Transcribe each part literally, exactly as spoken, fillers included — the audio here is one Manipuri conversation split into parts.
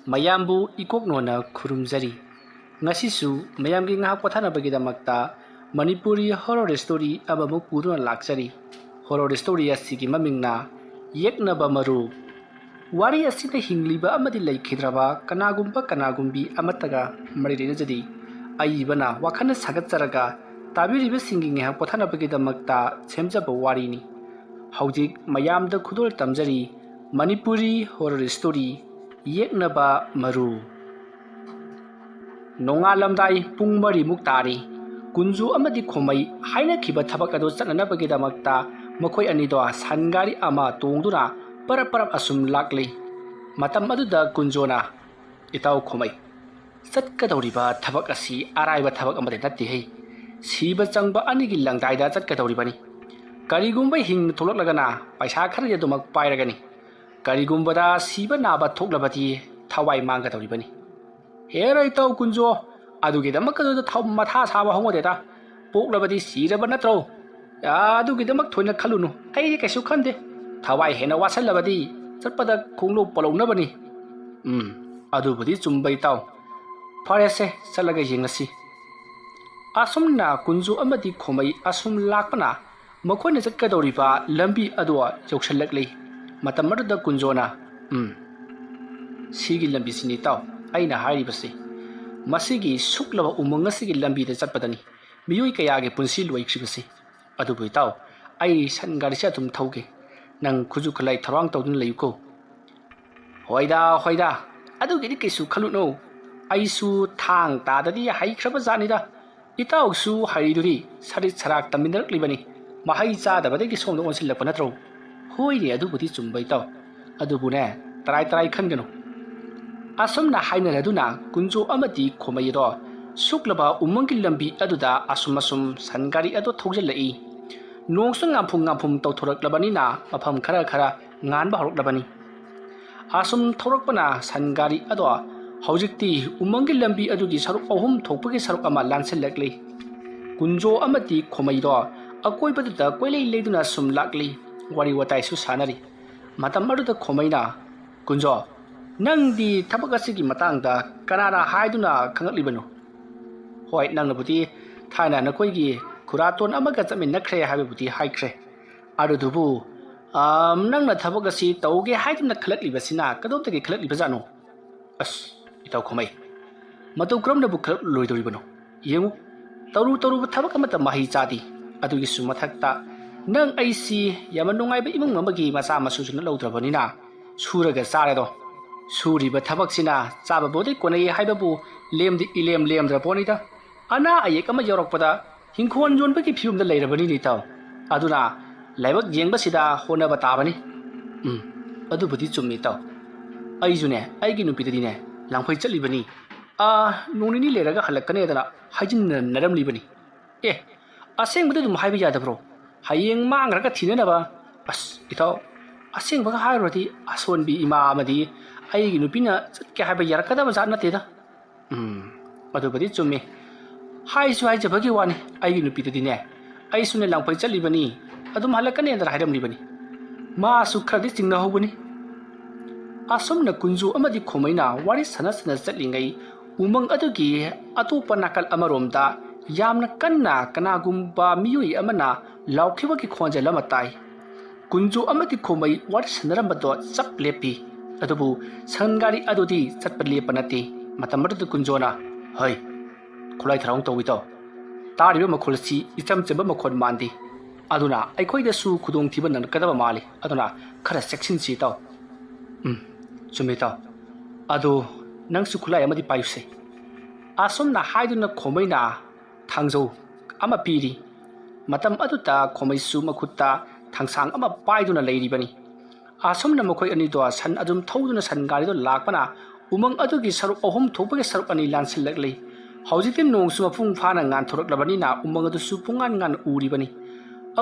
ꯃꯌꯥꯝꯕꯨ ꯏꯀꯣꯛꯅꯣꯅ ꯈꯨꯔꯨꯝꯖꯔꯤ꯫ ꯉꯁꯤꯁꯨ ꯃꯌꯥꯝꯒꯤ ꯉꯥꯏꯍꯥꯛ ꯄꯣꯊꯥꯅꯕꯒꯤꯗꯃꯛꯇ ꯃꯅꯤꯄꯨꯔꯤ horror story ꯑꯃꯃꯨꯛ ꯄꯨꯗꯨꯅ ꯂꯥꯛꯆꯔꯤ꯫ Horror story ꯑꯁꯤꯒꯤ ꯃꯃꯤꯡꯅ ꯌꯦꯛꯅꯕ ꯃꯔꯨ꯫ ꯋꯥꯔꯤ ꯑꯁꯤꯗ ꯍꯤꯡꯂꯤꯕ ꯑꯃꯗꯤ ꯂꯩꯈꯤꯗ꯭ꯔꯕ ꯀꯅꯥꯒꯨꯝꯕ ꯀꯅꯥꯒꯨꯝꯕꯤ ꯑꯃꯠꯇꯒ ꯃꯔꯤ ꯂꯩꯅꯖꯗꯦ꯫ ꯑꯏꯕꯅ ꯋꯥꯈꯜꯅ ꯁꯥꯒꯠꯆꯔꯒ ꯇꯥꯕꯤꯔꯤꯕꯁꯤꯡꯒꯤ ꯉꯥꯏꯍꯥꯛ ꯄꯣꯊꯥꯅꯕꯒꯤꯗꯃꯛꯇ ꯁꯦꯝꯖꯕ ꯋꯥꯔꯤꯅꯤ꯫ ꯍꯧꯖꯤꯛ ꯃꯌꯥꯝꯗ ꯈꯨꯗꯣꯜ ꯇꯝꯖꯔꯤ ꯃꯅꯤꯄꯨꯔꯤ horror story ꯌꯦꯛꯅꯕ ꯃꯔꯨ꯫ ꯅꯣꯡꯉꯥꯜꯂꯝꯗꯥꯏ ꯄꯨꯡ ꯃꯔꯤꯃꯨꯛ ꯇꯥꯔꯤ꯫ ꯀꯨꯟꯖꯨ ꯑꯃꯗꯤ ꯈꯣꯃꯩ ꯍꯥꯏꯅꯈꯤꯕ ꯊꯕꯛ ꯑꯗꯨ ꯆꯠꯅꯅꯕꯒꯤꯗꯃꯛꯇ ꯃꯈꯣꯏ ꯑꯅꯤꯗꯣ ꯁꯟ ꯒꯥꯔꯤ ꯑꯃ ꯇꯣꯡꯗꯨꯅ ꯄꯔꯞ ꯄꯔꯞ ꯑꯁꯨꯝ ꯂꯥꯛꯂꯤ꯫ ꯃꯇꯝ ꯑꯗꯨꯗ ꯀꯨꯟꯖꯣꯅ, "ꯏꯇꯥꯎ ꯈꯣꯃꯩ, ꯆꯠꯀꯗꯧꯔꯤꯕ ꯊꯕꯛ ꯑꯁꯤ ꯑꯔꯥꯏꯕ ꯊꯕꯛ ꯑꯃꯗꯤ ꯅꯠꯇꯦꯍꯦ꯫ ꯁꯤꯕ ꯆꯪꯕ ꯑꯅꯤꯒꯤ ꯂꯪꯗꯥꯏꯗ ꯆꯠꯀꯗꯧꯔꯤꯕꯅꯤ꯫ ꯀꯔꯤꯒꯨꯝꯕ ꯍꯤꯡꯅ ꯊꯣꯛꯂꯛꯂꯒꯅ ꯄꯩꯁꯥ ꯈꯔꯗꯤ ꯑꯗꯨꯃꯛ ꯄꯥꯏꯔꯒꯅꯤ꯫ ꯀꯔꯤꯒꯨꯝꯕꯗ ꯁꯤꯕ ꯅꯥꯕ ꯊꯣꯛꯂꯕꯗꯤ ꯊꯋꯥꯏ ꯃꯥꯡꯒꯗꯧꯔꯤꯕꯅꯤ꯫" "ꯍꯦꯔꯥ ꯏꯇꯥꯎ ꯀꯨꯟꯖꯣ, ꯑꯗꯨꯒꯤꯗꯃꯛꯇꯗ ꯊꯧ-, ꯃꯊꯥ ꯁꯥꯕ ꯍꯧꯅꯗꯦꯗ꯫ ꯄꯣꯛꯂꯕꯗꯤ ꯁꯤꯔꯕ ꯅꯠꯇ꯭ꯔꯣ? ꯑꯗꯨꯒꯤꯗꯃꯛ ꯊꯣꯏꯅ ꯈꯜꯂꯨꯅꯨ꯫ ꯑꯩꯗꯤ ꯀꯩꯁꯨ ꯈꯟꯗꯦ꯫ ꯊꯋꯥꯏ ꯍꯦꯟꯅ ꯋꯥꯁꯜꯂꯕꯗꯤ ꯆꯠꯄꯗ ꯈꯣꯡꯂꯧ ꯄꯣꯠꯂꯧꯅꯕꯅꯤ꯫" "ꯎꯝ, ꯑꯗꯨꯕꯨꯗꯤ ꯆꯨꯝꯕ ꯏꯇꯥꯎ꯫ ꯐꯔꯦꯁꯦ, ꯆꯠꯂꯒ ꯌꯦꯡꯂꯁꯤ꯫" ꯑꯁꯨꯝꯅ ꯀꯨꯟꯖꯨ ꯑꯃꯗꯤ ꯈꯣꯃꯩ ꯑꯁꯨꯝ ꯂꯥꯛꯄꯅ ꯃꯈꯣꯏꯅ ꯆꯠꯀꯗꯧꯔꯤꯕ ꯂꯝꯕꯤ ꯑꯗꯨ ꯌꯧꯁꯤꯜꯂꯛꯂꯤ꯫ ꯃꯇꯝ ꯑꯗꯨꯗ ꯀꯨꯟꯖꯣꯅ, "ꯎꯝ, ꯁꯤꯒꯤ ꯂꯝꯕꯤꯁꯤꯅꯤ ꯏꯇꯥꯎ ꯑꯩꯅ ꯍꯥꯏꯔꯤꯕꯁꯤ꯫ ꯃꯁꯤꯒꯤ ꯁꯨꯛꯂꯕ ꯎꯃꯪ ꯑꯁꯤꯒꯤ ꯂꯝꯕꯤꯗ ꯆꯠꯄꯗꯅꯤ ꯃꯤꯑꯣꯏ ꯀꯌꯥꯒꯤ ꯄꯨꯟꯁꯤ ꯂꯣꯏꯈ꯭ꯔꯤꯕꯁꯤ꯫ ꯑꯗꯨꯕꯨ ꯏꯇꯥꯎ, ꯑꯩ ꯁꯟ ꯒꯥꯔꯤꯁꯦ ꯑꯗꯨꯝ ꯊꯧꯒꯦ꯫ ꯅꯪ ꯈꯨꯠꯁꯨ ꯈꯨꯠꯂꯥꯏ ꯊꯧꯔꯥꯡ ꯇꯧꯗꯨꯅ ꯂꯩꯌꯨꯀꯣ꯫" "ꯍꯣꯏꯗ, ꯍꯣꯏꯗ, ꯑꯗꯨꯒꯤꯗꯤ ꯀꯩꯁꯨ ꯈꯜꯂꯨꯅꯨ꯫ ꯑꯩꯁꯨ ꯊꯥꯡ ꯇꯥꯗꯗꯤ ꯍꯩꯈ꯭ꯔꯕ ꯖꯥꯠꯅꯤꯗ꯫ ꯏꯇꯥꯎꯁꯨ ꯍꯩꯔꯤꯗꯨꯗꯤ ꯁꯔꯤꯠ ꯁꯔꯥꯛ ꯇꯝꯃꯤꯟꯅꯔꯛꯂꯤꯕꯅꯤ꯫ ꯃꯍꯩ ꯆꯥꯗꯕꯗꯒꯤ ꯁꯣꯝꯗ ꯑꯣꯟꯁꯤꯜꯂꯛꯄ ꯅꯠꯇ꯭ꯔꯣ?" "ꯍꯣꯏꯅꯦ, ꯑꯗꯨꯕꯨꯗꯤ ꯆꯨꯝꯕ ꯏꯇꯥꯎ꯫ ꯑꯗꯨꯕꯨꯅꯦ, ꯇꯔꯥꯏ ꯇꯔꯥꯏ ꯈꯟꯒꯅꯨ꯫" ꯑꯁꯨꯝꯅ ꯍꯥꯏꯅꯔꯗꯨꯅ ꯀꯨꯟꯖꯣ ꯑꯃꯗꯤ ꯈꯣꯃꯩ ꯑꯗꯣ ꯁꯨꯛꯂꯕ ꯎꯃꯪꯒꯤ ꯂꯝꯕꯤ ꯑꯗꯨꯗ ꯑꯁꯨꯝ ꯑꯁꯨꯝ ꯁꯟ ꯒꯥꯔꯤ ꯑꯗꯣ ꯊꯧꯖꯤꯜꯂꯛꯏ꯫ ꯅꯣꯡꯁꯨ ꯉꯥꯝꯐꯨꯝ ꯉꯥꯝꯐꯨꯝ ꯇꯧꯊꯣꯔꯛꯂꯕꯅꯤꯅ ꯃꯐꯝ ꯈꯔ ꯈꯔ ꯉꯥꯟꯕ ꯍꯧꯔꯛꯂꯕꯅꯤ꯫ ꯑꯁꯨꯝ ꯊꯧꯔꯛꯄꯅ ꯁꯟ ꯒꯥꯔꯤ ꯑꯗꯣ ꯍꯧꯖꯤꯛꯇꯤ ꯎꯃꯪꯒꯤ ꯂꯝꯕꯤ ꯑꯗꯨꯒꯤ ꯁꯔꯨꯛ ꯑꯍꯨꯝ ꯊꯣꯛꯄꯒꯤ ꯁꯔꯨꯛ ꯑꯃ ꯂꯥꯟꯁꯤꯜꯂꯛꯂꯤ꯫ ꯀꯨꯟꯖꯣ ꯑꯃꯗꯤ ꯈꯣꯃꯩꯗꯣ ꯑꯀꯣꯏꯕꯗꯨꯗ ꯀꯣꯏꯂꯩ ꯂꯩꯗꯨꯅ ꯁꯨꯝ ꯂꯥꯛꯂꯤ꯫ ꯋꯥꯔꯤ ꯋꯥꯇꯥꯏꯁꯨ ꯁꯥꯟꯅꯔꯤ꯫ ꯃꯇꯝ ꯑꯗꯨꯗ ꯈꯣꯃꯩꯅ, "ꯀꯨꯟꯖꯣ, "ꯅꯪꯗꯤ ꯊꯕꯛ ꯑꯁꯤꯒꯤ ꯃꯇꯥꯡꯗ ꯀꯅꯥꯅ ꯍꯥꯏꯗꯨꯅ ꯈꯪꯂꯛꯂꯤꯕꯅꯣ?" "ꯍꯣꯏ, ꯅꯪꯅꯕꯨꯗꯤ ꯊꯥꯏꯅ ꯅꯈꯣꯏꯒꯤ ꯈꯨꯔꯥꯇꯣꯟ ꯑꯃꯒ ꯆꯠꯃꯤꯟꯅꯈ꯭ꯔꯦ ꯍꯥꯏꯕꯕꯨꯗꯤ ꯍꯥꯏꯈ꯭ꯔꯦ꯫ ꯑꯗꯨꯗꯨꯕꯨ, ꯑꯥꯝ, ꯅꯪꯅ ꯊꯕꯛ ꯑꯁꯤ ꯇꯧꯒꯦ ꯍꯥꯏꯗꯨꯅ ꯈꯜꯂꯛꯂꯤꯕꯁꯤꯅ ꯀꯗꯣꯝꯗꯒꯤ ꯈꯜꯂꯛꯂꯤꯕꯖꯥꯠꯅꯣ?" "ꯑꯁ, ꯏꯇꯥꯎ ꯈꯣꯃꯩ, ꯃꯇꯧ ꯀꯔꯝꯅꯕꯨ ꯈꯜꯂꯛꯂꯣꯏꯗꯧꯔꯤꯕꯅꯣ? ꯌꯦꯡꯉꯨ, ꯇꯧꯔꯨ ꯇꯧꯔꯨꯕ ꯊꯕꯛ ꯑꯃꯠꯇ ꯃꯍꯩ ꯆꯥꯗꯦ꯫ ꯑꯗꯨꯒꯤꯁꯨ ꯃꯊꯛꯇ ꯅꯪ ꯑꯩꯁꯤ ꯌꯥꯝꯅ ꯅꯨꯡꯉꯥꯏꯕ ꯏꯃꯨꯡ ꯑꯃꯒꯤ ꯃꯆꯥ ꯃꯁꯨꯁꯨ ꯅꯠꯍꯧꯗ꯭ꯔꯕꯅꯤꯅ ꯁꯨꯔꯒ ꯆꯥꯔꯦꯗꯣ꯫ ꯁꯨꯔꯤꯕ ꯊꯕꯛꯁꯤꯅ ꯆꯥꯕꯕꯨꯗꯤ ꯀꯣꯟꯅꯩ ꯍꯥꯏꯕꯕꯨ ꯂꯦꯝꯗꯤ ꯏꯂꯦꯝ ꯂꯦꯝꯗ꯭ꯔ ꯄꯣꯠꯅꯤꯗ꯫ ꯑꯅꯥ ꯑꯌꯦꯛ ꯑꯃ ꯌꯥꯎꯔꯛꯄꯗ ꯍꯤꯡꯈꯣꯜ ꯌꯣꯟꯕꯒꯤ ꯐꯤꯕꯝꯗ ꯂꯩꯔꯕꯅꯤꯅꯦ ꯏꯇꯥꯎ꯫ ꯑꯗꯨꯅ ꯂꯥꯏꯕꯛ ꯌꯦꯡꯕꯁꯤꯗ ꯍꯣꯠꯅꯕ ꯇꯥꯕꯅꯤ꯫" "ꯎꯝ, ꯑꯗꯨꯕꯨꯗꯤ ꯆꯨꯝꯃꯤ ꯏꯇꯥꯎ꯫ ꯑꯩꯁꯨꯅꯦ, ꯑꯩꯒꯤ ꯅꯨꯄꯤꯗꯗꯤꯅꯦ, ꯂꯥꯡꯐꯩ ꯆꯠꯂꯤꯕꯅꯤ꯫ ꯑꯥ, ꯅꯣꯡ ꯅꯤꯅꯤ ꯂꯩꯔꯒ ꯍꯜꯂꯛꯀꯅꯦꯗꯅ ꯍꯥꯏꯖꯤꯟꯅꯔꯝꯂꯤꯕꯅꯤ꯫" "ꯑꯦ, ꯑꯁꯦꯡꯕꯗꯤ ꯑꯗꯨꯝ ꯍꯥꯏꯕ ꯌꯥꯗꯕ꯭ꯔꯣ? ꯍꯌꯦꯡ ꯃꯥꯡꯈ꯭ꯔꯒ ꯊꯤꯅꯅꯕ꯫" "ꯑꯁ, ꯏꯇꯥꯎ, ꯑꯁꯦꯡꯕꯒ ꯍꯥꯏꯔꯨꯔꯗꯤ ꯑꯁꯣꯟꯕꯤ ꯏꯃꯥ ꯑꯃꯗꯤ ꯑꯩꯒꯤ ꯅꯨꯄꯤꯅ ꯆꯠꯀꯦ ꯍꯥꯏꯕ ꯌꯥꯔꯛꯀꯗꯕ ꯖꯥꯠ ꯅꯠꯇꯦꯗ꯫" "ꯎꯝ, ꯑꯗꯨꯕꯨꯗꯤ ꯆꯨꯝꯃꯤ꯫ ꯍꯥꯏꯁꯨ ꯍꯥꯏꯖꯕꯒꯤ ꯋꯥꯅꯤ, ꯑꯩꯒꯤ ꯅꯨꯄꯤꯗꯗꯤꯅꯦ, ꯑꯩꯁꯨꯅꯦ ꯂꯥꯡꯐꯩ ꯆꯠꯂꯤꯕꯅꯤ, ꯑꯗꯨꯝ ꯍꯜꯂꯛꯀꯅꯦꯗꯅ ꯍꯥꯏꯔꯝꯂꯤꯕꯅꯤ꯫" ꯃꯥꯁꯨ ꯈꯔꯗꯤ ꯆꯤꯡꯅꯍꯧꯕꯅꯤ꯫ ꯑꯁꯨꯝꯅ ꯀꯨꯟꯖꯨ ꯑꯃꯗꯤ ꯈꯣꯃꯩꯅ ꯋꯥꯔꯤ ꯁꯥꯟꯅ ꯁꯥꯟꯅ ꯆꯠꯂꯤꯉꯩ, ꯎꯃꯪ ꯑꯗꯨꯒꯤ ꯑꯇꯣꯞꯄ ꯅꯥꯀꯜ ꯑꯃꯔꯣꯝꯗ ꯌꯥꯝꯅ ꯀꯟꯅ ꯀꯅꯥꯒꯨꯝꯕ ꯃꯤꯑꯣꯏ ꯑꯃꯅ ꯂꯥꯎꯈꯤꯕꯒꯤ ꯈꯣꯟꯖꯦꯜ ꯑꯃ ꯇꯥꯏ꯫ ꯀꯨꯟꯖꯨ ꯑꯃꯗꯤ ꯈꯣꯃꯩ ꯋꯥꯔꯤ ꯁꯥꯟꯅꯔꯝꯕꯗꯣ ꯆꯞ ꯂꯦꯞꯄꯤ꯫ ꯑꯗꯨꯕꯨ ꯁꯟ ꯒꯥꯔꯤ ꯑꯗꯨꯗꯤ ꯆꯠꯄ ꯂꯦꯞꯄ ꯅꯠꯇꯦ꯫ ꯃꯇꯝ ꯑꯗꯨꯗ ꯀꯨꯟꯖꯣꯅ, "ꯍꯩ, ꯈꯨꯠꯂꯥꯏ ꯊꯔꯥꯎ ꯇꯧꯏ ꯇꯧ꯫ ꯇꯥꯔꯤꯕ ꯃꯈꯣꯜ ꯑꯁꯤ ꯏꯆꯝ ꯆꯝꯕ ꯃꯈꯣꯜ ꯃꯥꯟꯗꯦ꯫ ꯑꯗꯨꯅ ꯑꯩꯈꯣꯏꯗꯁꯨ ꯈꯨꯗꯣꯡꯊꯤꯕ ꯅꯪꯂꯛꯀꯗꯕ ꯃꯥꯜꯂꯤ꯫ ꯑꯗꯨꯅ ꯈꯔ ꯆꯦꯛꯁꯤꯟꯁꯤ ꯇꯧ꯫" "ꯎꯝ, ꯆꯨꯝꯃꯤ ꯇꯧ꯫ ꯑꯗꯨ ꯅꯪꯁꯨ ꯈꯨꯠꯂꯥꯏ ꯑꯃꯗꯤ ꯄꯥꯏꯌꯨꯁꯦ꯫" ꯑꯁꯨꯝꯅ ꯍꯥꯏꯗꯨꯅ ꯈꯣꯃꯩꯅ ꯊꯥꯡꯖꯧ ꯑꯃ ꯄꯤꯔꯤ꯫ ꯃꯇꯝ ꯑꯗꯨꯗ ꯈꯣꯃꯩꯁꯨ ꯃꯈꯨꯠꯇ ꯊꯥꯡꯁꯥꯡ ꯑꯃ ꯄꯥꯏꯗꯨꯅ ꯂꯩꯔꯤꯕꯅꯤ꯫ ꯑꯁꯨꯝꯅ ꯃꯈꯣꯏ ꯑꯅꯤꯗꯣ ꯁꯟ ꯑꯗꯨꯝ ꯊꯧꯗꯨꯅ ꯁꯟ ꯒꯥꯔꯤꯗꯣ ꯂꯥꯛꯄꯅ ꯎꯃꯪ ꯑꯗꯨꯒꯤ ꯁꯔꯨꯛ ꯑꯍꯨꯝ ꯊꯣꯛꯄꯒꯤ ꯁꯔꯨꯛ ꯑꯅꯤ ꯂꯥꯟꯁꯤꯜꯂꯛꯂꯤ꯫ ꯍꯧꯖꯤꯛꯇꯤ ꯅꯣꯡꯁꯨ ꯃꯄꯨꯡ ꯐꯥꯅ ꯉꯥꯟꯊꯣꯔꯛꯂꯕꯅꯤꯅ ꯎꯃꯪ ꯑꯗꯨꯁꯨ ꯄꯨꯡꯉꯥꯟ ꯉꯥꯟ ꯎꯔꯤꯕꯅꯤ꯫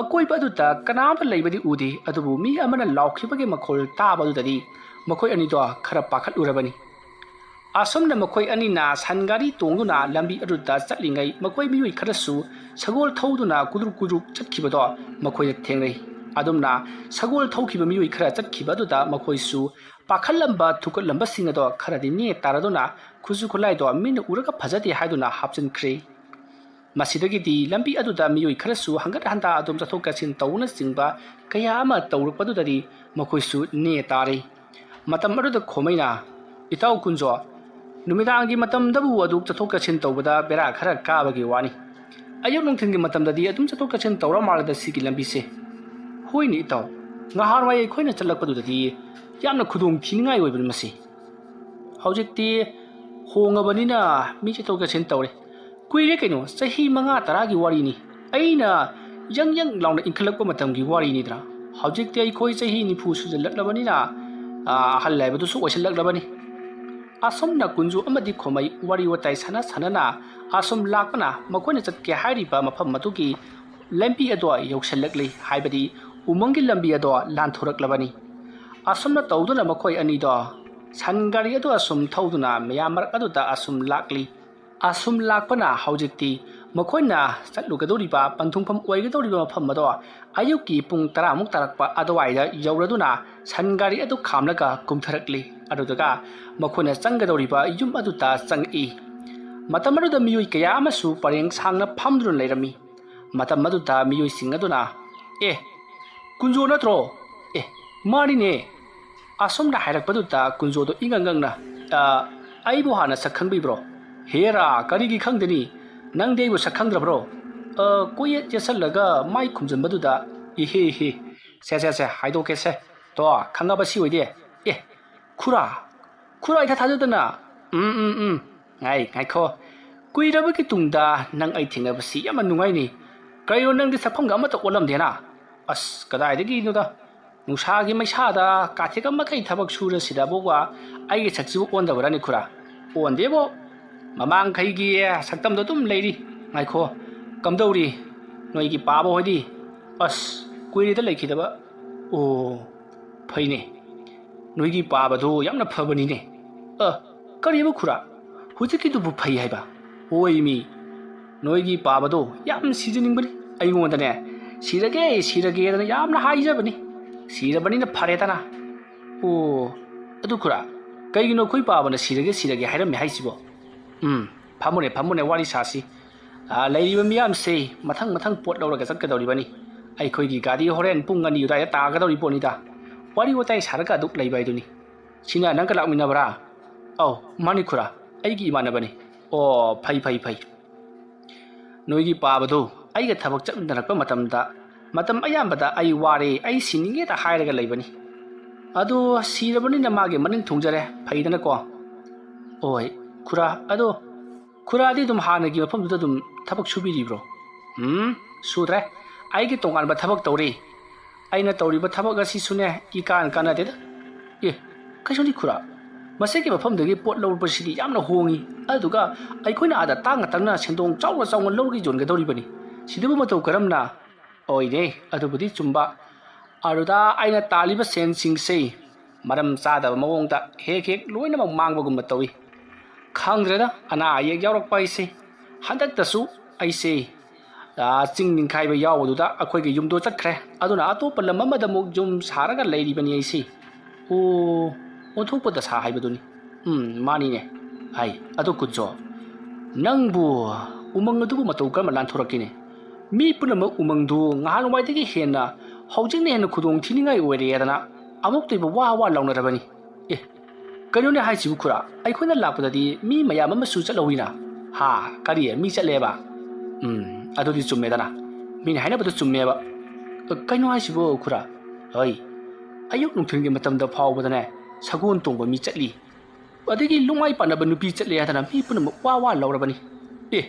ꯑꯀꯣꯏꯕ ꯑꯗꯨꯗ ꯀꯅꯥꯝꯇ ꯂꯩꯕꯗꯤ ꯎꯗꯦ, ꯑꯗꯨꯕꯨ ꯃꯤ ꯑꯃꯅ ꯂꯥꯎꯈꯤꯕꯒꯤ ꯃꯈꯣꯜ ꯇꯥꯕ ꯑꯗꯨꯗꯗꯤ ꯃꯈꯣꯏ ꯑꯅꯤꯗꯣ ꯈꯔ ꯄꯥꯈꯠꯂꯨꯔꯕꯅꯤ꯫ ꯑꯁꯨꯝꯅ ꯃꯈꯣꯏ ꯑꯅꯤꯅ ꯁꯟ ꯒꯥꯔꯤ ꯇꯣꯡꯗꯨꯅ ꯂꯝꯕꯤ ꯑꯗꯨꯗ ꯆꯠꯂꯤꯉꯩ, ꯃꯈꯣꯏ ꯃꯤꯑꯣꯏ ꯈꯔꯁꯨ ꯁꯒꯣꯜ ꯊꯧꯗꯨꯅ ꯀꯨꯗ꯭ꯔꯨꯛ ꯀꯨꯗ꯭ꯔꯨꯛ ꯆꯠꯈꯤꯕꯗꯣ ꯃꯈꯣꯏꯅ ꯊꯦꯡꯅꯩ꯫ ꯑꯗꯨꯝꯅ ꯁꯒꯣꯜ ꯊꯧꯈꯤꯕ ꯃꯤꯑꯣꯏ ꯈꯔ ꯆꯠꯈꯤꯕ ꯑꯗꯨꯗ ꯃꯈꯣꯏꯁꯨ ꯄꯥꯈꯠꯂꯝꯕ ꯊꯨꯀꯠꯂꯝꯕꯁꯤꯡ ꯑꯗꯣ ꯈꯔꯗꯤ ꯅꯦ ꯇꯥꯔꯗꯨꯅ ꯈꯨꯠꯁꯨ ꯈꯨꯠꯂꯥꯏꯗꯣ ꯃꯤꯅ ꯎꯔꯒ ꯐꯖꯗꯦ ꯍꯥꯏꯗꯨꯅ ꯍꯥꯞꯆꯤꯟꯈ꯭ꯔꯦ꯫ ꯃꯁꯤꯗꯒꯤꯗꯤ ꯂꯝꯕꯤ ꯑꯗꯨꯗ ꯃꯤꯑꯣꯏ ꯈꯔꯁꯨ ꯍꯪꯒꯠ ꯍꯟꯗꯥ ꯑꯗꯨꯝ ꯆꯠꯊꯣꯛ ꯆꯠꯁꯤꯟ ꯇꯧꯕꯅꯆꯤꯡꯕ ꯀꯌꯥ ꯑꯃ ꯇꯧꯔꯛꯄꯗꯨꯗꯗꯤ ꯃꯈꯣꯏꯁꯨ ꯅꯦ ꯇꯥꯔꯦ꯫ ꯃꯇꯝ ꯑꯗꯨꯗ ꯈꯣꯃꯩꯅ, "ꯏꯇꯥꯎ ꯀꯨꯟꯖꯣ, ꯅꯨꯃꯤꯗꯥꯡꯒꯤ ꯃꯇꯝꯗꯕꯨ ꯑꯗꯨꯛ ꯆꯠꯊꯣꯛ ꯆꯠꯁꯤꯟ ꯇꯧꯕꯗ ꯕꯦꯔꯥ ꯈꯔ ꯀꯥꯕꯒꯤ ꯋꯥꯅꯤ꯫ ꯑꯌꯨꯛ ꯅꯨꯡꯊꯤꯜꯒꯤ ꯃꯇꯝꯗꯗꯤ ꯑꯗꯨꯝ ꯆꯠꯊꯣꯛ ꯆꯠꯁꯤꯟ ꯇꯧꯔ ꯃꯥꯜꯂꯦꯗ ꯁꯤꯒꯤ ꯂꯝꯕꯤꯁꯦ꯫" "ꯍꯣꯏꯅꯦ ꯏꯇꯥꯎ, ꯉꯍꯥꯟꯋꯥꯏ ꯑꯩꯈꯣꯏꯅ ꯆꯠꯂꯛꯄꯗꯨꯗꯗꯤ ꯌꯥꯝꯅ ꯈꯨꯗꯣꯡ ꯊꯤꯅꯤꯡꯉꯥꯏ ꯑꯣꯏꯕꯅꯤ ꯃꯁꯤ꯫ ꯍꯧꯖꯤꯛꯇꯤ ꯍꯣꯡꯉꯕꯅꯤꯅ ꯃꯤ ꯆꯠꯊꯣꯛ ꯆꯠꯁꯤꯟ ꯇꯧꯔꯦ꯫ ꯀꯨꯏꯔꯦ ꯀꯩꯅꯣ, ꯆꯍꯤ ꯃꯉꯥ ꯇꯔꯥꯒꯤ ꯋꯥꯔꯤꯅꯤ꯫ ꯑꯩꯅ ꯌꯪ ꯌꯪ ꯂꯥꯎꯅ ꯏꯟꯈꯠꯂꯛꯄ ꯃꯇꯝꯒꯤ ꯋꯥꯔꯤꯅꯤꯗꯅ꯫ ꯍꯧꯖꯤꯛꯇꯤ ꯑꯩꯈꯣꯏ ꯆꯍꯤ ꯅꯤꯐꯨ ꯁꯨꯖꯜꯂꯛꯂꯕꯅꯤꯅ, ꯑ, ꯑꯍꯜ ꯍꯥꯏꯕꯗꯨꯁꯨ ꯑꯣꯏꯁꯜꯂꯛꯂꯕꯅꯤ꯫" ꯑꯁꯨꯝꯅ ꯀꯨꯟꯖꯨ ꯑꯃꯗꯤ ꯈꯣꯃꯩ ꯋꯥꯔꯤ ꯋꯥꯇꯥꯏ ꯁꯥꯟꯅ ꯁꯥꯟꯅꯅ ꯑꯁꯨꯝ ꯂꯥꯛꯄꯅ ꯃꯈꯣꯏꯅ ꯆꯠꯀꯦ ꯍꯥꯏꯔꯤꯕ ꯃꯐꯝ ꯑꯗꯨꯒꯤ ꯂꯝꯕꯤ ꯑꯗꯣ ꯌꯧꯁꯜꯂꯛꯂꯤ, ꯍꯥꯏꯕꯗꯤ ꯎꯃꯪꯒꯤ ꯂꯝꯕꯤ ꯑꯗꯣ ꯂꯥꯟꯊꯣꯔꯛꯂꯕꯅꯤ꯫ ꯑꯁꯨꯝꯅ ꯇꯧꯗꯨꯅ ꯃꯈꯣꯏ ꯑꯅꯤꯗꯣ ꯁꯟ ꯒꯥꯔꯤ ꯑꯗꯨ ꯑꯁꯨꯝ ꯊꯧꯗꯨꯅ ꯃꯌꯥꯝ ꯃꯔꯛ ꯑꯗꯨꯗ ꯑꯁꯨꯝ ꯂꯥꯛꯂꯤ꯫ ꯑꯁꯨꯝ ꯂꯥꯛꯄꯅ ꯍꯧꯖꯤꯛꯇꯤ ꯃꯈꯣꯏꯅ ꯆꯠꯂꯨꯒꯗꯧꯔꯤꯕ ꯄꯟꯊꯨꯡꯐꯝ ꯑꯣꯏꯒꯗꯧꯔꯤꯕ ꯃꯐꯝ ꯑꯗꯣ ꯑꯌꯨꯛꯀꯤ ꯄꯨꯡ ꯇꯔꯥꯃꯨꯛ ꯇꯥꯔꯛꯄ ꯑꯗꯨꯋꯥꯏꯗ ꯌꯧꯔꯗꯨꯅ ꯁꯟ ꯒꯥꯔꯤ ꯑꯗꯨ ꯈꯥꯝꯂꯒ ꯀꯨꯝꯊꯔꯛꯂꯤ꯫ ꯑꯗꯨꯗꯨꯒ ꯃꯈꯣꯏꯅ ꯆꯪꯒꯗꯧꯔꯤꯕ ꯌꯨꯝ ꯑꯗꯨꯗ ꯆꯪꯉꯛꯏ꯫ ꯃꯇꯝ ꯑꯗꯨꯗ ꯃꯤꯑꯣꯏ ꯀꯌꯥ ꯑꯃꯁꯨ ꯄꯔꯦꯡ ꯁꯥꯡꯅ ꯐꯝꯗꯨꯅ ꯂꯩꯔꯝꯃꯤ꯫ ꯃꯇꯝ ꯑꯗꯨꯗ ꯃꯤꯑꯣꯏꯁꯤꯡ ꯑꯗꯨꯅ, "ꯑꯦ, ꯀꯨꯟꯖꯣ ꯅꯠꯇ꯭ꯔꯣ? ꯑꯦ, ꯃꯥꯅꯤꯅꯦ꯫" ꯑꯁꯨꯝꯅ ꯍꯥꯏꯔꯛꯄꯗꯨꯗ ꯀꯨꯟꯖꯣꯗꯣ ꯏꯉꯛ ꯉꯛꯅ, "ꯑ, ꯑꯩꯕꯨ ꯍꯥꯟꯅ ꯁꯛ ꯈꯪꯕꯤꯕ꯭ꯔꯣ?" "ꯍꯦꯔꯥ, ꯀꯔꯤꯒꯤ ꯈꯪꯗꯅꯤ? ꯅꯪꯗꯤ ꯑꯩꯕꯨ ꯁꯛ ꯈꯪꯗ꯭ꯔꯕ꯭ꯔꯣ?" ꯑ, ꯀꯣꯏꯌꯦꯠ ꯌꯦꯠꯁꯜꯂꯒ ꯃꯥꯏ ꯈꯨꯝꯖꯟꯕꯗꯨꯗ, "ꯏꯍꯦ, ꯏꯍꯦ, ꯁꯦ, ꯁꯦ, ꯁꯦ, ꯍꯥꯏꯗꯣꯛꯀꯦꯁꯦ꯫ ꯇꯣ, ꯈꯪꯉꯕ ꯁꯤ ꯑꯣꯏꯗꯤ꯫ ꯑꯦ, ꯈꯨꯔꯥ, ꯈꯨꯔꯥ ꯏꯊꯥ ꯊꯥꯖꯗꯅ꯫ ꯎꯝ, ꯎꯝ, ꯎꯝ꯫ ꯉꯥꯏ, ꯉꯥꯏꯈꯣ꯫ ꯀꯨꯏꯔꯕꯒꯤ ꯇꯨꯡꯗ ꯅꯪ ꯑꯩ ꯊꯦꯡꯅꯕꯁꯤ ꯌꯥꯝꯅ ꯅꯨꯡꯉꯥꯏꯅꯤ꯫ ꯀꯔꯤꯅꯣ ꯅꯪꯗꯤ ꯁꯛꯐꯝꯒ ꯑꯃꯠꯇ ꯑꯣꯜꯂꯝꯗꯦꯅ?" "ꯑꯁ, ꯀꯗꯥꯏꯗꯒꯤꯅꯣꯗ? ꯅꯨꯡꯁꯥꯒꯤ ꯃꯩꯁꯥꯗ ꯀꯥꯊꯦꯛ ꯑꯃꯈꯩ ꯊꯕꯛ ꯁꯨꯔꯁꯤꯗ ꯐꯥꯎꯕ ꯑꯩꯒꯤ ꯁꯛꯁꯤꯕꯨ ꯑꯣꯟꯗꯕ꯭ꯔꯥꯅꯦ ꯈꯨꯔꯥ?" "ꯑꯣꯟꯗꯦꯕꯣ꯫ ꯃꯃꯥꯡꯈꯩꯒꯤ ꯁꯛꯇꯝꯗꯣ ꯑꯗꯨꯝ ꯂꯩꯔꯤ꯫ ꯉꯥꯏꯈꯣ, ꯀꯝꯗꯧꯔꯤ? ꯅꯣꯏꯒꯤ ꯄꯥꯕ ꯍꯣꯏꯗꯤ?" "ꯑꯁ, ꯀꯨꯏꯔꯦꯗ ꯂꯩꯈꯤꯗꯕ꯫" "ꯑꯣ, ꯐꯩꯅꯦ꯫ ꯅꯣꯏꯒꯤ ꯄꯥꯕꯗꯣ ꯌꯥꯝꯅ ꯐꯕꯅꯤꯅꯦ꯫" "ꯑ, ꯀꯔꯤꯕ ꯈꯨꯔꯥ? ꯍꯧꯖꯤꯛꯀꯤꯗꯨꯕꯨ ꯐꯩ ꯍꯥꯏꯕ?" "ꯍꯣꯏ ꯃꯤ, ꯅꯣꯏꯒꯤ ꯄꯥꯕꯗꯣ ꯌꯥꯝ ꯁꯤꯖꯅꯤꯡꯕꯅꯤ꯫ ꯑꯩꯉꯣꯟꯗꯅꯦ, "ꯁꯤꯔꯒꯦ, ꯁꯤꯔꯒꯦꯗꯅ ꯌꯥꯝꯅ ꯍꯥꯏꯖꯕꯅꯤ꯫ ꯁꯤꯔꯕꯅꯤꯅ ꯐꯔꯦꯗꯅ꯫ ꯑꯣ, ꯑꯗꯨ ꯈꯨꯔꯥ, ꯀꯩꯒꯤꯅꯣ ꯑꯩꯈꯣꯏ ꯄꯥꯕꯅ ꯁꯤꯔꯒꯦ, ꯁꯤꯔꯒꯦ ꯍꯥꯏꯔꯝꯃꯦ ꯍꯥꯏꯁꯤꯕꯣ?" "ꯎꯝ, ꯐꯝꯃꯨꯅꯦ, ꯐꯝꯃꯨꯅꯦ, ꯋꯥꯔꯤ ꯁꯥꯁꯤ꯫ ꯑꯥ, ꯂꯩꯔꯤꯕ ꯃꯤꯌꯥꯝꯁꯦ ꯃꯊꯪ ꯃꯊꯪ ꯄꯣꯠ ꯂꯧꯔꯒ ꯆꯠꯀꯗꯧꯔꯤꯕꯅꯤ꯫ ꯑꯩꯈꯣꯏꯒꯤ ꯒꯥꯔꯤ ꯍꯣꯔꯦꯟ ꯄꯨꯡ ꯑꯅꯤ ꯑꯗꯨꯋꯥꯏꯗ ꯇꯥꯒꯗꯧꯔꯤ ꯄꯣꯠꯅꯤꯗ꯫ ꯋꯥꯔꯤ ꯋꯥꯇꯥꯏ ꯁꯥꯔꯒ ꯑꯗꯨꯛ ꯂꯩꯕ ꯍꯥꯏꯗꯨꯅꯤ꯫ ꯁꯤꯅ ꯅꯪꯒ ꯂꯥꯛꯃꯤꯟꯅꯕ꯭ꯔꯥ?" "ꯑꯧ, ꯃꯥꯅꯤ ꯈꯨꯔꯥ, ꯑꯩꯒꯤ ꯏꯃꯥꯟꯅꯕꯅꯤ꯫" "ꯑꯣ, ꯐꯩ, ꯐꯩ, ꯐꯩ꯫ ꯅꯣꯏꯒꯤ ꯄꯥꯕꯗꯨ ꯑꯩꯒ ꯊꯕꯛ ꯆꯠꯃꯤꯟꯅꯔꯛꯄ ꯃꯇꯝꯗ, ꯃꯇꯝ ꯑꯌꯥꯝꯕꯗ ꯑꯩ ꯋꯥꯔꯦ, ꯑꯩ ꯁꯤꯅꯤꯡꯉꯦꯗ ꯍꯥꯏꯔꯒ ꯂꯩꯕꯅꯤ꯫ ꯑꯗꯨ ꯁꯤꯔꯕꯅꯤꯅ ꯃꯥꯒꯤ ꯃꯅꯤꯡ ꯊꯨꯡꯖꯔꯦ, ꯐꯩꯗꯅꯀꯣ?" "ꯍꯣꯏ, ꯈꯨꯔꯥ, ꯑꯗꯣ ꯈꯨꯔꯥꯗꯤ ꯑꯗꯨꯝ ꯍꯥꯟꯅꯒꯤ ꯃꯐꯝꯗꯨꯗ ꯑꯗꯨꯝ ꯊꯕꯛ ꯁꯨꯕꯤꯔꯤꯕ꯭ꯔꯣ?" "ꯎꯝ, ꯁꯨꯗ꯭ꯔꯦ꯫ ꯑꯩꯒꯤ ꯇꯣꯉꯥꯟꯕ ꯊꯕꯛ ꯇꯧꯔꯤ꯫ ꯑꯩꯅ ꯇꯧꯔꯤꯕ ꯊꯕꯛ ꯑꯁꯤꯁꯨꯅꯦ, ꯏꯀꯥꯟ ꯀꯥꯟꯅꯗꯦꯗ꯫ ꯑꯦ, ꯀꯩꯅꯣꯅꯤ ꯈꯨꯔꯥ, ꯃꯁꯤꯒꯤ ꯃꯐꯝꯗꯒꯤ ꯄꯣꯠ ꯂꯧꯔꯛꯄꯁꯤꯗꯤ ꯌꯥꯝꯅ ꯍꯣꯡꯉꯤ꯫ ꯑꯗꯨꯒ ꯑꯩꯈꯣꯏꯅ ꯑꯥꯗ ꯇꯥꯡꯅ ꯇꯥꯡꯅ ꯁꯦꯟꯗꯣꯡ ꯆꯥꯎꯅ ꯆꯥꯎꯅ ꯂꯧꯔꯒ ꯌꯣꯟꯒꯗꯧꯔꯤꯕꯅꯤ꯫ ꯁꯤꯗꯕꯨ ꯃꯇꯧ ꯀꯔꯝꯅ?" "ꯑꯣꯏꯔꯦ, ꯑꯗꯨꯕꯨꯗꯤ ꯆꯨꯝꯕ꯫ ꯑꯗꯨꯗ ꯑꯩꯅ ꯇꯥꯜꯂꯤꯕ ꯁꯦꯟꯁꯤꯡꯁꯦ ꯃꯔꯝ ꯆꯥꯗꯕ ꯃꯑꯣꯡꯗ ꯍꯦꯛ ꯍꯦꯛ ꯂꯣꯏꯅꯃꯛ ꯃꯥꯡꯕꯒꯨꯝꯕ ꯇꯧꯏ꯫ ꯈꯪꯗ꯭ꯔꯦꯗ, ꯑꯅꯥ ꯑꯌꯦꯛ ꯌꯥꯎꯔꯛꯄ ꯍꯥꯏꯁꯦ꯫ ꯍꯟꯗꯛꯇꯁꯨ ꯑꯩꯁꯦ, ꯑꯥ, ꯆꯤꯡ ꯅꯤꯡꯈꯥꯏꯕ ꯌꯥꯎꯕꯗꯨꯗ ꯑꯩꯈꯣꯏꯒꯤ ꯌꯨꯝꯗꯣ ꯆꯠꯈ꯭ꯔꯦ꯫ ꯑꯗꯨꯅ ꯑꯇꯣꯞꯄ ꯂꯝ ꯑꯃꯗ ꯑꯃꯨꯛ ꯌꯨꯝ ꯁꯥꯔꯒ ꯂꯩꯔꯤꯕꯅꯤ ꯑꯩꯁꯦ꯫" "ꯑꯣ, ꯑꯣꯟꯊꯣꯛꯄ ꯗꯁꯥ ꯍꯥꯏꯕꯗꯨꯅꯤ꯫ ꯎꯝ, ꯃꯥꯅꯤꯅꯦ꯫ ꯍꯥꯏ, ꯑꯗꯨ ꯀꯨꯟꯖꯣ, ꯅꯪꯕꯨ ꯎꯃꯪ ꯑꯗꯨꯕꯨ ꯃꯇꯧ ꯀꯔꯝꯅ ꯂꯥꯟꯊꯣꯔꯛꯀꯦꯅꯦ? ꯃꯤ ꯄꯨꯝꯅꯃꯛ ꯎꯃꯪꯗꯨ ꯉꯍꯥꯟꯋꯥꯏꯗꯒꯤ ꯍꯦꯟꯅ ꯍꯧꯖꯤꯛꯅ ꯍꯦꯟꯅ ꯈꯨꯗꯣꯡ ꯊꯤꯅꯤꯡꯉꯥꯏ ꯑꯣꯏꯔꯦꯗꯅ ꯑꯃꯨꯛꯇ ꯑꯣꯏꯕ ꯋꯥ ꯋꯥ ꯂꯥꯎꯅꯔꯕꯅꯤ꯫ ꯑꯦ, ꯀꯩꯅꯣꯅꯦ ꯍꯥꯏꯁꯤꯕꯨ ꯈꯨꯔꯥ? ꯑꯩꯈꯣꯏꯅ ꯂꯥꯛꯄꯗꯗꯤ ꯃꯤ ꯃꯌꯥꯝ ꯑꯃꯁꯨ ꯆꯠꯍꯧꯋꯤꯅ꯫" "ꯍꯥ? ꯀꯔꯤ? ꯃꯤ ꯆꯠꯂꯦꯕ?" "ꯎꯝ, ꯑꯗꯨꯗꯤ ꯆꯨꯝꯃꯦꯗꯅ꯫ ꯃꯤꯅ ꯍꯥꯏꯅꯕꯗꯣ ꯆꯨꯝꯃꯦꯕ꯫ ꯀꯩꯅꯣ ꯍꯥꯏꯁꯤꯕꯨ ꯈꯨꯔꯥ? ꯍꯣꯏ, ꯑꯌꯨꯛ ꯅꯨꯡꯊꯤꯜꯒꯤ ꯃꯇꯝꯗ ꯐꯥꯎꯕꯗꯅꯦ ꯁꯒꯣꯜ ꯇꯣꯡꯕ ꯃꯤ ꯆꯠꯂꯤ꯫ ꯑꯗꯒꯤ ꯂꯨꯃꯥꯏ ꯄꯥꯟꯅꯕ ꯅꯨꯄꯤ ꯆꯠꯂꯦ ꯍꯥꯏꯗꯅ ꯃꯤ ꯄꯨꯝꯅꯃꯛ ꯋꯥ ꯋꯥ ꯂꯥꯎꯔꯕꯅꯤ꯫" "ꯑꯦ,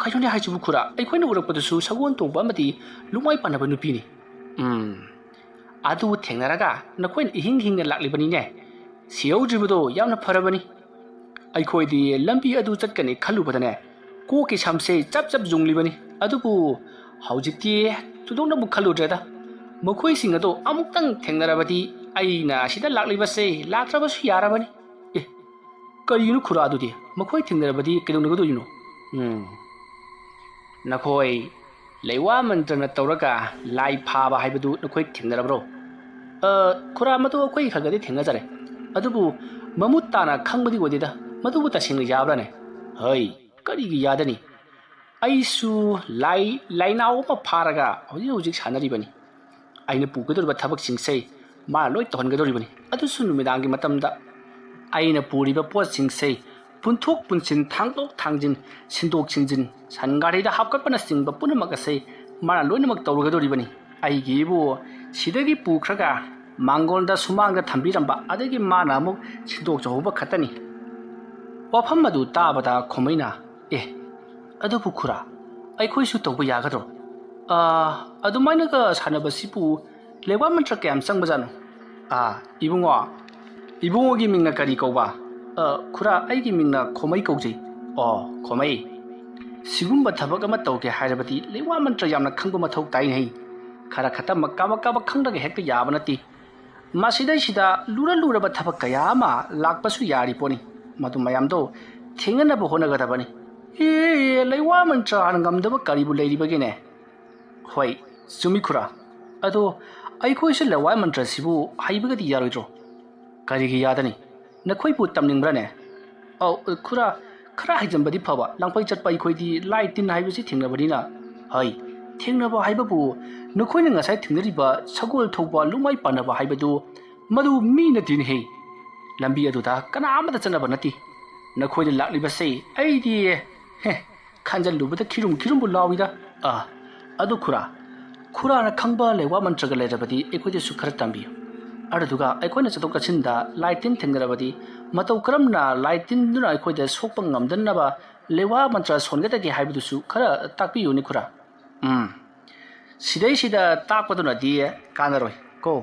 ꯀꯩꯅꯣꯅꯦ ꯍꯥꯏꯁꯤꯕꯨ ꯈꯨꯔꯥ? ꯑꯩꯈꯣꯏꯅ ꯎꯔꯛꯄꯗꯁꯨ ꯁꯒꯣꯜ ꯇꯣꯡꯕ ꯑꯃꯗꯤ ꯂꯨꯃꯥꯏ ꯄꯥꯟꯅꯕ ꯅꯨꯄꯤꯅꯤ꯫" "ꯎꯝ, ꯑꯗꯨ ꯊꯦꯡꯅꯔꯒ ꯅꯈꯣꯏꯅ ꯏꯍꯤꯡ ꯍꯤꯡꯅ ꯂꯥꯛꯂꯤꯕꯅꯤꯅꯦ꯫ ꯁꯤꯍꯧꯗ꯭ꯔꯤꯕꯗꯣ ꯌꯥꯝꯅ ꯐꯔꯕꯅꯤ꯫ ꯑꯩꯈꯣꯏꯗꯤ ꯂꯝꯕꯤ ꯑꯗꯨ ꯆꯠꯀꯅꯤ ꯈꯜꯂꯨꯕꯗꯅꯦ, ꯀꯣꯛꯀꯤ ꯁꯝꯁꯦ ꯆꯞ ꯆꯞ ꯌꯨꯡꯂꯤꯕꯅꯤ꯫ ꯑꯗꯨꯕꯨ ꯍꯧꯖꯤꯛꯇꯤ ꯊꯣꯏꯗꯣꯛꯅꯕꯨ ꯈꯜꯂꯨꯗ꯭ꯔꯦꯗ꯫ ꯃꯈꯣꯏꯁꯤꯡ ꯑꯗꯣ ꯑꯃꯨꯛꯇꯪ ꯊꯦꯡꯅꯔꯕꯗꯤ ꯑꯩꯅ ꯑꯁꯤꯗ ꯂꯥꯛꯂꯤꯕꯁꯦ ꯂꯥꯛꯇ꯭ꯔꯕꯁꯨ ꯌꯥꯔꯕꯅꯤ꯫" "ꯑꯦ, ꯀꯔꯤꯒꯤꯅꯣ ꯈꯨꯔꯥ ꯑꯗꯨꯗꯤ? ꯃꯈꯣꯏ ꯊꯦꯡꯅꯔꯕꯗꯤ ꯀꯩꯗꯧꯅꯒꯗꯣꯏꯅꯣ?" "ꯎꯝ, ꯅꯈꯣꯏ ꯂꯩꯋꯥ ꯃꯟꯇ꯭ꯔꯅ ꯇꯧꯔꯒ ꯂꯥꯏ ꯐꯥꯕ ꯍꯥꯏꯕꯗꯨ ꯅꯈꯣꯏ ꯊꯦꯡꯅꯔꯕ꯭ꯔꯣ? ꯑ, ꯈꯨꯔꯥ, ꯃꯗꯨ ꯑꯩꯈꯣꯏ ꯈꯔ ꯈꯔꯗꯤ ꯊꯦꯡꯅꯖꯔꯦ꯫ ꯑꯗꯨꯕꯨ ꯃꯃꯨꯠ ꯇꯥꯅ ꯈꯪꯕꯗꯤ ꯑꯣꯏꯗꯦꯗ꯫ ꯃꯗꯨꯕꯨ ꯇꯁꯦꯡꯅ ꯌꯥꯕ꯭ꯔꯥꯅꯦ? ꯍꯩ, ꯀꯔꯤꯒꯤ ꯌꯥꯗꯅꯤ? ꯑꯩꯁꯨ ꯂꯥꯏ, ꯂꯥꯏꯅꯥꯎ ꯑꯃ ꯐꯥꯔꯒ ꯍꯧꯖꯤꯛ ꯍꯧꯖꯤꯛ ꯁꯥꯟꯅꯔꯤꯕꯅꯤ꯫ ꯑꯩꯅ ꯄꯨꯒꯗꯧꯔꯤꯕ ꯊꯕꯛꯁꯤꯡꯁꯦ ꯃꯥꯅ ꯂꯣꯏ ꯇꯧꯍꯟꯒꯗꯧꯔꯤꯕꯅꯤ꯫ ꯑꯗꯨꯁꯨ ꯅꯨꯃꯤꯗꯥꯡꯒꯤ ꯃꯇꯝꯗ꯫ ꯑꯩꯅ ꯄꯨꯔꯤꯕ ꯄꯣꯠꯁꯤꯡꯁꯦ ꯄꯨꯟꯊꯣꯛ ꯄꯨꯟꯁꯤꯟ, ꯊꯥꯡꯗꯣꯛ ꯊꯥꯡꯖꯤꯟ, ꯁꯤꯟꯗꯣꯛ ꯁꯤꯟꯖꯤꯟ, ꯁꯟ ꯒꯥꯔꯤꯗ ꯍꯥꯞꯀꯠꯄꯅꯆꯤꯡꯕ ꯄꯨꯝꯅꯃꯛ ꯑꯁꯦ ꯃꯥꯅ ꯂꯣꯏꯅꯃꯛ ꯇꯧꯔꯒꯗꯧꯔꯤꯕꯅꯤ꯫ ꯑꯩꯒꯤꯕꯨ ꯁꯤꯗꯒꯤ ꯄꯨꯈ꯭ꯔꯒ ꯃꯥꯡꯒꯣꯜꯗ ꯁꯨꯃꯥꯡꯗ ꯊꯝꯕꯤꯔꯝꯕ, ꯑꯗꯒꯤ ꯃꯥꯅ ꯑꯃꯨꯛ ꯁꯤꯟꯗꯣꯛꯆꯍꯧꯕ ꯈꯛꯇꯅꯤ꯫ ꯋꯥꯐꯝ ꯑꯗꯨ ꯇꯥꯕꯗ ꯈꯣꯃꯩꯅ, "ꯑꯦ, ꯑꯗꯨꯕꯨ ꯈꯨꯔꯥ, ꯑꯩꯈꯣꯏꯁꯨ ꯇꯧꯕ ꯌꯥꯒꯗ꯭ꯔꯣ? ꯑꯥ, ꯑꯗꯨꯃꯥꯏꯅꯒ ꯁꯥꯟꯅꯕꯁꯤꯕꯨ ꯂꯩꯋꯥ ꯃꯟꯇ꯭ꯔ ꯀꯌꯥꯝ ꯆꯪꯕꯖꯥꯠꯅꯣ?" "ꯑꯥ, ꯏꯕꯨꯡꯉꯣ, ꯏꯕꯨꯡꯉꯣꯒꯤ ꯃꯤꯡꯅ ꯀꯔꯤ ꯀꯧꯕ?" "ꯑ, ꯈꯨꯔꯥ, ꯑꯩꯒꯤ ꯃꯤꯡꯅ ꯈꯣꯃꯩ ꯀꯧꯖꯩ꯫" "ꯑꯣ, ꯈꯣꯃꯩ, ꯁꯤꯒꯨꯝꯕ ꯊꯕꯛ ꯑꯃ ꯇꯧꯒꯦ ꯍꯥꯏꯔꯕꯗꯤ ꯂꯩꯋꯥ ꯃꯟꯇ꯭ꯔ ꯌꯥꯝꯅ ꯈꯪꯕ ꯃꯊꯧ ꯇꯥꯏꯅꯦ꯫ ꯈꯔ ꯈꯛꯇꯃꯛ ꯀꯥꯕꯛ ꯀꯥꯕꯛ ꯈꯪꯂꯒ ꯍꯦꯛꯇ ꯌꯥꯕ ꯅꯠꯇꯦ꯫ ꯃꯁꯤꯗꯩꯁꯤꯗ ꯂꯨꯔ ꯂꯨꯔꯕ ꯊꯕꯛ ꯀꯌꯥ ꯑꯃ ꯂꯥꯛꯄꯁꯨ ꯌꯥꯔꯤ ꯄꯣꯠꯅꯤ꯫ ꯃꯗꯨ ꯃꯌꯥꯝꯗꯣ ꯊꯦꯡꯅꯅꯕ ꯍꯣꯠꯅꯒꯗꯕꯅꯤ꯫" "ꯑꯦ, ꯂꯩꯋꯥ ꯃꯟꯇ꯭ꯔ ꯍꯥꯟꯅ ꯉꯝꯗꯕ ꯀꯔꯤꯕꯨ ꯂꯩꯔꯤꯕꯒꯦꯅꯦ?" "ꯍꯣꯏ, ꯆꯨꯝꯃꯤ ꯈꯨꯔꯥ꯫ ꯑꯗꯣ ꯑꯩꯈꯣꯏꯁꯨ ꯂꯩꯋꯥ ꯃꯟꯇ꯭ꯔꯁꯤꯕꯨ ꯍꯩꯕꯒꯗꯤ ꯌꯥꯔꯣꯏꯗ꯭ꯔꯣ?" "ꯀꯔꯤꯒꯤ ꯌꯥꯗꯅꯤ? ꯅꯈꯣꯏꯕꯨ ꯇꯝꯅꯤꯡꯕ꯭ꯔꯥꯅꯦ?" "ꯑꯧ, ꯈꯨꯔꯥ, ꯈꯔ ꯍꯩꯖꯟꯕꯗꯤ ꯐꯕ, ꯂꯥꯡꯐꯩ ꯆꯠꯄ ꯑꯩꯈꯣꯏꯗꯤ ꯂꯥꯏ ꯇꯤꯟ ꯍꯥꯏꯕꯁꯤ ꯊꯦꯡꯅꯕꯅꯤꯅ꯫" "ꯍꯩ, ꯊꯦꯡꯅꯕ ꯍꯥꯏꯕꯕꯨ ꯅꯈꯣꯏꯅ ꯉꯁꯥꯏ ꯊꯦꯡꯅꯔꯤꯕ ꯁꯒꯣꯜ ꯊꯧꯕ ꯂꯨꯃꯥꯏ ꯄꯥꯟꯅꯕ ꯍꯥꯏꯕꯗꯨ ꯃꯗꯨ ꯃꯤ ꯅꯠꯇꯦꯅꯦꯍꯦ꯫ ꯂꯝꯕꯤ ꯑꯗꯨꯗ ꯀꯅꯥ ꯑꯃꯠꯇ ꯆꯠꯅꯕ ꯅꯠꯇꯦ꯫ ꯅꯈꯣꯏꯅ ꯂꯥꯛꯂꯤꯕꯁꯦ ꯑꯩꯗꯤ, ꯍꯦ, ꯈꯟꯖꯜꯂꯨꯕꯗ ꯈꯤꯔꯨꯝ ꯈꯤꯔꯨꯝꯕꯨ ꯂꯥꯎꯏꯗ꯫ ꯑ, ꯑꯗꯨ ꯈꯨꯔꯥ, ꯈꯨꯔꯥꯅ ꯈꯪꯕ ꯂꯩꯋꯥ ꯃꯟꯇ꯭ꯔꯒ ꯂꯩꯔꯕꯗꯤ ꯑꯩꯈꯣꯏꯗꯁꯨ ꯈꯔ ꯇꯝꯕꯤꯌꯨ꯫ ꯑꯗꯨꯗꯨꯒ ꯑꯩꯈꯣꯏꯅ ꯆꯠꯊꯣꯛ ꯆꯠꯁꯤꯟꯗ ꯂꯥꯏ ꯇꯤꯟ ꯊꯦꯡꯅꯔꯕꯗꯤ ꯃꯇꯧ ꯀꯔꯝꯅ ꯂꯥꯏ ꯇꯤꯟꯗꯨꯅ ꯑꯩꯈꯣꯏꯗ ꯁꯣꯛꯄ ꯉꯝꯗꯅꯕ ꯂꯩꯋꯥ ꯃꯟꯇ꯭ꯔ ꯁꯣꯟꯒꯗꯒꯦ ꯍꯥꯏꯕꯗꯨꯁꯨ ꯈꯔ ꯇꯥꯛꯄꯤꯌꯨꯅꯦ ꯈꯨꯔꯥ꯫ ꯎꯝ, ꯁꯤꯗꯩꯁꯤꯗ ꯇꯥꯛꯄꯗꯨꯅꯗꯤ ꯀꯥꯟꯅꯔꯣꯏ ꯀꯣ꯫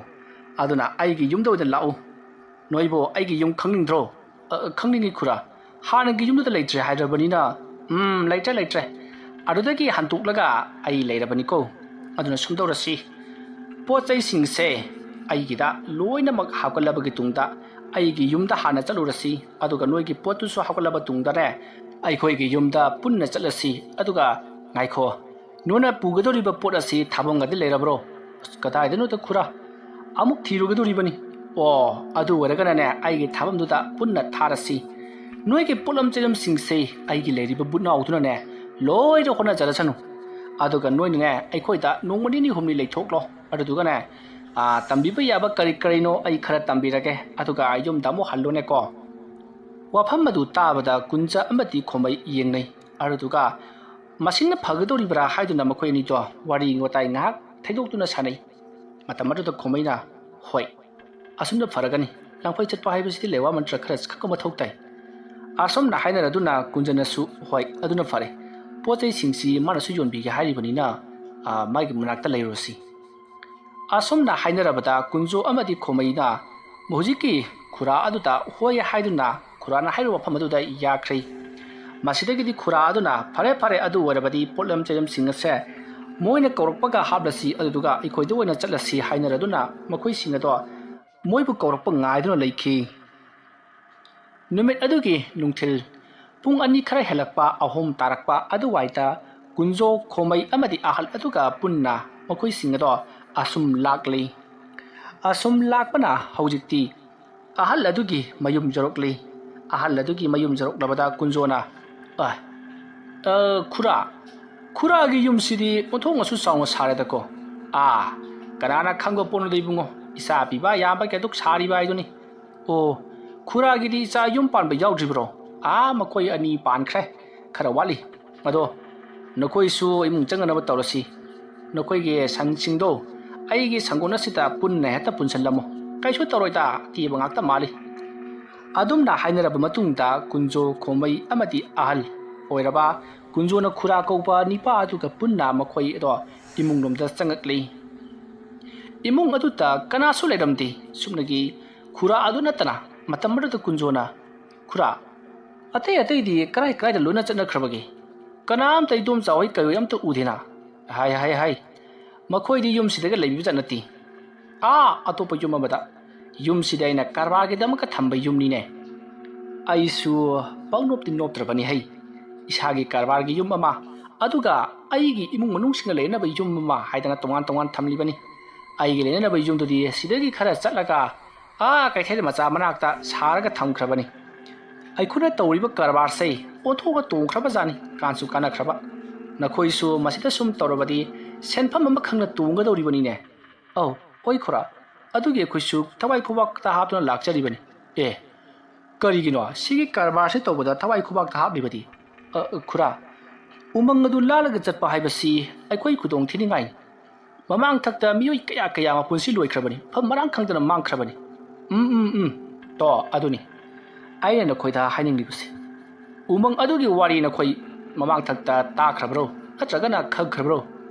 ꯑꯗꯨꯅ ꯑꯩꯒꯤ ꯌꯨꯝꯗ ꯑꯣꯏꯅ ꯂꯥꯛꯎ꯫ ꯅꯣꯏꯕꯨ ꯑꯩꯒꯤ ꯌꯨꯝ ꯈꯪꯅꯤꯡꯗ꯭ꯔꯣ? ꯑ, ꯈꯪꯅꯤꯡꯉꯤ ꯈꯨꯔꯥ꯫ ꯍꯥꯟꯅꯒꯤ ꯌꯨꯝꯗꯨꯗ ꯂꯩꯇ꯭ꯔꯦ ꯍꯥꯏꯔꯕꯅꯤꯅ, ꯎꯝ, ꯂꯩꯇ꯭ꯔꯦ, ꯂꯩꯇ꯭ꯔꯦ꯫ ꯑꯗꯨꯗꯒꯤ ꯍꯟꯗꯣꯛꯂꯒ ꯑꯩ ꯂꯩꯔꯕꯅꯤꯀꯣ꯫ ꯑꯗꯨꯅ ꯁꯨꯝ ꯇꯧꯔꯁꯤ, ꯄꯣꯠ ꯆꯩꯁꯤꯡꯁꯦ ꯑꯩꯒꯤꯗ ꯂꯣꯏꯅꯃꯛ ꯍꯥꯞꯀꯠꯂꯕꯒꯤ ꯇꯨꯡꯗ ꯑꯩꯒꯤ ꯌꯨꯝꯗ ꯍꯥꯟꯅ ꯆꯠꯂꯨꯔꯁꯤ, ꯑꯗꯨꯒ ꯅꯣꯏꯒꯤ ꯄꯣꯠꯇꯨꯁꯨ ꯍꯥꯞꯀꯠꯂꯕ ꯇꯨꯡꯗꯅꯦ ꯑꯩꯈꯣꯏꯒꯤ ꯌꯨꯝꯗ ꯄꯨꯟꯅ ꯆꯠꯂꯁꯤ꯫ ꯑꯗꯨꯒ ꯉꯥꯏꯈꯣ, ꯅꯣꯏꯅ ꯄꯨꯒꯗꯧꯔꯤꯕ ꯄꯣꯠ ꯑꯁꯤ ꯊꯥꯐꯝꯒꯗꯤ ꯂꯩꯔꯕ꯭ꯔꯣ? "ꯑꯁ, ꯀꯗꯥꯏꯗꯅꯣꯗ ꯈꯨꯔꯥ, ꯑꯃꯨꯛ ꯊꯤꯔꯨꯒꯗꯧꯔꯤꯕꯅꯤ꯫ ꯑꯣ, ꯑꯗꯨ ꯑꯣꯏꯔꯒꯅꯅꯦ, ꯑꯩꯒꯤ ꯊꯥꯐꯝꯗꯨꯗ ꯄꯨꯟꯅ ꯊꯥꯔꯁꯤ꯫ ꯅꯣꯏꯒꯤ ꯄꯣꯠꯂꯝ ꯆꯩꯂꯝꯁꯤꯡꯁꯦ ꯑꯩꯒꯤ ꯂꯩꯔꯤꯕ ꯕꯨꯠꯅꯥꯎꯗꯨꯅꯅꯦ ꯂꯣꯏꯅ ꯍꯣꯠꯅꯖꯔꯁꯅꯨ꯫ ꯑꯗꯨꯒ ꯅꯣꯏꯅꯅꯦ ꯑꯩꯈꯣꯏꯗ ꯅꯣꯡꯃ ꯅꯤꯅꯤ ꯍꯨꯝꯅꯤ ꯂꯩꯊꯣꯛꯂꯣ꯫ ꯑꯗꯨꯗꯨꯒꯅꯦ, ꯑꯥ, ꯇꯝꯕꯤꯕ ꯌꯥꯕ ꯀꯔꯤ ꯀꯔꯤꯅꯣ ꯑꯩ ꯈꯔ ꯇꯝꯕꯤꯔꯒꯦ, ꯑꯗꯨꯒ ꯌꯨꯝꯗ ꯑꯃꯨꯛ ꯍꯜꯂꯣꯅꯦꯀꯣ"꯫ ꯋꯥꯐꯝ ꯑꯗꯨ ꯇꯥꯕꯗ ꯀꯨꯟꯖ ꯑꯃꯗꯤ ꯈꯣꯃꯩ ꯌꯦꯡꯅꯩ꯫ ꯑꯗꯨꯗꯨꯒ ꯃꯁꯤꯅ ꯐꯒꯗꯧꯔꯤꯕ꯭ꯔꯥ ꯍꯥꯏꯗꯨꯅ ꯃꯈꯣꯏ ꯑꯅꯤꯗꯣ ꯋꯥꯔꯤ ꯋꯥꯇꯥꯏ ꯉꯥꯏꯍꯥꯛ ꯊꯩꯗꯣꯛꯇꯨꯅ ꯁꯥꯟꯅꯩ꯫ ꯃꯇꯝ ꯑꯗꯨꯗ ꯈꯣꯃꯩꯅ, "ꯍꯣꯏ, ꯑꯁꯨꯝꯅ ꯐꯔꯒꯅꯤ꯫ ꯂꯥꯡꯐꯩ ꯆꯠꯄ ꯍꯥꯏꯕꯁꯤꯗꯤ ꯂꯩꯋꯥ ꯃꯟꯇ꯭ꯔ ꯈꯔ ꯈꯛ ꯃꯊꯧ ꯇꯥꯏ꯫ ꯑꯁꯨꯝꯅ ꯍꯥꯏꯅꯔꯗꯨꯅ ꯀꯨꯟꯖꯅꯁꯨ, ꯍꯣꯏ, ꯑꯗꯨꯅ ꯐꯔꯦ꯫ ꯄꯣꯠ ꯆꯩꯁꯤꯡꯁꯤ ꯃꯥꯅꯁꯨ ꯌꯣꯟꯕꯤꯒꯦ ꯍꯥꯏꯔꯤꯕꯅꯤꯅ, ꯑꯥ, ꯃꯥꯒꯤ ꯃꯅꯥꯛꯇ ꯂꯩꯔꯨꯔꯁꯤ"꯫ ꯑꯁꯨꯝꯅ ꯍꯥꯏꯅꯔꯕꯗ ꯀꯨꯟꯖꯣ ꯑꯃꯗꯤ ꯈꯣꯃꯩꯅ ꯍꯧꯖꯤꯛꯀꯤ ꯈꯨꯔꯥ ꯑꯗꯨꯗ ꯍꯣꯏ ꯍꯥꯏꯗꯨꯅ ꯈꯨꯔꯥꯅ ꯍꯥꯏꯔꯤꯕ ꯃꯐꯝ ꯑꯗꯨꯗ ꯌꯥꯈ꯭ꯔꯦ꯫ ꯃꯁꯤꯗꯒꯤꯗꯤ ꯈꯨꯔꯥ ꯑꯗꯨꯅ, "ꯐꯔꯦ, ꯐꯔꯦ, ꯑꯗꯨ ꯑꯣꯏꯔꯕꯗꯤ ꯄꯣꯠꯂꯝ ꯆꯩꯂꯝꯁꯤꯡ ꯑꯁꯦ ꯃꯣꯏꯅ ꯀꯧꯔꯛꯄꯒ ꯍꯥꯞꯂꯁꯤ, ꯑꯗꯨꯗꯨꯒ ꯑꯩꯈꯣꯏꯗ ꯑꯣꯏꯅ ꯆꯠꯂꯁꯤ" ꯍꯥꯏꯅꯔꯗꯨꯅ ꯃꯈꯣꯏꯁꯤꯡ ꯑꯗꯣ ꯃꯣꯏꯕꯨ ꯀꯧꯔꯛꯄ ꯉꯥꯏꯗꯨꯅ ꯂꯩꯈꯤ꯫ ꯅꯨꯃꯤꯠ ꯑꯗꯨꯒꯤ ꯅꯨꯡꯊꯤꯜ ꯄꯨꯡ ꯑꯅꯤ ꯈꯔ ꯍꯦꯜꯂꯛꯄ, ꯑꯍꯨꯝ ꯇꯥꯔꯛꯄ ꯑꯗꯨꯋꯥꯏꯗ ꯀꯨꯟꯖꯣ, ꯈꯣꯃꯩ ꯑꯃꯗꯤ ꯑꯍꯜ ꯑꯗꯨꯒ ꯄꯨꯟꯅ ꯃꯈꯣꯏꯁꯤꯡ ꯑꯗꯣ ꯑꯁꯨꯝ ꯂꯥꯛꯂꯤ꯫ ꯑꯁꯨꯝ ꯂꯥꯛꯄꯅ ꯍꯧꯖꯤꯛꯇꯤ ꯑꯍꯜ ꯑꯗꯨꯒꯤ ꯃꯌꯨꯝ ꯌꯧꯔꯛꯂꯤ꯫ ꯑꯍꯜ ꯑꯗꯨꯒꯤ ꯃꯌꯨꯝ ꯌꯧꯔꯛꯂꯕꯗ ꯀꯨꯟꯖꯣꯅ, "ꯑ, ꯑ, ꯈꯨꯔꯥ, ꯈꯨꯔꯥꯒꯤ ꯌꯨꯝꯁꯤꯗꯤ ꯑꯣꯟꯊꯣꯛꯅꯁꯨ ꯆꯥꯎꯅ ꯁꯥꯔꯦꯗꯀꯣ꯫ ꯑꯥ, ꯀꯅꯥꯅ ꯈꯪꯕ ꯄꯣꯠꯅꯣꯗ ꯏꯕꯨꯡꯉꯣ, ꯏꯆꯥ ꯄꯤꯕ ꯌꯥꯕ ꯀꯌꯥꯗꯨꯛ ꯁꯥꯔꯤꯕ ꯍꯥꯏꯗꯨꯅꯤ꯫ ꯑꯣ, ꯈꯨꯔꯥꯒꯤꯗꯤ ꯏꯆꯥ ꯌꯨꯝ ꯄꯥꯟꯕ ꯌꯥꯎꯗ꯭ꯔꯤꯕ꯭ꯔꯣ?" "ꯑꯥ, ꯃꯈꯣꯏ ꯑꯅꯤ ꯄꯥꯟꯈ꯭ꯔꯦ, ꯈꯔ ꯋꯥꯠꯂꯤ꯫ ꯑꯗꯣ ꯅꯈꯣꯏꯁꯨ ꯏꯃꯨꯡ ꯆꯪꯅꯅꯕ ꯇꯧꯔꯁꯤ꯫ ꯅꯈꯣꯏꯒꯤ ꯁꯪꯁꯤꯡꯗꯣ ꯑꯩꯒꯤ ꯁꯪꯒꯣꯟ ꯑꯁꯤꯗ ꯄꯨꯟꯅ ꯍꯦꯛꯇ ꯄꯨꯟꯁꯤꯜꯂꯝꯃꯣ꯫ ꯀꯩꯁꯨ ꯇꯧꯔꯣꯏꯗ, ꯑꯇꯦꯕ ꯉꯥꯛꯇ ꯃꯥꯜꯂꯤ"꯫ ꯑꯗꯨꯝꯅ ꯍꯥꯏꯅꯔꯕ ꯃꯇꯨꯡꯗ ꯀꯨꯟꯖꯣ, ꯈꯣꯃꯩ ꯑꯃꯗꯤ ꯑꯍꯜ ꯑꯣꯏꯔꯕ ꯀꯨꯟꯖꯣꯅ ꯈꯨꯔꯥ ꯀꯧꯕ ꯅꯤꯄꯥ ꯑꯗꯨꯒ ꯄꯨꯟꯅ ꯃꯈꯣꯏ ꯑꯗꯣ ꯏꯃꯨꯡꯂꯣꯝꯗ ꯆꯪꯉꯛꯂꯤ꯫ ꯏꯃꯨꯡ ꯑꯗꯨꯗ ꯀꯅꯥꯁꯨ ꯂꯩꯔꯝꯗꯦ꯫ ꯁꯨꯞꯅꯒꯤ ꯈꯨꯔꯥ ꯑꯗꯨ ꯅꯠꯇꯅ ꯃꯇꯝ ꯑꯗꯨꯗ ꯀꯨꯟꯖꯣꯅ, "ꯈꯨꯔꯥ, ꯑꯇꯩ ꯑꯇꯩꯗꯤ ꯀꯔꯥꯏ ꯀꯔꯥꯏꯗ ꯂꯣꯏꯅ ꯆꯠꯅꯈ꯭ꯔꯕꯒꯦ? ꯀꯅꯥꯝꯇ ꯏꯗꯣꯝꯆꯥ ꯍꯣꯏ ꯀꯩꯍꯣꯏ ꯑꯝꯇ ꯎꯗꯦꯅ?" "ꯍꯥꯏ, ꯍꯥꯏ, ꯍꯥꯏ, ꯃꯈꯣꯏꯗꯤ ꯌꯨꯝꯁꯤꯗꯒ ꯂꯩꯕꯤꯕ ꯖꯥꯠ ꯅꯠꯇꯦ꯫ ꯑꯥ, ꯑꯇꯣꯞꯄ ꯌꯨꯝ ꯑꯃꯗ꯫ ꯌꯨꯝꯁꯤꯗꯤ ꯑꯩꯅ ꯀꯔꯕꯥꯔꯒꯤꯗꯃꯛꯇ ꯊꯝꯕ ꯌꯨꯝꯅꯤꯅꯦ꯫ ꯑꯩꯁꯨ ꯄꯪꯅꯣꯞꯇꯤ ꯅꯣꯞꯇ꯭ꯔꯕꯅꯤ ꯍꯩ꯫ ꯏꯁꯥꯒꯤ ꯀꯔꯕꯥꯔꯒꯤ ꯌꯨꯝ ꯑꯃ ꯑꯗꯨꯒ ꯑꯩꯒꯤ ꯏꯃꯨꯡ ꯃꯅꯨꯡꯁꯤꯡꯒ ꯂꯩꯅꯅꯕ ꯌꯨꯝ ꯑꯃ ꯍꯥꯏꯗꯅ ꯇꯣꯉꯥꯟ ꯇꯣꯉꯥꯟ ꯊꯝꯂꯤꯕꯅꯤ꯫ ꯑꯩꯒꯤ ꯂꯩꯅꯅꯕ ꯌꯨꯝꯗꯨꯗꯤ ꯁꯤꯗꯒꯤ ꯈꯔ ꯆꯠꯂꯒ ꯑꯥ ꯀꯩꯊꯦꯜ ꯃꯆꯥ ꯃꯅꯥꯛꯇ ꯁꯥꯔꯒ ꯊꯝꯈ꯭ꯔꯕꯅꯤ꯫ ꯑꯩꯈꯣꯏꯅ ꯇꯧꯔꯤꯕ ꯀꯔꯕꯥꯔꯁꯦ ꯑꯣꯟꯊꯣꯛꯑꯒ ꯇꯣꯡꯈ꯭ꯔꯕ ꯖꯥꯠꯅꯤ, ꯀꯥꯟꯁꯨ ꯀꯥꯟꯅꯈ꯭ꯔꯕ꯫ ꯅꯈꯣꯏꯁꯨ ꯃꯁꯤꯗ ꯁꯨꯝ ꯇꯧꯔꯕꯗꯤ ꯁꯦꯟꯐꯝ ꯑꯃ ꯈꯪꯅ ꯇꯣꯡꯒꯗꯧꯔꯤꯕꯅꯤꯅꯦ꯫ ꯑꯧ, ꯍꯣꯏ ꯈꯨꯔꯥ, ꯑꯗꯨꯒꯤ ꯑꯩꯈꯣꯏꯁꯨ ꯊꯋꯥꯏ ꯈꯨꯕꯥꯛꯇ ꯍꯥꯞꯇꯨꯅ ꯂꯥꯛꯆꯔꯤꯕꯅꯤ꯫ ꯑꯦ, ꯀꯔꯤꯒꯤꯅꯣ ꯁꯤꯒꯤ ꯀꯔꯕꯥꯔꯁꯤ ꯇꯧꯕꯗ ꯊꯋꯥꯏ ꯈꯨꯕꯥꯛꯇ ꯍꯥꯞꯂꯤꯕꯗꯤ? ꯑ, ꯈꯨꯔꯥ, ꯎꯃꯪ ꯑꯗꯨ ꯂꯥꯜꯂꯒ ꯆꯠꯄ ꯍꯥꯏꯕꯁꯤ ꯑꯩꯈꯣꯏ ꯈꯨꯗꯣꯡ ꯊꯤꯅꯤꯡꯉꯥꯏꯅꯤ꯫ ꯃꯃꯥꯡ ꯊꯛꯇ ꯃꯤꯑꯣꯏ ꯀꯌꯥ ꯀꯌꯥ ꯃꯄꯨꯟꯁꯤ ꯂꯣꯏꯈ꯭ꯔꯕꯅꯤ, ꯃꯐꯝ ꯃꯔꯥꯡ ꯈꯪꯗꯅ ꯃꯥꯡꯈ꯭ꯔꯕꯅꯤ꯫ ꯎꯝ, ꯎꯝ, ꯎꯝ, ꯇꯣ, ꯑꯗꯨꯅꯤ꯫ ꯑꯩꯅ ꯅꯈꯣꯏꯗ ꯍꯥꯏꯅꯤꯡꯂꯤꯕꯁꯤ, ꯎꯃꯪ ꯑꯗꯨꯒꯤ ꯋꯥꯔꯤ ꯅꯈꯣꯏ ꯃꯃꯥꯡ ꯊꯛꯇ ꯇꯥꯈ꯭ꯔꯕ꯭ꯔꯣ? ꯅꯠꯇ꯭ꯔꯒꯅ ꯈꯪꯈ꯭ꯔꯕ꯭ꯔꯣ?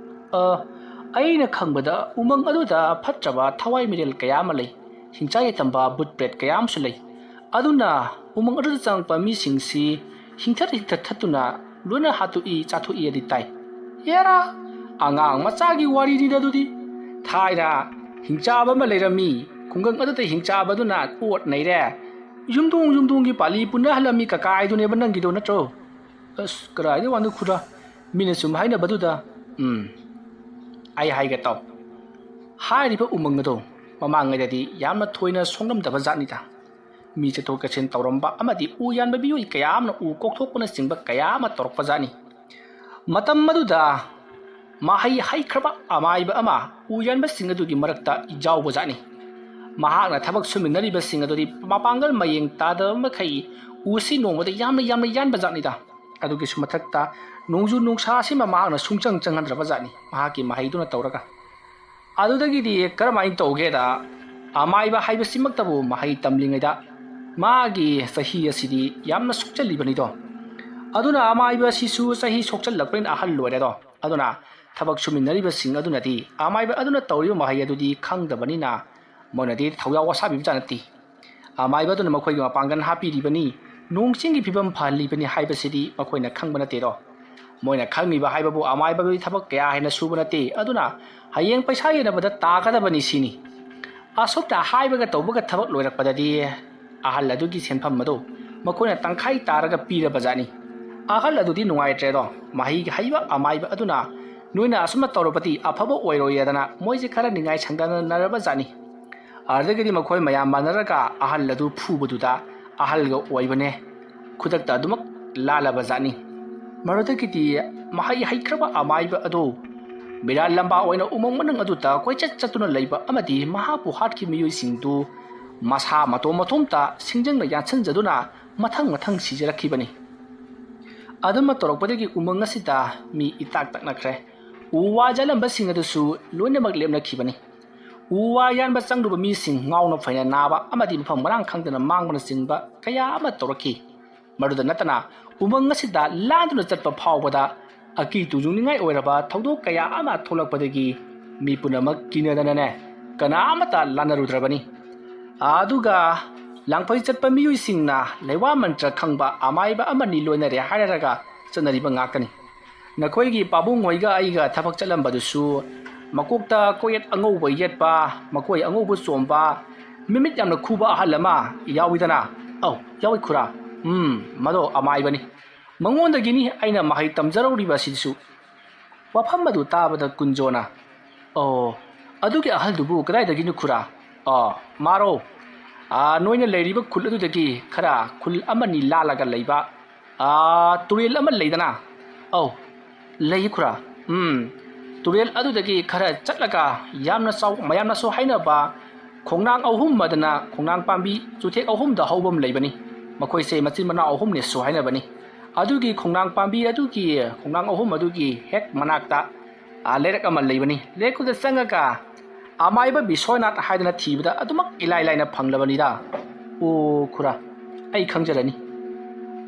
ꯑ, ꯑꯩꯅ ꯈꯪꯕꯗ ꯎꯃꯪ ꯑꯗꯨꯗ ꯐꯠꯇ꯭ꯔꯕ ꯊꯋꯥꯏ ꯃꯤꯔꯦꯜ ꯀꯌꯥ ꯑꯃ ꯂꯩ, ꯍꯤꯡꯆꯥꯏ ꯌꯥꯏꯇꯝꯕ ꯕꯨꯠ ꯄ꯭ꯔꯦꯠ ꯀꯌꯥ ꯑꯃꯁꯨ ꯂꯩ꯫ ꯑꯗꯨꯅ ꯎꯃꯪ ꯑꯗꯨꯗ ꯆꯪꯉꯛꯄ ꯃꯤꯁꯤꯡꯁꯤ ꯍꯤꯡꯊꯠ ꯍꯤꯡꯊꯠ ꯊꯠꯇꯨꯅ ꯂꯣꯏꯅ ꯍꯥꯠꯇꯣꯛꯏ, ꯆꯥꯊꯣꯛꯏ ꯑꯗꯤ ꯇꯥꯏ꯫ ꯍꯦꯔꯥ, ꯑꯉꯥꯡ ꯃꯆꯥꯒꯤ ꯋꯥꯔꯤꯅꯤꯗ ꯑꯗꯨꯗꯤ꯫ ꯊꯥꯏꯅ ꯍꯤꯡꯆꯥꯕ ꯑꯃ ꯂꯩꯔꯝꯃꯤ, ꯈꯨꯡꯒꯪ ꯑꯗꯨꯗ ꯍꯤꯡꯆꯥꯕꯗꯨꯅ ꯑꯣꯠ ꯅꯩꯔꯦ꯫ ꯌꯨꯝꯊꯣꯡ ꯌꯨꯝꯊꯣꯡꯒꯤ ꯄꯥꯜꯂꯤ ꯄꯨꯅꯍꯜꯂꯝꯃꯤ ꯀꯀꯥ ꯍꯥꯏꯗꯨꯅꯦꯕ ꯅꯪꯒꯤꯗꯣ ꯅꯠꯇ꯭ꯔꯣ? ꯑꯁ, ꯀꯗꯥꯏꯗꯩ ꯋꯥꯅꯣ ꯈꯨꯔꯥ? ꯃꯤꯅ ꯁꯨꯝ ꯍꯥꯏꯅꯕꯗꯨꯗ, ꯎꯝ, ꯑꯩ ꯍꯥꯏꯒꯦ ꯇꯥꯎ꯫ ꯍꯥꯏꯔꯤꯕ ꯎꯃꯪ ꯑꯗꯣ ꯃꯃꯥꯡꯉꯩꯗꯗꯤ ꯌꯥꯝꯅ ꯊꯣꯏꯅ ꯁꯣꯛꯂꯝꯗꯕ ꯖꯥꯠꯅꯤꯗ꯫ ꯃꯤ ꯆꯠꯊꯣꯛ ꯆꯠꯁꯤꯟ ꯇꯧꯔꯝꯕ ꯑꯃꯗꯤ ꯎ ꯌꯥꯟꯕ ꯃꯤꯑꯣꯏ ꯀꯌꯥ ꯑꯃꯅ ꯎ ꯀꯣꯛꯊꯣꯛꯄꯅꯆꯤꯡꯕ ꯀꯌꯥ ꯑꯃ ꯇꯧꯔꯛꯄ ꯖꯥꯠꯅꯤ꯫ ꯃꯇꯝ ꯑꯗꯨꯗ ꯃꯍꯩ ꯍꯩꯈ꯭ꯔꯕ ꯑꯃꯥꯏꯕ ꯑꯃ ꯎ ꯌꯥꯟꯕꯁꯤꯡ ꯑꯗꯨꯒꯤ ꯃꯔꯛꯇ ꯌꯥꯎꯕ ꯖꯥꯠꯅꯤ꯫ ꯃꯍꯥꯛꯅ ꯊꯕꯛ ꯁꯨꯃꯤꯟꯅꯔꯤꯕꯁꯤꯡ ꯑꯗꯨꯗꯤ ꯃꯄꯥꯡꯒꯜ ꯃꯌꯦꯡ ꯇꯥꯗꯕ ꯃꯈꯩ ꯎꯁꯤ ꯅꯣꯡꯃꯗ ꯌꯥꯝꯅ ꯌꯥꯝꯅ ꯌꯥꯟꯕ ꯖꯥꯠꯅꯤꯗ꯫ ꯑꯗꯨꯒꯤꯁꯨ ꯃꯊꯛꯇ ꯅꯣꯡꯖꯨ ꯅꯨꯡꯁꯥ ꯑꯁꯤꯃ ꯃꯍꯥꯛꯅ ꯁꯨꯡꯆꯪ ꯆꯪꯍꯟꯗ꯭ꯔꯕ ꯖꯥꯠꯅꯤ, ꯃꯍꯥꯛꯀꯤ ꯃꯍꯩꯗꯨꯅ ꯇꯧꯔꯒ꯫ ꯑꯗꯨꯗꯒꯤꯗꯤ ꯀꯔꯝꯍꯥꯏꯅ ꯇꯧꯒꯦꯗ, ꯑꯃꯥꯏꯕ ꯍꯥꯏꯕꯁꯤꯃꯛꯇꯕꯨ ꯃꯍꯩ ꯇꯝꯂꯤꯉꯩꯗ ꯃꯥꯒꯤ ꯆꯍꯤ ꯑꯁꯤꯗꯤ ꯌꯥꯝꯅ ꯁꯣꯛꯆꯜꯂꯤꯕꯅꯤꯗꯣ꯫ ꯑꯗꯨꯅ ꯑꯃꯥꯏꯕ ꯑꯁꯤꯁꯨ ꯆꯍꯤ ꯁꯣꯛꯆꯜꯂꯛꯄꯅꯤꯅ ꯑꯍꯜ ꯑꯣꯏꯔꯦꯗꯣ꯫ ꯑꯗꯨꯅ ꯊꯕꯛ ꯁꯨꯃꯤꯟꯅꯔꯤꯕꯁꯤꯡ ꯑꯗꯨꯅꯗꯤ ꯑꯃꯥꯏꯕ ꯑꯗꯨꯅ ꯇꯧꯔꯤꯕ ꯃꯍꯩ ꯑꯗꯨꯗꯤ ꯈꯪꯗꯕꯅꯤꯅ ꯃꯣꯏꯅꯗꯤ ꯊꯧꯌꯥꯎ ꯋꯥꯁꯥꯕꯤꯕ ꯖꯥꯠ ꯅꯠꯇꯦ꯫ ꯑꯃꯥꯏꯕ ꯑꯗꯨꯅ ꯃꯈꯣꯏꯒꯤ ꯃꯄꯥꯡꯒꯜ ꯍꯥꯞꯄꯤꯔꯤꯕꯅꯤ, ꯅꯣꯡ ꯆꯤꯡꯒꯤ ꯐꯤꯕꯝ ꯐꯍꯜꯂꯤꯕꯅꯤ ꯍꯥꯏꯕꯁꯤꯗꯤ ꯃꯈꯣꯏꯅ ꯈꯪꯕ ꯅꯠꯇꯦꯗꯣ꯫ ꯃꯣꯏꯅ ꯈꯪꯂꯤꯕ ꯍꯥꯏꯕꯕꯨ ꯑꯃꯥꯏꯕꯒꯤ ꯊꯕꯛ ꯀꯌꯥ ꯍꯦꯟꯅ ꯁꯨꯕ ꯅꯠꯇꯦ꯫ ꯑꯗꯨꯅ ꯍꯌꯦꯡ ꯄꯩꯁꯥ ꯌꯦꯟꯅꯕꯗ ꯇꯥꯒꯗꯕꯅꯤ ꯁꯤꯅꯤ꯫ ꯑꯁꯨꯝꯅ ꯍꯥꯏꯕꯒ ꯇꯧꯕꯒ ꯊꯕꯛ ꯂꯣꯏꯔꯛꯄꯗꯗꯤ ꯑꯍꯜ ꯑꯗꯨꯒꯤ ꯁꯦꯟꯐꯝ ꯑꯗꯨ ꯃꯈꯣꯏꯅ ꯇꯪꯈꯥꯏ ꯇꯥꯔꯒ ꯄꯤꯔꯕ ꯖꯥꯠꯅꯤ꯫ ꯑꯍꯜ ꯑꯗꯨꯗꯤ ꯅꯨꯡꯉꯥꯏꯇ꯭ꯔꯦꯗꯣ꯫ ꯃꯍꯩ ꯍꯩꯕ ꯑꯃꯥꯏꯕ ꯑꯗꯨꯅ ꯅꯣꯏꯅ ꯑꯁꯨꯝꯅ ꯇꯧꯔꯕꯗꯤ ꯑꯐꯕ ꯑꯣꯏꯔꯣꯏꯌꯦꯗꯅ ꯃꯣꯏꯁꯦ ꯈꯔ ꯅꯤꯡꯉꯥꯏ ꯁꯪꯗꯅꯔꯕ ꯖꯥꯠꯅꯤ꯫ ꯑꯗꯨꯗꯒꯤꯗꯤ ꯃꯈꯣꯏ ꯃꯌꯥꯝ ꯃꯥꯟꯅꯔꯒ ꯑꯍꯜ ꯑꯗꯨ ꯐꯨꯕꯗꯨꯗ ꯑꯍꯜꯒ ꯑꯣꯏꯕꯅꯦ ꯈꯨꯗꯛꯇ ꯑꯗꯨꯃꯛ ꯂꯥꯜꯂꯕ ꯖꯥꯠꯅꯤ꯫ ꯃꯗꯨꯗꯒꯤꯗꯤ ꯃꯍꯩ ꯍꯩꯈ꯭ꯔꯕ ꯑꯃꯥꯏꯕ ꯑꯗꯨ ꯕꯤꯔꯥ ꯂꯝꯕꯥ ꯑꯣꯏꯅ ꯎꯃꯪ ꯃꯅꯨꯡ ꯑꯗꯨꯗ ꯀꯣꯏꯆꯠ ꯆꯠꯇꯨꯅ ꯂꯩꯕ ꯑꯃꯗꯤ ꯃꯍꯥꯛꯄꯨ ꯍꯥꯠꯈꯤꯕ ꯃꯤꯑꯣꯏꯁꯤꯡꯗꯨ ꯃꯁꯥ ꯃꯇꯣꯝ ꯃꯇꯣꯝꯇ ꯁꯤꯡꯖꯪꯅ ꯌꯥꯟꯁꯤꯟꯖꯗꯨꯅ ꯃꯊꯪ ꯃꯊꯪ ꯁꯤꯖꯔꯛꯈꯤꯕꯅꯤ꯫ ꯑꯗꯨꯃ ꯇꯧꯔꯛꯄꯗꯒꯤ ꯎꯃꯪ ꯑꯁꯤꯗ ꯃꯤ ꯏꯇꯥꯛ ꯇꯛꯅꯈ꯭ꯔꯦ꯫ ꯎ ꯋꯥ ꯌꯥꯜꯂꯝꯕꯁꯤꯡ ꯑꯗꯨꯁꯨ ꯂꯣꯏꯅꯃꯛ ꯂꯦꯞꯅꯈꯤꯕꯅꯤ꯫ ꯎ ꯋꯥ ꯌꯥꯟꯕ ꯆꯪꯂꯨꯕ ꯃꯤꯁꯤꯡ ꯉꯥꯎꯅ ꯐꯩꯅ ꯅꯥꯕ ꯑꯃꯗꯤ ꯃꯐꯝ ꯃꯔꯥꯡ ꯈꯪꯗꯅ ꯃꯥꯡꯕꯅꯆꯤꯡꯕ ꯀꯌꯥ ꯑꯃ ꯇꯧꯔꯛꯈꯤ꯫ ꯃꯗꯨꯗ ꯅꯠꯇꯅ ꯎꯃꯪ ꯑꯁꯤꯗ ꯂꯥꯟꯗꯨꯅ ꯆꯠꯄ ꯐꯥꯎꯕꯗ ꯑꯀꯤ ꯇꯨꯖꯨꯡꯅꯤꯡꯉꯥꯏ ꯑꯣꯏꯔꯕ ꯊꯧꯗꯣꯛ ꯀꯌꯥ ꯑꯃ ꯊꯣꯛꯂꯛꯄꯗꯒꯤ ꯃꯤ ꯄꯨꯝꯅꯃꯛ ꯀꯤꯅꯗꯅꯅꯦ ꯀꯅꯥ ꯑꯃꯠꯇ ꯂꯥꯟꯅꯔꯨꯗ꯭ꯔꯕꯅꯤ꯫ ꯑꯗꯨꯒ ꯂꯥꯡꯐꯩ ꯆꯠꯄ ꯃꯤꯑꯣꯏꯁꯤꯡꯅ ꯂꯩꯋꯥ ꯃꯟꯇ꯭ꯔ ꯈꯪꯕ ꯑꯃꯥꯏꯕ ꯑꯃꯅꯤ ꯂꯣꯏꯅꯔꯦ ꯍꯥꯏꯔꯒ ꯆꯠꯅꯔꯤꯕ ꯉꯥꯛꯇꯅꯤ꯫ ꯅꯈꯣꯏꯒꯤ ꯄꯥꯕꯨꯡ ꯍꯣꯏꯒ ꯑꯩꯒ ꯊꯕꯛ ꯆꯠꯂꯝꯕꯗꯨꯁꯨ ꯃꯀꯣꯛꯇ ꯀꯣꯌꯦꯠ ꯑꯉꯧꯕ ꯌꯦꯠꯄ, ꯃꯀꯣꯏ ꯑꯉꯧꯕ ꯆꯣꯝꯕ, ꯃꯃꯤꯠ ꯌꯥꯝꯅ ꯈꯨꯕ ꯑꯍꯜ ꯑꯃ ꯌꯥꯎꯏꯗꯅ? ꯑꯧ, ꯌꯥꯎꯏ ꯈꯨꯔꯥ꯫ ꯎꯝ, ꯃꯗꯣ ꯑꯃꯥꯏꯕꯅꯤ꯫ ꯃꯉꯣꯟꯗꯒꯤꯅꯤ ꯑꯩꯅ ꯃꯍꯩ ꯇꯝꯖꯔꯧꯔꯤꯕ ꯑꯁꯤꯁꯨ꯫ ꯋꯥꯐꯝ ꯑꯗꯨ ꯇꯥꯕꯗ ꯀꯨꯟꯖꯣꯅ, "ꯑꯣ, ꯑꯗꯨꯒꯤ ꯑꯍꯜꯗꯨꯕꯨ ꯀꯗꯥꯏꯗꯒꯤꯅꯣ ꯈꯨꯔꯥ?" "ꯑꯣ, ꯃꯥꯔꯣ? ꯑꯥ, ꯅꯣꯏꯅ ꯂꯩꯔꯤꯕ ꯈꯨꯜ ꯑꯗꯨꯗꯒꯤ ꯈꯔ ꯈꯨꯜ ꯑꯃꯅꯤ ꯂꯥꯜꯂꯒ ꯂꯩꯕ, ꯑꯥ, ꯇꯨꯔꯦꯜ ꯑꯃ ꯂꯩꯗꯅ?" "ꯑꯧ, ꯂꯩ ꯈꯨꯔꯥ꯫ ꯎꯝ, ꯇꯨꯔꯦꯜ ꯑꯗꯨꯗꯒꯤ ꯈꯔ ꯆꯠꯂꯒ ꯌꯥꯝꯅ ꯆꯥꯎ-, ꯃꯌꯥꯝꯅꯁꯨ ꯍꯥꯏꯅꯕ ꯈꯣꯡꯅꯥꯡ ꯑꯍꯨꯝ ꯑꯗꯨꯅ ꯈꯣꯡꯅꯥꯡ ꯄꯥꯝꯕꯤ ꯆꯨꯊꯦꯛ ꯑꯍꯨꯝꯗ ꯍꯧꯕ ꯑꯃ ꯂꯩꯕꯅꯤ꯫ ꯃꯈꯣꯏꯁꯦ ꯃꯆꯤꯟ ꯃꯅꯥꯎ ꯑꯍꯨꯝꯅꯦꯁꯨ ꯍꯥꯏꯅꯕꯅꯤ꯫ ꯑꯗꯨꯒꯤ ꯈꯣꯡꯅꯥꯡ ꯄꯥꯝꯕꯤ ꯑꯗꯨꯒꯤ ꯈꯣꯡꯅꯥꯡ ꯑꯍꯨꯝ ꯑꯗꯨꯒꯤ ꯍꯦꯛ ꯃꯅꯥꯛꯇ, ꯑꯥ, ꯂꯩꯔꯛ ꯑꯃ ꯂꯩꯕꯅꯤ꯫ ꯂꯩꯔꯛꯇꯨꯗ ꯆꯪꯉꯒ ꯑꯃꯥꯏꯕ ꯕꯤꯁ꯭ꯋꯥꯅꯥꯊ ꯍꯥꯏꯗꯅ ꯊꯤꯕꯗ ꯑꯗꯨꯃꯛ ꯏꯂꯥꯏ ꯂꯥꯏꯅ ꯐꯪꯂꯕꯅꯤꯗ꯫ ꯑꯣ ꯈꯨꯔꯥ, ꯑꯩ ꯈꯪꯖꯔꯅꯤ꯫"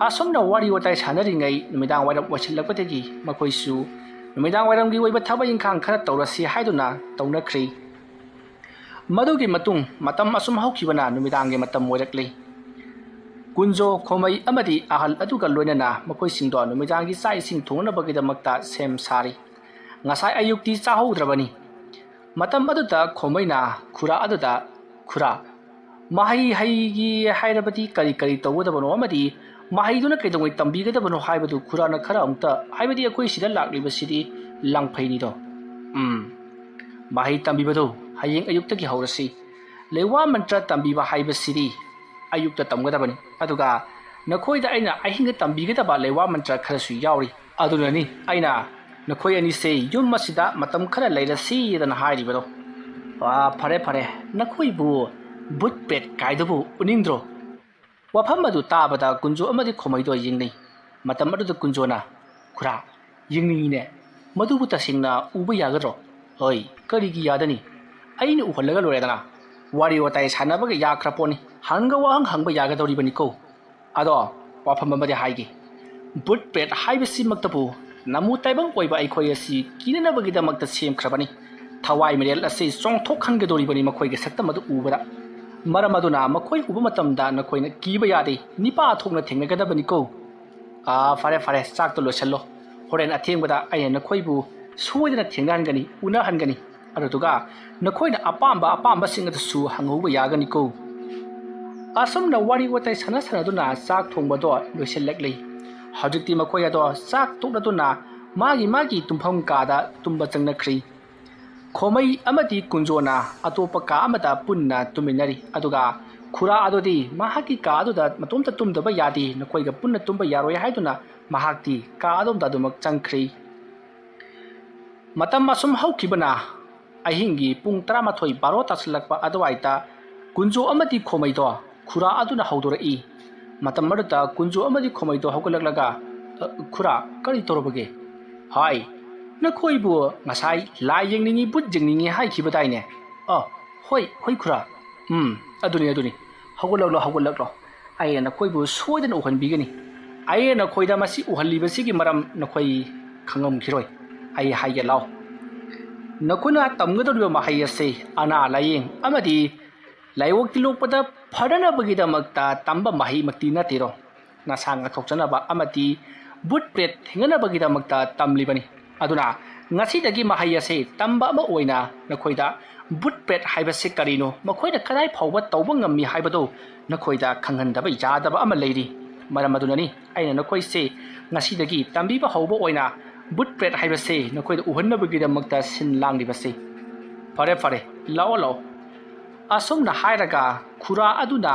ꯑꯁꯨꯝꯅ ꯋꯥꯔꯤ ꯋꯥꯇꯥꯏ ꯁꯥꯟꯅꯔꯤꯉꯩ ꯅꯨꯃꯤꯗꯥꯡ ꯋꯥꯏꯔꯝ ꯑꯣꯏꯁꯤꯜꯂꯛꯄꯗꯒꯤ ꯃꯈꯣꯏꯁꯨ ꯅꯨꯃꯤꯗꯥꯡ ꯋꯥꯏꯔꯝꯒꯤ ꯑꯣꯏꯕ ꯊꯕꯛ ꯏꯪꯈꯥꯡ ꯈꯔ ꯇꯧꯔꯁꯤ ꯍꯥꯏꯗꯨꯅ ꯇꯧꯅꯈ꯭ꯔꯦ꯫ ꯃꯗꯨꯒꯤ ꯃꯇꯨꯡ ꯃꯇꯝ ꯑꯁꯨꯝ ꯍꯧꯈꯤꯕꯅ ꯅꯨꯃꯤꯗꯥꯡꯒꯤ ꯃꯇꯝ ꯑꯣꯏꯔꯛꯂꯤ꯫ ꯀꯨꯟꯖꯣ, ꯈꯣꯃꯩ ꯑꯃꯗꯤ ꯑꯍꯜ ꯑꯗꯨꯒ ꯂꯣꯏꯅꯅ ꯃꯈꯣꯏꯁꯤꯡꯗꯣ ꯅꯨꯃꯤꯗꯥꯡꯒꯤ ꯆꯥꯛ ꯏꯁꯤꯡ ꯊꯣꯡꯅꯕꯒꯤꯗꯃꯛꯇ ꯁꯦꯝ ꯁꯥꯔꯤ꯫ ꯉꯁꯥꯏ ꯑꯌꯨꯛꯇꯤ ꯆꯥꯍꯧꯗ꯭ꯔꯕꯅꯤ꯫ ꯃꯇꯝ ꯑꯗꯨꯗ ꯈꯣꯃꯩꯅ ꯈꯨꯔꯥ ꯑꯗꯨꯗ, "ꯈꯨꯔꯥ, ꯃꯍꯩ ꯍꯩꯒꯦ ꯍꯥꯏꯔꯕꯗꯤ ꯀꯔꯤ ꯀꯔꯤ ꯇꯧꯒꯗꯕꯅꯣ ꯑꯃꯗꯤ ꯃꯍꯩꯗꯨꯅ ꯀꯩꯗꯧꯉꯩ ꯇꯝꯕꯤꯒꯗꯕꯅꯣ ꯍꯥꯏꯕꯗꯨ ꯈꯨꯔꯥꯅ ꯈꯔ ꯑꯃꯨꯛꯇ, ꯍꯥꯏꯕꯗꯤ ꯑꯩꯈꯣꯏ ꯁꯤꯗ ꯂꯥꯛꯂꯤꯕꯁꯤꯗꯤ ꯂꯥꯡꯐꯩꯅꯤꯗꯣ꯫ ꯎꯝ, ꯃꯍꯩ ꯇꯝꯕꯤꯕꯗꯨ ꯍꯌꯦꯡ ꯑꯌꯨꯛꯇꯒꯤ ꯍꯧꯔꯁꯤ꯫ ꯂꯩꯋꯥ ꯃꯟꯇ꯭ꯔ ꯇꯝꯕꯤꯕ ꯍꯥꯏꯕꯁꯤꯗꯤ ꯑꯌꯨꯛꯇ ꯇꯝꯒꯗꯕꯅꯤ꯫ ꯑꯗꯨꯒ ꯅꯈꯣꯏꯗ ꯑꯩꯅ ꯑꯍꯤꯡꯗ ꯇꯝꯕꯤꯒꯗꯕ ꯂꯩꯋꯥ ꯃꯟꯇ꯭ꯔ ꯈꯔꯁꯨ ꯌꯥꯎꯔꯤ꯫ ꯑꯗꯨꯅꯅꯤ ꯑꯩꯅ ꯅꯈꯣꯏ ꯑꯅꯤꯁꯦ ꯌꯨꯝ ꯑꯁꯤꯗ ꯃꯇꯝ ꯈꯔ ꯂꯩꯔꯁꯤꯗꯅ ꯍꯥꯏꯔꯤꯕꯗꯣ꯫ ꯑꯥ, ꯐꯔꯦ ꯐꯔꯦ, ꯅꯈꯣꯏꯕꯨ ꯕꯨꯠ ꯄꯦꯠ ꯀꯥꯏꯗꯨꯕꯨ ꯎꯅꯤꯡꯗ꯭ꯔꯣ? ꯋꯥꯐꯝ ꯑꯗꯨ ꯇꯥꯕꯗ ꯀꯨꯟꯖꯣ ꯑꯃꯗꯤ ꯈꯣꯃꯩꯗꯣ ꯌꯦꯡꯅꯩ꯫ ꯃꯇꯝ ꯑꯗꯨꯗ ꯀꯨꯟꯖꯣꯅ, "ꯈꯨꯔꯥ, ꯌꯦꯡꯅꯤꯡꯉꯤꯅꯦ, ꯃꯗꯨꯕꯨ ꯇꯁꯦꯡꯅ ꯎꯕ ꯌꯥꯒꯗ꯭ꯔꯣ?" "ꯍꯣꯏ, ꯀꯔꯤꯒꯤ ꯌꯥꯗꯅꯤ? ꯑꯩꯅ ꯎꯍꯜꯂꯒ ꯂꯣꯏꯔꯦꯗꯅ꯫ ꯋꯥꯔꯤ ꯋꯥꯇꯥꯏ ꯁꯥꯟꯅꯕꯒ ꯌꯥꯈ꯭ꯔ ꯄꯣꯠꯅꯤ, ꯍꯪꯒ ꯋꯥꯍꯪ ꯍꯪꯕ ꯌꯥꯒꯗꯧꯔꯤꯕꯅꯤꯀꯣ꯫ ꯑꯗꯣ ꯋꯥꯐꯝ ꯑꯃꯗꯤ ꯍꯥꯏꯒꯦ, ꯕꯨꯠ ꯄ꯭ꯔꯦꯠ ꯍꯥꯏꯕꯁꯤꯃꯛꯇꯕꯨ ꯅꯃꯨ ꯇꯥꯏꯕꯪ ꯑꯣꯏꯕ ꯑꯩꯈꯣꯏ ꯑꯁꯤ ꯀꯤꯅꯅꯕꯒꯤꯗꯃꯛꯇ ꯁꯦꯝꯈ꯭ꯔꯕꯅꯤ꯫ ꯊꯋꯥꯏ ꯃꯤꯔꯦꯜ ꯑꯁꯤ ꯆꯣꯡꯊꯣꯛꯍꯟꯒꯗꯧꯔꯤꯕꯅꯤ ꯃꯈꯣꯏꯒꯤ ꯁꯛꯇꯝ ꯑꯗꯨ ꯎꯕꯗ꯫ ꯃꯔꯝ ꯑꯗꯨꯅ ꯃꯈꯣꯏ ꯎꯕ ꯃꯇꯝꯗ ꯅꯈꯣꯏꯅ ꯀꯤꯕ ꯌꯥꯗꯦ, ꯅꯤꯄꯥ ꯊꯣꯛꯅ ꯊꯦꯡꯅꯒꯗꯕꯅꯤꯀꯣ꯫ ꯑꯥ, ꯐꯔꯦ ꯐꯔꯦ, ꯆꯥꯛꯇꯣ ꯂꯣꯏꯁꯤꯜꯂꯣ꯫ ꯍꯣꯔꯦꯟ ꯑꯊꯦꯡꯕꯗ ꯑꯩꯅ ꯅꯈꯣꯏꯕꯨ ꯁꯣꯏꯗꯅ ꯊꯦꯡꯅꯍꯟꯒꯅꯤ, ꯎꯅꯍꯟꯒꯅꯤ꯫ ꯑꯗꯨꯗꯨꯒ ꯅꯈꯣꯏꯅ ꯑꯄꯥꯝꯕ ꯑꯄꯥꯝꯕꯁꯤꯡ ꯑꯗꯨꯁꯨ ꯍꯪꯍꯧꯕ ꯌꯥꯒꯅꯤꯀꯣ꯫" ꯑꯁꯨꯝꯅ ꯋꯥꯔꯤ ꯋꯥꯇꯥꯏ ꯁꯥꯟꯅ ꯁꯥꯟꯅꯗꯨꯅ ꯆꯥꯛ ꯊꯣꯡꯕꯗꯣ ꯂꯣꯏꯁꯤꯜꯂꯛꯂꯤ꯫ ꯍꯧꯖꯤꯛꯇꯤ ꯃꯈꯣꯏ ꯑꯗꯣ ꯆꯥꯛ ꯇꯣꯛꯅꯗꯨꯅ ꯃꯥꯒꯤ ꯃꯥꯒꯤ ꯇꯨꯝꯐꯝ ꯀꯥꯗ ꯇꯨꯝꯕ ꯆꯪꯅꯈ꯭ꯔꯤ꯫ ꯈꯣꯃꯩ ꯑꯃꯗꯤ ꯀꯨꯟꯖꯣꯅ ꯑꯇꯣꯞꯄ ꯀꯥ ꯑꯃꯗ ꯄꯨꯟꯅ ꯇꯨꯝꯃꯤꯟꯅꯔꯤ꯫ ꯑꯗꯨꯒ ꯈꯨꯔꯥ ꯑꯗꯨꯗꯤ ꯃꯍꯥꯛꯀꯤ ꯀꯥ ꯑꯗꯨꯗ ꯃꯇꯣꯝꯇ ꯇꯨꯝꯗꯕ ꯌꯥꯗꯦ, ꯅꯈꯣꯏꯒ ꯄꯨꯟꯅ ꯇꯨꯝꯕ ꯌꯥꯔꯣꯏ ꯍꯥꯏꯗꯨꯅ ꯃꯍꯥꯛꯇꯤ ꯀꯥ ꯑꯗꯣꯝꯗ ꯑꯗꯨꯃꯛ ꯆꯪꯈ꯭ꯔꯤ꯫ ꯃꯇꯝ ꯑꯁꯨꯝ ꯍꯧꯈꯤꯕꯅ ꯑꯍꯤꯡꯒꯤ ꯄꯨꯡ ꯇꯔꯥꯃꯥꯊꯣꯏ ꯕꯥꯔꯣ ꯇꯥꯁꯤꯜꯂꯛꯄ ꯑꯗꯨꯋꯥꯏꯗ ꯀꯨꯟꯖꯣ ꯑꯃꯗꯤ ꯈꯣꯃꯩꯗꯣ ꯈꯨꯔꯥ ꯑꯗꯨꯅ ꯍꯧꯗꯣꯔꯛꯏ꯫ ꯃꯇꯝ ꯑꯗꯨꯗ ꯀꯨꯟꯖꯣ ꯑꯃꯗꯤ ꯈꯣꯃꯩꯗꯣ ꯍꯧꯒꯠꯂꯛꯂꯒ, "ꯑ, ꯈꯨꯔꯥ, ꯀꯔꯤ ꯇꯧꯔꯕꯒꯦ?" "ꯍꯥꯏ, ꯅꯈꯣꯏꯕꯨ ꯉꯁꯥꯏ ꯂꯥꯏ ꯌꯦꯡꯅꯤꯡꯉꯤ, ꯕꯨꯠ ꯌꯦꯡꯅꯤꯡꯉꯤ ꯍꯥꯏꯈꯤꯕꯗꯥꯏꯅꯦ?" "ꯑ, ꯍꯣꯏ, ꯍꯣꯏ ꯈꯨꯔꯥ꯫ ꯎꯝ, ꯑꯗꯨꯅꯤ, ꯑꯗꯨꯅꯤ꯫ ꯍꯧꯒꯠꯂꯛꯂꯣ, ꯍꯧꯒꯠꯂꯛꯂꯣ꯫ ꯑꯩꯅ ꯅꯈꯣꯏꯕꯨ ꯁꯣꯏꯗꯅ ꯎꯍꯟꯕꯤꯒꯅꯤ꯫ ꯑꯩꯅ ꯅꯈꯣꯏꯗ ꯃꯁꯤ ꯎꯍꯜꯂꯤꯕꯁꯤꯒꯤ ꯃꯔꯝ ꯅꯈꯣꯏ ꯈꯪꯉꯝꯈꯤꯔꯣꯏ꯫ ꯑꯩ ꯍꯥꯏꯒꯦ ꯂꯥꯎ꯫ ꯅꯈꯣꯏꯅ ꯇꯝꯒꯗꯧꯔꯤꯕ ꯃꯍꯩ ꯑꯁꯤ ꯑꯅꯥ ꯂꯥꯌꯦꯡ ꯑꯃꯗꯤ ꯂꯥꯏꯑꯣꯡ ꯇꯤꯜꯂꯣꯛꯄꯗ ꯐꯅꯅꯕꯒꯤꯗꯃꯛꯇ ꯇꯝꯕ ꯃꯍꯩꯃꯛꯇꯤ ꯅꯠꯇꯦꯗꯣ꯫ ꯅꯁꯥ ꯉꯥꯛꯊꯣꯛꯆꯅꯕ ꯑꯃꯗꯤ ꯕꯨꯠ ꯄ꯭ꯔꯦꯠ ꯊꯦꯡꯅꯅꯕꯒꯤꯗꯃꯛꯇ ꯇꯝꯂꯤꯕꯅꯤ꯫ ꯑꯗꯨꯅ ꯉꯁꯤꯗꯒꯤ ꯃꯍꯩ ꯑꯁꯤ ꯇꯝꯕ ꯑꯃ ꯑꯣꯏꯅ ꯅꯈꯣꯏꯗ ꯕꯨꯠ ꯄ꯭ꯔꯦꯠ ꯍꯥꯏꯕꯁꯤ ꯀꯔꯤꯅꯣ, ꯃꯈꯣꯏꯅ ꯀꯗꯥꯏ ꯐꯥꯎꯕ ꯇꯧꯕ ꯉꯝꯃꯤ ꯍꯥꯏꯕꯗꯨ ꯅꯈꯣꯏꯗ ꯈꯪꯍꯟꯗꯕ ꯌꯥꯗꯕ ꯑꯃ ꯂꯩꯔꯤ꯫ ꯃꯔꯝ ꯑꯗꯨꯅꯅꯤ ꯑꯩꯅ ꯅꯈꯣꯏꯁꯦ ꯉꯁꯤꯗꯒꯤ ꯇꯝꯕꯤꯕ ꯍꯧꯕ ꯑꯣꯏꯅ ꯕꯨꯠ ꯄ꯭ꯔꯦꯠ ꯍꯥꯏꯕꯁꯤ ꯅꯈꯣꯏꯗ ꯎꯍꯟꯅꯕꯒꯤꯗꯃꯛꯇ ꯁꯤꯟ ꯂꯥꯡꯂꯤꯕꯁꯤ꯫ ꯐꯔꯦ, ꯐꯔꯦ, ꯂꯥꯛꯑꯣ, ꯂꯥꯛꯑꯣ꯫ ꯑꯁꯨꯝꯅ ꯍꯥꯏꯔꯒ ꯈꯨꯔꯥ ꯑꯗꯨꯅ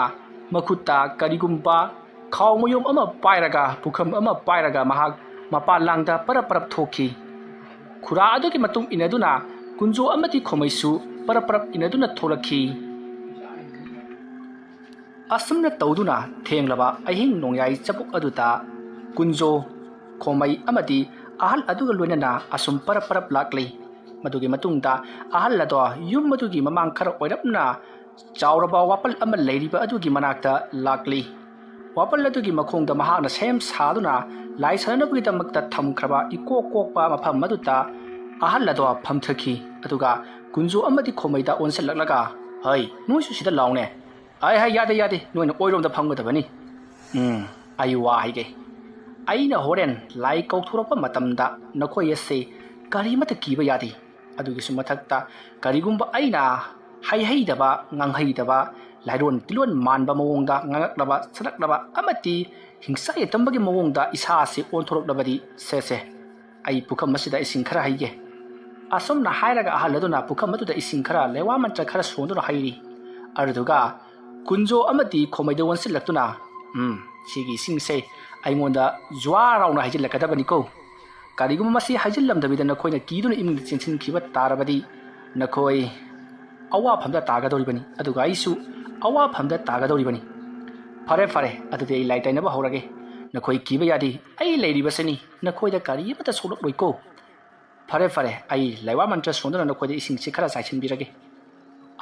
ꯃꯈꯨꯠꯇ ꯀꯔꯤꯒꯨꯝꯕ ꯈꯥꯎ ꯃꯌꯨꯝ ꯑꯃ ꯄꯥꯏꯔꯒ, ꯄꯨꯈꯝ ꯑꯃ ꯄꯥꯏꯔꯒ ꯃꯍꯥꯛ ꯃꯄꯥꯟ ꯂꯥꯡꯗ ꯄꯔꯞ ꯄꯔꯞ ꯊꯣꯛꯈꯤ꯫ ꯈꯨꯔꯥ ꯑꯗꯨꯒꯤ ꯃꯇꯨꯡ ꯏꯟꯅꯗꯨꯅ ꯀꯨꯟꯖꯣ ꯑꯃꯗꯤ ꯈꯣꯃꯩꯁꯨ ꯄꯔꯞ ꯄꯔꯞ ꯏꯟꯅꯗꯨꯅ ꯊꯣꯛꯂꯛꯈꯤ꯫ ꯑꯁꯨꯝꯅ ꯇꯧꯗꯨꯅ ꯊꯦꯡꯂꯕ ꯑꯍꯤꯡ ꯅꯣꯡꯌꯥꯏ ꯆꯕꯨꯛ ꯑꯗꯨꯗ ꯀꯨꯟꯖꯣ, ꯈꯣꯃꯩ ꯑꯃꯗꯤ ꯑꯍꯜ ꯑꯗꯨꯒ ꯂꯣꯏꯅꯅ ꯑꯁꯨꯝ ꯄꯔꯞ ꯄꯔꯞ ꯂꯥꯛꯂꯤ꯫ ꯃꯗꯨꯒꯤ ꯃꯇꯨꯡꯗ ꯑꯍꯜ ꯑꯗꯣ ꯌꯨꯝ ꯑꯗꯨꯒꯤ ꯃꯃꯥꯡ ꯈꯔ ꯑꯣꯏꯔꯞꯅ ꯆꯥꯎꯔꯕ ꯋꯥꯄꯜ ꯑꯃ ꯂꯩꯔꯤꯕ ꯑꯗꯨꯒꯤ ꯃꯅꯥꯛꯇ ꯂꯥꯛꯂꯤ꯫ ꯋꯥꯄꯜ ꯑꯗꯨꯒꯤ ꯃꯈꯣꯡꯗ ꯃꯍꯥꯛꯅ ꯁꯦꯝ ꯁꯥꯗꯨꯅ ꯂꯥꯏ ꯁꯥꯟꯅꯅꯕꯒꯤꯗꯃꯛꯇ ꯊꯝꯈ꯭ꯔꯕ ꯏꯀꯣꯛ ꯀꯣꯛꯄ ꯃꯐꯝ ꯑꯗꯨꯗ ꯑꯍꯜ ꯑꯗꯣ ꯐꯝꯊꯈꯤ꯫ ꯑꯗꯨꯒ ꯀꯨꯟꯖꯣ ꯑꯃꯗꯤ ꯈꯣꯃꯩꯗ ꯑꯣꯟꯁꯤꯜꯂꯛꯂꯒ, "ꯍꯩ, ꯅꯣꯏꯁꯨ ꯁꯤꯗ ꯂꯥꯎꯅꯦ!" "ꯑꯩ ꯍꯥꯏ, ꯌꯥꯗꯦ, ꯌꯥꯗꯦ, ꯅꯣꯏꯅ ꯑꯣꯏꯔꯣꯝꯗ ꯐꯝꯒꯗꯕꯅꯤ꯫ ꯎꯝ, ꯑꯩ ꯋꯥ ꯍꯥꯏꯒꯦ꯫ ꯑꯩꯅ ꯍꯣꯔꯦꯟ ꯂꯥꯏ ꯀꯧꯊꯣꯔꯛꯄ ꯃꯇꯝꯗ ꯅꯈꯣꯏ ꯑꯁꯦ ꯀꯔꯤꯃꯠꯇ ꯀꯤꯕ ꯌꯥꯗꯦ꯫ ꯑꯗꯨꯒꯤꯁꯨ ꯃꯊꯛꯇ ꯀꯔꯤꯒꯨꯝꯕ ꯑꯩꯅ ꯍꯥꯏꯍꯩꯗꯕ, ꯉꯥꯡꯍꯩꯗꯕ, ꯂꯥꯏꯔꯣꯟ ꯇꯤꯂꯣꯟ ꯃꯥꯟꯕ ꯃꯑꯣꯡꯗ ꯉꯥꯡꯂꯛꯂꯕ, ꯁꯛꯂꯛꯂꯕ ꯑꯃꯗꯤ ꯍꯤꯡꯁꯥ ꯌꯦꯇꯝꯕꯒꯤ ꯃꯑꯣꯡꯗ ꯏꯁꯥ ꯑꯁꯤ ꯑꯣꯟꯊꯣꯔꯛꯂꯕꯗꯤ, ꯁꯦ, ꯁꯦ, ꯑꯩ ꯄꯨꯈꯝ ꯑꯁꯤꯗ ꯏꯁꯤꯡ ꯈꯔ ꯍꯩꯒꯦ꯫" ꯑꯁꯨꯝꯅ ꯍꯥꯏꯔꯒ ꯑꯍꯜ ꯑꯗꯨꯅ ꯄꯨꯈꯝ ꯑꯗꯨꯗ ꯏꯁꯤꯡ ꯈꯔ, ꯂꯩꯋꯥ ꯃꯟꯇ꯭ꯔ ꯈꯔ ꯁꯣꯟꯗꯨꯅ ꯍꯩꯔꯤ꯫ ꯑꯗꯨꯗꯨꯒ ꯀꯨꯟꯖꯣ ꯑꯃꯗꯤ ꯈꯣꯃꯩꯗ ꯑꯣꯟꯁꯤꯜꯂꯛꯇꯨꯅ, "ꯎꯝ, ꯁꯤꯒꯤ ꯏꯁꯤꯡꯁꯦ ꯑꯩꯉꯣꯟꯗ ꯖ꯭ꯋꯥꯔ ꯂꯥꯎꯅ ꯍꯩꯖꯤꯜꯂꯛꯀꯗꯕꯅꯤꯀꯣ꯫ ꯀꯔꯤꯒꯨꯝꯕ ꯃꯁꯤ ꯍꯩꯖꯤꯜꯂꯝꯗꯕꯤꯗ ꯅꯈꯣꯏꯅ ꯀꯤꯗꯨꯅ ꯏꯃꯨꯡꯗ ꯆꯦꯟꯁꯤꯟꯈꯤꯕ ꯇꯥꯔꯕꯗꯤ ꯅꯈꯣꯏ ꯑꯋꯥꯐꯝꯗ ꯇꯥꯒꯗꯧꯔꯤꯕꯅꯤ, ꯑꯗꯨꯒ ꯑꯩꯁꯨ ꯑꯋꯥꯐꯝꯗ ꯇꯥꯒꯗꯧꯔꯤꯕꯅꯤ꯫ ꯐꯔꯦ, ꯐꯔꯦ, ꯑꯗꯨꯗꯤ ꯑꯩ ꯂꯥꯏ ꯇꯩꯅꯕ ꯍꯧꯔꯒꯦ꯫ ꯅꯈꯣꯏ ꯀꯤꯕ ꯌꯥꯗꯦ, ꯑꯩ ꯂꯩꯔꯤꯕꯁꯤꯅꯤ, ꯅꯈꯣꯏꯗ ꯀꯔꯤ ꯑꯃꯠꯇ ꯁꯣꯛꯂꯛꯂꯣꯏꯀꯣ꯫ ꯐꯔꯦ, ꯐꯔꯦ, ꯑꯩ ꯂꯩꯋꯥ ꯃꯟꯇ꯭ꯔ ꯁꯣꯟꯗꯨꯅ ꯅꯈꯣꯏꯗ ꯏꯁꯤꯡꯁꯤ ꯈꯔ ꯆꯥꯏꯁꯤꯟꯕꯤꯔꯒꯦ꯫"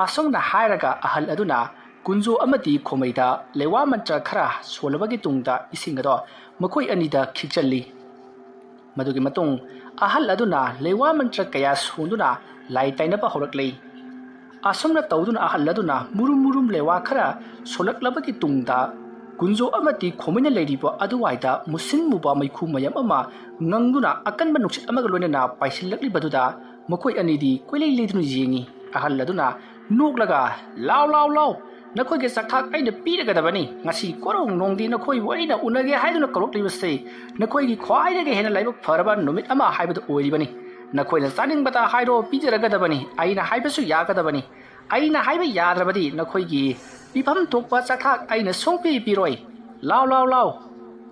ꯑꯁꯨꯝꯅ ꯍꯥꯏꯔꯒ ꯑꯍꯜ ꯑꯗꯨꯅ ꯀꯨꯟꯖꯣ ꯑꯃꯗꯤ ꯈꯣꯃꯩꯗ ꯂꯩꯋꯥ ꯃꯟꯇ꯭ꯔ ꯈꯔ ꯁꯣꯜꯂꯕꯒꯤ ꯇꯨꯡꯗ ꯏꯁꯤꯡ ꯑꯗꯣ ꯃꯈꯣꯏ ꯑꯅꯤꯗ ꯈꯤꯛꯆꯜꯂꯤ꯫ ꯃꯗꯨꯒꯤ ꯃꯇꯨꯡ ꯑꯍꯜ ꯑꯗꯨꯅ ꯂꯩꯋꯥ ꯃꯟꯇ꯭ꯔ ꯀꯌꯥ ꯁꯣꯟꯗꯨꯅ ꯂꯥꯏ ꯇꯩꯅꯕ ꯍꯧꯔꯛꯂꯤ꯫ ꯑꯁꯨꯝꯅ ꯇꯧꯗꯨꯅ ꯑꯍꯜ ꯑꯗꯨꯅ ꯃꯨꯔꯨꯝ ꯃꯨꯔꯨꯝ ꯂꯩꯋꯥ ꯈꯔ ꯁꯣꯜꯂꯛꯂꯕꯒꯤ ꯇꯨꯡꯗ ꯀꯨꯟꯖꯣ ꯑꯃꯗꯤ ꯈꯣꯃꯩꯅ ꯂꯩꯔꯤꯕ ꯑꯗꯨꯋꯥꯏꯗ ꯃꯨꯁꯤꯟ ꯃꯨꯕ ꯃꯩꯈꯨ ꯃꯌꯥꯝ ꯑꯃ ꯉꯪꯗꯨꯅ ꯑꯀꯟꯕ ꯅꯨꯡꯁꯤꯠ ꯑꯃꯒ ꯂꯣꯏꯅꯅ ꯄꯥꯏꯁꯤꯜꯂꯛꯂꯤꯕꯗꯨꯗ ꯃꯈꯣꯏ ꯑꯅꯤꯗꯤ ꯀꯣꯏꯂꯩ ꯂꯩꯗꯨꯅ ꯌꯦꯡꯉꯤ꯫ ꯑꯍꯜ ꯑꯗꯨꯅ ꯅꯣꯛꯂꯒ, "ꯂꯥꯎ, ꯂꯥꯎ, ꯂꯥꯎ, ꯅꯈꯣꯏꯒꯤ ꯆꯥꯛꯊꯥꯛ ꯑꯩꯅ ꯄꯤꯔꯒꯗꯕꯅꯤ꯫ ꯉꯁꯤ ꯀꯣꯔꯧ ꯅꯣꯡꯗꯤ ꯅꯈꯣꯏꯕꯨ ꯑꯩꯅ ꯎꯅꯒꯦ ꯍꯥꯏꯗꯨꯅ ꯀꯧꯔꯛꯂꯤꯕꯁꯤ ꯅꯈꯣꯏꯒꯤ ꯈ꯭ꯋꯥꯏꯗꯒꯤ ꯍꯦꯟꯅ ꯂꯥꯏꯕꯛ ꯐꯔꯕ ꯅꯨꯃꯤꯠ ꯑꯃ ꯍꯥꯏꯕꯗꯨ ꯑꯣꯏꯔꯤꯕꯅꯤ꯫ ꯅꯈꯣꯏꯅ ꯆꯥꯅꯤꯡꯕꯇ ꯍꯥꯏꯔꯣ, ꯄꯤꯖꯔꯒꯗꯕꯅꯤ꯫ ꯑꯩꯅ ꯍꯥꯏꯕꯁꯨ ꯌꯥꯒꯗꯕꯅꯤ꯫ ꯑꯩꯅ ꯍꯥꯏꯕ ꯌꯥꯗ꯭ꯔꯕꯗꯤ ꯅꯈꯣꯏꯒꯤ ꯄꯤꯐꯝ ꯊꯣꯛꯄ ꯆꯥꯛꯊꯥꯛ ꯑꯩꯅ ꯁꯨꯡꯄꯤ ꯄꯤꯔꯣꯏ꯫ ꯂꯥꯎ, ꯂꯥꯎ, ꯂꯥꯎ!"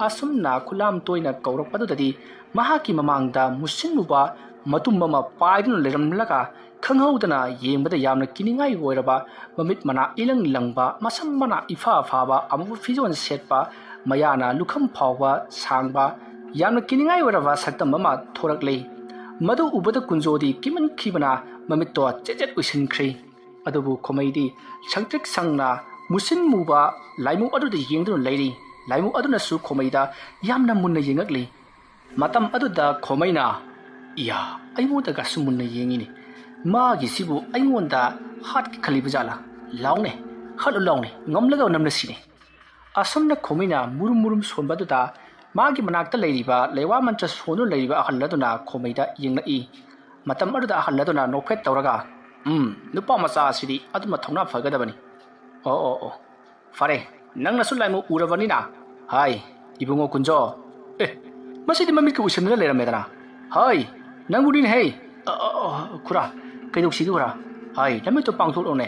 ꯑꯁꯨꯝꯅ ꯈꯨꯂꯥꯝ ꯇꯣꯏꯅ ꯀꯧꯔꯛꯄꯗꯨꯗꯗꯤ ꯃꯍꯥꯛꯀꯤ ꯃꯃꯥꯡꯗ ꯃꯨꯁꯤꯟꯃꯨꯕ ꯃꯇꯨꯝ ꯑꯃ ꯄꯥꯏꯗꯨꯅ ꯂꯩꯔꯝꯂꯒ ꯈꯪꯍꯧꯗꯅ ꯌꯦꯡꯕꯗ ꯌꯥꯝꯅ ꯀꯤꯅꯤꯡꯉꯥꯏ ꯑꯣꯏꯔꯕ, ꯃꯃꯤꯠ ꯃꯅꯥ ꯏꯂꯪ ꯂꯪꯕ, ꯃꯁꯝ ꯃꯅꯥ ꯏꯐꯥ ꯐꯥꯕ, ꯑꯃꯨꯕ ꯐꯤꯖꯣꯜ ꯁꯦꯠꯄ, ꯃꯌꯥꯅ ꯂꯨꯈꯝ ꯐꯥꯎꯕ ꯁꯥꯡꯕ, ꯌꯥꯝꯅ ꯀꯤꯅꯤꯡꯉꯥꯏ ꯑꯣꯏꯔꯕ ꯁꯛꯇꯝ ꯑꯃ ꯊꯣꯔꯛꯂꯦ꯫ ꯃꯗꯨ ꯎꯕꯗ ꯀꯨꯟꯖꯣꯗꯤ ꯀꯤꯃꯟꯈꯤꯕꯅ ꯃꯃꯤꯠꯇꯣ ꯆꯦꯠ ꯆꯦꯠ ꯎꯏꯁꯤꯟꯈ꯭ꯔꯦ꯫ ꯑꯗꯨꯕꯨ ꯈꯣꯃꯩꯗꯤ ꯁꯪꯇ꯭ꯔꯤꯛ ꯁꯪꯅ ꯃꯨꯁꯤꯟ ꯃꯨꯕ ꯂꯥꯏꯃꯨ ꯑꯗꯨꯗ ꯌꯦꯡꯗꯨꯅ ꯂꯩꯔꯤ꯫ ꯂꯥꯏꯃꯨ ꯑꯗꯨꯅꯁꯨ ꯈꯣꯃꯩꯗ ꯌꯥꯝꯅ ꯃꯨꯟꯅ ꯌꯦꯡꯉꯛꯂꯤ꯫ ꯃꯇꯝ ꯑꯗꯨꯗ ꯈꯣꯃꯩꯅ, "ꯏꯌꯥ, ꯑꯩꯉꯣꯟꯗꯒꯁꯨ ꯃꯨꯟꯅ ꯌꯦꯡꯉꯤꯅꯦ꯫ ꯃꯥꯒꯤꯁꯤꯕꯨ ꯑꯩꯉꯣꯟꯗ ꯍꯥꯠꯀꯦ ꯈꯜꯂꯤꯕ ꯖꯥꯠꯂꯥ? ꯂꯥꯎꯅꯦ, ꯍꯥꯠꯂꯨ ꯂꯥꯎꯅꯦ, ꯉꯝꯂꯒ ꯅꯝꯅꯁꯤꯅꯦ!" ꯑꯁꯨꯝꯅ ꯈꯣꯃꯩꯅ ꯃꯨꯔꯨꯝ ꯃꯨꯔꯨꯝ ꯁꯣꯟꯕ ꯑꯗꯨꯗ ꯃꯥꯒꯤ ꯃꯅꯥꯛꯇ ꯂꯩꯔꯤꯕ ꯂꯩꯋꯥ ꯃꯟꯇ꯭ꯔ ꯁꯣꯟꯗꯨꯅ ꯂꯩꯔꯤꯕ ꯑꯍꯜ ꯑꯗꯨꯅ ꯈꯣꯃꯩꯗ ꯌꯦꯡꯂꯛꯏ꯫ ꯃꯇꯝ ꯑꯗꯨꯗ ꯑꯍꯜ ꯑꯗꯨꯅ ꯅꯣꯛꯐꯦꯠ ꯇꯧꯔꯒ, "ꯎꯝ, ꯅꯨꯄꯥ ꯃꯆꯥ ꯑꯁꯤꯗꯤ ꯑꯗꯨꯃ ꯊꯧꯅꯥ ꯐꯒꯗꯕꯅꯤ꯫ ꯑꯣ, ꯑꯣ, ꯑꯣ, ꯐꯔꯦ, ꯅꯪꯅꯁꯨ ꯂꯥꯏꯃꯨ ꯎꯔꯕꯅꯤꯅ꯫ ꯍꯥꯏ, ꯏꯕꯨꯡꯉꯣ ꯀꯨꯟꯖꯣ꯫ ꯑꯦ, ꯃꯁꯤꯗꯤ ꯃꯃꯤꯠꯀ ꯎꯏꯁꯤꯟꯗꯅ ꯂꯩꯔꯝꯃꯦꯗꯅ꯫ ꯍꯥꯏ, ꯅꯪꯕꯨꯅꯤꯅꯦ ꯍꯦ꯫ ꯑ, ꯑ, ꯑ, ꯈꯨꯔꯥ, ꯀꯩꯗꯧꯁꯤꯒꯦ ꯈꯨꯔꯥ? ꯍꯥꯏ, ꯅꯃꯤꯠꯇꯣ ꯄꯥꯡꯊꯣꯛꯂꯣꯅꯦ꯫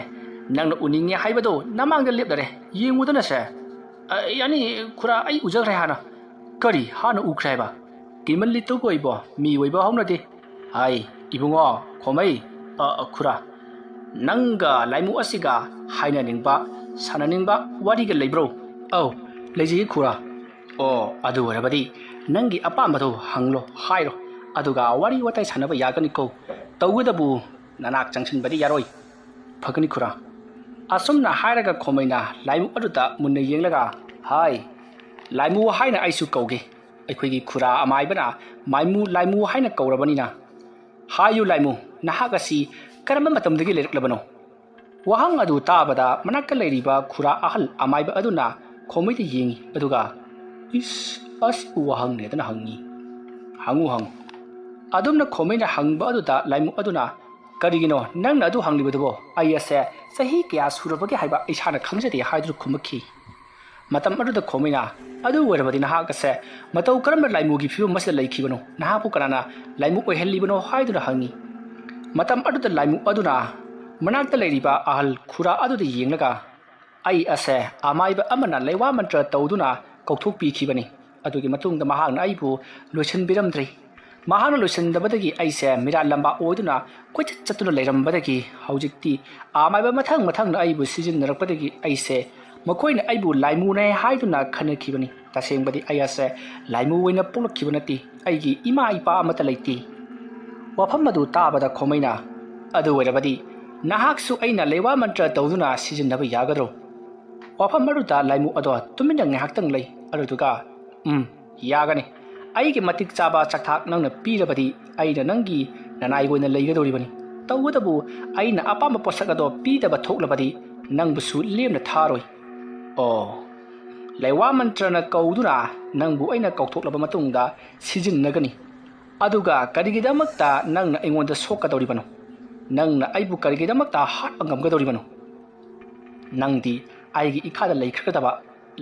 ꯅꯪꯅ ꯎꯅꯤꯡꯉꯦ ꯍꯥꯏꯕꯗꯣ ꯅꯃꯥꯡꯗ ꯂꯦꯞꯂꯔꯦ꯫ ꯌꯦꯡꯉꯨꯗꯅꯁꯦ꯫ ꯑ, ꯌꯥꯅꯤ, ꯈꯨꯔꯥ, ꯑꯩ ꯎꯖꯈ꯭ꯔꯦ ꯍꯥꯟꯅ꯫ ꯀꯔꯤ ꯍꯥꯟꯅ ꯎꯈ꯭ꯔꯦ ꯍꯥꯏꯕ? ꯀꯤꯃꯜꯂꯤ ꯇꯧꯕ ꯑꯣꯏꯕꯣ, ꯃꯤ ꯑꯣꯏꯕ ꯍꯧꯅꯗꯦ꯫ ꯍꯥꯏ, ꯏꯕꯨꯡꯉꯣ, ꯈꯣꯃꯩ, ꯑ, ꯑ, ꯈꯨꯔꯥ, ꯅꯪꯒ ꯂꯥꯏꯃꯨ ꯑꯁꯤꯒ ꯍꯥꯏꯅꯅꯤꯡꯕ, ꯁꯥꯟꯅꯅꯤꯡꯕ ꯋꯥꯔꯤꯒ ꯂꯩꯕ꯭ꯔꯣ? ꯑꯧ, ꯂꯩꯖꯩ ꯈꯨꯔꯥ꯫ ꯑꯣ, ꯑꯗꯨ ꯑꯣꯏꯔꯕꯗꯤ ꯅꯪꯒꯤ ꯑꯄꯥꯝꯕꯗꯣ ꯍꯪꯂꯣ, ꯍꯥꯏꯔꯣ꯫ ꯑꯗꯨꯒ ꯋꯥꯔꯤ ꯋꯥꯇꯥꯏ ꯁꯥꯟꯅꯕ ꯌꯥꯒꯅꯤꯀꯣ꯫ ꯇꯧꯕꯇꯕꯨ ꯅꯅꯥꯛ ꯆꯪꯁꯤꯟꯕꯗꯤ ꯌꯥꯔꯣꯏ꯫ ꯐꯒꯅꯤ ꯈꯨꯔꯥ꯫ ꯑꯁꯨꯝꯅ ꯍꯥꯏꯔꯒ ꯈꯣꯃꯩꯅ ꯂꯥꯏꯃꯨ ꯑꯗꯨꯗ ꯃꯨꯟꯅ ꯌꯦꯡꯂꯒ, ꯍꯥꯏ, ꯂꯥꯏꯃꯨ ꯍꯥꯏꯅ ꯑꯩꯁꯨ ꯀꯧꯒꯦ꯫ ꯑꯩꯈꯣꯏꯒꯤ ꯈꯨꯔꯥ ꯑꯃꯥꯏꯕꯅ ꯃꯥꯏꯃꯨ ꯂꯥꯏꯃꯨ ꯍꯥꯏꯅ ꯀꯧꯔꯕꯅꯤꯅ꯫ ꯍꯥꯏꯌꯨ ꯂꯥꯏꯃꯨ, ꯅꯍꯥꯛ ꯑꯁꯤ ꯀꯔꯝꯕ ꯃꯇꯝꯗꯒꯤ ꯂꯩꯔꯛꯂꯕꯅꯣ? ꯋꯥꯍꯪ ꯑꯗꯨ ꯇꯥꯕꯗ ꯃꯅꯥꯛꯇ ꯂꯩꯔꯤꯕ ꯈꯨꯔꯥ ꯑꯍꯜ ꯑꯃꯥꯏꯕ ꯑꯗꯨꯅ ꯈꯣꯃꯩꯗ ꯌꯦꯡꯉꯤ, ꯑꯗꯨꯒ, "ꯏꯁ, ꯑꯁꯤꯕꯨ ꯋꯥꯍꯪꯅꯦꯗꯅ ꯍꯪꯉꯤ꯫ ꯍꯪꯉꯨ, ꯍꯪꯉꯨ꯫" ꯑꯗꯨꯝꯅ ꯈꯣꯃꯩꯅ ꯍꯪꯕ ꯑꯗꯨꯗ ꯂꯥꯏꯃꯨ ꯑꯗꯨꯅ, "ꯀꯔꯤꯒꯤꯅꯣ ꯅꯪꯅ ꯑꯗꯨ ꯍꯪꯂꯤꯕꯗꯨꯕꯣ? ꯑꯩ ꯑꯁꯦ ꯆꯍꯤ ꯀꯌꯥ ꯁꯨꯔꯕꯒꯦ ꯍꯥꯏꯕ ꯏꯁꯥꯅ ꯈꯪꯖꯗꯦ" ꯍꯥꯏꯗꯨꯅ ꯈꯨꯝꯃꯛꯈꯤ꯫ ꯃꯇꯝ ꯑꯗꯨꯗ ꯈꯣꯃꯩꯅ, "ꯑꯗꯨ ꯑꯣꯏꯔꯕꯗꯤ ꯅꯍꯥꯛ ꯑꯁꯦ ꯃꯇꯧ ꯀꯔꯝꯕ ꯂꯥꯏꯃꯨꯒꯤ ꯐꯤꯕꯝ ꯑꯁꯤꯗ ꯂꯩꯈꯤꯕꯅꯣ? ꯅꯍꯥꯛꯄꯨ ꯀꯅꯥꯅ ꯂꯥꯏꯃꯨ ꯑꯣꯏꯍꯜꯂꯤꯕꯅꯣ?" ꯍꯥꯏꯗꯨꯅ ꯍꯪꯉꯤ꯫ ꯃꯇꯝ ꯑꯗꯨꯗ ꯂꯥꯏꯃꯨ ꯑꯗꯨꯅ ꯃꯅꯥꯛꯇ ꯂꯩꯔꯤꯕ ꯑꯍꯜ ꯈꯨꯔꯥ ꯑꯗꯨꯗ ꯌꯦꯡꯂꯒ, "ꯑꯩ ꯑꯁꯦ ꯑꯃꯥꯏꯕ ꯑꯃꯅ ꯂꯩꯋꯥ ꯃꯟꯇ꯭ꯔ ꯇꯧꯗꯨꯅ ꯀꯧꯊꯣꯛꯄꯤꯈꯤꯕꯅꯤ꯫ ꯑꯗꯨꯒꯤ ꯃꯇꯨꯡꯗ ꯃꯍꯥꯛꯅ ꯑꯩꯕꯨ ꯂꯣꯏꯁꯤꯟꯕꯤꯔꯝꯗ꯭ꯔꯤ꯫ ꯃꯍꯥꯛꯅ ꯂꯣꯏꯁꯤꯟꯗꯕꯗꯒꯤ ꯑꯩꯁꯦ ꯃꯤꯔꯥꯠ ꯂꯝꯕꯥ ꯑꯣꯏꯗꯨꯅ ꯀꯣꯏꯆꯠ ꯆꯠꯇꯨꯅ ꯂꯩꯔꯝꯕꯗꯒꯤ ꯍꯧꯖꯤꯛꯇꯤ ꯑꯃꯥꯏꯕ ꯃꯊꯪ ꯃꯊꯪꯅ ꯑꯩꯕꯨ ꯁꯤꯖꯤꯟꯅꯔꯛꯄꯗꯒꯤ ꯑꯩꯁꯦ ꯃꯈꯣꯏꯅ ꯑꯩꯕꯨ ꯂꯥꯏꯃꯨꯅꯦ ꯍꯥꯏꯗꯨꯅ ꯈꯟꯅꯈꯤꯕꯅꯤ꯫ ꯇꯁꯦꯡꯕꯗꯤ ꯑꯩ ꯑꯁꯦ ꯂꯥꯏꯃꯨ ꯑꯣꯏꯅ ꯄꯣꯛꯂꯛꯈꯤꯕ ꯅꯠꯇꯦ꯫ ꯑꯩꯒꯤ ꯏꯃꯥ ꯏꯄꯥ ꯑꯃꯠꯇ ꯂꯩꯇꯦ"꯫ ꯋꯥꯐꯝ ꯑꯗꯨ ꯇꯥꯕꯗ ꯈꯣꯃꯩꯅ, "ꯑꯗꯨ ꯑꯣꯏꯔꯕꯗꯤ ꯅꯍꯥꯛꯁꯨ ꯑꯩꯅ ꯂꯩꯋꯥ ꯃꯟꯇ꯭ꯔ ꯇꯧꯗꯨꯅ ꯁꯤꯖꯤꯟꯅꯕ ꯌꯥꯒꯗ꯭ꯔꯣ?" ꯋꯥꯐꯝ ꯑꯗꯨꯗ ꯂꯥꯏꯃꯨ ꯑꯗꯣ ꯇꯨꯃꯤꯟꯅ ꯉꯥꯏꯍꯥꯛꯇꯪ ꯂꯩ꯫ ꯑꯗꯨꯗꯨꯒ, "ꯎꯝ, ꯌꯥꯒꯅꯤ꯫ ꯑꯩꯒꯤ ꯃꯇꯤꯛ ꯆꯥꯕ ꯆꯥꯛꯊꯥꯛ ꯅꯪꯅ ꯄꯤꯔꯕꯗꯤ ꯑꯩꯅ ꯅꯪꯒꯤ ꯅꯅꯥꯏ ꯑꯣꯏꯅ ꯂꯩꯒꯗꯧꯔꯤꯕꯅꯤ꯫ ꯇꯧꯕꯇꯕꯨ ꯑꯩꯅ ꯑꯄꯥꯝꯕ ꯄꯣꯠꯁꯛ ꯑꯗꯣ ꯄꯤꯗꯕ ꯊꯣꯛꯂꯕꯗꯤ ꯅꯪꯕꯨꯁꯨ ꯂꯦꯝꯅ ꯊꯥꯔꯣꯏ꯫ ꯑꯣ, ꯂꯩꯋꯥ ꯃꯟꯇ꯭ꯔꯅ ꯀꯧꯗꯨꯅ ꯅꯪꯕꯨ ꯑꯩꯅ ꯀꯧꯊꯣꯛꯂꯕ ꯃꯇꯨꯡꯗ ꯁꯤꯖꯤꯟꯅꯒꯅꯤ꯫ ꯑꯗꯨꯒ ꯀꯔꯤꯒꯤꯗꯃꯛꯇ ꯅꯪꯅ ꯑꯩꯉꯣꯟꯗ ꯁꯣꯛꯀꯗꯧꯔꯤꯕꯅꯣ? ꯅꯪꯅ ꯑꯩꯕꯨ ꯀꯔꯤꯒꯤꯗꯃꯛꯇ ꯍꯥꯠꯄ ꯉꯝꯒꯗꯧꯔꯤꯕꯅꯣ? ꯅꯪꯗꯤ ꯑꯩꯒꯤ ꯏꯈꯥꯗ ꯂꯩꯈ꯭ꯔꯒꯗꯕ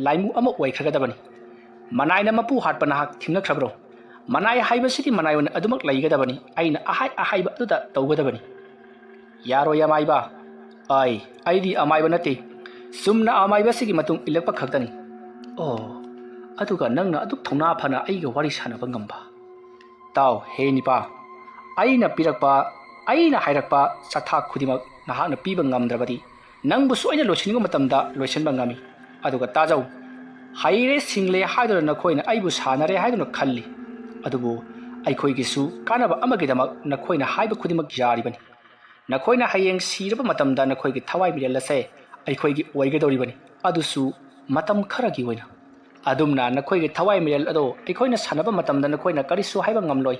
ꯂꯥꯏꯃꯨ ꯑꯃ ꯑꯣꯏꯈ꯭ꯔꯒꯗꯕꯅꯤ꯫ ꯃꯅꯥꯏꯅ ꯃꯄꯨ ꯍꯥꯠꯄ ꯅꯍꯥꯛ ꯊꯤꯡꯅꯈ꯭ꯔꯕ꯭ꯔꯣ? ꯃꯅꯥꯏ ꯍꯥꯏꯕꯁꯤꯗꯤ ꯃꯅꯥꯏ ꯑꯣꯏꯅ ꯑꯗꯨꯃꯛ ꯂꯩꯒꯗꯕꯅꯤ꯫ ꯑꯩꯅ ꯑꯍꯥꯏ ꯑꯍꯥꯏꯕ ꯑꯗꯨꯗ ꯇꯧꯒꯗꯕꯅꯤ"꯫ "ꯌꯥꯔꯣꯏ ꯑꯃꯥꯏꯕ꯫ ꯑꯩ, ꯑꯩꯗꯤ ꯑꯃꯥꯏꯕ ꯅꯠꯇꯦ꯫ ꯆꯨꯝꯅ ꯑꯃꯥꯏꯕꯁꯤꯒꯤ ꯃꯇꯨꯡ ꯏꯜꯂꯛꯄ ꯈꯛꯇꯅꯤ"꯫ "ꯑꯣ, ꯑꯗꯨꯒ ꯅꯪꯅ ꯑꯗꯨꯛ ꯊꯧꯅꯥ ꯐꯅ ꯑꯩꯒ ꯋꯥꯔꯤ ꯁꯥꯟꯅꯕ ꯉꯝꯕ? ꯇꯥꯎ, ꯍꯦ ꯅꯤꯄꯥ, ꯑꯩꯅ ꯄꯤꯔꯛꯄ, ꯑꯩꯅ ꯍꯥꯏꯔꯛꯄ ꯆꯥꯛꯊꯥꯛ ꯈꯨꯗꯤꯡꯃꯛ ꯅꯍꯥꯛꯅ ꯄꯤꯕ ꯉꯝꯗ꯭ꯔꯕꯗꯤ ꯅꯪꯕꯨꯁꯨ ꯑꯩꯅ ꯂꯣꯏꯁꯤꯟꯅꯤꯡꯕ ꯃꯇꯝꯗ ꯂꯣꯏꯁꯤꯟꯕ ꯉꯝꯃꯤ꯫ ꯑꯗꯨꯒ ꯇꯥꯖꯧ, ꯍꯩꯔꯦ ꯁꯤꯡꯂꯦ ꯍꯥꯏꯗꯨꯅ ꯅꯈꯣꯏꯅ ꯑꯩꯕꯨ ꯁꯥꯟꯅꯔꯦ ꯍꯥꯏꯗꯨꯅ ꯈꯜꯂꯤ꯫ ꯑꯗꯨꯕꯨ ꯑꯩꯈꯣꯏꯒꯤꯁꯨ ꯀꯥꯟꯅꯕ ꯑꯃꯒꯤꯗꯃꯛ ꯅꯈꯣꯏꯅ ꯍꯥꯏꯕ ꯈꯨꯗꯤꯡꯃꯛ ꯌꯥꯔꯤꯕꯅꯤ꯫ ꯅꯈꯣꯏꯅ ꯍꯌꯦꯡ ꯁꯤꯔꯕ ꯃꯇꯝꯗ ꯅꯈꯣꯏꯒꯤ ꯊꯋꯥꯏ ꯃꯤꯔꯦꯜ ꯑꯁꯦ ꯑꯩꯈꯣꯏꯒꯤ ꯑꯣꯏꯒꯗꯧꯔꯤꯕꯅꯤ, ꯑꯗꯨꯁꯨ ꯃꯇꯝ ꯈꯔꯒꯤ ꯑꯣꯏꯅ꯫ ꯑꯗꯨꯝꯅ ꯅꯈꯣꯏꯒꯤ ꯊꯋꯥꯏ ꯃꯤꯔꯦꯜ ꯑꯗꯣ ꯑꯩꯈꯣꯏꯅ ꯁꯥꯟꯅꯕ ꯃꯇꯝꯗ ꯅꯈꯣꯏꯅ ꯀꯔꯤꯁꯨ ꯍꯥꯏꯕ ꯉꯝꯂꯣꯏ꯫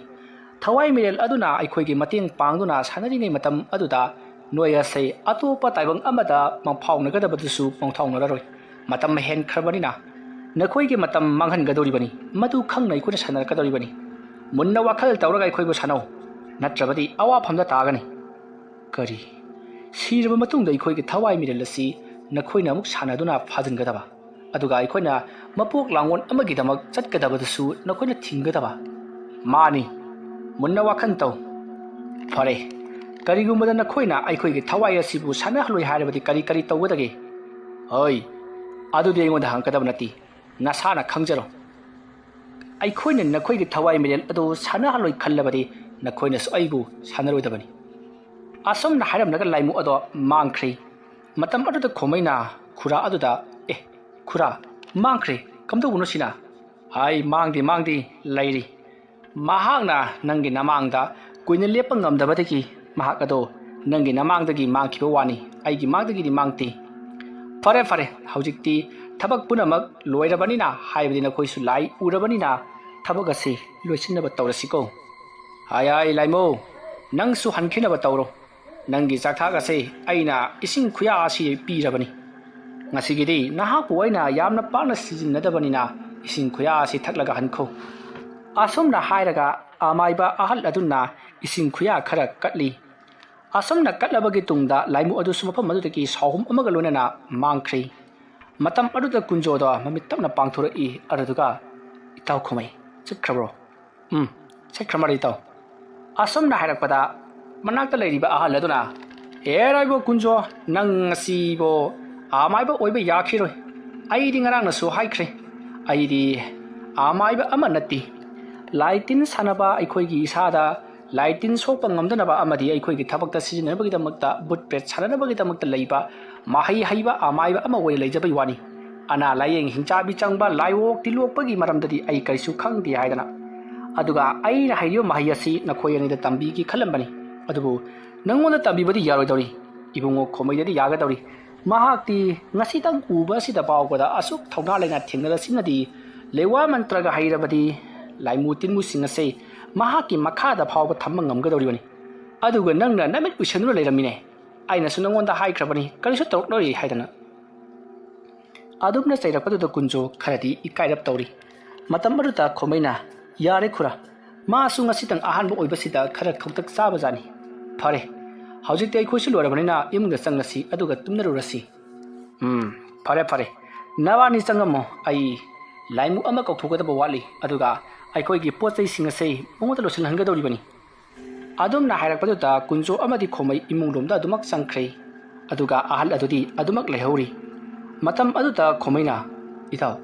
ꯊꯋꯥꯏ ꯃꯤꯔꯦꯜ ꯑꯗꯨꯅ ꯑꯩꯈꯣꯏꯒꯤ ꯃꯇꯦꯡ ꯄꯥꯡꯗꯨꯅ ꯁꯥꯟꯅꯔꯤꯉꯩ ꯃꯇꯝ ꯑꯗꯨꯗ ꯅꯣꯏ ꯑꯁꯦ ꯑꯇꯣꯞꯄ ꯇꯥꯏꯕꯪ ꯑꯃꯗ ꯃꯪꯐꯥꯎꯅꯒꯗꯕꯗꯨꯁꯨ ꯃꯪꯐꯥꯎꯅꯔꯔꯣꯏ꯫ ꯃꯇꯝ ꯍꯦꯟꯈ꯭ꯔꯕꯅꯤꯅ ꯅꯈꯣꯏꯒꯤ ꯃꯇꯝ ꯃꯥꯡꯍꯟꯒꯗꯧꯔꯤꯕꯅꯤ꯫ ꯃꯗꯨ ꯈꯪꯅ ꯑꯩꯈꯣꯏꯅ ꯁꯥꯟꯅꯔꯛꯀꯗꯧꯔꯤꯕꯅꯤ꯫ ꯃꯨꯟꯅ ꯋꯥꯈꯜ ꯇꯧꯔꯒ ꯑꯩꯈꯣꯏꯕꯨ ꯁꯥꯟꯅꯧ, ꯅꯠꯇ꯭ꯔꯕꯗꯤ ꯑꯋꯥꯐꯝꯗ ꯇꯥꯒꯅꯤ"꯫ ꯀꯔꯤ? ꯁꯤꯔꯕ ꯃꯇꯨꯡꯗ ꯑꯩꯈꯣꯏꯒꯤ ꯊꯋꯥꯏ ꯃꯤꯔꯦꯜ ꯑꯁꯤ ꯅꯈꯣꯏꯅ ꯑꯃꯨꯛ ꯁꯥꯟꯅꯗꯨꯅ ꯐꯥꯖꯤꯟꯒꯗꯕ, ꯑꯗꯨꯒ ꯑꯩꯈꯣꯏꯅ ꯃꯄꯣꯛ ꯂꯥꯡꯑꯣꯟ ꯑꯃꯒꯤꯗꯃꯛ ꯆꯠꯀꯗꯕꯗꯨꯁꯨ ꯅꯈꯣꯏꯅ ꯊꯤꯡꯒꯗꯕ? ꯃꯥꯅꯤ꯫ ꯃꯨꯟꯅ ꯋꯥꯈꯜ ꯇꯧ꯫ ꯐꯔꯦ, ꯀꯔꯤꯒꯨꯝꯕꯗ ꯅꯈꯣꯏꯅ ꯑꯩꯈꯣꯏꯒꯤ ꯊꯋꯥꯏ ꯑꯁꯤꯕꯨ ꯁꯥꯟꯅꯍꯜꯂꯣꯏ ꯍꯥꯏꯔꯕꯗꯤ ꯀꯔꯤ ꯀꯔꯤ ꯇꯧꯒꯗꯒꯦ? ꯍꯣꯏ, ꯑꯗꯨꯗꯤ ꯑꯩꯉꯣꯟꯗ ꯍꯪꯒꯗꯕ ꯅꯠꯇꯦ, ꯅꯁꯥꯅ ꯈꯪꯖꯔꯣ꯫ ꯑꯩꯈꯣꯏꯅ ꯅꯈꯣꯏꯒꯤ ꯊꯋꯥꯏ ꯃꯤꯔꯦꯜ ꯑꯗꯨ ꯁꯥꯟꯅꯍꯜꯂꯣꯏ ꯈꯜꯂꯕꯗꯤ ꯅꯈꯣꯏꯅꯁꯨ ꯑꯩꯕꯨ ꯁꯥꯟꯅꯔꯣꯏꯗꯕꯅꯤ꯫ ꯑꯁꯨꯝꯅ ꯍꯥꯏꯔꯝꯂꯒ ꯂꯥꯏꯃꯨ ꯑꯗꯣ ꯃꯥꯡꯈ꯭ꯔꯦ꯫ ꯃꯇꯝ ꯑꯗꯨꯗ ꯈꯣꯃꯩꯅ ꯈꯨꯔꯥ ꯑꯗꯨꯗ, "ꯑꯦ, ꯈꯨꯔꯥ, ꯃꯥꯡꯈ꯭ꯔꯦ, ꯀꯝꯗꯧꯕꯅꯣ ꯁꯤꯅ?" "ꯍꯥꯏ, ꯃꯥꯡꯗꯦ, ꯃꯥꯡꯗꯦ, ꯂꯩꯔꯤ꯫ ꯃꯍꯥꯛꯅ ꯅꯪꯒꯤ ꯅꯃꯥꯡꯗ ꯀꯨꯏꯅ ꯂꯦꯞꯄ ꯉꯝꯗꯕꯗꯒꯤ ꯃꯍꯥꯛ ꯑꯗꯣ ꯅꯪꯒꯤ ꯅꯃꯥꯡꯗꯒꯤ ꯃꯥꯡꯈꯤꯕ ꯋꯥꯅꯤ, ꯑꯩꯒꯤ ꯃꯥꯡꯗꯒꯤꯗꯤ ꯃꯥꯡꯗꯦ꯫ ꯐꯔꯦ, ꯐꯔꯦ, ꯍꯧꯖꯤꯛꯇꯤ ꯊꯕꯛ ꯄꯨꯝꯅꯃꯛ ꯂꯣꯏꯔꯕꯅꯤꯅ, ꯍꯥꯏꯕꯗꯤ ꯅꯈꯣꯏꯁꯨ ꯂꯥꯏ ꯎꯔꯕꯅꯤꯅ, ꯊꯕꯛ ꯑꯁꯤ ꯂꯣꯏꯁꯤꯟꯅꯕ ꯇꯧꯔꯁꯤꯀꯣ꯫ ꯍꯥꯏ, ꯍꯥꯏ, ꯂꯥꯏꯃꯨ, ꯅꯪꯁꯨ ꯍꯟꯈꯤꯅꯕ ꯇꯧꯔꯣ꯫ ꯅꯪꯒꯤ ꯆꯥꯛꯊꯥꯛ ꯑꯁꯤ ꯑꯩꯅ ꯏꯁꯤꯡ ꯈꯨꯌꯥ ꯑꯁꯤ ꯄꯤꯔꯕꯅꯤ꯫ ꯉꯁꯤꯒꯤꯗꯤ ꯅꯍꯥꯛꯄꯨ ꯑꯩꯅ ꯌꯥꯝꯅ ꯄꯥꯛꯅ ꯁꯤꯖꯤꯟꯅꯗꯕꯅꯤꯅ ꯏꯁꯤꯡ ꯈꯨꯌꯥ ꯑꯁꯤ ꯊꯛꯂꯒ ꯍꯟꯈꯣ꯫" ꯑꯁꯨꯝꯅ ꯍꯥꯏꯔꯒ ꯑꯃꯥꯏꯕ ꯑꯍꯜ ꯑꯗꯨꯅ ꯏꯁꯤꯡ ꯈꯨꯌꯥ ꯈꯔ ꯀꯠꯂꯤ꯫ ꯑꯁꯨꯝꯅ ꯀꯠꯂꯕꯒꯤ ꯇꯨꯡꯗ ꯂꯥꯏꯃꯨ ꯑꯗꯨꯁꯨ ꯃꯐꯝ ꯑꯗꯨꯗꯒꯤ ꯁꯥꯎꯍꯨꯝ ꯑꯃꯒ ꯂꯣꯏꯅꯅ ꯃꯥꯡꯈ꯭ꯔꯦ꯫ ꯃꯇꯝ ꯑꯗꯨꯗ ꯀꯨꯟꯖꯣꯗꯣ ꯃꯃꯤꯠ ꯇꯞꯅ ꯄꯥꯡꯊꯣꯔꯛꯏ꯫ ꯑꯗꯨꯗꯨꯒ, "ꯏꯇꯥꯎ ꯈꯣꯃꯩ, ꯆꯠꯈ꯭ꯔꯕ꯭ꯔꯣ?" "ꯎꯝ, ꯆꯠꯈ꯭ꯔ ꯃꯥꯜꯂꯦ, ꯏꯇꯥꯎ꯫" ꯑꯁꯨꯝꯅ ꯍꯥꯏꯔꯛꯄꯗ ꯃꯅꯥꯛꯇ ꯂꯩꯔꯤꯕ ꯑꯍꯜ ꯑꯗꯨꯅ, "ꯑꯦ ꯔꯥꯏꯕꯣ ꯀꯨꯟꯖꯣ, ꯅꯪ ꯉꯁꯤꯕꯣ ꯑꯃꯥꯏꯕ ꯑꯣꯏꯕ ꯌꯥꯈꯤꯔꯣꯏ꯫ ꯑꯩꯗꯤ ꯉꯔꯥꯡꯅꯁꯨ ꯍꯥꯏꯈ꯭ꯔꯦ, ꯑꯩꯗꯤ ꯑꯃꯥꯏꯕ ꯑꯃ ꯅꯠꯇꯦ꯫ ꯂꯥꯏ ꯇꯤꯟ ꯁꯥꯟꯅꯕ, ꯑꯩꯈꯣꯏꯒꯤ ꯏꯁꯥꯗ ꯂꯥꯏ ꯇꯤꯟ ꯁꯣꯛꯄ ꯉꯝꯗꯅꯕ ꯑꯃꯗꯤ ꯑꯩꯈꯣꯏꯒꯤ ꯊꯕꯛꯇ ꯁꯤꯖꯤꯟꯅꯅꯕꯒꯤꯗꯃꯛꯇ, ꯕꯨꯠ ꯄ꯭ꯔꯦꯠ ꯁꯥꯟꯅꯅꯕꯒꯤꯗꯃꯛꯇ ꯂꯩꯕ ꯃꯍꯩ ꯍꯩꯕ ꯑꯃꯥꯏꯕ ꯑꯃ ꯑꯣꯏꯅ ꯂꯩꯖꯕꯩ ꯋꯥꯅꯤ꯫ ꯑꯅꯥ ꯂꯥꯏꯌꯦꯡ, ꯍꯤꯡꯆꯥꯕꯤ ꯆꯪꯕ, ꯂꯥꯏꯑꯣꯛ ꯇꯤꯜꯂꯣꯛꯄꯒꯤ ꯃꯔꯝꯗꯗꯤ ꯑꯩ ꯀꯔꯤꯁꯨ ꯈꯪꯗꯦ" ꯍꯥꯏꯗꯅ꯫ "ꯑꯗꯨꯒ ꯑꯩꯅ ꯍꯩꯔꯤꯕ ꯃꯍꯩ ꯑꯁꯤ ꯅꯈꯣꯏ ꯑꯅꯤꯗ ꯇꯝꯕꯤꯒꯦ ꯈꯜꯂꯝꯕꯅꯤ, ꯑꯗꯨꯕꯨ ꯅꯪꯉꯣꯟꯗ ꯇꯝꯕꯤꯕꯗꯤ ꯌꯥꯔꯣꯏꯗꯧꯔꯤ꯫ ꯏꯕꯨꯡꯉꯣ ꯈꯣꯃꯩꯗꯗꯤ ꯌꯥꯒꯗꯧꯔꯤ꯫ ꯃꯍꯥꯛꯇꯤ ꯉꯁꯤꯇꯪ ꯎꯕ ꯑꯁꯤꯗ ꯐꯥꯎꯕꯗ ꯑꯁꯨꯛ ꯊꯧꯅꯥ ꯂꯩꯅ ꯊꯦꯡꯅꯔꯁꯤꯅꯗꯤ, ꯂꯩꯋꯥ ꯃꯟꯇ꯭ꯔꯒ ꯍꯩꯔꯕꯗꯤ ꯂꯥꯏꯃꯨ ꯇꯤꯟꯃꯨꯁꯤꯡ ꯑꯁꯦ ꯃꯍꯥꯛꯀꯤ ꯃꯈꯥꯗ ꯐꯥꯎꯕ ꯊꯝꯕ ꯉꯝꯒꯗꯧꯔꯤꯕꯅꯤ꯫ ꯑꯗꯨꯒ ꯅꯪꯅ ꯅꯃꯤꯠ ꯎꯏꯁꯟꯗꯨꯅ ꯂꯩꯔꯝꯃꯤꯅꯦ꯫ ꯑꯩꯅꯁꯨ ꯅꯪꯉꯣꯟꯗ ꯍꯥꯏꯈ꯭ꯔꯕꯅꯤ, ꯀꯔꯤꯁꯨ ꯇꯧꯔꯛꯂꯣꯏ" ꯍꯥꯏꯗꯅ꯫ ꯑꯗꯨꯝꯅ ꯆꯩꯔꯛꯄꯗꯨꯗ ꯀꯨꯟꯖꯣ ꯈꯔꯗꯤ ꯏꯀꯥꯏꯔꯞ ꯇꯧꯔꯤ꯫ ꯃꯇꯝ ꯑꯗꯨꯗ ꯈꯣꯃꯩꯅ, "ꯌꯥꯔꯦ ꯈꯨꯔꯥ, ꯃꯥꯁꯨ ꯉꯁꯤꯇꯪ ꯑꯍꯥꯟꯕ ꯑꯣꯏꯕꯁꯤꯗ ꯈꯔ ꯈꯧꯇꯛ ꯆꯥꯕꯖꯥꯠꯅꯤ꯫ ꯐꯔꯦ, ꯍꯧꯖꯤꯛꯇꯤ ꯑꯩꯈꯣꯏꯁꯨ ꯂꯣꯏꯔꯕꯅꯤꯅ ꯏꯃꯨꯡꯗ ꯆꯪꯂꯁꯤ, ꯑꯗꯨꯒ ꯇꯨꯝꯅꯔꯨꯔꯁꯤ꯫ ꯎꯝ, ꯐꯔꯦ ꯐꯔꯦ, ꯅꯕꯥꯅꯤ ꯆꯪꯉꯝꯃꯣ꯫ ꯑꯩ ꯂꯥꯏꯃꯨꯛ ꯑꯃ ꯀꯧꯊꯣꯛꯀꯗꯕ ꯋꯥꯠꯂꯤ, ꯑꯗꯨꯒ ꯑꯩꯈꯣꯏꯒꯤ ꯄꯣꯠ ꯆꯩꯁꯤꯡ ꯑꯁꯦ ꯃꯉꯣꯟꯗ ꯂꯣꯏꯁꯤꯜꯍꯟꯒꯗꯧꯔꯤꯕꯅꯤ꯫ ꯑꯗꯨꯝꯅ ꯍꯥꯏꯔꯛꯄꯗꯨꯗ ꯀꯨꯟꯖꯣ ꯑꯃꯗꯤ ꯈꯣꯃꯩ ꯏꯃꯨꯡ ꯂꯣꯝꯗ ꯑꯗꯨꯃꯛ ꯆꯪꯈ꯭ꯔꯦ꯫ ꯑꯗꯨꯒ ꯑꯍꯜ ꯑꯗꯨꯗꯤ ꯑꯗꯨꯃꯛ ꯂꯩꯍꯧꯔꯤ꯫ ꯃꯇꯝ ꯑꯗꯨꯗ ꯈꯣꯃꯩꯅ, "ꯏꯇꯥꯎ,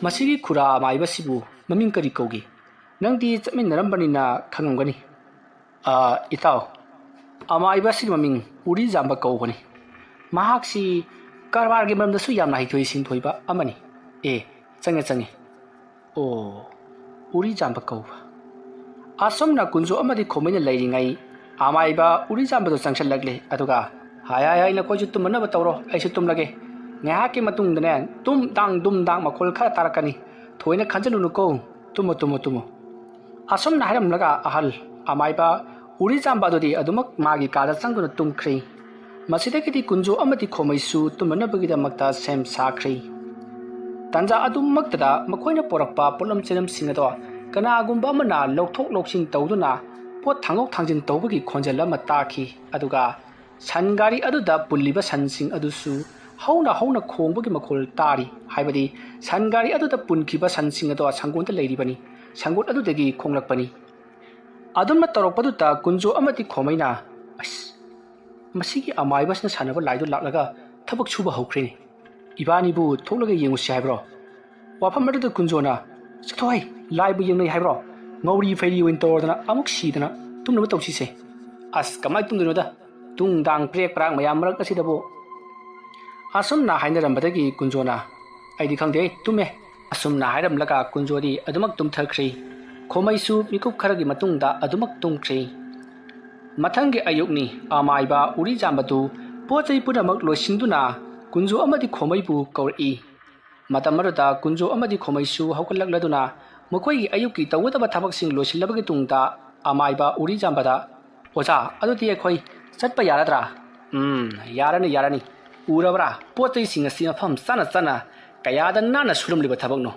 ꯃꯁꯤꯒꯤ ꯈꯨꯔꯥ ꯑꯃꯥꯏꯕꯁꯤꯕꯨ ꯃꯃꯤꯡ ꯀꯔꯤ ꯀꯧꯒꯦ? ꯅꯪꯗꯤ ꯆꯠꯃꯤꯟꯅꯔꯝꯕꯅꯤꯅ ꯈꯪꯉꯝꯒꯅꯤ꯫" "ꯑ, ꯏꯇꯥꯎ, ꯑꯃꯥꯏꯕꯁꯤ ꯃꯃꯤꯡ ꯎꯔꯤꯖꯥꯝꯕ ꯀꯧꯕꯅꯤ꯫ ꯃꯍꯥꯛꯁꯤ ꯀꯔꯕꯥꯔꯒꯤ ꯃꯔꯝꯗꯁꯨ ꯌꯥꯝꯅ ꯍꯩꯊꯣꯏ ꯁꯤꯡꯊꯣꯏꯕ ꯑꯃꯅꯤ꯫" "ꯑꯦ, ꯆꯪꯉꯦ, ꯆꯪꯉꯦ꯫ ꯑꯣ, ꯎꯔꯤꯖꯥꯝꯕ ꯀꯧꯕ꯫" ꯑꯁꯨꯝꯅ ꯀꯨꯟꯖꯣ ꯑꯃꯗꯤ ꯈꯣꯃꯩꯅ ꯂꯩꯔꯤꯉꯩ, ꯑꯃꯥꯏꯕ ꯎꯔꯤꯖꯥꯝꯕꯗꯨ ꯆꯪꯁꯤꯜꯂꯛꯂꯦ꯫ ꯑꯗꯨꯒ, "ꯍꯥꯏ, ꯍꯥꯏ, ꯍꯥꯏ, ꯅꯈꯣꯏꯁꯨ ꯇꯨꯝꯃꯅꯕ ꯇꯧꯔꯣ, ꯑꯩꯁꯨ ꯇꯨꯝꯂꯒꯦ꯫ ꯉꯥꯏꯍꯥꯛꯀꯤ ꯃꯇꯨꯡꯗꯅꯦ, ꯇꯨꯝ ꯗꯥꯡ, ꯗꯨꯝ ꯗꯥꯡ ꯃꯈꯣꯜ ꯈꯔ ꯇꯥꯔꯛꯀꯅꯤ꯫ ꯊꯣꯏꯅ ꯈꯟꯖꯤꯜꯂꯨꯅꯨꯀꯣ꯫ ꯇꯨꯝꯃꯣ, ꯇꯨꯝꯃꯣ, ꯇꯨꯝꯃꯣ꯫" ꯑꯁꯨꯝꯅ ꯍꯥꯏꯔꯝꯂꯒ ꯑꯍꯜ ꯑꯃꯥꯏꯕ ꯎꯔꯤꯖꯥꯝꯕ ꯑꯗꯨꯗꯤ ꯑꯗꯨꯃꯛ ꯃꯥꯒꯤ ꯀꯥꯗ ꯆꯪꯗꯨꯅ ꯇꯨꯝꯈ꯭ꯔꯦ꯫ ꯃꯁꯤꯗꯒꯤꯗꯤ ꯀꯨꯟꯖꯣ ꯑꯃꯗꯤ ꯈꯣꯃꯩꯁꯨ ꯇꯨꯝꯅꯅꯕꯒꯤꯗꯃꯛꯇ ꯁꯦꯝ ꯁꯥꯈ꯭ꯔꯦ꯫ ꯇꯟꯖꯥ ꯑꯗꯨꯃꯛꯇꯗ ꯃꯈꯣꯏꯅ ꯄꯨꯔꯛꯄ ꯄꯣꯠꯂꯝ ꯆꯩꯂꯝꯁꯤꯡ ꯑꯗꯣ ꯀꯅꯥꯒꯨꯝꯕ ꯑꯃꯅ ꯂꯧꯊꯣꯛ ꯂꯧꯁꯤꯟ ꯇꯧꯗꯨꯅ ꯄꯣꯠ ꯊꯥꯡꯗꯣꯛ ꯊꯥꯡꯖꯤꯟ ꯇꯧꯕꯒꯤ ꯈꯣꯟꯖꯦꯜ ꯑꯃ ꯇꯥꯈꯤ꯫ ꯑꯗꯨꯒ ꯁꯟ ꯒꯥꯔꯤ ꯑꯗꯨꯗ ꯄꯨꯜꯂꯤꯕ ꯁꯟꯁꯤꯡ ꯑꯗꯨꯁꯨ ꯍꯧꯅ ꯍꯧꯅ ꯈꯣꯡꯕꯒꯤ ꯃꯈꯣꯜ ꯇꯥꯔꯤ꯫ ꯍꯥꯏꯕꯗꯤ ꯁꯟ ꯒꯥꯔꯤ ꯑꯗꯨꯗ ꯄꯨꯟꯈꯤꯕ ꯁꯟꯁꯤꯡ ꯑꯗꯣ ꯁꯪꯒꯣꯟꯗ ꯂꯩꯔꯤꯕꯅꯤ, ꯁꯪꯒꯣꯟ ꯑꯗꯨꯗꯒꯤ ꯈꯣꯡꯂꯛꯄꯅꯤ꯫ ꯑꯗꯨꯝꯅ ꯇꯧꯔꯛꯄꯗꯨꯗ ꯀꯨꯟꯖꯣ ꯑꯃꯗꯤ ꯈꯣꯃꯩꯅ, "ꯑꯁ, ꯃꯁꯤꯒꯤ ꯑꯃꯥꯏꯕꯁꯤꯅ ꯁꯥꯟꯅꯕ ꯂꯥꯏꯗꯨ ꯂꯥꯛꯂꯒ ꯊꯕꯛ ꯁꯨꯕ ꯍꯧꯈ꯭ꯔꯦꯅꯦ꯫ ꯏꯕꯥꯅꯤꯕꯨ ꯊꯣꯛꯂꯒ ꯌꯦꯡꯉꯨꯁꯤ ꯍꯥꯏꯕ꯭ꯔꯣ?" ꯋꯥꯐꯝ ꯑꯗꯨꯗ ꯀꯨꯟꯖꯣꯅ, "ꯆꯠꯊꯣꯍꯩ, ꯂꯥꯏꯕꯨ ꯌꯦꯡꯅꯩ ꯍꯥꯏꯕ꯭ꯔꯣ? ꯉꯧꯔꯤ ꯐꯩꯔꯤ ꯑꯣꯏꯅ ꯇꯧꯔꯗꯅ ꯑꯃꯨꯛ ꯁꯤꯗꯅ ꯇꯨꯝꯅꯕ ꯇꯧꯁꯤꯁꯦ꯫" "ꯑꯁ, ꯀꯃꯥꯏꯅ ꯇꯨꯝꯗꯣꯏꯅꯣꯗ? ꯇꯨꯡ ꯗꯥꯡ ꯄ꯭ꯔꯦꯛ ꯄ꯭ꯔꯥꯛ ꯃꯌꯥꯝ ꯃꯔꯛ ꯑꯁꯤꯗꯕꯨ꯫" ꯑꯁꯨꯝꯅ ꯍꯥꯏꯅꯔꯝꯕꯗꯒꯤ ꯀꯨꯟꯖꯣꯅ, "ꯑꯩꯗꯤ ꯈꯪꯗꯦ, ꯇꯨꯝꯃꯦ꯫" ꯑꯁꯨꯝꯅ ꯍꯥꯏꯔꯝꯂꯒ ꯀꯨꯟꯖꯣꯗꯤ ꯑꯗꯨꯃꯛ ꯇꯨꯝꯊꯈ꯭ꯔꯦ꯫ ꯈꯣꯃꯩꯁꯨ ꯃꯤꯀꯨꯞ ꯈꯔꯒꯤ ꯃꯇꯨꯡꯗ ꯑꯗꯨꯃꯛ ꯇꯨꯝꯈ꯭ꯔꯦ꯫ ꯃꯊꯪꯒꯤ ꯑꯌꯨꯛꯅꯤ꯫ ꯑꯃꯥꯏꯕ ꯎꯔꯤꯖꯥꯝꯕꯗꯨ ꯄꯣꯠ ꯆꯩ ꯄꯨꯝꯅꯃꯛ ꯂꯣꯏꯁꯤꯟꯗꯨꯅ ꯀꯨꯟꯖꯣ ꯑꯃꯗꯤ ꯈꯣꯃꯩꯕꯨ ꯀꯧꯔꯛꯏ꯫ ꯃꯇꯝ ꯑꯗꯨꯗ ꯀꯨꯟꯖꯣ ꯑꯃꯗꯤ ꯈꯣꯃꯩꯁꯨ ꯍꯧꯒꯠꯂꯛꯂꯗꯨꯅ ꯃꯈꯣꯏꯒꯤ ꯑꯌꯨꯛꯀꯤ ꯇꯧꯒꯗꯕ ꯊꯕꯛꯁꯤꯡ ꯂꯣꯏꯁꯤꯜꯂꯕꯒꯤ ꯇꯨꯡꯗ ꯑꯃꯥꯏꯕ ꯎꯔꯤꯖꯥꯝꯕꯗ, "ꯑꯣꯖꯥ, ꯑꯗꯨꯗꯤ ꯑꯩꯈꯣꯏ ꯆꯠꯄ ꯌꯥꯔꯗ꯭ꯔꯥ?" "ꯎꯝ, ꯌꯥꯔꯅꯤ, ꯌꯥꯔꯅꯤ꯫ ꯎꯔꯕ꯭ꯔꯥ? ꯄꯣꯠ ꯆꯩꯁꯤꯡ ꯑꯁꯤ ꯃꯐꯝ ꯆꯥꯅ ꯆꯥꯅ ꯀꯌꯥꯗ ꯅꯥꯟꯅ ꯁꯨꯔꯝꯂꯤꯕ ꯊꯕꯛꯅꯣ꯫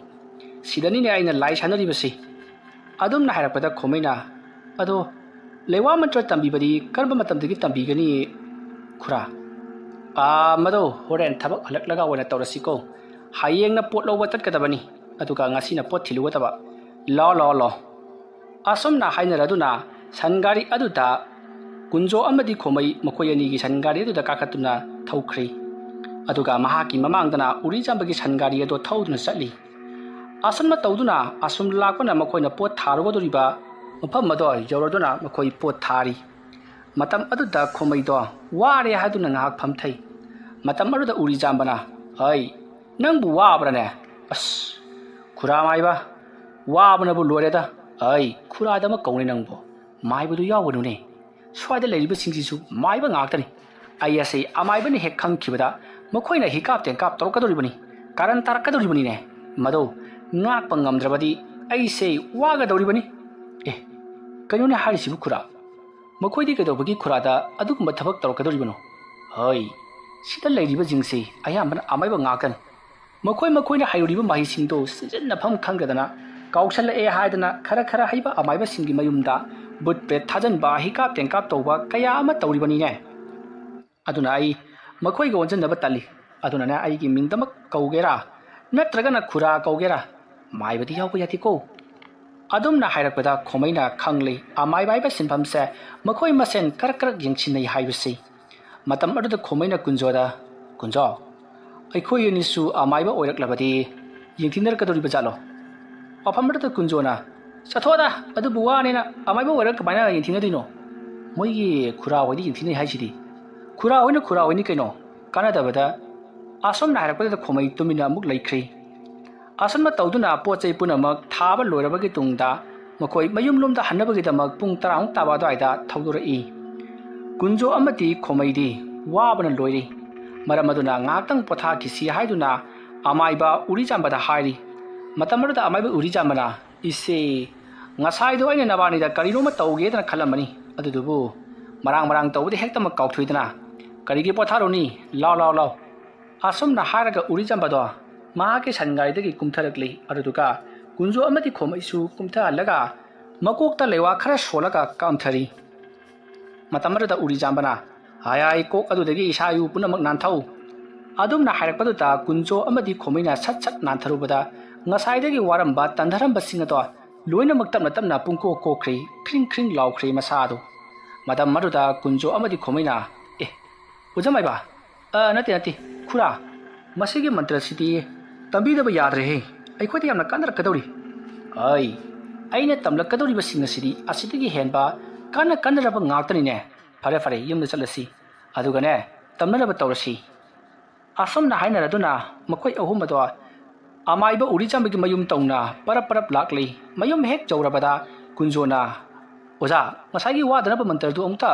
ꯁꯤꯗꯅꯤꯅꯦ ꯑꯩꯅ ꯂꯥꯏ ꯁꯥꯟꯅꯔꯤꯕꯁꯤ꯫" ꯑꯗꯨꯝꯅ ꯍꯥꯏꯔꯛꯄꯗ ꯈꯣꯃꯩꯅ, "ꯑꯗꯣ "ꯂꯩꯋꯥ ꯃꯟꯇ꯭ꯔ ꯇꯝꯕꯤꯕꯗꯤ ꯀꯔꯝꯕ ꯃꯇꯝꯗꯒꯤ ꯇꯝꯕꯤꯒꯅꯤ, ꯈꯨꯔꯥ?" "ꯑꯥ, ꯃꯗꯣ ꯍꯣꯔꯦꯟ ꯊꯕꯛ ꯍꯜꯂꯛꯂꯒ ꯑꯣꯏꯅ ꯇꯧꯔꯁꯤꯀꯣ꯫ ꯍꯌꯦꯡꯅ ꯄꯣꯠ ꯂꯧꯕ ꯆꯠꯀꯗꯕꯅꯤ, ꯑꯗꯨꯒ ꯉꯁꯤꯅ ꯄꯣꯠ ꯊꯤꯜꯂꯨꯒꯗꯕ꯫ ꯂꯥꯎ, ꯂꯥꯎ, ꯂꯥꯎ꯫" ꯑꯁꯨꯝꯅ ꯍꯥꯏꯅꯔꯗꯨꯅ ꯁꯟ ꯒꯥꯔꯤ ꯑꯗꯨꯗ ꯀꯨꯟꯖꯣ ꯑꯃꯗꯤ ꯈꯣꯃꯩ ꯃꯈꯣꯏ ꯑꯅꯤꯒꯤ ꯁꯟ ꯒꯥꯔꯤ ꯑꯗꯨꯗ ꯀꯥꯈꯠꯇꯨꯅ ꯊꯧꯈ꯭ꯔꯦ꯫ ꯑꯗꯨꯒ ꯃꯍꯥꯛꯀꯤ ꯃꯃꯥꯡꯗꯅ ꯎꯔꯤꯖꯥꯝꯕꯒꯤ ꯁꯟ ꯒꯥꯔꯤ ꯑꯗꯨ ꯊꯧꯗꯨꯅ ꯆꯠꯂꯤ꯫ ꯑꯁꯨꯝꯅ ꯇꯧꯗꯨꯅ ꯑꯁꯨꯝ ꯂꯥꯛꯄꯅ ꯃꯈꯣꯏꯅ ꯄꯣꯠ ꯊꯥꯔꯨꯒꯗꯧꯔꯤꯕ ꯃꯐꯝ ꯑꯗꯨ ꯌꯧꯔꯗꯨꯅ ꯃꯈꯣꯏ ꯄꯣꯠ ꯊꯥꯔꯤ꯫ ꯃꯇꯝ ꯑꯗꯨꯗ ꯈꯣꯃꯩꯗꯣ ꯋꯥꯔꯦ ꯍꯥꯏꯗꯨꯅ ꯉꯥꯏꯍꯥꯛ ꯐꯝꯊꯩ꯫ ꯃꯇꯝ ꯑꯗꯨꯗ ꯎꯔꯤꯖꯥꯝꯕꯅ, "ꯍꯩ, ꯅꯪꯕꯨ ꯋꯥꯕ꯭ꯔꯥꯅꯦ?" "ꯑꯁ, ꯈꯨꯔꯥ ꯃꯥꯏꯕ, ꯋꯥꯕꯅꯕꯨ ꯂꯣꯏꯔꯦꯗ꯫" "ꯑꯩ ꯈꯨꯔꯥꯗ ꯑꯃ ꯀꯧꯅꯦ ꯅꯪꯕꯨ, ꯃꯥꯏꯕꯗꯨ ꯌꯥꯎꯒꯅꯨꯅꯦ꯫ ꯁ꯭ꯋꯥꯏꯗ ꯂꯩꯔꯤꯕꯁꯤꯡꯁꯤꯁꯨ ꯃꯥꯏꯕ ꯉꯥꯛꯇꯅꯤ꯫ ꯑꯩ ꯑꯁꯤ ꯑꯃꯥꯏꯕꯅ ꯍꯦꯛ ꯈꯪꯈꯤꯕꯗ ꯃꯈꯣꯏꯅ ꯍꯤꯀꯥꯞ ꯇꯦꯡꯀꯥꯞ ꯇꯧꯔꯛꯀꯗꯧꯔꯤꯕꯅꯤ, ꯀꯥꯔꯟ ꯇꯥꯔꯛꯀꯗꯧꯔꯤꯕꯅꯤꯅꯦ꯫ ꯃꯗꯨ ꯉꯥꯛꯄ ꯉꯝꯗ꯭ꯔꯕꯗꯤ ꯑꯩꯁꯦ ꯋꯥꯒꯗꯧꯔꯤꯕꯅꯤ꯫" "ꯑꯦ, ꯀꯩꯅꯣꯅꯦ ꯍꯥꯏꯔꯤꯁꯤꯕꯨ ꯈꯨꯔꯥ? ꯃꯈꯣꯏꯗꯤ ꯀꯩꯗꯧꯕꯒꯤ ꯈꯨꯔꯥꯗ ꯑꯗꯨꯒꯨꯝꯕ ꯊꯕꯛ ꯇꯧꯔꯛꯀꯗꯧꯔꯤꯕꯅꯣ?" "ꯍꯣꯏ, ꯁꯤꯗ ꯂꯩꯔꯤꯕꯁꯤꯡꯁꯤ ꯑꯌꯥꯝꯕꯅ ꯑꯃꯥꯏꯕ ꯉꯥꯛꯇꯅꯤ꯫ ꯃꯈꯣꯏ ꯃꯈꯣꯏꯅ ꯍꯩꯔꯨꯔꯤꯕ ꯃꯍꯩꯁꯤꯡꯗꯨ ꯁꯤꯖꯤꯟꯅꯐꯝ ꯈꯪꯗꯗꯅ ꯀꯥꯎꯁꯜꯂꯛꯑꯦ ꯍꯥꯏꯗꯅ ꯈꯔ ꯈꯔ ꯍꯩꯕ ꯑꯃꯥꯏꯕꯁꯤꯡꯒꯤ ꯃꯌꯨꯝꯗ ꯕꯨꯠ ꯄ꯭ꯔꯦꯠ ꯊꯥꯖꯟꯕ, ꯍꯤꯀꯥꯞ ꯇꯦꯡꯀꯥꯞ ꯇꯧꯕ ꯀꯌꯥ ꯑꯃ ꯇꯧꯔꯤꯕꯅꯤꯅꯦ꯫ ꯑꯗꯨꯅ ꯑꯩ ꯃꯈꯣꯏꯒ ꯑꯣꯟꯁꯤꯟꯅꯕ ꯇꯜꯂꯤ꯫ ꯑꯗꯨꯅꯅꯦ ꯑꯩꯒꯤ ꯃꯤꯡꯗꯃꯛ ꯀꯧꯒꯦꯔꯥ ꯅꯠꯇ꯭ꯔꯒꯅ ꯈꯨꯔꯥ ꯀꯧꯒꯦꯔꯥ, ꯃꯥꯏꯕꯗꯤ ꯌꯥꯎꯕ ꯌꯥꯗꯦꯀꯣ꯫" ꯑꯗꯨꯝꯅ ꯍꯥꯏꯔꯛꯄꯗ ꯈꯣꯃꯩꯅ ꯈꯪꯂꯦ ꯑꯃꯥꯏꯕ ꯍꯥꯏꯕ ꯁꯤꯟꯐꯝꯁꯦ ꯃꯈꯣꯏ ꯃꯁꯦꯟ ꯀꯔꯛ ꯀꯔꯛ ꯌꯦꯡꯁꯤꯟꯅꯩ ꯍꯥꯏꯕꯁꯤ꯫ ꯃꯇꯝ ꯑꯗꯨꯗ ꯈꯣꯃꯩꯅ ꯀꯨꯟꯖꯣꯗ, "ꯀꯨꯟꯖꯣ, ꯑꯩꯈꯣꯏ ꯑꯅꯤꯁꯨ ꯑꯃꯥꯏꯕ ꯑꯣꯏꯔꯛꯂꯕꯗꯤ ꯌꯦꯡꯊꯤꯅꯔꯛꯀꯗꯧꯔꯤꯕ ꯖꯥꯠꯂꯣ?" ꯃꯐꯝ ꯑꯗꯨꯗ ꯀꯨꯟꯖꯣꯅ, "ꯆꯠꯊꯣꯛꯑꯗ, ꯑꯗꯨꯕꯨ ꯋꯥꯅꯦꯅ ꯑꯃꯥꯏꯕ ꯑꯣꯏꯔꯒ ꯀꯃꯥꯏꯅ ꯌꯦꯡꯊꯤꯅꯗꯣꯏꯅꯣ? ꯃꯣꯏꯒꯤ ꯈꯨꯔꯥ ꯍꯣꯏꯗꯤ ꯌꯦꯡꯊꯤꯅꯩ ꯍꯥꯏꯁꯤꯗꯤ꯫ ꯈꯨꯔꯥ ꯍꯣꯏꯅ ꯈꯨꯔꯥ ꯍꯣꯏꯅꯤ ꯀꯩꯅꯣ, ꯀꯥꯟꯅꯗꯕꯗ꯫" ꯑꯁꯨꯝꯅ ꯍꯥꯏꯔꯛꯄꯗꯨꯗ ꯈꯣꯃꯩ ꯇꯨꯃꯤꯟꯅ ꯑꯃꯨꯛ ꯂꯩꯈ꯭ꯔꯤ꯫ ꯑꯁꯨꯝꯅ ꯇꯧꯗꯨꯅ ꯄꯣꯠ ꯆꯩ ꯄꯨꯝꯅꯃꯛ ꯊꯥꯕ ꯂꯣꯏꯔꯕꯒꯤ ꯇꯨꯡꯗ ꯃꯈꯣꯏ ꯃꯌꯨꯝꯂꯣꯝꯗ ꯍꯟꯅꯕꯒꯤꯗꯃꯛ ꯄꯨꯡ ꯇꯔꯥꯃꯨꯛ ꯇꯥꯕ ꯑꯗꯨꯋꯥꯏꯗ ꯊꯧꯗꯣꯔꯛꯏ꯫ ꯀꯨꯟꯖꯣ ꯑꯃꯗꯤ ꯈꯣꯃꯩꯗꯤ ꯋꯥꯕꯅ ꯂꯣꯏꯔꯤ꯫ ꯃꯔꯝ ꯑꯗꯨꯅ ꯉꯥꯏꯍꯥꯛꯇꯪ ꯄꯣꯊꯥꯈꯤꯁꯤ ꯍꯥꯏꯗꯨꯅ ꯑꯃꯥꯏꯕ ꯎꯔꯤꯖꯥꯝꯕꯗ ꯍꯥꯏꯔꯤ꯫ ꯃꯇꯝ ꯑꯗꯨꯗ ꯑꯃꯥꯏꯕ ꯎꯔꯤꯖꯥꯝꯕꯅ, "ꯏꯆꯦ, ꯉꯁꯥꯏꯗꯣ ꯑꯩꯅ ꯅꯕꯥꯅꯤꯗ ꯀꯔꯤꯅꯣꯃ ꯇꯧꯒꯦꯗꯅ ꯈꯜꯂꯝꯕꯅꯤ, ꯑꯗꯨꯗꯨꯕꯨ ꯃꯔꯥꯡ ꯃꯔꯥꯡ ꯇꯧꯕꯗ ꯍꯦꯛꯇꯃꯛ ꯀꯥꯎꯊꯣꯛꯏꯗꯅ꯫ ꯀꯔꯤꯒꯤ ꯄꯣꯊꯥꯔꯨꯅꯤ? ꯂꯥꯎ, ꯂꯥꯎ, ꯂꯥꯎ꯫" ꯑꯁꯨꯝꯅ ꯍꯥꯏꯔꯒ ꯎꯔꯤꯖꯥꯝꯕꯗꯣ ꯃꯍꯥꯛꯀꯤ ꯁꯟ ꯒꯥꯔꯤꯗꯒꯤ ꯀꯨꯝꯊꯔꯛꯂꯤ꯫ ꯑꯗꯨꯗꯨꯒ ꯀꯨꯟꯖꯣ ꯑꯃꯗꯤ ꯈꯣꯃꯩꯁꯨ ꯀꯨꯝꯊꯍꯜꯂꯒ ꯃꯀꯣꯛꯇ ꯂꯩꯋꯥ ꯈꯔ ꯁꯣꯜꯂꯒ ꯀꯥꯝꯊꯔꯤ꯫ ꯃꯇꯝ ꯑꯗꯨꯗ ꯎꯔꯤꯖꯥꯝꯕꯅ, "ꯍꯥꯏ ꯍꯥꯏ, ꯀꯣꯛ ꯑꯗꯨꯗꯒꯤ ꯏꯁꯥ ꯏꯎ ꯄꯨꯝꯅꯃꯛ ꯅꯥꯟꯊꯧ"꯫ ꯑꯗꯨꯝꯅ ꯍꯥꯏꯔꯛꯄꯗꯨꯗ ꯀꯨꯟꯖꯣ ꯑꯃꯗꯤ ꯈꯣꯃꯩꯅ ꯁꯠ ꯁꯠ ꯅꯥꯟꯊꯔꯨꯕꯗ ꯉꯁꯥꯏꯗꯒꯤ ꯋꯥꯔꯝꯕ ꯇꯟꯊꯔꯝꯕꯁꯤꯡ ꯑꯗꯣ ꯂꯣꯏꯅꯃꯛ ꯇꯞꯅ ꯇꯞꯅ ꯄꯨꯡꯀꯣꯛ ꯀꯣꯛꯈ꯭ꯔꯤ, ꯈ꯭ꯔꯤꯡ ꯈ꯭ꯔꯤꯡ ꯂꯥꯎꯈ꯭ꯔꯤ ꯃꯁꯥ ꯑꯗꯨ꯫ ꯃꯇꯝ ꯑꯗꯨꯗ ꯀꯨꯟꯖꯣ ꯑꯃꯗꯤ ꯈꯣꯃꯩꯅ, "ꯑꯦ, ꯑꯣꯖꯥ ꯃꯥꯏꯕ, ꯑ, ꯅꯠꯇꯦ, ꯅꯠꯇꯦ, ꯈꯨꯔꯥ, ꯃꯁꯤꯒꯤ ꯃꯟꯇ꯭ꯔꯁꯤꯗꯤ ꯇꯝꯕꯤꯗꯕ ꯌꯥꯗ꯭ꯔꯦꯍꯦ, ꯑꯩꯈꯣꯏꯗ ꯌꯥꯝꯅ ꯀꯥꯟꯅꯔꯛꯀꯗꯧꯔꯤ"꯫ "ꯑꯩ, ꯑꯩꯅ ꯇꯝꯂꯛꯀꯗꯧꯔꯤꯕꯁꯤꯡ ꯑꯁꯤꯗꯤ ꯑꯁꯤꯗꯒꯤ ꯍꯦꯟꯕ ꯀꯥꯟꯅ ꯀꯥꯟꯅꯔꯕ ꯉꯥꯛꯇꯅꯤꯅꯦ꯫ ꯐꯔꯦ, ꯐꯔꯦ, ꯌꯨꯝꯗ ꯆꯠꯂꯁꯤ, ꯑꯗꯨꯒꯅꯦ, ꯇꯝꯅꯅꯕ ꯇꯧꯔꯁꯤ"꯫ ꯑꯁꯨꯝꯅ ꯍꯥꯏꯅꯔꯗꯨꯅ ꯃꯈꯣꯏ ꯑꯍꯨꯝ ꯑꯗꯣ ꯑꯃꯥꯏꯕ ꯎꯔꯤꯆꯥꯝꯕꯒꯤ ꯃꯌꯨꯝ ꯇꯧꯅ ꯄꯔꯞ ꯄꯔꯞ ꯂꯥꯛꯂꯤ꯫ ꯃꯌꯨꯝ ꯍꯦꯛ ꯌꯧꯔꯕꯗ ꯀꯨꯟꯖꯣꯅ, "ꯑꯣꯖꯥ, ꯉꯁꯥꯏꯒꯤ ꯋꯥꯗꯅꯕ ꯃꯟꯇ꯭ꯔꯗꯨ ꯑꯃꯨꯛꯇ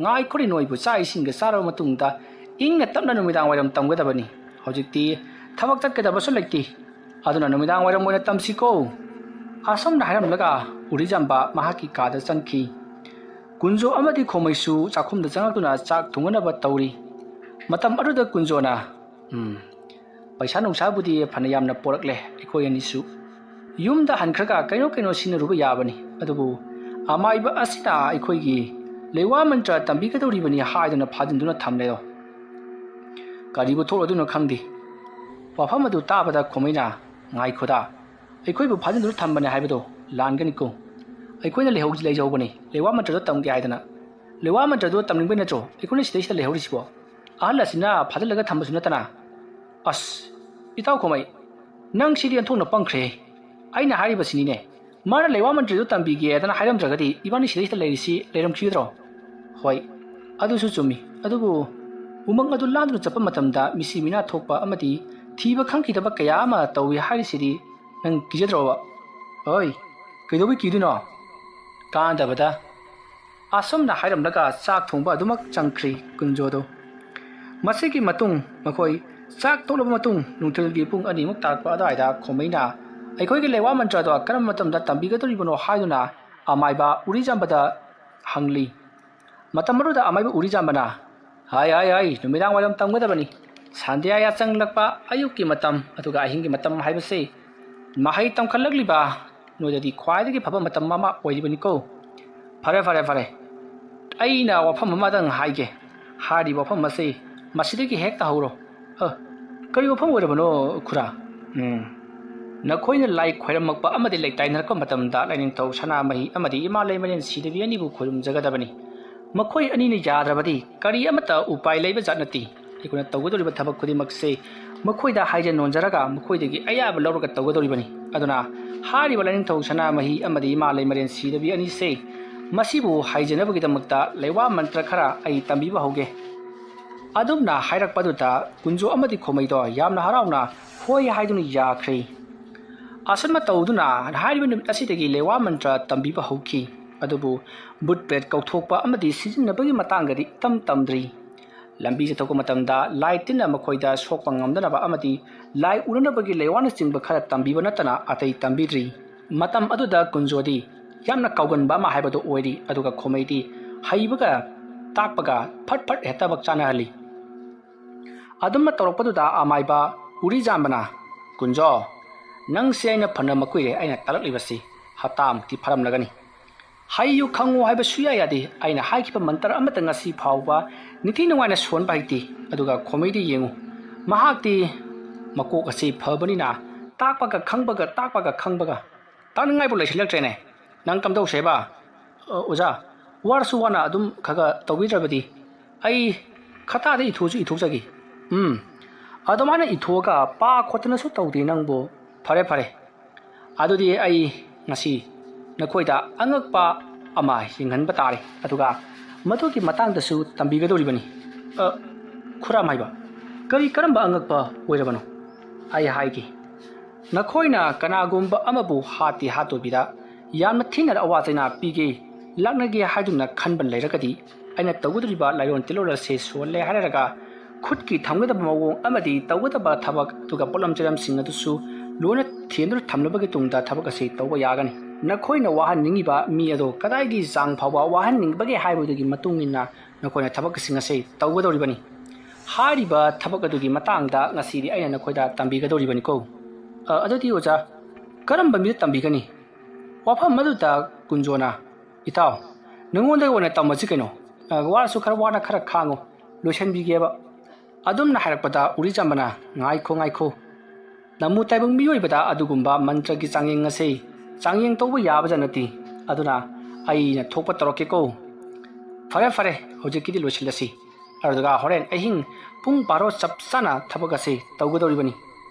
ꯉꯥꯏꯈꯣꯔꯦ, ꯅꯣꯏꯕꯨ ꯆꯥꯛ ꯏꯁꯤꯡꯒ ꯆꯥꯔꯕ ꯃꯇꯨꯡꯗ ꯏꯪꯅ ꯇꯞꯅ ꯅꯨꯃꯤꯗꯥꯡ ꯋꯥꯏꯔꯝ ꯇꯝꯒꯗꯕꯅꯤ꯫ ꯍꯧꯖꯤꯛꯇꯤ ꯊꯕꯛ ꯆꯠꯀꯗꯕꯁꯨ ꯂꯩꯇꯦ, ꯑꯗꯨꯅ ꯅꯨꯃꯤꯗꯥꯡ ꯋꯥꯏꯔꯝ ꯑꯣꯏꯅ ꯇꯝꯁꯤꯀꯣ"꯫ ꯑꯁꯨꯝꯅ ꯍꯥꯏꯔꯝꯂꯒ ꯎꯔꯤꯖꯥꯝꯕ ꯃꯍꯥꯛꯀꯤ ꯀꯥꯗ ꯆꯪꯈꯤ꯫ ꯀꯨꯟꯖꯣ ꯑꯃꯗꯤ ꯈꯣꯃꯩꯁꯨ ꯆꯥꯛꯈꯨꯝꯗ ꯆꯪꯂꯛꯇꯨꯅ ꯆꯥꯛ ꯊꯣꯡꯅꯅꯕ ꯇꯧꯔꯤ꯫ ꯃꯇꯝ ꯑꯗꯨꯗ ꯀꯨꯟꯖꯣꯅ, "ꯎꯝ, ꯄꯩꯁꯥ ꯅꯨꯡꯁꯥꯕꯨꯗꯤ ꯐꯅ ꯌꯥꯝꯅ ꯄꯣꯔꯛꯂꯦ ꯑꯩꯈꯣꯏ ꯑꯅꯤꯁꯨ꯫ ꯌꯨꯝꯗ ꯍꯟꯈ꯭ꯔꯒ ꯀꯩꯅꯣ ꯀꯩꯅꯣ ꯁꯤꯖꯤꯟꯅꯔꯨꯕ ꯌꯥꯕꯅꯤ꯫ ꯑꯗꯨꯕꯨ ꯑꯃꯥꯏꯕ ꯑꯁꯤꯅ ꯑꯩꯈꯣꯏꯒꯤ ꯂꯩꯋꯥ ꯃꯟꯇ꯭ꯔ ꯇꯝꯕꯤꯒꯗꯧꯔꯤꯕꯅꯤ ꯍꯥꯏꯗꯨꯅ ꯐꯥꯖꯤꯟꯗꯨꯅ ꯊꯝꯂꯦꯗꯣ꯫ ꯀꯔꯤꯕꯨ ꯊꯣꯛꯂꯗꯣꯏꯅꯣ ꯈꯪꯗꯦ"꯫ ꯋꯥꯐꯝ ꯑꯗꯨ ꯇꯥꯕꯗ ꯈꯣꯃꯩꯅ, "ꯉꯥꯏꯈꯣꯗ, ꯑꯩꯈꯣꯏꯕꯨ ꯐꯥꯖꯤꯟꯗꯨꯅ ꯊꯝꯕꯅꯦ ꯍꯥꯏꯕꯗꯣ ꯂꯥꯟꯒꯅꯤꯀꯣ꯫ ꯑꯩꯈꯣꯏꯅ ꯂꯩꯍꯧ-, ꯂꯩꯖꯍꯧꯕꯅꯤ, ꯂꯩꯋꯥ ꯃꯟꯇ꯭ꯔꯗꯣ ꯇꯝꯒꯦ ꯍꯥꯏꯗꯅ꯫ ꯂꯩꯋꯥ ꯃꯟꯇ꯭ꯔꯗꯣ ꯇꯝꯅꯤꯡꯕꯩ ꯅꯠꯇ꯭ꯔꯣ ꯑꯩꯈꯣꯏꯅ ꯁꯤꯗꯩꯁꯤꯗ ꯂꯩꯍꯧꯔꯤꯁꯤꯕꯣ? ꯑꯍꯜ ꯑꯁꯤꯅ ꯐꯥꯖꯤꯜꯂꯒ ꯊꯝꯕꯁꯨ ꯅꯠꯇꯅ"꯫ "ꯑꯁ, ꯏꯇꯥꯎ ꯈꯣꯃꯩ, ꯅꯪ ꯁꯤꯗꯤ ꯑꯣꯟꯊꯣꯛꯅ ꯄꯪꯈ꯭ꯔꯦ꯫ ꯑꯩꯅ ꯍꯥꯏꯔꯤꯕꯁꯤꯅꯤꯅꯦ, ꯃꯥꯅ ꯂꯩꯋꯥ ꯃꯟꯇ꯭ꯔꯤꯗꯨ ꯇꯝꯕꯤꯒꯦꯗꯅ ꯍꯥꯏꯔꯝꯗ꯭ꯔꯒꯗꯤ ꯏꯕꯥꯅꯤ ꯁꯤꯗꯩꯁꯤꯗ ꯂꯩꯔꯤꯁꯤ ꯂꯩꯔꯝꯈꯤꯒꯗ꯭ꯔꯣ?" "ꯍꯣꯏ, ꯑꯗꯨꯁꯨ ꯆꯨꯝꯃꯤ꯫ ꯑꯗꯨꯕꯨ ꯎꯃꯪ ꯑꯗꯨ ꯂꯥꯟꯗꯨꯅ ꯆꯠꯄ ꯃꯇꯝꯗ ꯃꯤꯁꯤ ꯃꯤꯅꯥ ꯊꯣꯛꯄ ꯑꯃꯗꯤ ꯊꯤꯕ ꯈꯪꯈꯤꯗꯕ ꯀꯌꯥ ꯑꯃ ꯇꯧꯏ ꯍꯥꯏꯔꯤꯁꯤꯗꯤ ꯅꯪ ꯀꯤꯖꯗ꯭ꯔꯣꯕ?" "ꯍꯣꯏ, ꯀꯩꯗꯧꯕꯩ ꯀꯤꯗꯣꯏꯅꯣ? ꯀꯥꯟꯗꯕꯗ"꯫ ꯑꯁꯨꯝꯅ ꯍꯥꯏꯔꯝꯂꯒ ꯆꯥꯛ ꯊꯣꯡꯕ ꯑꯗꯨꯃꯛ ꯆꯪꯈ꯭ꯔꯤ ꯀꯨꯟꯖꯣꯗꯣ꯫ ꯃꯁꯤꯒꯤ ꯃꯇꯨꯡ ꯃꯈꯣꯏ ꯆꯥꯛ ꯇꯣꯛꯂꯕ ꯃꯇꯨꯡ ꯅꯨꯡꯊꯤꯜꯒꯤ ꯄꯨꯡ ꯑꯅꯤꯃꯨꯛ ꯇꯥꯔꯛꯄ ꯑꯗꯨꯋꯥꯏꯗ ꯈꯣꯃꯩꯅ ꯑꯩꯈꯣꯏꯒꯤ ꯂꯩꯋꯥ ꯃꯟꯇ꯭ꯔꯗꯣ ꯀꯔꯝꯕ ꯃꯇꯝꯗ ꯇꯝꯕꯤꯒꯗꯧꯔꯤꯕꯅꯣ ꯍꯥꯏꯗꯨꯅ ꯑꯃꯥꯏꯕ ꯎꯔꯤꯖꯥꯝꯕꯗ ꯍꯪꯂꯤ꯫ ꯃꯇꯝ ꯑꯗꯨꯗ ꯑꯃꯥꯏꯕ ꯎꯔꯤꯖꯥꯝꯕꯅ, "ꯍꯥꯏ, ꯍꯥꯏ, ꯍꯥꯏ, ꯅꯨꯃꯤꯗꯥꯡ ꯋꯥꯏꯔꯝ ꯇꯝꯒꯗꯕꯅꯤ꯫ ꯁꯟꯙ꯭ꯌꯥ ꯌꯥꯆꯪꯂꯛꯄ ꯑꯌꯨꯛꯀꯤ ꯃꯇꯝ ꯑꯗꯨꯒ ꯑꯍꯤꯡꯒꯤ ꯃꯇꯝ ꯍꯥꯏꯕꯁꯤ ꯃꯍꯩ ꯇꯝꯈꯠꯂꯛꯂꯤꯕ ꯅꯣꯏꯗꯗꯤ ꯈ꯭ꯋꯥꯏꯗꯒꯤ ꯐꯕ ꯃꯇꯝ ꯑꯃ ꯑꯣꯏꯔꯤꯕꯅꯤꯀꯣ꯫ ꯐꯔꯦ, ꯐꯔꯦ, ꯐꯔꯦ꯫ ꯑꯩꯅ ꯋꯥꯐꯝ ꯑꯃꯗꯪ ꯍꯥꯏꯒꯦ꯫ ꯍꯥꯏꯔꯤꯕ ꯋꯥꯐꯝ ꯑꯁꯤ ꯃꯁꯤꯗꯒꯤ ꯍꯦꯛꯇ ꯍꯧꯔꯣ꯫ ꯑ, ꯀꯔꯤ ꯋꯥꯐꯝ ꯑꯣꯏꯔꯕꯅꯣ, ꯈꯨꯔꯥ? ꯎꯝ꯫ ꯅꯈꯣꯏꯅ ꯂꯥꯏ ꯈꯣꯏꯔꯝꯃꯛꯄ ꯑꯃꯗꯤ ꯂꯩꯇꯥꯏꯅꯔꯛꯄ ꯃꯇꯝꯗ ꯂꯥꯏꯅꯤꯡꯊꯧ ꯁꯅꯥꯃꯍꯤ ꯑꯃꯗꯤ ꯏꯃꯥ ꯂꯩꯃꯔꯦꯟ ꯁꯤꯗꯕꯤ ꯑꯅꯤꯕꯨ ꯈꯣꯏꯔꯨꯝꯖꯒꯗꯕꯅꯤ꯫ ꯃꯈꯣꯏ ꯑꯅꯤꯅ ꯌꯥꯗ꯭ꯔꯕꯗꯤ ꯀꯔꯤ ꯑꯃꯠꯇ ꯎꯄꯥꯏ ꯂꯩꯕ ꯖꯥꯠ ꯅꯠꯇꯦ꯫ ꯑꯩꯈꯣꯏꯅ ꯇꯧꯒꯗꯧꯔꯤꯕ ꯊꯕꯛ ꯈꯨꯗꯤꯡꯃꯛꯁꯦ ꯃꯈꯣꯏꯗ ꯍꯥꯏꯖ ꯅꯣꯟꯖꯔꯒ ꯃꯈꯣꯏꯗꯒꯤ ꯑꯌꯥꯕ ꯂꯧꯔꯒ ꯇꯧꯒꯗꯧꯔꯤꯕꯅꯤ꯫ ꯑꯗꯨꯅ ꯍꯥꯏꯔꯤꯕ ꯂꯥꯏꯅꯤꯡꯊꯧ ꯁꯅꯥꯃꯍꯤ ꯑꯃꯗꯤ ꯏꯃꯥ ꯂꯩꯃꯔꯦꯟ ꯁꯤꯗꯕꯤ ꯑꯅꯤꯁꯦ, ꯃꯁꯤꯕꯨ ꯍꯩꯖꯅꯕꯒꯤꯗꯃꯛꯇ ꯂꯩꯋꯥ ꯃꯟꯇ꯭ꯔ ꯈꯔ ꯑꯩ ꯇꯝꯕꯤꯕ ꯍꯧꯒꯦ꯫ ꯑꯗꯨꯝꯅ ꯍꯥꯏꯔꯛꯄꯗꯨꯗ ꯀꯨꯟꯖꯣ ꯑꯃꯗꯤ ꯈꯣꯃꯩꯗꯣ ꯌꯥꯝꯅ ꯍꯔꯥꯎꯅ ꯍꯣꯏ ꯍꯥꯏꯗꯨꯅ ꯌꯥꯈ꯭ꯔꯦ꯫ ꯑꯁꯨꯝꯅ ꯇꯧꯗꯨꯅ ꯍꯥꯏꯔꯤꯕ ꯅꯨꯃꯤꯠ ꯑꯁꯤꯗꯒꯤ ꯂꯩꯋꯥ ꯃꯟꯇ꯭ꯔ ꯇꯝꯕꯤꯕ ꯍꯧꯈꯤ꯫ ꯑꯗꯨꯕꯨ ꯚꯨꯠ ꯄ꯭ꯔꯦꯠ ꯀꯧꯊꯣꯛꯄ ꯑꯃꯗꯤ ꯁꯤꯖꯤꯟꯅꯕꯒꯤ ꯃꯇꯥꯡꯗꯗꯤ ꯏꯇꯝ ꯇꯝꯗ꯭ꯔꯤ꯫ ꯂꯝꯕꯤ ꯆꯠꯊꯣꯛꯄ ꯃꯇꯝꯗ ꯂꯥꯏ ꯇꯤꯟꯅ ꯃꯈꯣꯏꯗ ꯁꯣꯛꯄ ꯉꯝꯗꯅꯕ ꯑꯃꯗꯤ ꯂꯥꯏ ꯎꯅꯅꯕꯒꯤ ꯂꯩꯋꯥꯅꯆꯤꯡꯕ ꯈꯔ ꯇꯝꯕꯤꯕ ꯅꯠꯇꯅ ꯑꯇꯩ ꯇꯝꯕꯤꯗ꯭ꯔꯤ꯫ ꯃꯇꯝ ꯑꯗꯨꯗ ꯀꯨꯟꯖꯣꯗꯤ ꯌꯥꯝꯅ ꯀꯥꯎꯒꯟꯕ ꯑꯃ ꯍꯥꯏꯕꯗꯨ ꯑꯣꯏꯔꯤ, ꯑꯗꯨꯒ ꯈꯣꯃꯩꯗꯤ ꯍꯩꯕꯒ ꯇꯥꯛꯄꯒ ꯐꯠ ꯐꯠ ꯍꯦꯛꯇꯃꯛ ꯆꯥꯅꯍꯜꯂꯤ꯫ ꯑꯗꯨꯝꯅ ꯇꯧꯔꯛꯄꯗꯨꯗ ꯑꯃꯥꯏꯕ ꯎꯔꯤꯖꯥꯝꯕꯅ, "ꯀꯨꯟꯖꯣ, ꯅꯪꯁꯦ ꯑꯩꯅ ꯐꯅ ꯃꯀꯨꯏꯔꯦ ꯑꯩꯅ ꯇꯥꯛꯂꯛꯂꯤꯕꯁꯤ꯫ ꯍꯞꯇꯥꯃꯨꯛꯇꯤ ꯐꯥꯔꯝꯂꯒꯅꯤ꯫ ꯍꯩꯌꯨ ꯈꯪꯉꯨ ꯍꯥꯏꯕ ꯁꯨꯌꯥ ꯌꯥꯗꯦ꯫ ꯑꯩꯅ ꯍꯥꯏꯈꯤꯕ ꯃꯟꯇ꯭ꯔ ꯑꯃꯠꯇ ꯉꯁꯤ ꯐꯥꯎꯕ ꯅꯤꯡꯊꯤ ꯅꯨꯡꯉꯥꯏꯅ ꯁꯣꯟꯕ ꯍꯩꯇꯦ꯫ ꯑꯗꯨꯒ ꯈꯣꯃꯩꯗꯤ ꯌꯦꯡꯉꯨ, ꯃꯍꯥꯛꯇꯤ ꯃꯀꯣꯛ ꯑꯁꯤ ꯐꯕꯅꯤꯅ ꯇꯥꯛꯄꯒ ꯈꯪꯕꯒ, ꯇꯥꯛꯄꯒ ꯈꯪꯕꯒ ꯇꯥꯛꯅꯤꯡꯉꯥꯏꯕꯨ ꯂꯩꯁꯤꯜꯂꯛꯇ꯭ꯔꯦꯅꯦ꯫ ꯅꯪ ꯀꯝꯗꯧꯁꯦꯕ?" "ꯑ, ꯑꯣꯖꯥ, ꯋꯥꯔꯁꯨ ꯋꯥꯅ ꯑꯗꯨꯝ ꯈꯔ ꯈꯔ ꯇꯧꯕꯤꯗ꯭ꯔꯕꯗꯤ ꯑꯩ ꯈꯇꯥꯗ ꯏꯊꯣꯛꯁꯨ ꯏꯊꯣꯛꯆꯒꯦ꯫" "ꯎꯝ, ꯑꯗꯨꯃꯥꯏꯅ ꯏꯊꯣꯛꯑꯒ ꯄꯥ ꯈꯣꯠꯇꯅꯁꯨ ꯇꯧꯗꯦ ꯅꯪꯕꯨ꯫ ꯐꯔꯦ, ꯐꯔꯦ꯫ ꯑꯗꯨꯗꯤ ꯑꯩ ꯉꯁꯤ ꯅꯈꯣꯏꯗ ꯑꯉꯛꯄ ꯑꯃ ꯌꯦꯡꯍꯟꯕ ꯇꯥꯔꯦ꯫ ꯑꯗꯨꯒ ꯃꯗꯨꯒꯤ ꯃꯇꯥꯡꯗꯁꯨ ꯇꯝꯕꯤꯒꯗꯧꯔꯤꯕꯅꯤ꯫" "ꯑ, ꯈꯨꯔꯥ ꯃꯥꯏꯕ, ꯀꯔꯤ ꯀꯔꯝꯕ ꯑꯉꯛꯄ ꯑꯣꯏꯔꯕꯅꯣ?" "ꯑꯩ ꯍꯥꯏꯒꯦ꯫ ꯅꯈꯣꯏꯅ ꯀꯅꯥꯒꯨꯝꯕ ꯑꯃꯕꯨ ꯍꯥꯠꯇꯤ ꯍꯥꯠꯇꯣꯏꯕꯤꯗ ꯌꯥꯝꯅ ꯊꯤꯅ ꯑꯋꯥ ꯆꯩꯅꯥ ꯄꯤꯒꯦ, ꯂꯥꯛꯅꯒꯦ ꯍꯥꯏꯗꯨꯅ ꯈꯟꯕ ꯂꯩꯔꯒꯗꯤ ꯑꯩꯅ ꯇꯧꯒꯗꯧꯔꯤꯕ ꯂꯥꯏꯑꯣꯟ ꯇꯤꯜꯂꯣꯟ ꯑꯁꯦ ꯁꯣꯜꯂꯦ ꯍꯥꯏꯔꯒ ꯈꯨꯠꯀꯤ ꯊꯝꯒꯗꯕ ꯃꯑꯣꯡ ꯑꯃꯗꯤ ꯇꯧꯒꯗꯕ ꯊꯕꯛ, ꯑꯗꯨꯒ ꯄꯣꯠꯂꯝ ꯆꯩꯂꯝꯁꯤꯡ ꯑꯗꯨꯁꯨ ꯂꯣꯏꯅ ꯊꯦꯟꯗꯨꯅ ꯊꯝꯂꯕꯒꯤ ꯇꯨꯡꯗ ꯊꯕꯛ ꯑꯁꯤ ꯇꯧꯕ ꯌꯥꯒꯅꯤ꯫ ꯅꯈꯣꯏꯅ ꯋꯥꯍꯟꯅꯤꯡꯉꯤꯕ ꯃꯤ ꯑꯗꯨ ꯀꯗꯥꯏꯒꯤ ꯆꯥꯡ ꯐꯥꯎꯕ ꯋꯥꯍꯟꯅꯤꯡꯕꯒꯦ ꯍꯥꯏꯕꯗꯨꯒꯤ ꯃꯇꯨꯡ ꯏꯟꯅ ꯅꯈꯣꯏꯅ ꯊꯕꯛꯁꯤꯡ ꯑꯁꯤ ꯇꯧꯒꯗꯧꯔꯤꯕꯅꯤ꯫ ꯍꯥꯏꯔꯤꯕ ꯊꯕꯛ ꯑꯗꯨꯒꯤ ꯃꯇꯥꯡꯗ ꯉꯁꯤꯗꯤ ꯑꯩꯅ ꯅꯈꯣꯏꯗ ꯇꯝꯕꯤꯒꯗꯧꯔꯤꯕꯅꯤꯀꯣ꯫" "ꯑ, ꯑꯗꯨꯗꯤ ꯑꯣꯖꯥ, ꯀꯔꯝꯕ ꯃꯤꯗ ꯇꯝꯕꯤꯒꯅꯤ?" ꯋꯥꯐꯝ ꯑꯗꯨꯗ ꯀꯨꯟꯖꯣꯅ, "ꯏꯇꯥꯎ, ꯅꯉꯣꯟꯗ ꯑꯣꯏꯅ ꯇꯝꯃꯁꯤ ꯀꯩꯅꯣ꯫ ꯑ, ꯋꯥꯔꯁꯨ ꯈꯔ ꯋꯥꯅ ꯈꯔ ꯈꯥꯡꯉꯨ, ꯂꯣꯏꯁꯤꯟꯕꯤꯒꯦꯕ"꯫ ꯑꯗꯨꯝꯅ ꯍꯥꯏꯔꯛꯄꯗ ꯎꯔꯤꯆꯥꯝꯕꯅ, "ꯉꯥꯏꯈꯣ, ꯉꯥꯏꯈꯣ꯫ ꯅꯃꯨ ꯇꯥꯏꯕꯪ ꯃꯤꯑꯣꯏꯕꯗ ꯑꯗꯨꯒꯨꯝꯕ ꯃꯟꯇ꯭ꯔꯒꯤ ꯆꯥꯡꯌꯦꯡ ꯑꯁꯤ ꯆꯥꯡꯌꯦꯡ ꯇꯧꯕ ꯌꯥꯕꯖꯥꯠ ꯅꯠꯇꯦ꯫ ꯑꯗꯨꯅ ꯑꯩꯅ ꯊꯣꯛꯄ ꯇꯧꯔꯛꯀꯦꯀꯣ꯫ ꯐꯔꯦ, ꯐꯔꯦ, ꯍꯧꯖꯤꯛꯀꯤꯗꯤ ꯂꯣꯏꯁꯤꯜꯂꯁꯤ꯫ ꯑꯗꯨꯒ ꯍꯣꯔꯦꯟ ꯑꯍꯤꯡ ꯄꯨꯡ ꯕꯥꯔꯣ ꯆꯞ ꯆꯥꯅ ꯊꯕꯛ ꯑꯁꯤ ꯇꯧꯒꯗꯧꯔꯤꯕꯅꯤ"꯫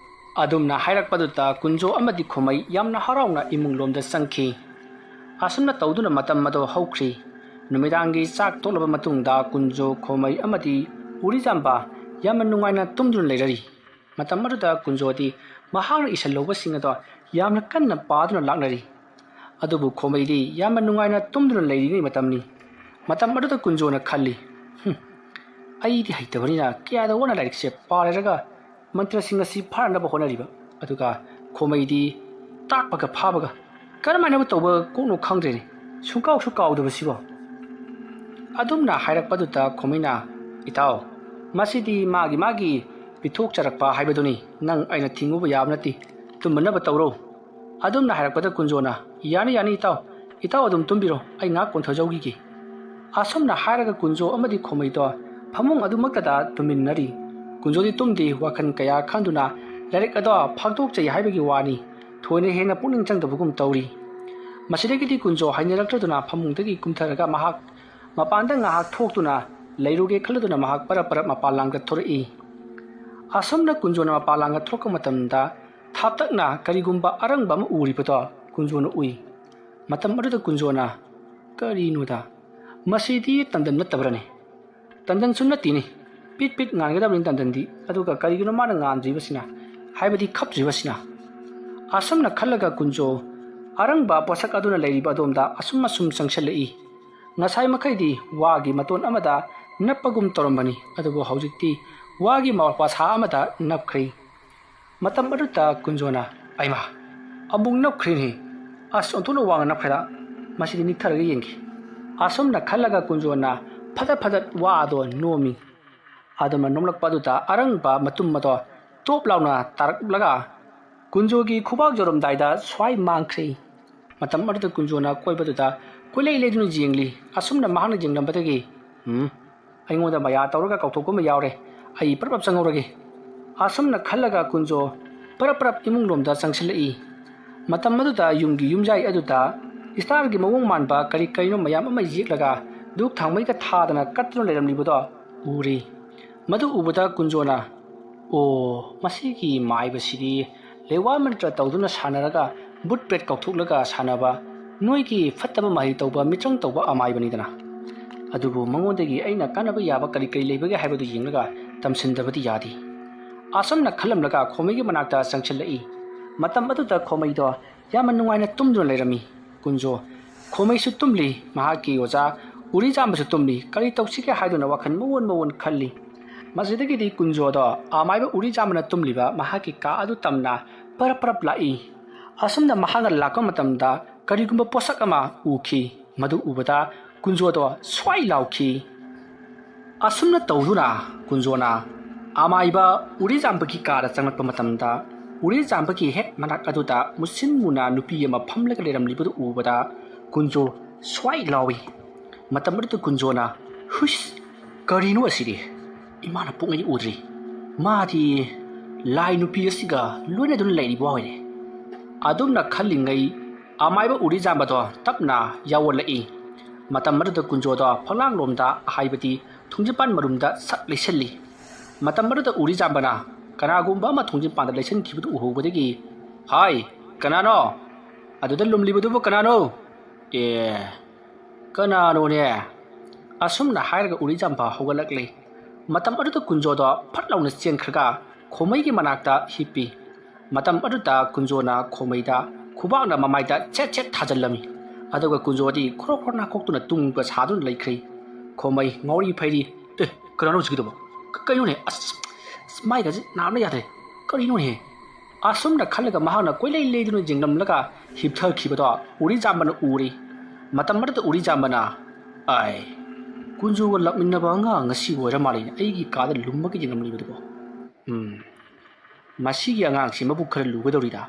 ꯑꯗꯨꯝꯅ ꯍꯥꯏꯔꯛꯄꯗꯨꯗ ꯀꯨꯟꯖꯣ ꯑꯃꯗꯤ ꯈꯣꯃꯩ ꯌꯥꯝꯅ ꯍꯔꯥꯎꯅ ꯏꯃꯨꯡ ꯂꯣꯝꯗ ꯆꯪꯈꯤ꯫ ꯑꯁꯨꯝꯅ ꯇꯧꯗꯨꯅ ꯃꯇꯝ ꯑꯗꯨ ꯍꯧꯈ꯭ꯔꯤ꯫ ꯅꯨꯃꯤꯗꯥꯡꯒꯤ ꯆꯥꯛ ꯇꯣꯛꯂꯕ ꯃꯇꯨꯡꯗ ꯀꯨꯟꯖꯣ, ꯈꯣꯃꯩ ꯑꯃꯗꯤ ꯎꯔꯤꯖꯥꯝꯕ ꯌꯥꯝꯅ ꯅꯨꯡꯉꯥꯏꯅ ꯇꯨꯝꯗꯨꯅ ꯂꯩꯔꯔꯤ꯫ ꯃꯇꯝ ꯑꯗꯨꯗ ꯀꯨꯟꯖꯣꯗꯤ ꯃꯍꯥꯛꯅ ꯏꯁꯜꯍꯧꯕꯁꯤꯡ ꯑꯗꯣ ꯌꯥꯝꯅ ꯀꯟꯅ ꯄꯥꯗꯨꯅ ꯂꯥꯛꯅꯔꯤ꯫ ꯑꯗꯨꯕꯨ ꯈꯣꯃꯩꯗꯤ ꯌꯥꯝꯅ ꯅꯨꯡꯉꯥꯏꯅ ꯇꯨꯝꯗꯨꯅ ꯂꯩꯔꯤꯉꯩ ꯃꯇꯝꯅꯤ꯫ ꯃꯇꯝ ꯑꯗꯨꯗ ꯀꯨꯟꯖꯣꯅ ꯈꯜꯂꯤ, "ꯍꯨꯝ, ꯑꯩꯗꯤ ꯍꯩꯇꯕꯅꯤꯅ ꯀꯌꯥꯗ ꯋꯥꯅ ꯂꯥꯏꯔꯤꯛꯁꯦ ꯄꯥꯔꯦꯔꯒ ꯃꯟꯇ꯭ꯔꯁꯤꯡ ꯑꯁꯤ ꯐꯥꯅꯅꯕ ꯍꯣꯠꯅꯔꯤꯕ, ꯑꯗꯨꯒ ꯈꯣꯃꯩꯗꯤ ꯇꯥꯛꯄꯒ ꯐꯥꯕꯒ ꯀꯔꯝꯍꯥꯏꯅꯕꯨ ꯇꯧꯕ ꯀꯣꯛꯅꯣ ꯈꯪꯗ꯭ꯔꯦꯅꯦ, ꯁꯨꯡꯀꯥꯎꯁꯨ ꯀꯥꯎꯗꯕꯁꯤꯕꯣ"꯫ ꯑꯗꯨꯝꯅ ꯍꯥꯏꯔꯛꯄꯗꯨꯗ ꯈꯣꯃꯩꯅ, "ꯏꯇꯥꯎ, ꯃꯁꯤꯗꯤ ꯃꯥꯒꯤ ꯃꯥꯒꯤ ꯄꯤꯊꯣꯛꯆꯔꯛꯄ ꯍꯥꯏꯕꯗꯨꯅꯤ, ꯅꯪ ꯑꯩꯅ ꯊꯤꯡꯉꯨꯕ ꯌꯥꯕ ꯅꯠꯇꯦ, ꯇꯨꯝꯃꯅꯕ ꯇꯧꯔꯣ"꯫ ꯑꯗꯨꯝꯅ ꯍꯥꯏꯔꯛꯄꯗ ꯀꯨꯟꯖꯣꯅ, "ꯌꯥꯅꯤ, ꯌꯥꯅꯤ ꯏꯇꯥꯎ, ꯏꯇꯥꯎ ꯑꯗꯨꯝ ꯇꯨꯝꯕꯤꯔꯣ, ꯑꯩ ꯉꯥꯏꯍꯥꯛ ꯀꯣꯟꯊꯣꯖꯧꯈꯤꯒꯦ"꯫ ꯑꯁꯨꯝꯅ ꯍꯥꯏꯔꯒ ꯀꯨꯟꯖꯣ ꯑꯃꯗꯤ ꯈꯣꯃꯩꯗꯣ ꯐꯃꯨꯡ ꯑꯗꯨꯃꯛꯇꯗ ꯇꯨꯝꯃꯤꯟꯅꯔꯤ꯫ ꯀꯨꯟꯖꯣꯗꯤ ꯇꯨꯝꯗꯦ, ꯋꯥꯈꯜ ꯀꯌꯥ ꯈꯟꯗꯨꯅ ꯂꯥꯏꯔꯤꯛ ꯑꯗꯣ ꯐꯥꯛꯇꯣꯛꯆꯩ ꯍꯥꯏꯕꯒꯤ ꯋꯥꯅꯤ, ꯊꯣꯏꯅ ꯍꯦꯟꯅ ꯄꯨꯛꯅꯤꯡ ꯆꯪꯗꯕꯒꯨꯝ ꯇꯧꯔꯤ꯫ ꯃꯁꯤꯗꯒꯤꯗꯤ ꯀꯨꯟꯖꯣ ꯍꯩꯅꯔꯛꯇ꯭ꯔꯗꯨꯅ ꯐꯃꯨꯡꯗꯒꯤ ꯀꯨꯝꯊꯔꯒ ꯃꯍꯥꯛ ꯃꯄꯥꯟꯗ ꯉꯥꯏꯍꯥꯛ ꯊꯣꯛꯇꯨꯅ ꯂꯩꯔꯨꯒꯦ ꯈꯜꯂꯗꯨꯅ ꯃꯍꯥꯛ ꯄꯔꯞ ꯄꯔꯞ ꯃꯄꯥꯟ ꯂꯥꯡꯗ ꯊꯣꯔꯛꯏ꯫ ꯑꯁꯨꯝꯅ ꯀꯨꯟꯖꯣꯅ ꯃꯄꯥꯟ ꯂꯥꯡꯗ ꯊꯣꯔꯛꯄ ꯃꯇꯝꯗ ꯊꯥꯞꯇꯛꯅ ꯀꯔꯤꯒꯨꯝꯕ ꯑꯔꯪꯕ ꯑꯃ ꯎꯔꯤꯕꯗꯣ ꯀꯨꯟꯖꯣꯅ ꯎꯏ꯫ ꯃꯇꯝ ꯑꯗꯨꯗ ꯀꯨꯟꯖꯣꯅ, "ꯀꯔꯤꯅꯣꯗ? ꯃꯁꯤꯗꯤ ꯇꯟꯗꯟ ꯅꯠꯇꯕ꯭ꯔꯅꯦ? ꯇꯟꯗꯟꯁꯨ ꯅꯠꯇꯦꯅꯦ꯫ ꯄꯤꯠ ꯄꯤꯠ ꯉꯥꯟꯒꯗꯕꯅꯤ ꯇꯟꯗꯟꯗꯤ꯫ ꯑꯗꯨꯒ ꯀꯔꯤꯒꯤꯅꯣ ꯃꯥꯅ ꯉꯥꯟꯗ꯭ꯔꯤꯕꯁꯤꯅ? ꯍꯥꯏꯕꯗꯤ ꯈꯞꯇ꯭ꯔꯤꯕꯁꯤꯅ?" ꯑꯁꯨꯝꯅ ꯈꯜꯂꯒ ꯀꯨꯟꯖꯣ ꯑꯔꯪꯕ ꯄꯣꯠꯁꯛ ꯑꯗꯨꯅ ꯂꯩꯔꯤꯕ ꯑꯗꯣꯝꯗ ꯑꯁꯨꯝ ꯑꯁꯨꯝ ꯆꯪꯁꯤꯜꯂꯛꯏ꯫ ꯉꯁꯥꯏ ꯃꯈꯩꯗꯤ ꯋꯥꯒꯤ ꯃꯇꯣꯟ ꯑꯃꯗ ꯅꯞꯄꯒꯨꯝ ꯇꯧꯔꯝꯕꯅꯤ, ꯑꯗꯨꯕꯨ ꯍꯧꯖꯤꯛꯇꯤ ꯋꯥꯒꯤ ꯃꯄꯥꯁꯥ ꯑꯃꯗ ꯅꯞꯈ꯭ꯔꯦ꯫ ꯃꯇꯝ ꯑꯗꯨꯗ ꯀꯨꯟꯖꯣꯅ, "ꯑꯩꯃꯥ, ꯑꯃꯨꯛ ꯅꯞꯈ꯭ꯔꯦꯅꯦ꯫ ꯑꯁ, ꯑꯣꯟꯊꯣꯛꯅ ꯋꯥꯡꯅ ꯅꯞꯈ꯭ꯔꯦꯗ꯫ ꯃꯁꯤꯗꯤ ꯅꯤꯛꯊꯔꯒ ꯌꯦꯡꯒꯦ"꯫ ꯑꯁꯨꯝꯅ ꯈꯜꯂꯒ ꯀꯨꯟꯖꯣꯅ ꯐꯗꯠ ꯐꯗꯠ ꯋꯥ ꯑꯗꯣ ꯅꯣꯝꯃꯤ꯫ ꯑꯗꯨꯝꯅ ꯅꯣꯝꯂꯛꯄ ꯑꯗꯨꯗ ꯑꯔꯪꯕ ꯃꯇꯨꯝ ꯑꯗꯣ ꯇꯣꯞ ꯂꯥꯎꯅ ꯇꯥꯔꯛꯂꯒ ꯀꯨꯟꯖꯣꯒꯤ ꯈꯨꯕꯥꯛ ꯌꯧꯔꯝꯗꯥꯏꯗ ꯁ꯭ꯋꯥꯏ ꯃꯥꯡꯈ꯭ꯔꯦ꯫ ꯃꯇꯝ ꯑꯗꯨꯗ ꯀꯨꯟꯖꯣꯅ ꯑꯀꯣꯏꯕꯗꯨꯗ ꯀꯣꯏꯂꯩ ꯂꯩꯗꯨꯅ ꯌꯦꯡꯂꯤ꯫ ꯑꯁꯨꯝꯅ ꯃꯍꯥꯛꯅ ꯌꯦꯡꯂꯝꯕꯗꯒꯤ, "ꯎꯝ, ꯑꯩꯉꯣꯟꯗ ꯃꯌꯥ ꯇꯧꯔꯒ ꯀꯧꯊꯣꯛꯄ ꯑꯃ ꯌꯥꯎꯔꯦ꯫ ꯑꯩ ꯄ꯭ꯔꯞ ꯄ꯭ꯔꯞ ꯆꯪꯍꯧꯔꯒꯦ"꯫ ꯑꯁꯨꯝꯅ ꯈꯜꯂꯒ ꯀꯨꯟꯖꯣ ꯄ꯭ꯔꯞ ꯄ꯭ꯔꯞ ꯏꯃꯨꯡꯂꯣꯝꯗ ꯆꯪꯁꯤꯜꯂꯛꯏ꯫ ꯃꯇꯝ ꯑꯗꯨꯗ ꯌꯨꯝꯒꯤ ꯌꯨꯝꯖꯥꯏ ꯑꯗꯨꯗ ꯏꯁꯇꯥꯔꯒꯤ ꯃꯑꯣꯡ ꯃꯥꯟꯕ ꯀꯔꯤ ꯀꯔꯤꯅꯣ ꯃꯌꯥꯝ ꯑꯃ ꯌꯦꯛꯂꯒ ꯙꯨꯞ ꯊꯥꯎꯃꯩꯒ ꯊꯥꯗꯅ ꯀꯠꯇꯨꯅ ꯂꯩꯔꯝꯂꯤꯕꯗꯣ ꯎꯔꯤ꯫ ꯃꯗꯨ ꯎꯕꯗ ꯀꯨꯟꯖꯣꯅ, "ꯑꯣ, ꯃꯁꯤꯒꯤ ꯃꯥꯏꯕꯁꯤꯗꯤ ꯂꯩꯋꯥ ꯃꯟꯇ꯭ꯔ ꯇꯧꯗꯨꯅ ꯁꯥꯟꯅꯔꯒ ꯚꯨꯠ ꯄ꯭ꯔꯦꯠ ꯀꯧꯊꯣꯛꯂꯒ ꯁꯥꯟꯅꯕ, ꯅꯣꯏꯒꯤ ꯐꯠꯇꯕ ꯃꯍꯩ ꯇꯧꯕ, ꯃꯤꯇ꯭ꯔꯪ ꯇꯧꯕ ꯑꯃꯥꯏꯕꯅꯤꯗꯅ꯫ ꯑꯗꯨꯕꯨ ꯃꯉꯣꯟꯗꯒꯤ ꯑꯩꯅ ꯀꯥꯟꯅꯕ ꯌꯥꯕ ꯀꯔꯤ ꯀꯔꯤ ꯂꯩꯕꯒꯦ ꯍꯥꯏꯕꯗꯨ ꯌꯦꯡꯂꯒ ꯇꯝꯁꯤꯟꯗꯕꯗꯤ ꯌꯥꯗꯦ"꯫ ꯑꯁꯨꯝꯅ ꯈꯜꯂꯝꯂꯒ ꯈꯣꯃꯩꯒꯤ ꯃꯅꯥꯛꯇ ꯆꯪꯁꯤꯜꯂꯛꯏ꯫ ꯃꯇꯝ ꯑꯗꯨꯗ ꯈꯣꯃꯩꯗꯣ ꯌꯥꯝꯅ ꯅꯨꯡꯉꯥꯏꯅ ꯇꯨꯝꯗꯨꯅ ꯂꯩꯔꯝꯃꯤ꯫ ꯀꯨꯟꯖꯣ, ꯈꯣꯃꯩꯁꯨ ꯇꯨꯝꯂꯤ, ꯃꯍꯥꯛꯀꯤ ꯑꯣꯖꯥ ꯎꯔꯤꯖꯥꯝꯕꯁꯨ ꯇꯨꯝꯂꯤ꯫ ꯀꯔꯤ ꯇꯧꯁꯤꯒꯦ ꯍꯥꯏꯗꯨꯅ ꯋꯥꯈꯜ ꯃꯑꯣꯟ ꯃꯑꯣꯟ ꯈꯜꯂꯤ꯫ ꯃꯁꯤꯗꯒꯤꯗꯤ ꯀꯨꯟꯖꯣꯗꯣ ꯑꯃꯥꯏꯕ ꯎꯔꯤꯖꯥꯝꯕꯅ ꯇꯨꯝꯂꯤꯕ ꯃꯍꯥꯛꯀꯤ ꯀꯥ ꯑꯗꯨ ꯇꯝꯅ ꯄꯔꯞ ꯄꯔꯞ ꯂꯥꯛꯏ꯫ ꯑꯁꯨꯝꯅ ꯃꯍꯥꯛꯅ ꯂꯥꯛꯄ ꯃꯇꯝꯗ ꯀꯔꯤꯒꯨꯝꯕ ꯄꯣꯠꯁꯛ ꯑꯃ ꯎꯈꯤ꯫ ꯃꯗꯨ ꯎꯕꯗ ꯀꯨꯟꯖꯣꯗꯣ ꯁ꯭ꯋꯥꯏ ꯂꯥꯎꯈꯤ꯫ ꯑꯁꯨꯝꯅ ꯇꯧꯗꯨꯅ ꯀꯨꯟꯖꯣꯅ ꯑꯃꯥꯏꯕ ꯎꯔꯤꯖꯥꯝꯕꯒꯤ ꯀꯥꯗ ꯆꯪꯂꯛꯄ ꯃꯇꯝꯗ, ꯎꯔꯤꯖꯥꯝꯕꯒꯤ ꯍꯦꯛ ꯃꯅꯥꯛ ꯑꯗꯨꯗ ꯃꯨꯁꯤꯟ ꯃꯨꯅ ꯅꯨꯄꯤ ꯑꯃ ꯐꯝꯂꯒ ꯂꯩꯔꯝꯂꯤꯕꯗꯨ ꯎꯕꯗ ꯀꯨꯟꯖꯣ ꯁ꯭ꯋꯥꯏ ꯂꯥꯎꯏ꯫ ꯃꯇꯝ ꯑꯗꯨꯗ ꯀꯨꯟꯖꯣꯅ, "ꯍꯨꯏꯁ, ꯀꯔꯤꯅꯣ ꯑꯁꯤꯗꯤ? ꯏꯃꯥꯅ ꯄꯣꯛꯉꯩꯗꯤ ꯎꯗ꯭ꯔꯤ꯫ ꯃꯥꯗꯤ ꯂꯥꯏ ꯅꯨꯄꯤ ꯑꯁꯤꯒ ꯂꯣꯏꯅꯗꯨꯅ ꯂꯩꯔꯤꯕ ꯑꯣꯏꯔꯦ"꯫ ꯑꯗꯨꯝꯅ ꯈꯜꯂꯤꯉꯩ ꯑꯃꯥꯏꯕ ꯎꯔꯤꯖꯥꯝꯕꯗꯣ ꯇꯞꯅ ꯌꯥꯎꯋꯜꯂꯛꯏ꯫ ꯃꯇꯝ ꯑꯗꯨꯗ ꯀꯨꯟꯖꯣꯗꯣ ꯐꯛꯂꯥꯡꯂꯣꯝꯗ, ꯍꯥꯏꯕꯗꯤ ꯊꯣꯡꯖꯤꯟꯄꯥꯟ ꯃꯔꯨꯝꯗ ꯁꯠ ꯂꯩꯁꯤꯜꯂꯤ꯫ ꯃꯇꯝ ꯑꯗꯨꯗ ꯎꯔꯤꯖꯥꯝꯕꯅ ꯀꯅꯥꯒꯨꯝꯕ ꯑꯃ ꯊꯣꯡꯖꯤꯟꯄꯥꯟꯗ ꯂꯩꯁꯤꯟꯈꯤꯕꯗꯨ ꯎꯍꯧꯕꯗꯒꯤ, "ꯍꯥꯏ, ꯀꯅꯥꯅꯣ? ꯑꯗꯨꯗ ꯂꯨꯝꯂꯤꯕꯗꯨꯕꯨ ꯀꯅꯥꯅꯣ? ꯑꯦ, ꯀꯅꯥꯅꯣꯅꯦ?" ꯑꯁꯨꯝꯅ ꯍꯥꯏꯔꯒ ꯎꯔꯤꯖꯥꯝꯕ ꯍꯧꯒꯠꯂꯛꯂꯤ꯫ ꯃꯇꯝ ꯑꯗꯨꯗ ꯀꯨꯟꯖꯣꯗꯣ ꯐꯠ ꯂꯥꯎꯅ ꯆꯦꯟꯈ꯭ꯔꯒ ꯈꯣꯃꯩꯒꯤ ꯃꯅꯥꯛꯇ ꯍꯤꯞꯄꯤ꯫ ꯃꯇꯝ ꯑꯗꯨꯗ ꯀꯨꯟꯖꯣꯅ ꯈꯣꯃꯩꯗ ꯈꯨꯕꯥꯛꯅ ꯃꯃꯥꯏꯗ ꯁꯦꯠ ꯁꯦꯠ ꯊꯥꯖꯤꯜꯂꯝꯃꯤ꯫ ꯑꯗꯨꯒ ꯀꯨꯟꯖꯣꯗꯤ ꯈꯣꯔꯣ ꯈꯣꯔꯣ ꯅꯥꯈꯣꯛꯇꯨꯅ ꯇꯨꯡꯒ ꯁꯥꯗꯨꯅ ꯂꯩꯈ꯭ꯔꯤ꯫ ꯈꯣꯃꯩ ꯉꯥꯎꯔꯤ ꯐꯩꯔꯤ꯫ "ꯑꯦ, ꯀꯅꯥꯅꯣ ꯍꯧꯖꯤꯛꯀꯤꯗꯨꯕꯣ? ꯀ-, ꯀꯩꯅꯣꯅꯦ? ꯑꯁ, ꯑꯁ, ꯃꯥꯏꯒꯁꯦ ꯅꯥꯕꯅ ꯌꯥꯗ꯭ꯔꯦ꯫ ꯀꯔꯤꯅꯣꯅꯦ?" ꯑꯁꯨꯝꯅ ꯈꯜꯂꯒ ꯃꯍꯥꯛꯅ ꯀꯣꯏꯂꯩ ꯂꯩꯗꯨꯅ ꯌꯦꯡꯂꯝꯂꯒ ꯍꯤꯞꯊꯈꯤꯕꯗꯣ ꯎꯔꯤꯖꯥꯝꯕꯅ ꯎꯔꯤ꯫ ꯃꯇꯝ ꯑꯗꯨꯗ ꯎꯔꯤꯖꯥꯝꯕꯅ, "ꯑꯥꯏ, ꯀꯨꯟꯖꯣꯒ ꯂꯥꯛꯃꯤꯟꯅꯕ ꯑꯉꯥꯡ ꯉꯁꯤ ꯑꯣꯏꯔ ꯃꯥꯜꯂꯦꯅꯦ ꯑꯩꯒꯤ ꯀꯥꯗ ꯂꯨꯝꯃꯒ ꯌꯦꯡꯂꯝꯂꯤꯕꯗꯨꯕꯣ꯫ ꯎꯝ, ꯃꯁꯤꯒꯤ ꯑꯉꯥꯡꯁꯤ ꯃꯕꯨꯛ ꯈꯔ ꯂꯨꯒꯗꯧꯔꯤꯗ꯫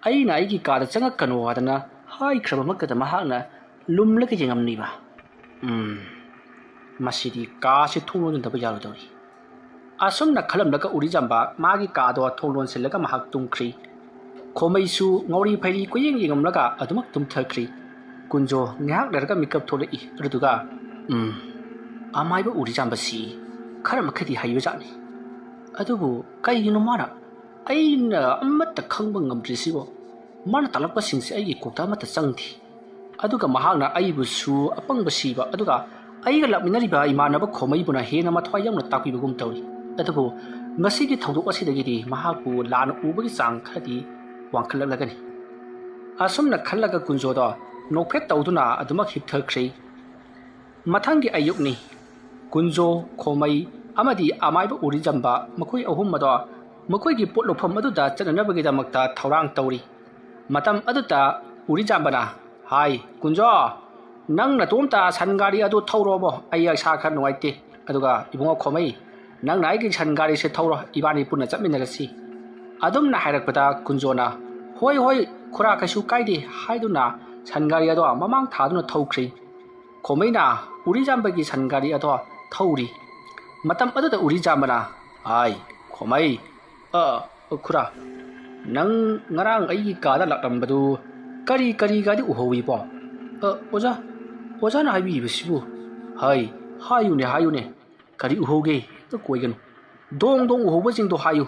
ꯑꯩꯅ ꯑꯩꯒꯤ ꯀꯥꯗ ꯆꯪꯉꯛꯀꯅꯣ ꯍꯥꯏꯗꯅ ꯍꯥꯏꯈ꯭ꯔꯕꯃꯛꯇꯗ ꯃꯍꯥꯛꯅ ꯂꯨꯝꯂꯒ ꯌꯦꯡꯉꯝꯂꯤꯕ꯫ "ꯎꯝ, ꯃꯁꯤꯗꯤ ꯀꯥꯁꯤ ꯊꯣꯡ ꯂꯣꯟꯁꯤꯟꯗꯕ ꯌꯥꯔꯣꯏꯗꯧꯔꯤ"꯫ ꯑꯁꯨꯝꯅ ꯈꯜꯂꯝꯂꯒ ꯎꯔꯤꯖꯥꯝꯕ ꯃꯥꯒꯤ ꯀꯥꯗꯣ ꯊꯣꯡ ꯂꯣꯟꯁꯤꯜꯂꯒ ꯃꯍꯥꯛ ꯇꯨꯝꯈ꯭ꯔꯤ꯫ ꯈꯣꯃꯩꯁꯨ ꯉꯧꯔꯤ ꯐꯩꯔꯤ ꯀꯣꯏꯌꯦꯡ ꯌꯦꯡꯉꯝꯂꯒ ꯑꯗꯨꯃꯛ ꯇꯨꯝꯊꯈ꯭ꯔꯤ꯫ ꯀꯨꯟꯖꯣ ꯉꯥꯏꯍꯥꯛ ꯂꯩꯔꯒ ꯃꯤꯀꯞ ꯊꯣꯛꯂꯛꯏ꯫ ꯑꯗꯨꯗꯨꯒ, "ꯎꯝ, ꯑꯃꯥꯏꯕ ꯎꯔꯤꯖꯥꯝꯕꯁꯤ ꯈꯔ ꯃꯈꯩꯗꯤ ꯍꯩꯕꯖꯥꯠꯅꯤ꯫ ꯑꯗꯨꯕꯨ ꯀꯩꯒꯤꯅꯣ ꯃꯥꯅ ꯑꯩꯅ ꯑꯃꯠꯇ ꯈꯪꯕ ꯉꯝꯗ꯭ꯔꯤꯁꯤꯕꯣ? ꯃꯥꯅ ꯇꯥꯛꯂꯛꯄꯁꯤꯡꯁꯦ ꯑꯩꯒꯤ ꯀꯣꯛꯇ ꯑꯃꯠꯇ ꯆꯪꯗꯦ"꯫ ꯑꯗꯨꯒ ꯃꯍꯥꯛꯅ ꯑꯩꯕꯨꯁꯨ ꯑꯄꯪꯕ ꯁꯤꯕ, ꯑꯗꯨꯒ ꯑꯩꯒ ꯂꯥꯛꯃꯤꯟꯅꯔꯤꯕ ꯏꯃꯥꯟꯅꯕ ꯈꯣꯃꯩꯕꯨꯅ ꯍꯦꯟꯅ ꯃꯊ꯭ꯋꯥꯏ ꯌꯥꯎꯅ ꯇꯥꯛꯄꯤꯕꯒꯨꯝ ꯇꯧꯏ꯫ ꯑꯗꯨꯕꯨ ꯉꯁꯤꯒꯤ ꯊꯧꯗꯣꯛ ꯑꯁꯤꯗꯒꯤꯗꯤ ꯃꯍꯥꯛꯄꯨ ꯂꯥꯟꯅ ꯎꯕꯒꯤ ꯆꯥꯡ ꯈꯔꯗꯤ ꯋꯥꯡꯈꯠꯂꯛꯂꯒꯅꯤ꯫ ꯑꯁꯨꯝꯅ ꯈꯜꯂꯒ ꯀꯨꯟꯖꯣꯗꯣ ꯅꯣꯛꯐꯦꯠ ꯇꯧꯗꯨꯅ ꯑꯗꯨꯃꯛ ꯍꯤꯞꯊꯈ꯭ꯔꯦ꯫ ꯃꯊꯪꯒꯤ ꯑꯌꯨꯛꯅꯤ꯫ ꯀꯨꯟꯖꯣ, ꯈꯣꯃꯩ ꯑꯃꯗꯤ ꯑꯃꯥꯏꯕ ꯎꯔꯤꯖꯝꯕ, ꯃꯈꯣꯏ ꯑꯍꯨꯝ ꯑꯗꯣ ꯃꯈꯣꯏꯒꯤ ꯄꯣꯠ ꯂꯧꯐꯝ ꯑꯗꯨꯗ ꯆꯠꯅꯅꯕꯒꯤꯗꯃꯛꯇ ꯊꯧꯔꯥꯡ ꯇꯧꯔꯤ꯫ ꯃꯇꯝ ꯑꯗꯨꯗ ꯎꯔꯤꯖꯥꯝꯕꯅ, "ꯍꯥꯏ, ꯀꯨꯟꯖꯣ, ꯅꯪ ꯅꯇꯣꯝꯇ ꯁꯟ ꯒꯥꯔꯤ ꯑꯗꯨ ꯊꯧꯔꯣꯕꯣ, ꯑꯩ ꯏꯁꯥ ꯈꯔ ꯅꯨꯡꯉꯥꯏꯇꯦ꯫ ꯑꯗꯨꯒ ꯏꯕꯨꯡꯉꯣ ꯈꯣꯃꯩ, ꯅꯪꯅ ꯑꯩꯒꯤ ꯁꯟ ꯒꯥꯔꯤꯁꯦ ꯊꯧꯔꯣ, ꯏꯕꯥꯅꯤ ꯄꯨꯟꯅ ꯆꯠꯃꯤꯟꯅꯔꯁꯤ"꯫ ꯑꯗꯨꯝꯅ ꯍꯥꯏꯔꯛꯄꯗ ꯀꯨꯟꯖꯣꯅ, "ꯍꯣꯏ, ꯍꯣꯏ, ꯈꯨꯔꯥ, ꯀꯩꯁꯨ ꯀꯥꯏꯗꯦ" ꯍꯥꯏꯗꯨꯅ ꯁꯟ ꯒꯥꯔꯤ ꯑꯗꯣ ꯃꯃꯥꯡ ꯊꯥꯗꯨꯅ ꯊꯧꯈ꯭ꯔꯦ꯫ ꯈꯣꯃꯩꯅ ꯎꯔꯤꯖꯥꯝꯕꯒꯤ ꯁꯟ ꯒꯥꯔꯤ ꯑꯗꯣ ꯊꯧꯔꯤ꯫ ꯃꯇꯝ ꯑꯗꯨꯗ ꯎꯔꯤꯖꯥꯝꯕꯅ, "ꯍꯥꯏ, ꯈꯣꯃꯩ, ꯑ, ꯈꯨꯔꯥ, ꯅꯪ ꯉꯔꯥꯡ ꯑꯩꯒꯤ ꯀꯥꯗ ꯂꯥꯛꯂꯝꯕꯗꯨ ꯀꯔꯤ ꯀꯔꯤꯒꯗꯤ ꯎꯍꯧꯏꯕꯣ?" "ꯑ, ꯑꯣꯖꯥ, ꯑꯣꯖꯥꯅ ꯍꯥꯏꯕꯤꯔꯤꯕꯁꯤꯕꯨ?" "ꯍꯥꯏ, ꯍꯥꯏꯌꯨꯅꯦ, ꯍꯥꯏꯌꯨꯅꯦ, ꯀꯔꯤ ꯎꯍꯧꯒꯦ? ꯍꯦꯛꯇ ꯀꯣꯏꯒꯅꯨ꯫ ꯗꯣꯡ ꯗꯣꯡ ꯎꯍꯧꯕꯁꯤꯡꯗꯣ ꯍꯥꯏꯌꯨ꯫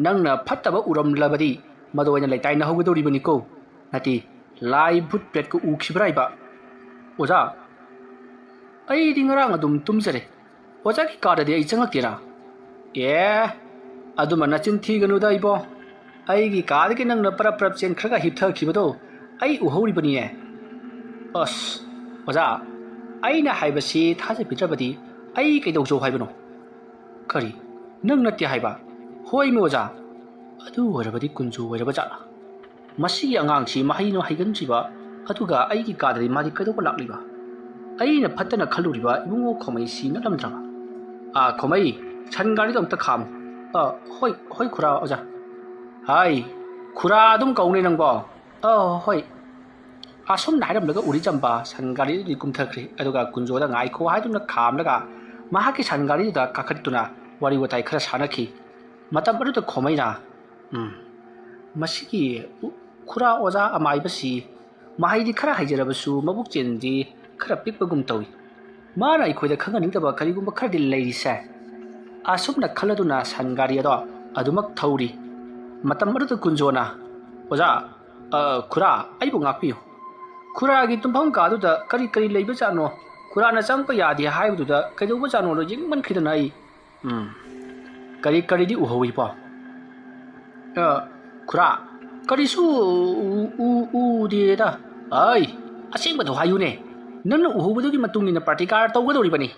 ꯅꯪꯅ ꯐꯠꯇꯕ ꯎꯔꯝꯂꯕꯗꯤ ꯃꯗꯨ ꯑꯣꯏꯅ ꯂꯩꯇꯥꯏꯅꯍꯧꯒꯗꯧꯔꯤꯕꯅꯤꯀꯣ꯫ ꯅꯠꯇꯦ, ꯂꯥꯏ ꯚꯨꯠ ꯄ꯭ꯔꯦꯠꯀ ꯎꯈꯤꯕ꯭ꯔꯥ ꯍꯥꯏꯕ?" "ꯑꯣꯖꯥ, ꯑꯩꯗꯤ ꯉꯔꯥꯡ ꯑꯗꯨꯝ ꯇꯨꯝꯖꯔꯦ꯫ ꯑꯣꯖꯥꯒꯤ ꯀꯥꯗꯗꯤ ꯑꯩ ꯆꯪꯉꯛꯇꯦꯅ"꯫ "ꯑꯦ, ꯑꯗꯨꯃ ꯅꯆꯤꯟ ꯊꯤꯒꯅꯨꯗ ꯏꯕꯣ꯫ ꯑꯩꯒꯤ ꯀꯥꯗꯒꯤ ꯅꯪꯅ ꯄꯔꯞ ꯄꯔꯞ ꯆꯦꯟꯈ꯭ꯔꯒ ꯍꯤꯞꯊꯈꯤꯕꯗꯣ ꯑꯩ ꯎꯍꯧꯔꯤꯕꯅꯤꯌꯦ"꯫ "ꯑꯁ, ꯑꯣꯖꯥ, ꯑꯩꯅ ꯍꯥꯏꯕꯁꯤ ꯊꯥꯖꯕꯤꯗ꯭ꯔꯕꯗꯤ ꯑꯩ ꯀꯩꯗꯧꯖꯧ ꯍꯥꯏꯕꯅꯣ?" "ꯀꯔꯤ? ꯅꯪ ꯅꯠꯇꯦ ꯍꯥꯏꯕ?" "ꯍꯣꯏꯃꯤ ꯑꯣꯖꯥ"꯫ "ꯑꯗꯨ ꯑꯣꯏꯔꯕꯗꯤ ꯀꯨꯟꯖꯨ ꯑꯣꯏꯔꯕ ꯖꯥꯠꯂꯥ? ꯃꯁꯤꯒꯤ ꯑꯉꯥꯡꯁꯤ ꯃꯍꯩꯅ ꯍꯩꯒꯟꯗ꯭ꯔꯤꯕ, ꯑꯗꯨꯒ ꯑꯩꯒꯤ ꯀꯥꯗꯗꯤ ꯃꯥꯗꯤ ꯀꯩꯗꯧꯕ ꯂꯥꯛꯂꯤꯕ? ꯑꯩꯅ ꯐꯠꯇꯅ ꯈꯜꯂꯨꯔꯤꯕ ꯏꯕꯨꯡꯉꯣ ꯈꯣꯃꯩꯁꯤ ꯅꯠꯂꯝꯗ꯭ꯔꯕ? ꯑꯥ, ꯈꯣꯃꯩ, ꯁꯟ ꯒꯥꯔꯤꯗꯣ ꯑꯝꯇ ꯈꯥꯝꯃꯨ"꯫ "ꯑꯥ, ꯍꯣꯏ, ꯍꯣꯏ, ꯈꯨꯔꯥ ꯑꯣꯖꯥ"꯫ "ꯍꯥꯏ, ꯈꯨꯔꯥ ꯑꯗꯨꯝ ꯀꯧꯅꯦ ꯅꯪꯕꯣ?" "ꯑꯥ, ꯍꯣꯏ"꯫ ꯑꯁꯨꯝꯅ ꯍꯥꯏꯔꯝꯂꯒ ꯎꯔꯤꯆꯝꯕ ꯁꯟ ꯒꯥꯔꯤꯗꯒꯤ ꯀꯨꯝꯊꯈ꯭ꯔꯤ꯫ ꯑꯗꯨꯒ ꯀꯨꯟꯖꯣꯗ ꯉꯥꯏꯈꯣ ꯍꯥꯏꯗꯨꯅ ꯈꯥꯝꯂꯒ ꯃꯍꯥꯛꯀꯤ ꯁꯟ ꯒꯥꯔꯤꯗꯨꯗ ꯀꯥꯈꯠꯇꯨꯅ ꯋꯥꯔꯤ ꯋꯥꯇꯥꯏ ꯈꯔ ꯁꯥꯟꯅꯈꯤ꯫ ꯃꯇꯝ ꯑꯗꯨꯗ ꯈꯣꯃꯩꯅ, "ꯎꯝ, ꯃꯁꯤꯒꯤ ꯎ-, ꯈꯨꯔꯥ ꯑꯣꯖꯥ ꯑꯃꯥꯏꯕꯁꯤ ꯃꯍꯩꯗꯤ ꯈꯔ ꯍꯩꯖꯔꯕꯁꯨ ꯃꯕꯨꯛ ꯆꯦꯟꯗꯤ ꯈꯔ ꯄꯤꯛꯄꯒꯨꯝ ꯇꯧꯏ꯫ ꯃꯥꯅ ꯑꯩꯈꯣꯏꯗ ꯈꯪꯍꯟꯅꯤꯡꯗꯕ ꯀꯔꯤꯒꯨꯝꯕ ꯈꯔꯗꯤ ꯂꯩꯔꯤꯁꯦ"꯫ ꯑꯁꯨꯝꯅ ꯈꯜꯂꯗꯨꯅ ꯁꯟ ꯒꯥꯔꯤ ꯑꯗꯣ ꯑꯗꯨꯃꯛ ꯊꯧꯔꯤ꯫ ꯃꯇꯝ ꯑꯗꯨꯗ ꯀꯨꯟꯖꯣꯅ, "ꯑꯣꯖꯥ, ꯑ, ꯈꯨꯔꯥ, ꯑꯩꯕꯨ ꯉꯥꯛꯄꯤꯌꯨ꯫ ꯈꯨꯔꯥꯒꯤ ꯇꯨꯝꯐꯝ ꯀꯥꯗꯨꯗ ꯀꯔꯤ ꯀꯔꯤ ꯂꯩꯕꯖꯥꯠꯅꯣ? ꯈꯨꯔꯥꯅ ꯆꯪꯉꯛꯄ ꯌꯥꯗꯦ ꯍꯥꯏꯕꯗꯨꯗ ꯀꯩꯗꯧꯕꯖꯥꯠꯅꯣꯗꯣ ꯌꯦꯡꯅꯤꯡꯃꯟꯈꯤꯗꯅ ꯑꯩ, ꯎꯝ, ꯀꯔꯤ ꯀꯔꯤꯗꯤ ꯎꯍꯧꯏ ꯄꯣ?" "ꯑ, ꯈꯨꯔꯥ, ꯀꯔꯤꯁꯨ ꯎ-, ꯎ-, ꯎꯗꯦꯗ"꯫ "ꯑꯩ, ꯑꯁꯦꯡꯕꯗꯣ ꯍꯥꯏꯌꯨꯅꯦ꯫ ꯅꯪꯅ ꯎꯍꯧꯕꯗꯨꯒꯤ ꯃꯇꯨꯡ ꯏꯟꯅ ꯄ꯭ꯔꯇꯤꯀꯥꯔ ꯇꯧꯒꯗꯧꯔꯤꯕꯅꯤ꯫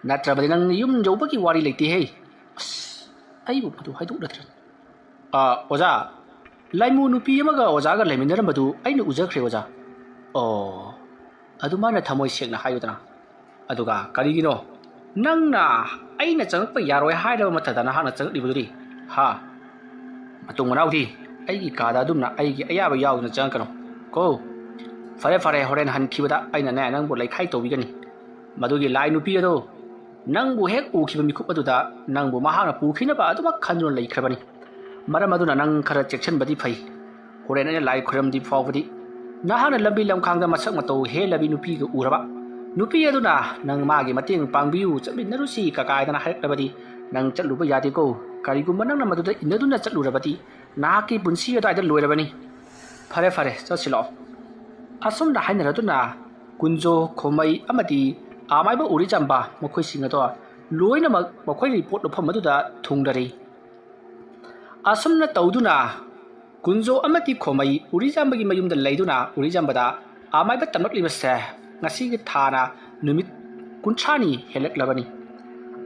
ꯅꯠꯇ꯭ꯔꯕꯗꯤ ꯅꯪ ꯌꯨꯝ ꯌꯧꯕꯒꯤ ꯋꯥꯔꯤ ꯂꯩꯇꯦꯍꯦ"꯫ ꯑꯁ, ꯑꯩꯕꯨ ꯃꯗꯨ ꯍꯥꯏꯗꯣꯛꯅꯗ꯭ꯔꯦ꯫ "ꯑ, ꯑꯣꯖꯥ, ꯂꯥꯏꯃꯨ ꯅꯨꯄꯤ ꯑꯃꯒ ꯑꯣꯖꯥꯒ ꯂꯩꯃꯤꯟꯅꯔꯝꯕꯗꯨ ꯑꯩꯅ ꯎꯖꯈ꯭ꯔꯦ, ꯑꯣꯖꯥ"꯫ "ꯑꯣ, ꯑꯗꯨꯃꯥꯏꯅ ꯊꯃꯣꯏ ꯁꯦꯡꯅ ꯍꯥꯏꯌꯨꯗꯅ꯫ ꯑꯗꯨꯒ ꯀꯔꯤꯒꯤꯅꯣ ꯅꯪꯅ ꯑꯩꯅ ꯆꯪꯉꯛꯄ ꯌꯥꯔꯣꯏ ꯍꯥꯏꯔꯕ ꯃꯇꯝꯗ ꯅꯍꯥꯛꯅ ꯆꯪꯉꯛꯂꯤꯕꯗꯨꯗꯤ? ꯍꯥ? ꯃꯇꯨꯡ ꯃꯅꯥꯎꯗꯤ ꯑꯩꯒꯤ ꯀꯥꯗ ꯑꯗꯨꯝꯅ ꯑꯩꯒꯤ ꯑꯌꯥꯕ ꯌꯥꯎꯗꯅ ꯆꯪꯉꯛꯀꯅꯨ ꯀꯣ꯫ ꯐꯔꯦ, ꯐꯔꯦ, ꯍꯣꯔꯦꯟ ꯍꯟꯈꯤꯕꯗ ꯑꯩꯅꯅꯦ ꯅꯪꯕꯨ ꯂꯩꯈꯥꯏ ꯇꯧꯕꯤꯒꯅꯤ꯫ ꯃꯗꯨꯒꯤ ꯂꯥꯏ ꯅꯨꯄꯤ ꯑꯗꯣ ꯅꯪꯕꯨ ꯍꯦꯛ ꯎꯈꯤꯕ ꯃꯤꯀꯨꯞ ꯑꯗꯨꯗ ꯅꯪꯕꯨ ꯃꯍꯥꯛꯅ ꯄꯨꯈꯤꯅꯕ ꯑꯗꯨꯃꯛ ꯈꯟꯗꯨꯅ ꯂꯩꯈ꯭ꯔꯕꯅꯤ꯫ ꯃꯔꯝ ꯑꯗꯨꯅ ꯅꯪ ꯈꯔ ꯆꯦꯛꯁꯤꯟꯕꯗꯤ ꯐꯩ꯫ ꯍꯣꯔꯦꯟ ꯑꯩꯅ ꯂꯥꯏ ꯈꯨꯔꯝꯗ꯭ꯔꯤ ꯐꯥꯎꯕꯗꯤ ꯅꯍꯥꯛꯅ ꯂꯝꯕꯤ ꯂꯝꯈꯥꯡꯗ ꯃꯁꯛ ꯃꯇꯧ ꯍꯦꯜꯂꯕꯤ ꯅꯨꯄꯤꯒ ꯎꯔꯕ, ꯅꯨꯄꯤ ꯑꯗꯨꯅ ꯅꯪ ꯃꯥꯒꯤ ꯃꯇꯦꯡ ꯄꯥꯡꯕꯤꯌꯨ, ꯆꯠꯃꯤꯟꯅꯔꯨꯁꯤ ꯀꯀꯥꯏꯗꯅ ꯍꯥꯏꯔꯛꯂꯕꯗꯤ ꯅꯪ ꯆꯠꯂꯨꯕ ꯌꯥꯗꯦꯀꯣ꯫ ꯀꯔꯤꯒꯨꯝꯕ ꯅꯪꯅ ꯃꯗꯨꯗ ꯏꯟꯅꯗꯨꯅ ꯆꯠꯂꯨꯔꯕꯗꯤ ꯅꯍꯥꯛꯀꯤ ꯄꯨꯟꯁꯤ ꯑꯗꯨꯋꯥꯏꯗ ꯂꯣꯏꯔꯕꯅꯤ꯫ ꯐꯔꯦ, ꯐꯔꯦ, ꯆꯠꯁꯤꯜꯂꯛꯑꯣ"꯫ ꯑꯁꯨꯝꯅ ꯍꯥꯏꯅꯔꯗꯨꯅ ꯀꯨꯟꯖꯣ, ꯈꯣꯃꯩ ꯑꯃꯗꯤ ꯑꯃꯥꯏꯕ ꯎꯔꯤꯆꯥꯝꯕ ꯃꯈꯣꯏꯁꯤꯡ ꯑꯗꯣ ꯂꯣꯏꯅꯃꯛ ꯃꯈꯣꯏꯒꯤ ꯄꯣꯠ ꯂꯨꯐꯝ ꯑꯗꯨꯗ ꯊꯨꯡꯂꯔꯤ꯫ ꯑꯁꯨꯝꯅ ꯇꯧꯗꯨꯅ ꯀꯨꯟꯖꯣ ꯑꯃꯗꯤ ꯈꯣꯃꯩ ꯎꯔꯤꯆꯥꯝꯕꯒꯤ ꯃꯌꯨꯝꯗ ꯂꯩꯗꯨꯅ ꯎꯔꯤꯆꯥꯝꯕꯗ ꯑꯃꯥꯏꯕ ꯇꯝꯂꯛꯂꯤꯕꯁꯦ ꯉꯁꯤꯒꯤ ꯊꯥꯅ ꯅꯨꯃꯤꯠ ꯀꯨꯟꯊ꯭ꯔꯥꯅꯤ ꯍꯦꯜꯂꯛꯂꯕꯅꯤ꯫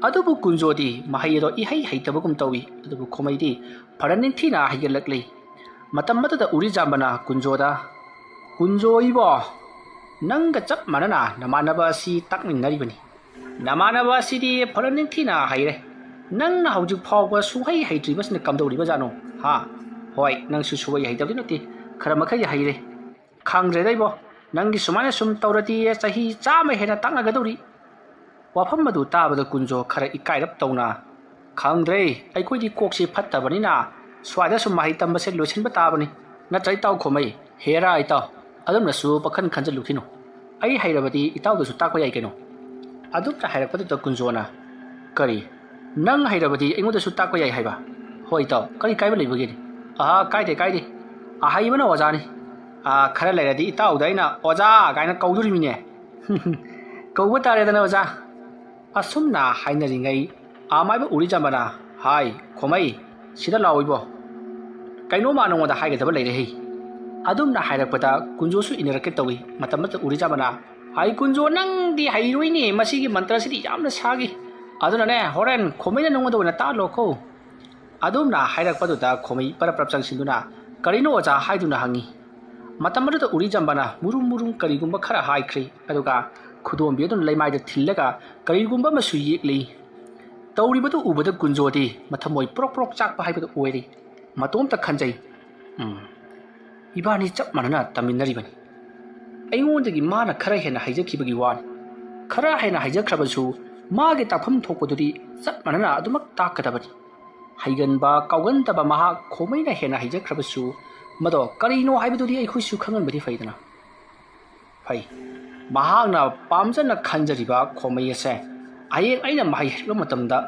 ꯑꯗꯨꯕꯨ ꯀꯨꯟꯖꯣꯗꯤ ꯃꯍꯩ ꯑꯗꯣ ꯏꯍꯩ ꯍꯩꯇꯕꯒꯨꯝ ꯇꯧꯏ꯫ ꯑꯗꯨꯕꯨ ꯈꯣꯃꯩꯗꯤ ꯐꯅ ꯅꯤꯡꯊꯤꯅ ꯍꯩꯒꯠꯂꯛꯂꯤ꯫ ꯃꯇꯝ ꯑꯗꯨꯗ ꯎꯔꯤꯆꯥꯝꯕꯅ ꯀꯨꯟꯖꯣꯗ, "ꯀꯨꯟꯖꯣ ꯏꯕꯣ, ꯅꯪꯒ ꯆꯞ ꯃꯥꯟꯅꯅ ꯅꯃꯥꯟꯅꯕ ꯑꯁꯤ ꯇꯥꯛꯃꯤꯟꯅꯔꯤꯕꯅꯤ꯫ ꯅꯃꯥꯟꯅꯕ ꯑꯁꯤꯗꯤ ꯐꯅ ꯅꯤꯡꯊꯤꯅ ꯍꯩꯔꯦ꯫ ꯅꯪꯅ ꯍꯧꯖꯤꯛ ꯐꯥꯎꯕ ꯁꯨꯡꯍꯩ ꯍꯩꯇ꯭ꯔꯤꯕꯁꯤꯅ ꯀꯝꯗꯧꯔꯤꯕꯖꯥꯠꯅꯣ? ꯍꯥ? ꯍꯣꯏ, ꯅꯪꯁꯨ ꯁꯨꯡꯍꯩ ꯍꯩꯇꯕꯗꯤ ꯅꯠꯇꯦ, ꯈꯔ ꯃꯈꯩꯗꯤ ꯍꯩꯔꯦ꯫ ꯈꯪꯗ꯭ꯔꯦꯗ ꯏꯕꯣ, "ꯅꯪꯒꯤ ꯁꯨꯃꯥꯏꯅ ꯁꯨꯝ ꯇꯧꯔꯗꯤ ꯆꯍꯤ ꯆꯥꯝꯃ ꯍꯦꯟꯅ ꯇꯥꯛꯅꯒꯗꯧꯔꯤ꯫" ꯋꯥꯐꯝ ꯑꯗꯨ ꯇꯥꯕꯗ ꯀꯨꯟꯖꯣ ꯈꯔ ꯏꯀꯥꯏꯔꯞ ꯇꯧꯅ, "ꯈꯪꯗ꯭ꯔꯦ, ꯑꯩꯈꯣꯏꯗꯤ ꯀꯣꯛꯁꯤ ꯐꯠꯇꯕꯅꯤꯅ ꯁ꯭ꯋꯥꯏꯗ ꯁꯨꯝ ꯃꯍꯩ ꯇꯝꯕꯁꯦ ꯂꯣꯏꯁꯤꯟꯕ ꯇꯥꯕꯅꯤ꯫ ꯅꯠꯇ꯭ꯔ ꯏꯇꯥꯎ ꯈꯣꯃꯩ?" "ꯍꯦꯔꯥ ꯏꯇꯥꯎ, ꯑꯗꯨꯝꯅꯁꯨ ꯄꯥꯈꯟ ꯈꯟꯖꯜꯂꯨꯈꯤꯅꯨ꯫ ꯑꯩ ꯍꯩꯔꯕꯗꯤ ꯏꯇꯥꯎꯗꯁꯨ ꯇꯥꯛꯄ ꯌꯥꯏ ꯀꯩꯅꯣ꯫" ꯑꯗꯨꯝꯅ ꯍꯥꯏꯔꯛꯄꯗꯨꯗ ꯀꯨꯟꯖꯣꯅ, "ꯀꯔꯤ? ꯅꯪ ꯍꯩꯔꯕꯗꯤ ꯑꯩꯉꯣꯟꯗꯁꯨ ꯇꯥꯛꯄ ꯌꯥꯏ ꯍꯥꯏꯕ?" "ꯍꯣꯏ ꯏꯇꯥꯎ, ꯀꯔꯤ ꯀꯥꯏꯕ ꯂꯩꯕꯒꯦꯅꯦ?" "ꯑꯍꯥ, ꯀꯥꯏꯗꯦ, ꯀꯥꯏꯗꯦ꯫ ꯑꯍꯩꯕꯅ ꯑꯣꯖꯥꯅꯤ꯫ ꯑꯥ, ꯈꯔ ꯂꯩꯔꯗꯤ ꯏꯇꯥꯎꯗ ꯑꯩꯅ 'ꯑꯣꯖꯥ' ꯀꯥꯏꯅ ꯀꯧꯗꯣꯔꯤꯃꯤꯅꯦ꯫" "ꯀꯧꯕ ꯇꯥꯔꯦꯗꯅ ꯑꯣꯖꯥ꯫" ꯑꯁꯨꯝꯅ ꯍꯥꯏꯅꯔꯤꯉꯩ ꯑꯃꯥꯏꯕ ꯎꯔꯤꯖꯝꯕꯅ, "ꯍꯥꯏ, ꯈꯣꯃꯩ, ꯁꯤꯗ ꯂꯥꯛꯑꯣ ꯏꯕꯣ꯫ ꯀꯩꯅꯣꯝꯃ ꯅꯉꯣꯟꯗ ꯍꯥꯏꯒꯗꯕ ꯂꯩꯔꯦ ꯍꯩ꯫" ꯑꯗꯨꯝꯅ ꯍꯥꯏꯔꯛꯄꯗ ꯀꯨꯟꯖꯣꯁꯨ ꯏꯟꯅꯔꯛꯀꯦ ꯇꯧꯏ꯫ ꯃꯇꯝ ꯑꯃꯗ ꯎꯔꯤꯖꯝꯕꯅ, "ꯍꯥꯏ ꯀꯨꯟꯖꯣ, ꯅꯪꯗꯤ ꯍꯩꯔꯣꯏꯅꯦ, ꯃꯁꯤꯒꯤ ꯃꯟꯇ꯭ꯔꯁꯤꯗꯤ ꯌꯥꯝꯅ ꯁꯥꯒꯤ꯫ ꯑꯗꯨꯅꯅꯦ, ꯍꯣꯔꯦꯟ ꯈꯣꯃꯩꯅ ꯅꯉꯣꯟꯗ ꯑꯣꯏꯅ ꯇꯥꯛꯍꯜꯂꯣꯀꯣ꯫" ꯑꯗꯨꯝꯅ ꯍꯥꯏꯔꯛꯄꯗꯨꯗ ꯈꯣꯃꯩ ꯄꯔꯞ ꯄꯔꯞ ꯆꯪꯁꯤꯟꯗꯨꯅ, "ꯀꯔꯤꯅꯣ ꯑꯣꯖꯥ?" ꯍꯥꯏꯗꯨꯅ ꯍꯪꯉꯤ꯫ ꯃꯇꯝ ꯑꯗꯨꯗ ꯎꯔꯤꯖꯝꯕꯅ ꯃꯨꯔꯨꯝ ꯃꯨꯔꯨꯝ ꯀꯔꯤꯒꯨꯝꯕ ꯈꯔ ꯍꯥꯏꯈ꯭ꯔꯦ, ꯑꯗꯨꯒ ꯈꯨꯗꯣꯝꯕꯤ ꯑꯗꯨꯅ ꯂꯩꯃꯥꯏꯗ ꯊꯤꯜꯂꯒ ꯀꯔꯤꯒꯨꯝꯕ ꯑꯃꯁꯨ ꯌꯦꯛꯂꯤ꯫ ꯇꯧꯔꯤꯕꯗꯨ ꯎꯕꯗ ꯀꯨꯟꯖꯣꯗꯤ ꯃꯊꯃꯣꯏ ꯄ꯭ꯔꯣꯛ ꯄ꯭ꯔꯣꯛ ꯆꯥꯛꯄ ꯍꯥꯏꯕꯗꯨ ꯑꯣꯏꯔꯦ꯫ ꯃꯇꯣꯝꯇ ꯈꯟꯖꯩ, "ꯎꯝ, ꯏꯕꯥꯅꯤ ꯆꯞ ꯃꯥꯟꯅꯅ ꯇꯝꯃꯤꯟꯅꯔꯤꯕꯅꯤ꯫ ꯑꯩꯉꯣꯟꯗꯒꯤ ꯃꯥꯅ ꯈꯔ ꯍꯦꯟꯅ ꯍꯩꯖꯈꯤꯕꯒꯤ ꯋꯥꯅꯤ꯫ ꯈꯔ ꯍꯦꯟꯅ ꯍꯩꯖꯈ꯭ꯔꯕꯁꯨ ꯃꯥꯒꯤ ꯇꯥꯛꯐꯝ ꯊꯣꯛꯄꯗꯨꯗꯤ ꯆꯞ ꯃꯥꯟꯅꯅ ꯑꯗꯨꯃꯛ ꯇꯥꯛꯀꯗꯕꯅꯤ꯫ ꯍꯩꯒꯟꯕ ꯀꯥꯎꯒꯟꯗꯕ ꯃꯍꯥꯛ ꯈꯣꯃꯩꯅ ꯍꯦꯟꯅ ꯍꯩꯖꯈ꯭ꯔꯕꯁꯨ, ꯃꯗꯣ ꯀꯔꯤꯅꯣ ꯍꯥꯏꯕꯗꯨꯗꯤ ꯑꯩꯈꯣꯏꯁꯨ ꯈꯪꯍꯟꯕꯗꯤ ꯐꯩꯗꯅ꯫" ꯐꯩ꯫ ꯃꯍꯥꯛꯅ ꯄꯥꯝꯖꯅ ꯈꯟꯖꯔꯤꯕ ꯈꯣꯃꯩ ꯑꯁꯦ ꯍꯌꯦꯡ ꯑꯩꯅ ꯃꯍꯩ ꯍꯩꯕ ꯃꯇꯝꯗ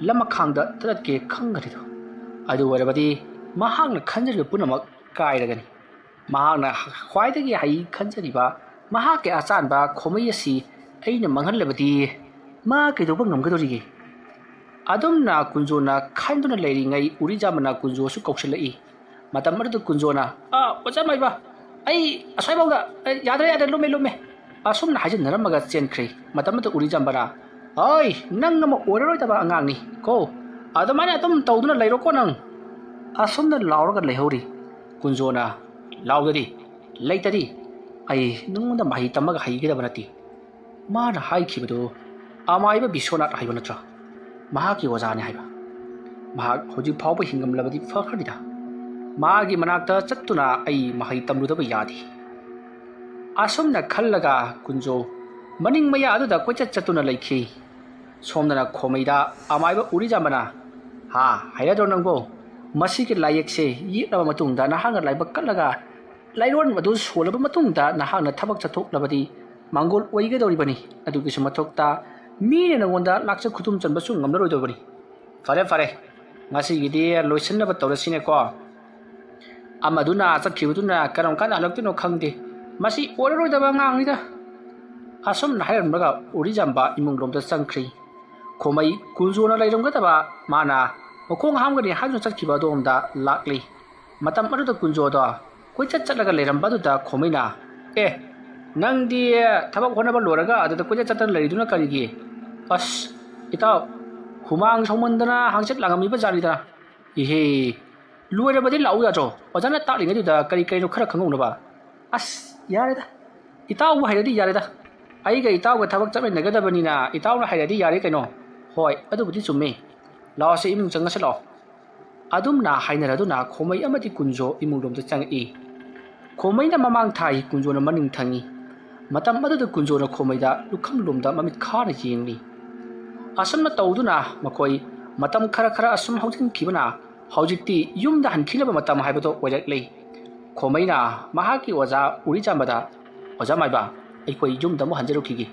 ꯂꯃꯈꯥꯡꯗ ꯊꯥꯗꯠꯀꯦ ꯈꯟꯈ꯭ꯔꯤꯗꯣ꯫ ꯑꯗꯨ ꯑꯣꯏꯔꯕꯗꯤ ꯃꯍꯥꯛꯅ ꯈꯟꯖꯔꯤꯕ ꯄꯨꯝꯅꯃꯛ ꯀꯥꯏꯔꯒꯅꯤ꯫ ꯃꯍꯥꯛꯅ ꯈ꯭ꯋꯥꯏꯗꯒꯤ ꯍꯩ ꯈꯟꯖꯔꯤꯕ ꯃꯍꯥꯛꯀꯤ ꯑꯆꯥꯟꯕ ꯈꯣꯃꯩ ꯑꯁꯤ ꯑꯩꯅ ꯃꯥꯡꯍꯜꯂꯕꯗꯤ ꯃꯥ ꯀꯩꯗꯧꯕ ꯉꯝꯒꯗꯧꯔꯤꯒꯦ? ꯑꯗꯨꯝꯅ ꯀꯨꯟꯖꯣꯅ ꯈꯟꯗꯨꯅ ꯂꯩꯔꯤꯉꯩ ꯎꯔꯤꯖꯥꯃꯅ ꯀꯨꯟꯖꯣꯁꯨ ꯀꯧꯁꯤꯜꯂꯛꯏ꯫ ꯃꯇꯝ ꯑꯗꯨꯗ ꯀꯨꯟꯖꯣꯅ, "ꯑꯥ, ꯑꯣꯖꯥ ꯃꯥꯏꯕ, ꯑꯩ ꯑꯁ꯭ꯋꯥꯏꯐꯥꯎꯗ, ꯑꯦ, ꯌꯥꯗ꯭ꯔꯦ, ꯌꯥꯗ꯭ꯔꯦ, ꯂꯨꯝꯃꯦ, ꯂꯨꯝꯃꯦ," ꯑꯁꯨꯝꯅ ꯍꯥꯏꯖꯤꯟꯅꯔꯝꯃꯒ ꯆꯦꯟꯈ꯭ꯔꯦ꯫ ꯃꯇꯝ ꯑꯗꯨꯗ ꯎꯔꯤꯖꯥꯝꯕꯅ, "ꯑꯩ, ꯅꯪ ꯑꯃ ꯑꯣꯏꯔꯔꯣꯏꯗꯕ ꯑꯉꯥꯡꯅꯤ ꯀꯣ, ꯑꯗꯨꯃꯥꯏꯅ ꯑꯗꯨꯝ ꯇꯧꯗꯨꯅ ꯂꯩꯔꯣꯀꯣ ꯅꯪ꯫" ꯑꯁꯨꯝꯅ ꯂꯥꯎꯔꯒ ꯂꯩꯍꯧꯔꯤ꯫ ꯀꯨꯟꯖꯣꯅ, "ꯂꯥꯎꯗꯗꯤ, ꯂꯩꯇꯗꯤ, ꯑꯩ ꯅꯉꯣꯟꯗ ꯃꯍꯩ ꯇꯝꯃꯒ ꯍꯩꯒꯗꯕ ꯅꯠꯇꯦ꯫ ꯃꯥꯅ ꯍꯥꯏꯈꯤꯕꯗꯨ ꯑꯃꯥꯏꯕ ꯕꯤꯁ꯭ꯋꯅꯥꯊ ꯍꯥꯏꯕ ꯅꯠꯇ꯭ꯔꯥ? ꯃꯍꯥꯛꯀꯤ ꯑꯣꯖꯥꯅꯤ ꯍꯥꯏꯕ꯫ ꯃꯍꯥꯛ ꯍꯧꯖꯤꯛ ꯐꯥꯎꯕ ꯍꯤꯡꯉꯝꯂꯕꯗꯤ ꯐꯈ꯭ꯔꯅꯤꯗ꯫ ꯃꯥꯒꯤ ꯃꯅꯥꯛꯇ ꯆꯠꯇꯨꯅ ꯑꯩ ꯃꯍꯩ ꯇꯝꯂꯨꯗꯕ ꯌꯥꯗꯦ꯫" ꯑꯁꯨꯝꯅ ꯈꯜꯂꯒ ꯀꯨꯟꯖꯣ ꯃꯅꯤꯡ ꯃꯌꯥ ꯑꯗꯨꯗ ꯀꯣꯏꯆꯠ ꯆꯠꯇꯨꯅ ꯂꯩꯈꯤ꯫ ꯁꯣꯝꯗꯅ ꯈꯣꯃꯩꯗ ꯑꯃꯥꯏꯕ ꯎꯔꯤꯖꯥꯝꯕꯅ, "ꯍꯥ, ꯍꯩꯔꯗ꯭ꯔꯣ ꯅꯪꯕꯣ? ꯃꯁꯤꯒꯤ ꯂꯥꯏꯌꯦꯛꯁꯦ ꯌꯦꯛꯂꯕ ꯃꯇꯨꯡꯗ ꯅꯍꯥꯛꯅ ꯂꯥꯏꯕꯛ ꯀꯠꯂꯒ ꯂꯥꯏꯔꯣꯟ ꯑꯗꯨ ꯁꯣꯜꯂꯕ ꯃꯇꯨꯡꯗ ꯅꯍꯥꯛꯅ ꯊꯕꯛ ꯆꯠꯊꯣꯛꯂꯕꯗꯤ ꯃꯥꯡꯒꯣꯜ ꯑꯣꯏꯒꯗꯧꯔꯤꯕꯅꯤ꯫ ꯑꯗꯨꯒꯤꯁꯨ ꯃꯊꯛꯇ ꯃꯤꯅ ꯅꯉꯣꯟꯗ ꯂꯥꯛꯆ ꯈꯨꯗꯨꯝ ꯆꯟꯕꯁꯨ ꯉꯝꯂꯔꯣꯏꯗꯧꯕꯅꯤ꯫ ꯐꯔꯦ, ꯐꯔꯦ, ꯉꯁꯤꯒꯤꯗꯤ ꯂꯣꯏꯁꯤꯟꯅꯕ ꯇꯧꯔꯁꯤꯅꯦꯀꯣ꯫ ꯑꯃꯗꯨꯅ ꯆꯠꯈꯤꯕꯗꯨꯅ ꯀꯔꯝ ꯀꯥꯟꯗ ꯍꯜꯂꯛꯇꯣꯏꯅꯣ ꯈꯪꯗꯦ꯫ ꯃꯁꯤ ꯑꯣꯏꯔꯔꯣꯏꯗꯕ ꯑꯉꯥꯡꯅꯤꯗ꯫" ꯑꯁꯨꯝꯅ ꯍꯥꯏꯔꯝꯂꯒ ꯎꯔꯤꯖꯥꯝꯕ ꯏꯃꯨꯡ ꯂꯣꯝꯗ ꯆꯪꯈ꯭ꯔꯤ꯫ ꯈꯣꯃꯩ ꯀꯨꯟꯖꯣꯅ ꯂꯩꯔꯝꯒꯗꯕ, ꯃꯥꯅ ꯃꯈꯣꯡ ꯍꯥꯝꯒꯅꯤ ꯍꯥꯏꯗꯨꯅ ꯆꯠꯈꯤꯕ ꯑꯗꯣꯝꯗ ꯂꯥꯛꯂꯤ꯫ ꯃꯇꯝ ꯑꯗꯨꯗ ꯀꯨꯟꯖꯣꯗꯣ ꯀꯣꯏꯆꯠ ꯆꯠꯂꯒ ꯂꯩꯔꯝꯕ ꯑꯗꯨꯗ ꯈꯣꯃꯩꯅ, "ꯑꯦ, ꯅꯪꯗꯤ ꯊꯕꯛ ꯍꯣꯠꯅꯕ ꯂꯣꯏꯔꯒ ꯑꯗꯨꯗ ꯀꯣꯏꯆꯠ ꯆꯠꯇꯅ ꯂꯩꯔꯤꯗꯨꯅ ꯀꯔꯤꯒꯤ? ꯑꯁ, ꯏꯇꯥꯎ, ꯍꯨꯃꯥꯡ ꯁꯧꯃꯟꯗꯅ ꯍꯥꯡꯆꯤꯠ ꯂꯥꯡꯉꯝꯃꯤꯕ ꯖꯥꯠꯅꯤꯗ꯫ ꯏꯍꯦ, ꯂꯣꯏꯔꯕꯗꯤ ꯂꯥꯛꯎ ꯌꯥꯗ꯭ꯔꯣ? ꯑꯣꯖꯥꯅ ꯇꯥꯛꯂꯤꯉꯩꯗꯨꯗ ꯀꯔꯤ ꯀꯔꯤꯅꯣ ꯈꯔ ꯈꯪꯍꯧꯅꯕ꯫" "ꯑꯁ, ꯌꯥꯔꯦꯗ꯫ ꯏꯇꯥꯎꯕꯨ ꯍꯩꯔꯗꯤ ꯌꯥꯔꯦꯗ꯫ ꯑꯩꯒ ꯏꯇꯥꯎꯒ ꯊꯕꯛ ꯆꯠꯃꯤꯟꯅꯒꯗꯕꯅꯤꯅ ꯏꯇꯥꯎꯅ ꯍꯩꯔꯗꯤ ꯌꯥꯔꯦ ꯀꯩꯅꯣ꯫" "ꯍꯣꯏ, ꯑꯗꯨꯕꯨꯗꯤ ꯆꯨꯝꯃꯤ꯫ ꯂꯥꯛꯑꯣꯁꯦ, ꯏꯃꯨꯡ ꯆꯪꯉꯁꯤ ꯂꯥꯛꯑꯣ꯫" ꯑꯗꯨꯝꯅ ꯍꯥꯏꯅꯔꯗꯨꯅ ꯈꯣꯃꯩ ꯑꯃꯗꯤ ꯀꯨꯟꯖꯣ ꯏꯃꯨꯡ ꯂꯣꯝꯗ ꯆꯪꯉꯛꯏ꯫ ꯈꯣꯃꯩꯅ ꯃꯃꯥꯡ ꯊꯥꯏ, ꯀꯨꯟꯖꯣꯅ ꯃꯅꯤꯡ ꯊꯪꯉꯤ꯫ ꯃꯇꯝ ꯑꯗꯨꯗ ꯀꯨꯟꯖꯣꯅ ꯈꯣꯃꯩꯗ ꯂꯨꯈꯝ ꯂꯣꯝꯗ ꯃꯃꯤꯠ ꯈꯥꯅ ꯌꯦꯡꯂꯤ꯫ ꯑꯁꯨꯝꯅ ꯇꯧꯗꯨꯅ ꯃꯈꯣꯏ ꯃꯇꯝ ꯈꯔ ꯈꯔ ꯑꯁꯨꯝ ꯍꯧꯖꯤꯟꯈꯤꯕꯅ ꯍꯧꯖꯤꯛꯇꯤ ꯌꯨꯝꯗ ꯍꯟꯈꯤꯅꯕ ꯃꯇꯝ ꯍꯥꯏꯕꯗꯣ ꯑꯣꯏꯔꯛꯂꯦ꯫ ꯈꯣꯃꯩꯅ ꯃꯍꯥꯛꯀꯤ ꯑꯣꯖꯥ ꯎꯔꯤꯆꯥꯝꯕꯗ, "ꯑꯣꯖꯥ ꯃꯥꯏꯕ, ꯑꯩꯈꯣꯏ ꯌꯨꯝꯗ ꯑꯃꯨꯛ ꯍꯟꯖꯔꯨꯈꯤꯒꯦ꯫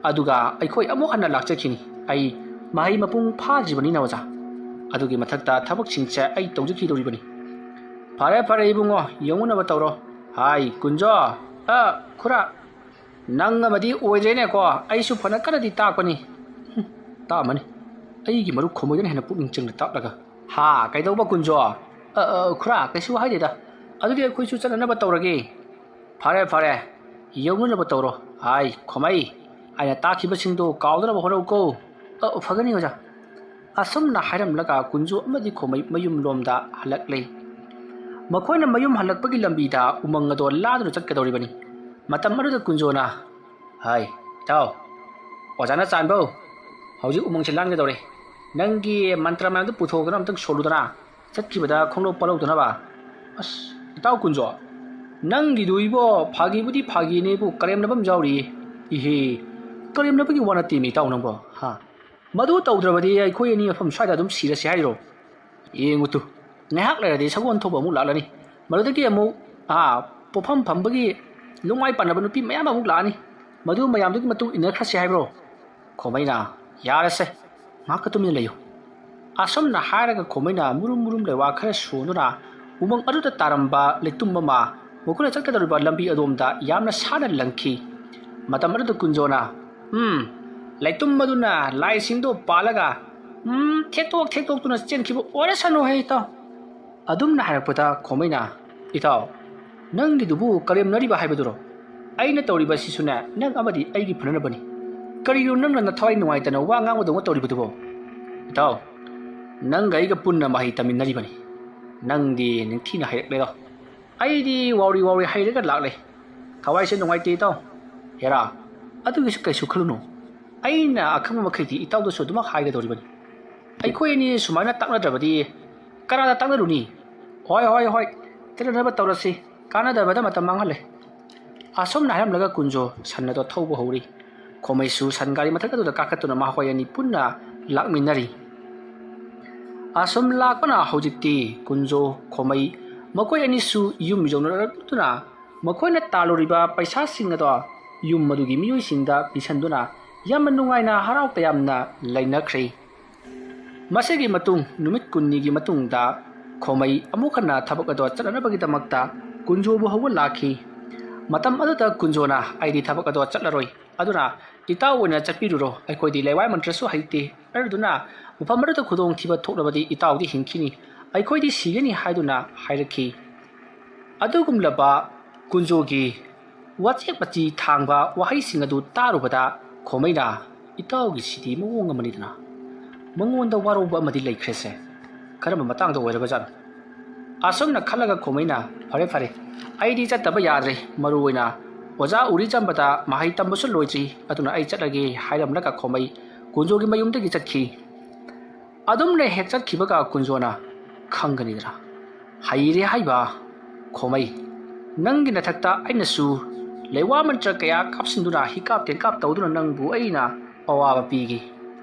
ꯑꯗꯨꯒ ꯑꯩꯈꯣꯏ ꯑꯃꯨꯛ ꯍꯟꯅ ꯂꯥꯛꯆꯈꯤꯅꯤ꯫ ꯑꯩ ꯃꯍꯩ ꯃꯄꯨꯡ ꯐꯥꯗ꯭ꯔꯤꯕꯅꯤꯅ ꯑꯣꯖꯥ꯫ ꯑꯗꯨꯒꯤ ꯃꯊꯛꯇ ꯊꯕꯛꯁꯤꯡꯁꯦ ꯑꯩ ꯇꯧꯖꯈꯤꯗꯧꯔꯤꯕꯅꯤ꯫" "ꯐꯔꯦ, ꯐꯔꯦ ꯏꯕꯨꯡꯉꯣ, ꯌꯦꯡꯉꯨꯅꯕ ꯇꯧꯔꯣ꯫" "ꯍꯥꯏ, ꯀꯨꯟꯖꯣ, ꯑ, ꯈꯨꯔꯥ, ꯅꯪ ꯑꯃꯗꯤ ꯑꯣꯏꯗ꯭ꯔꯦꯅꯦꯀꯣ, ꯑꯩꯁꯨ ꯐꯅ ꯀꯟꯅꯗꯤ ꯇꯥꯛꯄꯅꯤ꯫" "ꯍꯨꯝ, ꯇꯥꯛꯑꯝꯃꯅꯤ꯫ ꯑꯩꯒꯤ ꯃꯔꯨꯞ ꯈꯣꯃꯣꯏꯗꯅ ꯍꯦꯟꯅ ꯄꯨꯛꯅꯤꯡ ꯆꯪꯅ ꯇꯥꯛꯂꯒ꯫" "ꯍꯥ, ꯀꯩꯗꯧꯕ ꯀꯨꯟꯖꯣ?" "ꯑ, ꯑ, ꯈꯨꯔꯥ, ꯀꯩꯁꯨ ꯍꯥꯏꯗꯦꯗ꯫ ꯑꯗꯨꯗꯤ ꯑꯩꯈꯣꯏꯁꯨ ꯆꯠꯅꯅꯕ ꯇꯧꯔꯒꯦ꯫" "ꯐꯔꯦ, ꯐꯔꯦ, ꯌꯧꯅꯅꯕ ꯇꯧꯔꯣ꯫ ꯍꯥꯏ, ꯈꯣꯃꯩ, ꯑꯩꯅ ꯇꯥꯛꯈꯤꯕꯁꯤꯡꯗꯣ ꯀꯥꯎꯗꯅꯕ ꯍꯣꯠꯅꯧꯀꯣ꯫" "ꯑ, ꯐꯒꯅꯤ ꯑꯣꯖꯥ꯫" ꯑꯁꯨꯝꯅ ꯍꯥꯏꯔꯝꯂꯒ ꯀꯨꯟꯖꯣ ꯑꯃꯗꯤ ꯈꯣꯃꯩ ꯃꯌꯨꯝ ꯂꯣꯝꯗ ꯍꯜꯂꯛꯂꯦ꯫ ꯃꯈꯣꯏꯅ ꯃꯌꯨꯝ ꯍꯜꯂꯛꯄꯒꯤ ꯂꯝꯕꯤꯗ ꯎꯃꯪ ꯑꯗꯣ ꯂꯥꯟꯗꯨꯅ ꯆꯠꯀꯗꯧꯔꯤꯕꯅꯤ꯫ ꯃꯇꯝ ꯑꯗꯨꯗ ꯀꯨꯟꯖꯣꯅ, "ꯍꯥꯏ, ꯏꯇꯥꯎ, ꯑꯣꯖꯥꯅ ꯆꯥꯟꯕꯧ, ꯍꯧꯖꯤꯛ ꯎꯃꯪꯁꯦ ꯂꯥꯟꯒꯗꯧꯔꯦ꯫ ꯅꯪꯒꯤ ꯃꯟꯇ꯭ꯔ ꯃꯌꯥꯝꯗꯨ ꯄꯨꯊꯣꯛꯇꯨꯅ ꯑꯝꯇꯪ ꯁꯣꯜꯂꯨꯗꯅ, ꯆꯠꯈꯤꯕꯗ ꯈꯣꯡꯂꯣꯞ ꯄꯜꯍꯧꯗꯅꯕ꯫" "ꯑꯁ, ꯏꯇꯥꯎ ꯀꯨꯟꯖꯣ, "ꯅꯪꯒꯤꯗꯨ ꯏꯕꯣ, ꯐꯥꯒꯤꯕꯨꯗꯤ ꯐꯥꯒꯤꯅꯦꯕꯨ, ꯀꯔꯦꯝꯅꯕ ꯑꯃ ꯌꯥꯎꯔꯤꯌꯦ꯫" "ꯏꯍꯦ, ꯀꯔꯦꯝꯅꯕꯒꯤ ꯋꯥ ꯅꯠꯇꯦꯃꯤ ꯏꯇꯥꯎ ꯅꯪꯕꯣ꯫ ꯍꯥ? ꯃꯗꯨ ꯇꯧꯗ꯭ꯔꯕꯗꯤ ꯑꯩꯈꯣꯏ ꯑꯅꯤ ꯃꯐꯝ ꯁ꯭ꯋꯥꯏꯗ ꯑꯗꯨꯝ ꯁꯤꯔꯁꯤ ꯍꯥꯏꯔꯣ? ꯌꯦꯡꯉꯨ ꯇꯨ, ꯉꯥꯏꯍꯥꯛ ꯂꯩꯔꯗꯤ ꯁꯒꯣꯜ ꯊꯧꯕ ꯑꯃꯨꯛ ꯂꯥꯛꯂꯅꯤ꯫ ꯃꯗꯨꯗꯒꯤ ꯑꯃꯨꯛ, ꯑꯥ, ꯄꯣꯠꯐꯝ ꯐꯝꯕꯒꯤ ꯂꯨꯡꯃꯥꯏ ꯄꯥꯟꯅꯕ ꯅꯨꯄꯤ ꯃꯌꯥꯝ ꯑꯃꯨꯛ ꯂꯥꯛꯑꯅꯤ꯫ ꯃꯗꯨ ꯃꯌꯥꯝꯗꯨꯒꯤ ꯃꯇꯨꯡ ꯏꯟꯅꯈ꯭ꯔꯁꯤ ꯍꯥꯏꯕ꯭ꯔꯣ?" ꯈꯣꯃꯩꯅ, "ꯌꯥꯔꯦꯁꯦ, ꯉꯥꯏꯍꯥꯛꯀ ꯇꯨꯃꯤꯟꯅ ꯂꯩꯌꯨ꯫" ꯑꯁꯨꯝꯅ ꯍꯥꯏꯔꯒ ꯈꯣꯃꯩꯅ ꯃꯨꯔꯨꯝ ꯃꯨꯔꯨꯝ ꯂꯩꯋꯥ ꯈꯔ ꯁꯣꯟꯗꯨꯅ ꯎꯃꯪ ꯑꯗꯨꯗ ꯇꯥꯔꯝꯕ ꯂꯩꯇꯨꯝ ꯑꯃ ꯃꯈꯣꯏꯅ ꯆꯠꯀꯗꯧꯔꯤꯕ ꯂꯝꯕꯤ ꯑꯗꯣꯝꯗ ꯌꯥꯝꯅ ꯁꯥꯟꯅ ꯂꯪꯈꯤ꯫ ꯃꯇꯝ ꯑꯗꯨꯗ ꯀꯨꯟꯖꯣꯅ, "ꯎꯝ, ꯂꯩꯇꯨꯝ ꯑꯗꯨꯅ ꯂꯥꯏꯁꯤꯡꯗꯣ ꯄꯥꯜꯂꯒ, ꯎꯝ, ꯊꯦꯠꯇꯣꯛ ꯊꯦꯠꯇꯣꯛꯇꯨꯅ ꯆꯦꯟꯈꯤꯕ ꯑꯣꯏꯔꯁꯅꯨ ꯍꯦ ꯏꯇꯥꯎ꯫" ꯑꯗꯨꯝꯅ ꯍꯥꯏꯔꯛꯄꯗ ꯈꯣꯃꯩꯅ, "ꯏꯇꯥꯎ, ꯅꯪꯒꯤꯗꯨꯕꯨ ꯀꯔꯦꯝꯅꯔꯤꯕ ꯍꯥꯏꯕꯗꯨꯔꯣ? ꯑꯩꯅ ꯇꯧꯔꯤꯕꯁꯤꯁꯨꯅꯦ, ꯅꯪ ꯑꯃꯗꯤ ꯑꯩꯒꯤ ꯐꯅꯅꯕꯅꯤ꯫ ꯀꯔꯤꯅꯣ ꯅꯪꯅ ꯅꯊꯋꯥꯏ ꯅꯨꯡꯉꯥꯏꯇꯅ ꯋꯥ ꯉꯥꯡꯕꯗꯧꯅ ꯇꯧꯔꯤꯕꯗꯨꯕꯣ? ꯏꯇꯥꯎ, ꯅꯪꯒ ꯑꯩꯒ ꯄꯨꯟꯅ ꯃꯍꯩ ꯇꯝꯃꯤꯟꯅꯔꯤꯕꯅꯤ꯫ ꯅꯪꯗꯤ ꯅꯤꯡꯊꯤꯅ ꯍꯩꯔꯛꯂꯦꯗꯣ꯫ ꯑꯩꯗꯤ ꯋꯥꯎꯔꯤ ꯋꯥꯎꯔꯤ ꯍꯩꯔꯒ ꯂꯥꯛꯂꯦ꯫ ꯊꯋꯥꯏꯁꯦ ꯅꯨꯡꯉꯥꯏꯇꯦ ꯏꯇꯥꯎ꯫ ꯍꯦꯔꯥ, ꯑꯗꯨꯒꯤꯁꯨ ꯀꯩꯁꯨ ꯈꯜꯂꯨꯅꯨ꯫ ꯑꯩꯅ ꯑꯈꯪꯕ ꯃꯈꯩꯗꯤ ꯏꯇꯥꯎꯗꯁꯨ ꯑꯗꯨꯃꯛ ꯍꯥꯏꯒꯗꯧꯔꯤꯕꯅꯤ꯫ ꯑꯩꯈꯣꯏ ꯑꯅꯤ ꯁꯨꯃꯥꯏꯅ ꯇꯥꯛꯅꯗ꯭ꯔꯕꯗꯤ ꯀꯅꯥꯗ ꯇꯥꯛꯅꯔꯨꯅꯤ? ꯍꯣꯏ, ꯍꯣꯏ, ꯍꯣꯏ, ꯇꯤꯟꯅꯅꯕ ꯇꯧꯔꯁꯤ, ꯀꯥꯟꯅꯗꯕꯗ ꯃꯇꯝ ꯃꯥꯡꯍꯜꯂꯦ꯫" ꯑꯁꯨꯝꯅ ꯍꯥꯏꯔꯝꯂꯒ ꯀꯨꯟꯖꯣ ꯁꯟ ꯑꯗꯣ ꯊꯧꯕ ꯍꯧꯔꯤ꯫ ꯈꯣꯃꯩꯁꯨ ꯁꯟ ꯒꯥꯔꯤ ꯃꯊꯛ ꯑꯗꯨꯗ ꯀꯥꯈꯠꯇꯨꯅ ꯃꯈꯣꯏ ꯑꯅꯤ ꯄꯨꯟꯅ ꯂꯥꯛꯃꯤꯟꯅꯔꯤ꯫ ꯑꯁꯨꯝ ꯂꯥꯛꯄꯅ ꯍꯧꯖꯤꯛꯇꯤ ꯀꯨꯟꯖꯣ, ꯈꯣꯃꯩ ꯃꯈꯣꯏ ꯑꯅꯤꯁꯨ ꯌꯨꯝ ꯌꯧꯅꯔꯛꯇꯨꯅ ꯃꯈꯣꯏꯅ ꯇꯥꯜꯂꯨꯔꯤꯕ ꯄꯩꯁꯥꯁꯤꯡ ꯑꯗꯣ ꯌꯨꯝ ꯑꯗꯨꯒꯤ ꯃꯤꯑꯣꯏꯁꯤꯡꯗ ꯄꯤꯁꯟꯗꯨꯅ ꯌꯥꯝꯅ ꯅꯨꯡꯉꯥꯏꯅ ꯍꯔꯥꯎ ꯇꯌꯥꯝꯅ ꯂꯩꯅꯈ꯭ꯔꯦ꯫ ꯃꯁꯤꯒꯤ ꯃꯇꯨꯡ ꯅꯨꯃꯤꯠ ꯀꯨꯟꯅꯤꯒꯤ ꯃꯇꯨꯡꯗ ꯈꯣꯃꯩ ꯑꯃꯨꯛ ꯍꯟꯅ ꯊꯕꯛ ꯑꯗꯣ ꯆꯠꯅꯅꯕꯒꯤꯗꯃꯛꯇ ꯀꯨꯟꯖꯣꯕꯨ ꯍꯧꯕ ꯂꯥꯛꯈꯤ꯫ ꯃꯇꯝ ꯑꯗꯨꯗ ꯀꯨꯟꯖꯣꯅ, "ꯑꯩꯗꯤ ꯊꯕꯛ ꯑꯗꯣ ꯆꯠꯂꯔꯣꯏ, ꯑꯗꯨꯅ ꯏꯇꯥꯎ ꯑꯣꯏꯅ ꯆꯠꯄꯤꯔꯨꯔꯣ, ꯑꯩꯈꯣꯏꯗꯤ ꯂꯩꯋꯥꯏ ꯃꯟꯇ꯭ꯔꯁꯨ ꯍꯩꯇꯦ, ꯑꯗꯨꯗꯨꯅ ꯃꯐꯝ ꯑꯗꯨꯗ ꯈꯨꯗꯣꯡꯊꯤꯕ ꯊꯣꯛꯂꯕꯗꯤ ꯏꯇꯥꯎꯗꯤ ꯍꯤꯡꯈꯤꯅꯤ, ꯑꯩꯈꯣꯏꯗꯤ ꯁꯤꯒꯅꯤ" ꯍꯥꯏꯗꯨꯅ ꯍꯥꯏꯔꯛꯈꯤ꯫ ꯑꯗꯨꯒꯨꯝꯂꯕ ꯀꯨꯟꯖꯣꯒꯤ ꯋꯥꯆꯦꯠ ꯃꯆꯤ ꯊꯥꯡꯕ ꯋꯥꯍꯩꯁꯤꯡ ꯑꯗꯨ ꯇꯥꯔꯨꯕꯗ ꯈꯣꯃꯩꯅ, "ꯏꯇꯥꯎꯒꯤꯁꯤꯗꯤ ꯃꯑꯣꯡ ꯑꯃꯅꯤꯗꯅ, ꯃꯉꯣꯟꯗ ꯋꯥꯔꯧꯕ ꯑꯃꯗꯤ ꯂꯩꯈ꯭ꯔꯦꯁꯦ꯫ ꯀꯔꯝꯕ ꯃꯇꯥꯡꯗ ꯑꯣꯏꯔꯕꯖꯥꯠꯅꯣ?" ꯑꯁꯨꯝꯅ ꯈꯜꯂꯒ ꯈꯣꯃꯩꯅ, "ꯐꯔꯦ, ꯐꯔꯦ, ꯑꯩꯗꯤ ꯆꯠꯇꯕ ꯌꯥꯗ꯭ꯔꯦ꯫ ꯃꯔꯨ ꯑꯣꯏꯅ ꯑꯣꯖꯥ ꯎꯔꯤꯆꯝꯕꯗ ꯃꯍꯩ ꯇꯝꯕꯁꯨ ꯂꯣꯏꯗ꯭ꯔꯤ, ꯑꯗꯨꯅ ꯑꯩ ꯆꯠꯂꯒꯦ" ꯍꯥꯏꯔꯝꯂꯒ ꯈꯣꯃꯩ ꯀꯨꯟꯖꯣꯒꯤ ꯃꯌꯨꯝꯗꯒꯤ ꯆꯠꯈꯤ꯫ ꯑꯗꯨꯝꯅ ꯍꯦꯛ ꯆꯠꯈꯤꯕꯒ ꯀꯨꯟꯖꯣꯅ, "ꯈꯪꯒꯅꯤꯗꯅ, ꯍꯩꯔꯦ ꯍꯥꯏꯕ ꯈꯣꯃꯩ, ꯅꯪꯒꯤ ꯅꯊꯛꯇ ꯑꯩꯅꯁꯨ ꯂꯩꯋꯥ ꯃꯟꯇ꯭ꯔ ꯀꯌꯥ ꯀꯥꯞꯁꯤꯟꯗꯨꯅ, ꯍꯤꯀꯥꯞ ꯇꯦꯟꯀꯥꯞ ꯇꯧꯗꯨꯅ ꯅꯪꯕꯨ ꯑꯩꯅ ꯑꯋꯥꯕ ꯄꯤꯒꯦ꯫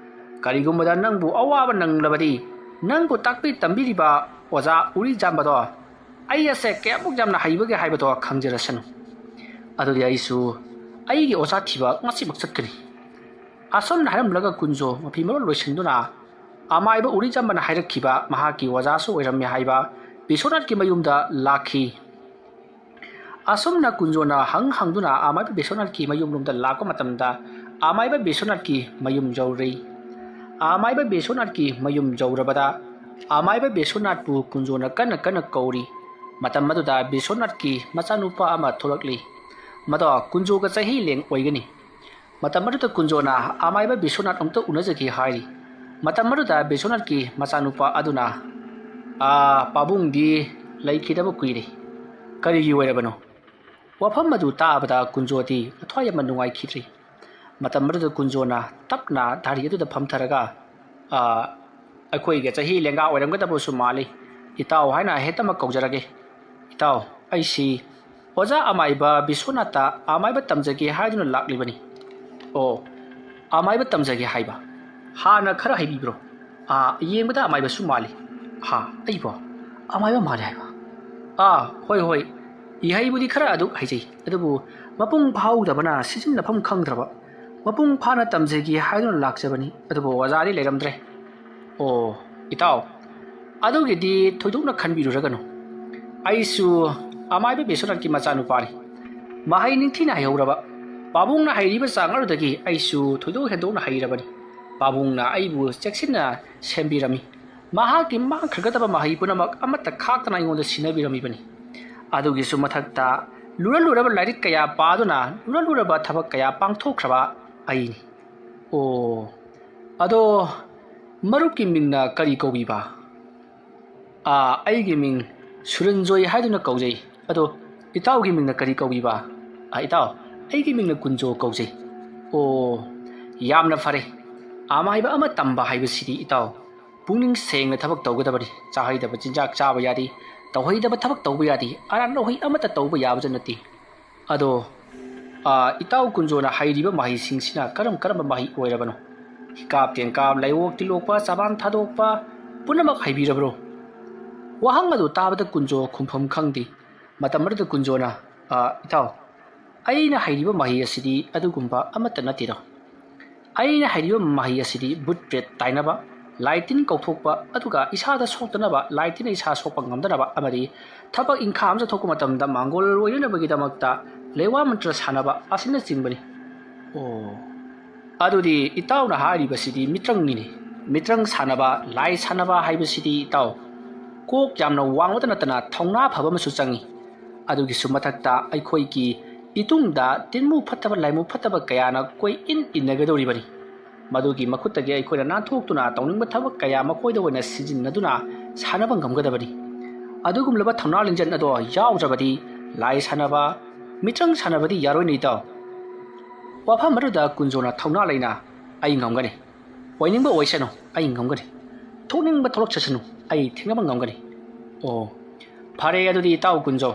ꯀꯔꯤꯒꯨꯝꯕꯗ ꯅꯪꯕꯨ ꯑꯋꯥꯕ ꯅꯪꯂꯕꯗꯤ, ꯅꯪꯕꯨ ꯇꯥꯛꯄꯤ ꯇꯝꯕꯤꯔꯤꯕ ꯑꯣꯖꯥ ꯎꯔꯤ ꯖꯥꯝꯕꯗꯣ ꯑꯩ ꯑꯁꯦ ꯀꯌꯥꯃꯨꯛ ꯌꯥꯝꯅ ꯍꯩꯕꯒꯦ ꯍꯥꯏꯕꯗꯣ ꯈꯪꯖꯔꯁꯅꯨ꯫ ꯑꯗꯨꯗꯤ ꯑꯩꯁꯨ ꯑꯩꯒꯤ ꯑꯣꯖꯥ ꯊꯤꯕ ꯉꯁꯤꯃꯛ ꯆꯠꯀꯅꯤ꯫ ꯑꯁꯨꯝꯅ ꯍꯥꯏꯔꯝꯂꯒ ꯀꯨꯟꯖꯣ ꯃꯐꯤ ꯃꯔꯣꯜ ꯂꯣꯏꯁꯤꯟꯗꯨꯅ ꯑꯃꯥꯏꯕ ꯎꯔꯤꯖꯝꯕꯅ ꯍꯥꯏꯔꯛꯈꯤꯕ ꯃꯍꯥꯛꯀꯤ ꯑꯣꯖꯥꯁꯨ ꯑꯣꯏꯔꯝꯃꯦ ꯍꯥꯏꯕ ꯕꯤꯁ꯭ꯋꯅꯥꯊꯀꯤ ꯃꯌꯨꯝꯗ ꯂꯥꯛꯈꯤ꯫ ꯑꯁꯨꯝꯅ ꯀꯨꯟꯖꯣꯅ ꯍꯪ ꯍꯪꯗꯨꯅ ꯑꯃꯥꯏꯕ ꯕꯤꯁ꯭ꯋꯅꯥꯊꯀꯤ ꯃꯌꯨꯝꯂꯣꯝꯗ ꯂꯥꯛꯄ ꯃꯇꯝꯗ, ꯑꯃꯥꯏꯕ ꯕꯤꯁ꯭ꯋꯅꯥꯊꯀꯤ ꯃꯌꯨꯝ ꯌꯧꯔꯦ꯫ ꯑꯃꯥꯏꯕ ꯕꯤꯁ꯭ꯋꯅꯥꯊꯀꯤ ꯃꯌꯨꯝ ꯌꯧꯔꯕꯗ, ꯑꯃꯥꯏꯕ ꯕꯤꯁ꯭ꯋꯅꯥꯊꯄꯨ ꯀꯨꯟꯖꯣꯅ ꯀꯟꯅ ꯀꯟꯅ ꯀꯧꯔꯤ꯫ ꯃꯇꯝ ꯑꯗꯨꯗ ꯕꯤꯁ꯭ꯋꯅꯥꯊꯀꯤ ꯃꯆꯥꯅꯨꯄꯥ ꯑꯃ ꯊꯣꯛꯂꯛꯂꯤ꯫ ꯃꯗꯣ ꯀꯨꯟꯖꯣꯒ ꯆꯍꯤ ꯂꯦꯡ ꯑꯣꯏꯒꯅꯤ꯫ ꯃꯇꯝ ꯑꯗꯨꯗ ꯀꯨꯟꯖꯣꯅ ꯑꯃꯥꯏꯕ ꯕꯤꯁ꯭ꯋꯅꯥꯊ ꯑꯃꯨꯛꯇ ꯎꯅꯖꯒꯦ ꯍꯥꯏꯔꯤ꯫ ꯃꯇꯝ ꯑꯗꯨꯗ ꯕꯤꯁ꯭ꯋꯅꯥꯊꯀꯤ ꯃꯆꯥꯅꯨꯄꯥ ꯑꯗꯨꯅ, "ꯑꯥ, ꯄꯥꯕꯨꯡꯗꯤ ꯂꯩꯈꯤꯗꯕ ꯀꯨꯏꯔꯦ꯫ ꯀꯔꯤꯒꯤ ꯑꯣꯏꯔꯕꯅꯣ?" ꯋꯥꯐꯝ ꯑꯗꯨ ꯇꯥꯕꯗ ꯀꯨꯟꯖꯣꯗꯤ ꯃꯊ꯭ꯋꯥꯏ ꯌꯥꯝꯅ ꯅꯨꯡꯉꯥꯏꯈꯤꯗ꯭ꯔꯤ꯫ ꯃꯇꯝ ꯑꯗꯨꯗ ꯀꯨꯟꯖꯣꯅ ꯇꯞꯅ ꯗꯥꯔꯤ ꯑꯗꯨꯗ ꯐꯝꯊꯔꯒ, "ꯑꯥ, ꯑꯩꯈꯣꯏꯒ ꯆꯍꯤ ꯂꯦꯡꯒꯥ ꯑꯣꯏꯔꯝꯒꯗꯕꯁꯨ ꯃꯥꯜꯂꯤ꯫ ꯏꯇꯥꯎ ꯍꯥꯏꯅ ꯍꯦꯛꯇꯃꯛ ꯀꯧꯖꯔꯒꯦ꯫ ꯏꯇꯥꯎ, ꯑꯩꯁꯤ ꯑꯣꯖꯥ ꯑꯃꯥꯏꯕ ꯕꯤꯁ꯭ꯋꯅꯥꯊꯇ ꯑꯃꯥꯏꯕ ꯇꯝꯖꯒꯦ ꯍꯥꯏꯗꯨꯅ ꯂꯥꯛꯂꯤꯕꯅꯤ꯫" "ꯑꯣ, ꯑꯃꯥꯏꯕ ꯇꯝꯖꯒꯦ ꯍꯥꯏꯕ? ꯍꯥꯟꯅ ꯈꯔ ꯍꯩꯕꯤꯕ꯭ꯔꯣ?" "ꯑꯥ, ꯌꯦꯡꯕꯗ ꯑꯃꯥꯏꯕꯁꯨ ꯃꯥꯜꯂꯤ꯫" "ꯍꯥ, ꯑꯩꯕꯣ? ꯑꯃꯥꯏꯕ ꯃꯥꯜꯂꯤ ꯍꯥꯏꯕ?" "ꯑꯥ, ꯍꯣꯏ, ꯍꯣꯏ꯫ ꯏꯍꯩꯕꯨꯗꯤ ꯈꯔ ꯑꯗꯨꯛ ꯍꯩꯖꯩ, ꯑꯗꯨꯕꯨ ꯃꯄꯨꯡ ꯐꯥꯍꯧꯗꯕꯅ ꯁꯤꯖꯤꯟꯅꯐꯝ ꯈꯪꯗ꯭ꯔꯕ꯫ ꯃꯄꯨꯡ ꯐꯥꯅ ꯇꯝꯖꯒꯦ ꯍꯥꯏꯗꯨꯅ ꯂꯥꯛꯆꯕꯅꯤ, ꯑꯗꯨꯕꯨ ꯑꯣꯖꯥꯗꯤ ꯂꯩꯔꯝꯗ꯭ꯔꯦ꯫" "ꯑꯣ, ꯏꯇꯥꯎ, ꯑꯗꯨꯒꯤꯗꯤ ꯊꯣꯏꯗꯣꯛꯅ ꯈꯟꯕꯤꯔꯨꯔꯒꯅꯨ꯫ ꯑꯩꯁꯨ ꯑꯃꯥꯏꯕ ꯕꯤꯁ꯭ꯋꯅꯥꯊꯀꯤ ꯃꯆꯥꯅꯨꯄꯥꯅꯤ꯫ ꯃꯍꯩ ꯅꯤꯡꯊꯤꯅ ꯍꯩꯍꯧꯔꯕ꯫ ꯄꯥꯕꯨꯡꯅ ꯍꯩꯔꯤꯕ ꯆꯥꯡ ꯑꯗꯨꯗꯒꯤ ꯑꯩꯁꯨ ꯊꯣꯏꯗꯣꯛ ꯍꯦꯟꯗꯣꯛꯅ ꯍꯩꯔꯕꯅꯤ꯫ ꯄꯥꯕꯨꯡꯅ ꯑꯩꯕꯨ ꯆꯦꯛꯁꯤꯟꯅ ꯁꯦꯝꯕꯤꯔꯝꯃꯤ꯫ ꯃꯍꯥꯛꯀꯤ ꯃꯥꯡꯈ꯭ꯔꯒꯗꯕ ꯃꯍꯩ ꯄꯨꯝꯅꯃꯛ ꯑꯃꯠꯇ ꯈꯥꯛꯇꯅ ꯑꯩꯉꯣꯟꯗ ꯁꯤꯟꯅꯕꯤꯔꯝꯃꯤꯕꯅꯤ꯫ ꯑꯗꯨꯒꯤꯁꯨ ꯃꯊꯛꯇ ꯂꯨꯔ ꯂꯨꯔꯕ ꯂꯥꯏꯔꯤꯛ ꯀꯌꯥ ꯄꯥꯗꯨꯅ ꯂꯨꯔ ꯂꯨꯔꯕ ꯊꯕꯛ ꯀꯌꯥ ꯄꯥꯡꯊꯣꯛꯈ꯭ꯔꯕ ꯑꯩꯅꯤ꯫" "ꯑꯣ, ꯑꯗꯣ ꯃꯔꯨꯞꯀꯤ ꯃꯤꯡꯅ ꯀꯔꯤ ꯀꯧꯕꯤꯕ?" "ꯑꯥ, ꯑꯩꯒꯤ ꯃꯤꯡ ꯁꯨꯔꯟꯖꯣꯏ ꯍꯥꯏꯗꯨꯅ ꯀꯧꯖꯩ꯫ ꯑꯗꯣ ꯏꯇꯥꯎꯒꯤ ꯃꯤꯡꯅ ꯀꯔꯤ ꯀꯧꯕꯤꯕ?" "ꯑꯥ, ꯏꯇꯥꯎ, ꯑꯩꯒꯤ ꯃꯤꯡꯅ ꯀꯨꯟꯖꯣ ꯀꯧꯖꯩ꯫" "ꯑꯣ, ꯌꯥꯝꯅ ꯐꯔꯦ꯫ ꯑꯃꯥꯏꯕ ꯑꯃ ꯇꯝꯕ ꯍꯥꯏꯕꯁꯤꯗꯤ, ꯏꯇꯥꯎ, ꯄꯨꯛꯅꯤꯡ ꯁꯦꯡꯅ ꯊꯕꯛ ꯇꯧꯒꯗꯕꯅꯤ꯫ ꯆꯥꯍꯩꯗꯕ ꯆꯤꯟꯖꯥꯛ ꯆꯥꯕ ꯌꯥꯗꯦ꯫ ꯇꯧꯍꯩꯗꯕ ꯊꯕꯛ ꯇꯧꯕ ꯌꯥꯗꯦ, ꯑꯔꯥꯟꯕ ꯋꯥꯍꯩ ꯑꯃꯠꯇ ꯇꯧꯕ ꯌꯥꯕꯁꯨ ꯅꯠꯇꯦ꯫ ꯑꯗꯣ, ꯑ, ꯏꯇꯥꯎ ꯀꯨꯟꯖꯣꯅ ꯍꯩꯔꯤꯕ ꯃꯍꯩꯁꯤꯡꯁꯤꯅ ꯀꯔꯝ ꯀꯔꯝꯕ ꯃꯍꯩ ꯑꯣꯏꯔꯕꯅꯣ? ꯍꯤꯀꯥꯞ ꯇꯦꯟꯀꯥꯞ, ꯂꯩꯋꯣꯛ ꯇꯤꯂꯣꯛꯄ, ꯆꯕꯥꯟ ꯊꯥꯗꯣꯛꯄ, ꯄꯨꯝꯅꯃꯛ ꯍꯩꯕꯤꯔꯕ꯭ꯔꯣ? ꯋꯥꯍꯪ ꯑꯗꯨ ꯇꯥꯕꯗ ꯀꯨꯟꯖꯣ ꯈꯨꯝꯐꯝ ꯈꯪꯗꯦ꯫ ꯃꯇꯝ ꯑꯗꯨꯗ ꯀꯨꯟꯖꯣꯅ, "ꯑ, ꯏꯇꯥꯎ, ꯑꯩꯅ ꯍꯩꯔꯤꯕ ꯃꯍꯩ ꯑꯁꯤꯗꯤ ꯑꯗꯨꯒꯨꯝꯕ ꯑꯃꯠꯇ ꯅꯠꯇꯦꯗꯣ꯫ ꯑꯩꯅ ꯍꯩꯔꯤꯕ ꯃꯍꯩ ꯑꯁꯤꯗꯤ ꯕꯨꯠ ꯄ꯭ꯔꯦꯠ ꯇꯥꯏꯅꯕ, ꯂꯥꯏ ꯇꯤꯟ ꯀꯧꯊꯣꯛꯄ, ꯑꯗꯨꯒ ꯏꯁꯥꯗ ꯁꯣꯛꯇꯅꯕ, ꯂꯥꯏ ꯇꯤꯟꯅ ꯏꯁꯥ ꯁꯣꯛꯄ ꯉꯝꯗꯅꯕ ꯑꯃꯗꯤ ꯊꯕꯛ ꯏꯪꯈꯥꯡ ꯑꯃ ꯆꯠꯊꯣꯛꯄ ꯃꯇꯝꯗ ꯃꯥꯡꯒꯣꯜ ꯑꯣꯏꯅꯅꯕꯒꯤꯗꯃꯛꯇ ꯂꯩꯋꯥ ꯃꯟꯇ꯭ꯔ ꯁꯥꯟꯅꯕ ꯑꯁꯤꯅꯆꯤꯡꯕꯅꯤ"꯫ ꯑꯣ, ꯑꯗꯨꯗꯤ ꯏꯇꯥꯎꯅ ꯍꯥꯏꯔꯤꯕꯁꯤꯗꯤ ꯃꯤꯇ꯭ꯔꯪꯅꯤꯅꯦ꯫ ꯃꯤꯇ꯭ꯔꯪ ꯁꯥꯟꯅꯕ, ꯂꯥꯏ ꯁꯥꯟꯅꯕ ꯍꯥꯏꯕꯁꯤꯗꯤ ꯏꯇꯥꯎ, ꯀꯣꯛ ꯌꯥꯝꯅ ꯋꯥꯡꯕꯇ ꯅꯠꯇꯅ ꯊꯧꯅꯥ ꯐꯕ ꯑꯃꯁꯨ ꯆꯪꯏ꯫ ꯑꯗꯨꯒꯤꯁꯨ ꯃꯊꯛꯇ ꯑꯩꯈꯣꯏꯒꯤ ꯏꯇꯨꯡꯗ ꯇꯤꯟꯃꯨ ꯐꯠꯇꯕ ꯂꯥꯏꯃꯨ ꯐꯠꯇꯕ ꯀꯌꯥꯅ ꯀꯣꯏ ꯏꯟ ꯏꯟꯅꯒꯗꯧꯔꯤꯕꯅꯤ꯫ ꯃꯗꯨꯒꯤ ꯃꯈꯨꯠꯇꯒꯤ ꯑꯩꯈꯣꯏꯅ ꯅꯥꯟꯊꯣꯛꯇꯨꯅ ꯇꯧꯅꯤꯡꯕ ꯊꯕꯛ ꯀꯌꯥ ꯃꯈꯣꯏꯗ ꯑꯣꯏꯅ ꯁꯤꯖꯤꯟꯅꯗꯨꯅ ꯁꯥꯟꯅꯕ ꯉꯝꯒꯗꯕꯅꯤ꯫ ꯑꯗꯨꯒꯨꯝꯂꯕ ꯊꯧꯅꯥ ꯂꯤꯡꯖꯦꯜ ꯑꯗꯣ ꯌꯥꯎꯗ꯭ꯔꯕꯗꯤ ꯂꯥꯏ ꯁꯥꯟꯅꯕ, ꯃꯤꯇ꯭ꯔꯪ ꯁꯥꯟꯅꯕꯗꯤ ꯌꯥꯔꯣꯏꯅꯦ ꯏꯇꯥꯎ꯫ ꯋꯥꯐꯝ ꯑꯗꯨꯗ ꯀꯨꯟꯖꯣꯅ ꯊꯧꯅꯥ ꯂꯩꯅ, "ꯑꯩ ꯉꯝꯒꯅꯤ꯫ ꯑꯣꯏꯅꯤꯡꯕ ꯑꯣꯏꯁꯅꯨ, ꯑꯩ ꯉꯝꯒꯅꯤ꯫ ꯊꯣꯛꯅꯤꯡꯕ ꯊꯣꯛꯂꯛꯆꯁꯅꯨ, ꯑꯩ ꯊꯦꯡꯅꯕ ꯉꯝꯒꯅꯤ"꯫ ꯑꯣ, ꯐꯔꯦ, ꯑꯗꯨꯗꯤ ꯏꯇꯥꯎ ꯀꯨꯟꯖꯣ,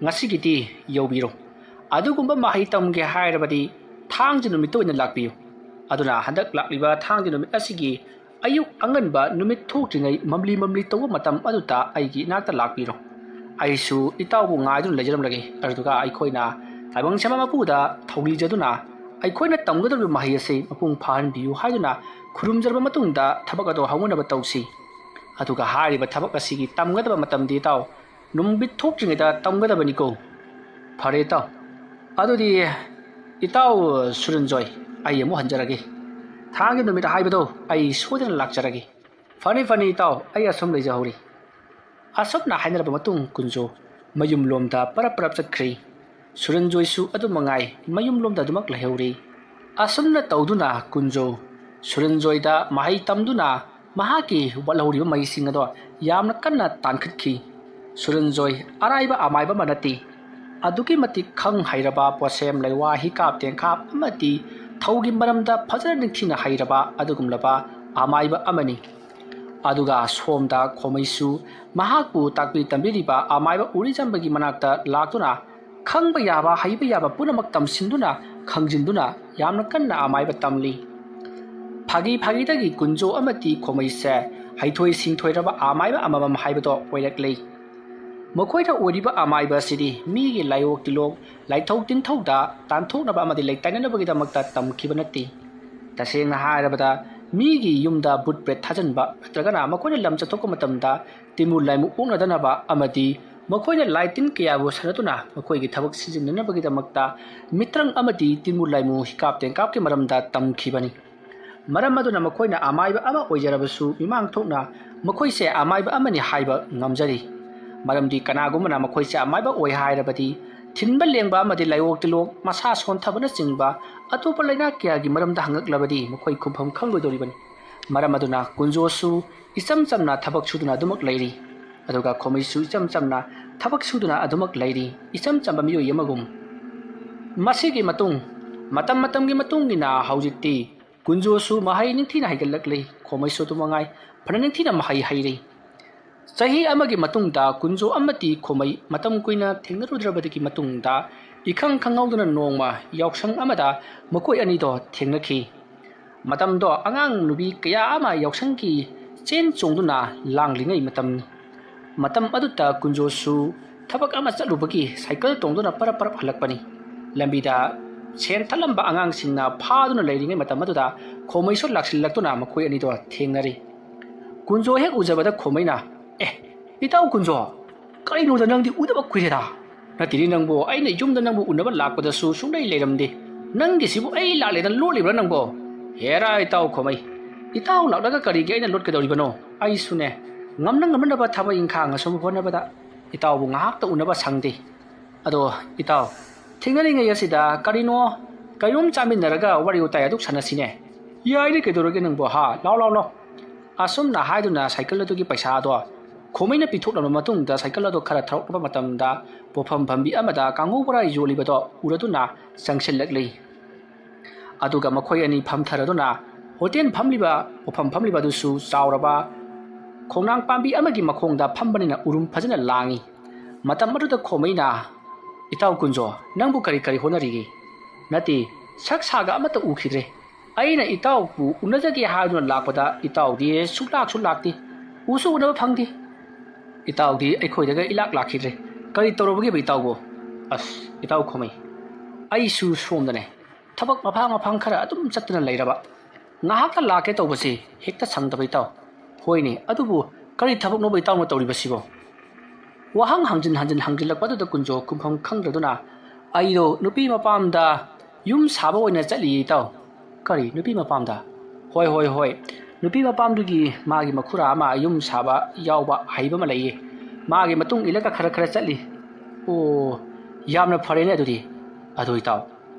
ꯉꯁꯤꯒꯤꯗꯤ ꯌꯧꯕꯤꯔꯣ꯫ ꯑꯗꯨꯒꯨꯝꯕ ꯃꯍꯩ ꯇꯝꯒꯦ ꯍꯥꯏꯔꯕꯗꯤ ꯊꯥꯡꯖ ꯅꯨꯃꯤꯠꯇ ꯑꯣꯏꯅ ꯂꯥꯛꯄꯤꯌꯨ꯫ ꯑꯗꯨꯅ ꯍꯟꯗꯛ ꯂꯥꯛꯂꯤꯕ ꯊꯥꯡꯖ ꯅꯨꯃꯤꯠ ꯑꯁꯤꯒꯤ ꯑꯌꯨꯛ ꯑꯉꯟꯕ ꯅꯨꯃꯤꯠ ꯊꯣꯛꯇ꯭ꯔꯤꯉꯩ ꯃꯝꯂꯤ ꯃꯝꯂꯤ ꯇꯧꯕ ꯃꯇꯝ ꯑꯗꯨꯗ ꯑꯩꯒꯤ ꯏꯅꯥꯛꯇ ꯂꯥꯛꯄꯤꯔꯣ꯫ ꯑꯩꯁꯨ ꯏꯇꯥꯎꯕꯨ ꯉꯥꯏꯗꯨꯅ ꯂꯩꯖꯔꯝꯂꯒꯦ꯫ ꯑꯗꯨꯗꯨꯒ ꯑꯩꯈꯣꯏꯅ ꯇꯥꯏꯕꯪ ꯁꯦꯝꯕ ꯃꯄꯨꯗ ꯊꯧꯒꯤꯖꯗꯨꯅ ꯑꯩꯈꯣꯏꯅ ꯇꯝꯒꯗꯧꯔꯤꯕ ꯃꯍꯩ ꯑꯁꯤ ꯃꯄꯨꯡ ꯐꯥꯍꯟꯕꯤꯌꯨ ꯍꯥꯏꯗꯨꯅ ꯈꯨꯔꯨꯝꯖꯔꯕ ꯃꯇꯨꯡꯗ ꯊꯕꯛ ꯑꯗꯨ ꯍꯧꯅꯅꯕ ꯇꯧꯁꯤ꯫ ꯑꯗꯨꯒ ꯍꯥꯏꯔꯤꯕ ꯊꯕꯛ ꯑꯁꯤꯒꯤ ꯇꯝꯒꯗꯕ ꯃꯇꯝꯗꯤ ꯏꯇꯥꯎ ꯅꯨꯃꯤꯠ ꯊꯣꯛꯇ꯭ꯔꯤꯉꯩꯗ ꯇꯝꯒꯗꯕꯅꯤꯀꯣ꯫ ꯐꯔꯦ ꯏꯇꯥꯎ, ꯑꯗꯨꯗꯤ ꯏꯇꯥꯎ ꯁꯨꯔꯟꯖꯣꯏ, ꯑꯩ ꯑꯃꯨꯛ ꯍꯟꯖꯔꯒꯦ꯫ ꯊꯥꯡꯒꯤ ꯅꯨꯃꯤꯠ ꯍꯥꯏꯕꯗꯣ ꯑꯩ ꯁꯣꯏꯗꯅ ꯂꯥꯛꯆꯔꯒꯦ꯫ ꯐꯅꯤ ꯐꯅꯤ ꯏꯇꯥꯎ, ꯑꯩ ꯑꯁꯨꯝ ꯂꯩꯖꯍꯧꯔꯤ꯫ ꯑꯁꯨꯝꯅ ꯍꯥꯏꯅꯔꯕ ꯃꯇꯨꯡ ꯀꯨꯟꯖꯣ ꯃꯌꯨꯝꯂꯣꯝꯗ ꯄꯔꯞ ꯄꯔꯞ ꯆꯠꯈ꯭ꯔꯤ꯫ ꯁꯨꯔꯟꯖꯣꯏꯁꯨ ꯑꯗꯨ ꯃꯉꯥꯏ ꯃꯌꯨꯝꯂꯣꯝꯗ ꯑꯗꯨꯃꯛ ꯂꯩꯍꯧꯔꯤ꯫ ꯑꯁꯨꯝꯅ ꯇꯧꯗꯨꯅ ꯀꯨꯟꯖꯣ ꯁꯨꯔꯟꯖꯣꯏꯗ ꯃꯍꯩ ꯇꯝꯗꯨꯅ ꯃꯍꯥꯛꯀꯤ ꯋꯥꯠꯍꯧꯔꯤꯕ ꯃꯍꯩꯁꯤꯡ ꯑꯗꯣ ꯌꯥꯝꯅ ꯀꯟꯅ ꯇꯥꯟꯈꯠꯈꯤ꯫ ꯁꯨꯔꯟꯖꯣꯏ ꯑꯔꯥꯏꯕ ꯑꯃꯥꯏꯕ ꯑꯃ ꯅꯠꯇꯦ꯫ ꯑꯗꯨꯛꯀꯤ ꯃꯇꯤꯛ ꯈꯪ ꯍꯩꯔꯕ, ꯄꯣꯠꯁꯦꯝ ꯂꯩꯋꯥ, ꯍꯤꯀꯥꯞ ꯇꯦꯟꯈꯥꯞ ꯑꯃꯗꯤ ꯊꯧꯒꯤ ꯃꯔꯝꯗ ꯐꯖꯅ ꯅꯤꯡꯊꯤꯅ ꯍꯩꯔꯕ ꯑꯗꯨꯒꯨꯝꯂꯕ ꯑꯃꯥꯏꯕ ꯑꯃꯅꯤ꯫ ꯑꯗꯨꯒ ꯁꯣꯝꯗ ꯈꯣꯃꯩꯁꯨ ꯃꯍꯥꯛꯄꯨ ꯇꯥꯛꯄꯤ ꯇꯝꯕꯤꯔꯤꯕ ꯑꯃꯥꯏꯕ ꯎꯔꯤꯖꯝꯕꯒꯤ ꯃꯅꯥꯛꯇ ꯂꯥꯛꯇꯨꯅ ꯈꯪꯕ ꯌꯥꯕ, ꯍꯩꯕ ꯌꯥꯕ ꯄꯨꯝꯅꯃꯛ ꯇꯝꯁꯤꯟꯗꯨꯅ, ꯈꯪꯖꯤꯟꯗꯨꯅ, ꯌꯥꯝꯅ ꯀꯟꯅ ꯑꯃꯥꯏꯕ ꯇꯝꯂꯤ꯫ ꯐꯥꯒꯤ ꯐꯥꯒꯤꯗꯒꯤ ꯀꯨꯟꯖꯣ ꯑꯃꯗꯤ ꯈꯣꯃꯩꯁꯦ ꯍꯩꯊꯣꯏ ꯁꯤꯡꯊꯣꯏꯔꯕ ꯑꯃꯥꯏꯕ ꯑꯃꯃꯝ ꯍꯥꯏꯕꯗꯣ ꯑꯣꯏꯔꯛꯂꯤ꯫ ꯃꯈꯣꯏꯅ ꯑꯣꯏꯔꯤꯕ ꯑꯃꯥꯏꯕ ꯑꯁꯤꯗꯤ ꯃꯤꯒꯤ ꯂꯥꯏꯑꯣꯛ ꯇꯤꯜꯂꯣꯛ, ꯂꯥꯏꯊꯧ ꯇꯤꯟꯊꯧꯗ ꯇꯥꯟꯊꯣꯛꯅꯕ ꯑꯃꯗꯤ ꯂꯩꯇꯥꯏꯅꯅꯕꯒꯤꯗꯃꯛꯇ ꯇꯝꯈꯤꯕ ꯅꯠꯇꯦ꯫ ꯇꯁꯦꯡꯅ ꯍꯥꯏꯔꯕꯗ, ꯃꯤꯒꯤ ꯌꯨꯝꯗ ꯕꯨꯠ ꯄ꯭ꯔꯦꯠ ꯊꯥꯖꯤꯟꯕ ꯅꯠꯇ꯭ꯔꯒꯅ ꯃꯈꯣꯏꯅ ꯂꯝ ꯆꯠꯊꯣꯛꯄ ꯃꯇꯝꯗ ꯇꯤꯟꯃꯨ ꯂꯥꯏꯃꯨ ꯑꯣꯛꯅꯗꯅꯕ ꯑꯃꯗꯤ ꯃꯈꯣꯏꯅ ꯂꯥꯏ ꯇꯤꯟ ꯀꯌꯥꯕꯨ ꯁꯥꯟꯅꯗꯨꯅ ꯃꯈꯣꯏꯒꯤ ꯊꯕꯛ ꯁꯤꯖꯤꯟꯅꯅꯕꯒꯤꯗꯃꯛꯇ ꯃꯤꯇ꯭ꯔꯪ ꯑꯃꯗꯤ ꯇꯤꯟꯃꯨ ꯂꯥꯏꯃꯨ ꯍꯤꯀꯥꯞ ꯇꯦꯡꯀꯥꯞꯀꯤ ꯃꯔꯝꯗ ꯇꯝꯈꯤꯕꯅꯤ꯫ ꯃꯔꯝ ꯑꯗꯨꯅ ꯃꯈꯣꯏꯅ ꯑꯃꯥꯏꯕ ꯑꯃ ꯑꯣꯏꯖꯔꯕꯁꯨ ꯃꯤꯃꯥꯡ ꯊꯣꯛꯅ ꯃꯈꯣꯏꯁꯦ ꯑꯃꯥꯏꯕ ꯑꯃꯅꯤ ꯍꯥꯏꯕ ꯉꯝꯖꯔꯤ꯫ ꯃꯔꯝꯗꯤ ꯀꯅꯥꯒꯨꯝꯕꯅ ꯃꯈꯣꯏꯁꯦ ꯑꯃꯥꯏꯕ ꯑꯣꯏ ꯍꯥꯏꯔꯕꯗꯤ ꯊꯤꯟꯕ ꯂꯦꯡꯕ ꯑꯃꯗꯤ ꯂꯥꯏꯑꯣꯛ ꯇꯤꯜꯂꯣꯛ, ꯃꯁꯥ ꯁꯣꯟꯊꯕꯅꯆꯤꯡꯕ ꯑꯇꯣꯞꯄ ꯂꯥꯏꯅꯥ ꯀꯌꯥꯒꯤ ꯃꯔꯝꯗ ꯍꯪꯉꯛꯂꯕꯗꯤ ꯃꯈꯣꯏ ꯈꯨꯝꯐꯝ ꯈꯪꯂꯣꯏꯗꯧꯔꯤꯕꯅꯤ꯫ ꯃꯔꯝ ꯑꯗꯨꯅ ꯀꯨꯟꯖꯣꯁꯨ ꯏꯆꯝ ꯆꯝꯅ ꯊꯕꯛ ꯁꯨꯗꯨꯅ ꯑꯗꯨꯃꯛ ꯂꯩꯔꯤ꯫ ꯑꯗꯨꯒ ꯈꯣꯃꯩꯁꯨ ꯏꯆꯝ ꯆꯝꯅ ꯊꯕꯛ ꯁꯨꯗꯨꯅ ꯑꯗꯨꯃꯛ ꯂꯩꯔꯤ, ꯏꯆꯝ ꯆꯝꯕ ꯃꯤꯑꯣꯏ ꯑꯃꯒꯨꯝ꯫ ꯃꯁꯤꯒꯤ ꯃꯇꯨꯡ, ꯃꯇꯝ ꯃꯇꯝꯒꯤ ꯃꯇꯨꯡ ꯏꯟꯅ ꯍꯧꯖꯤꯛꯇꯤ ꯀꯨꯟꯖꯣꯁꯨ ꯃꯍꯩ ꯅꯤꯡꯊꯤꯅ ꯍꯩꯒꯠꯂꯛꯂꯤ, ꯈꯣꯃꯩꯁꯨ ꯑꯗꯨ ꯃꯉꯥꯏ ꯐꯅ ꯅꯤꯡꯊꯤꯅ ꯃꯍꯩ ꯍꯩꯔꯤ꯫ ꯆꯍꯤ ꯑꯃꯒꯤ ꯃꯇꯨꯡꯗ ꯀꯨꯟꯖꯣ ꯑꯃꯗꯤ ꯈꯣꯃꯩ ꯃꯇꯝ ꯀꯨꯏꯅ ꯊꯦꯡꯅꯔꯨꯗ꯭ꯔꯕꯗꯒꯤ ꯃꯇꯨꯡꯗ ꯏꯈꯪ ꯈꯪꯍꯧꯗꯅ ꯅꯣꯡꯃ ꯌꯥꯎꯁꯪ ꯑꯃꯗ ꯃꯈꯣꯏ ꯑꯅꯤꯗꯣ ꯊꯦꯡꯅꯈꯤ꯫ ꯃꯇꯝꯗꯣ ꯑꯉꯥꯡ ꯅꯨꯄꯤ ꯀꯌꯥ ꯑꯃ ꯌꯥꯎꯁꯪꯒꯤ ꯆꯦꯟ ꯆꯣꯡꯗꯨꯅ ꯂꯥꯡꯂꯤꯉꯩ ꯃꯇꯝꯅꯤ꯫ ꯃꯇꯝ ꯑꯗꯨꯗ ꯀꯨꯟꯖꯣꯁꯨ ꯊꯕꯛ ꯑꯃ ꯆꯠꯂꯨꯕꯒꯤ ꯁꯥꯏꯀꯜ ꯇꯣꯡꯗꯨꯅ ꯄꯔꯞ ꯄꯔꯞ ꯍꯜꯂꯛꯄꯅꯤ꯫ ꯂꯝꯕꯤꯗ ꯁꯦꯟ ꯊꯠꯂꯝꯕ ꯑꯉꯥꯡꯁꯤꯡꯅ ꯐꯥꯗꯨꯅ ꯂꯩꯔꯤꯉꯩ ꯃꯇꯝ ꯑꯗꯨꯗ ꯈꯣꯃꯩꯁꯨ ꯂꯥꯛꯁꯤꯜꯂꯛꯇꯨꯅ ꯃꯈꯣꯏ ꯑꯅꯤꯗꯣ ꯊꯦꯡꯅꯔꯤ꯫ ꯀꯨꯟꯖꯣ ꯍꯦꯛ ꯎꯖꯕꯗ ꯈꯣꯃꯩꯅ, "ꯑꯦ, ꯏꯇꯥꯎ ꯀꯨꯟꯖꯣ, ꯀꯔꯤꯅꯣꯗ ꯅꯪꯗꯤ ꯎꯗꯕ ꯀꯨꯏꯔꯦꯗ? ꯅꯠꯇꯦꯅꯦ ꯅꯪꯕꯨ, ꯑꯩꯅ ꯌꯨꯝꯗ ꯅꯪꯕꯨ ꯎꯅꯕ ꯂꯥꯛꯄꯗꯁꯨ ꯁꯨꯡꯂꯩ ꯂꯩꯔꯝꯗꯦ꯫ ꯅꯪꯒꯤꯁꯤꯕꯨ ꯑꯩ ꯂꯥꯛꯂꯦꯅ ꯂꯣꯠꯂꯤꯕ꯭ꯔꯥ ꯅꯪꯕꯣ?" "ꯍꯦꯔꯥ ꯏꯇꯥꯎ ꯈꯣꯃꯩ, ꯏꯇꯥꯎ ꯂꯥꯛꯂꯒ ꯀꯔꯤꯒꯤ ꯑꯩꯅ ꯂꯣꯠꯀꯗꯧꯔꯤꯕꯅꯣ? ꯑꯩꯁꯨꯅꯦ, ꯉꯝꯅ ꯉꯝꯅꯅꯕ ꯊꯕꯛ ꯏꯪꯈꯥꯡ ꯑꯁꯨꯝ ꯍꯣꯠꯅꯕꯗ ꯏꯇꯥꯎꯕꯨ ꯉꯥꯏꯍꯥꯛꯇ ꯎꯅꯕ ꯁꯪꯗꯦ꯫ ꯑꯗꯣ ꯏꯇꯥꯎ, ꯊꯦꯡꯅꯔꯤꯉꯩ ꯑꯁꯤꯗ ꯀꯔꯤꯅꯣ, ꯀꯩꯅꯣꯝ ꯆꯥꯃꯤꯟꯅꯔꯒ ꯋꯥꯔꯤ ꯋꯥꯇꯥꯏ ꯑꯗꯨꯛ ꯁꯥꯟꯅꯁꯤꯅꯦ꯫ ꯌꯥꯏꯅꯦ, ꯀꯩꯗꯧꯔꯒꯦ ꯅꯪꯕꯣ, ꯍꯥ? ꯂꯥꯎ, ꯂꯥꯎ, ꯂꯥꯎ꯫" ꯑꯁꯨꯝꯅ ꯍꯥꯏꯗꯨꯅ ꯁꯥꯏꯀꯜ ꯑꯗꯨꯒꯤ ꯄꯩꯁꯥ ꯑꯗꯣ ꯈꯣꯃꯩꯅ ꯄꯤꯊꯣꯛꯂꯕ ꯃꯇꯨꯡꯗ ꯁꯥꯏꯀꯜ ꯑꯗꯨ ꯈꯔ ꯊꯧꯔꯛꯂꯕ ꯃꯇꯝꯗ ꯄꯣꯐꯝ ꯐꯝꯕꯤ ꯑꯃꯗ ꯀꯥꯡꯍꯧ ꯕꯣꯔꯥ ꯌꯣꯜꯂꯤꯕꯗꯣ ꯎꯔꯗꯨꯅ ꯆꯪꯁꯤꯜꯂꯛꯂꯤ꯫ ꯑꯗꯨꯒ ꯃꯈꯣꯏ ꯑꯅꯤ ꯐꯝꯊꯔꯗꯨꯅ ꯍꯣꯇꯦꯜ ꯐꯝꯂꯤꯕ, ꯄꯣꯐꯝ ꯐꯝꯂꯤꯕ ꯑꯗꯨꯁꯨ ꯆꯥꯎꯔꯕ ꯈꯣꯡꯅꯥꯡ ꯄꯥꯝꯕꯤ ꯑꯃꯒꯤ ꯃꯈꯣꯡꯗ ꯐꯝꯕꯅꯤꯅ ꯎꯔꯨꯝ ꯐꯖꯅ ꯂꯥꯡꯏ꯫ ꯃꯇꯝ ꯑꯗꯨꯗ ꯈꯣꯃꯩꯅ, "ꯏꯇꯥꯎ ꯀꯨꯟꯖꯣ, ꯅꯪꯕꯨ ꯀꯔꯤ ꯀꯔꯤ ꯍꯣꯠꯅꯔꯤꯒꯦ? ꯅꯠꯇꯦ, ꯁꯛ ꯁꯥꯒ ꯑꯃꯠꯇ ꯎꯈꯤꯗ꯭ꯔꯦ꯫ ꯑꯩꯅ ꯏꯇꯥꯎꯕꯨ ꯎꯅꯖꯒꯦ ꯍꯥꯏꯗꯨꯅ ꯂꯥꯛꯄꯗ ꯏꯇꯥꯎꯗꯤ ꯁꯨꯛꯂꯥꯛꯁꯨ ꯂꯥꯛꯇꯦ, ꯎꯁꯨ ꯎꯅꯕ ꯐꯪꯗꯦ꯫ ꯏꯇꯥꯎꯗꯤ ꯑꯩꯈꯣꯏꯗꯒ ꯏꯂꯥꯛ ꯂꯥꯛꯈꯤꯗ꯭ꯔꯦ꯫ ꯀꯔꯤ ꯇꯧꯔꯕꯒꯦꯕ ꯏꯇꯥꯎꯕꯨ?" "ꯑꯁ, ꯏꯇꯥꯎ ꯈꯣꯃꯩ, ꯑꯩꯁꯨ ꯁꯣꯝꯗꯅꯦ, ꯊꯕꯛ ꯃꯐꯥꯡ ꯃꯐꯥꯡ ꯈꯔ ꯑꯗꯨꯝ ꯆꯠꯇꯨꯅ ꯂꯩꯔꯕ꯫ ꯉꯥꯏꯍꯥꯛꯇ ꯂꯥꯛꯀꯦ ꯇꯧꯕꯁꯤ ꯍꯦꯛꯇ ꯁꯪꯗꯕ ꯏꯇꯥꯎ꯫ ꯍꯣꯏꯅꯦ, ꯑꯗꯨꯕꯨ ꯀꯔꯤ ꯊꯕꯛꯅꯣꯕ ꯏꯇꯥꯎꯅ ꯇꯧꯔꯤꯕꯁꯤꯕꯣ?" ꯋꯥꯍꯪ ꯍꯪꯖꯤꯟ ꯍꯟꯖꯤꯟ ꯍꯪꯖꯤꯜꯂꯛꯄ ꯑꯗꯨꯗ ꯀꯨꯟꯖꯣ ꯈꯨꯝꯐꯝ ꯈꯪꯗ꯭ꯔꯗꯨꯅ, "ꯑꯩꯗꯣ ꯅꯨꯄꯤ ꯃꯄꯥꯝꯗ ꯌꯨꯝ ꯁꯥꯕ ꯑꯣꯏꯅ ꯆꯠꯂꯤꯌꯦ ꯏꯇꯥꯎ꯫" "ꯀꯔꯤ ꯅꯨꯄꯤ ꯃꯄꯥꯝꯗ?" "ꯍꯣꯏ, ꯍꯣꯏ, ꯍꯣꯏ, ꯅꯨꯄꯤ ꯃꯄꯥꯝꯗꯨꯒꯤ ꯃꯥꯒꯤ ꯃꯈꯨꯔꯥ ꯑꯃ ꯌꯨꯝ ꯁꯥꯕ ꯌꯥꯎꯕ ꯍꯩꯕ ꯑꯃ ꯂꯩꯌꯦ꯫ ꯃꯥꯒꯤ ꯃꯇꯨꯡ ꯏꯜꯂꯒ ꯈꯔ ꯈꯔ ꯆꯠꯂꯤ꯫" "ꯑꯣ, ꯌꯥꯝꯅ ꯐꯔꯦꯅꯦ ꯑꯗꯨꯗꯤ꯫ ꯑꯗꯨ ꯏꯇꯥꯎ,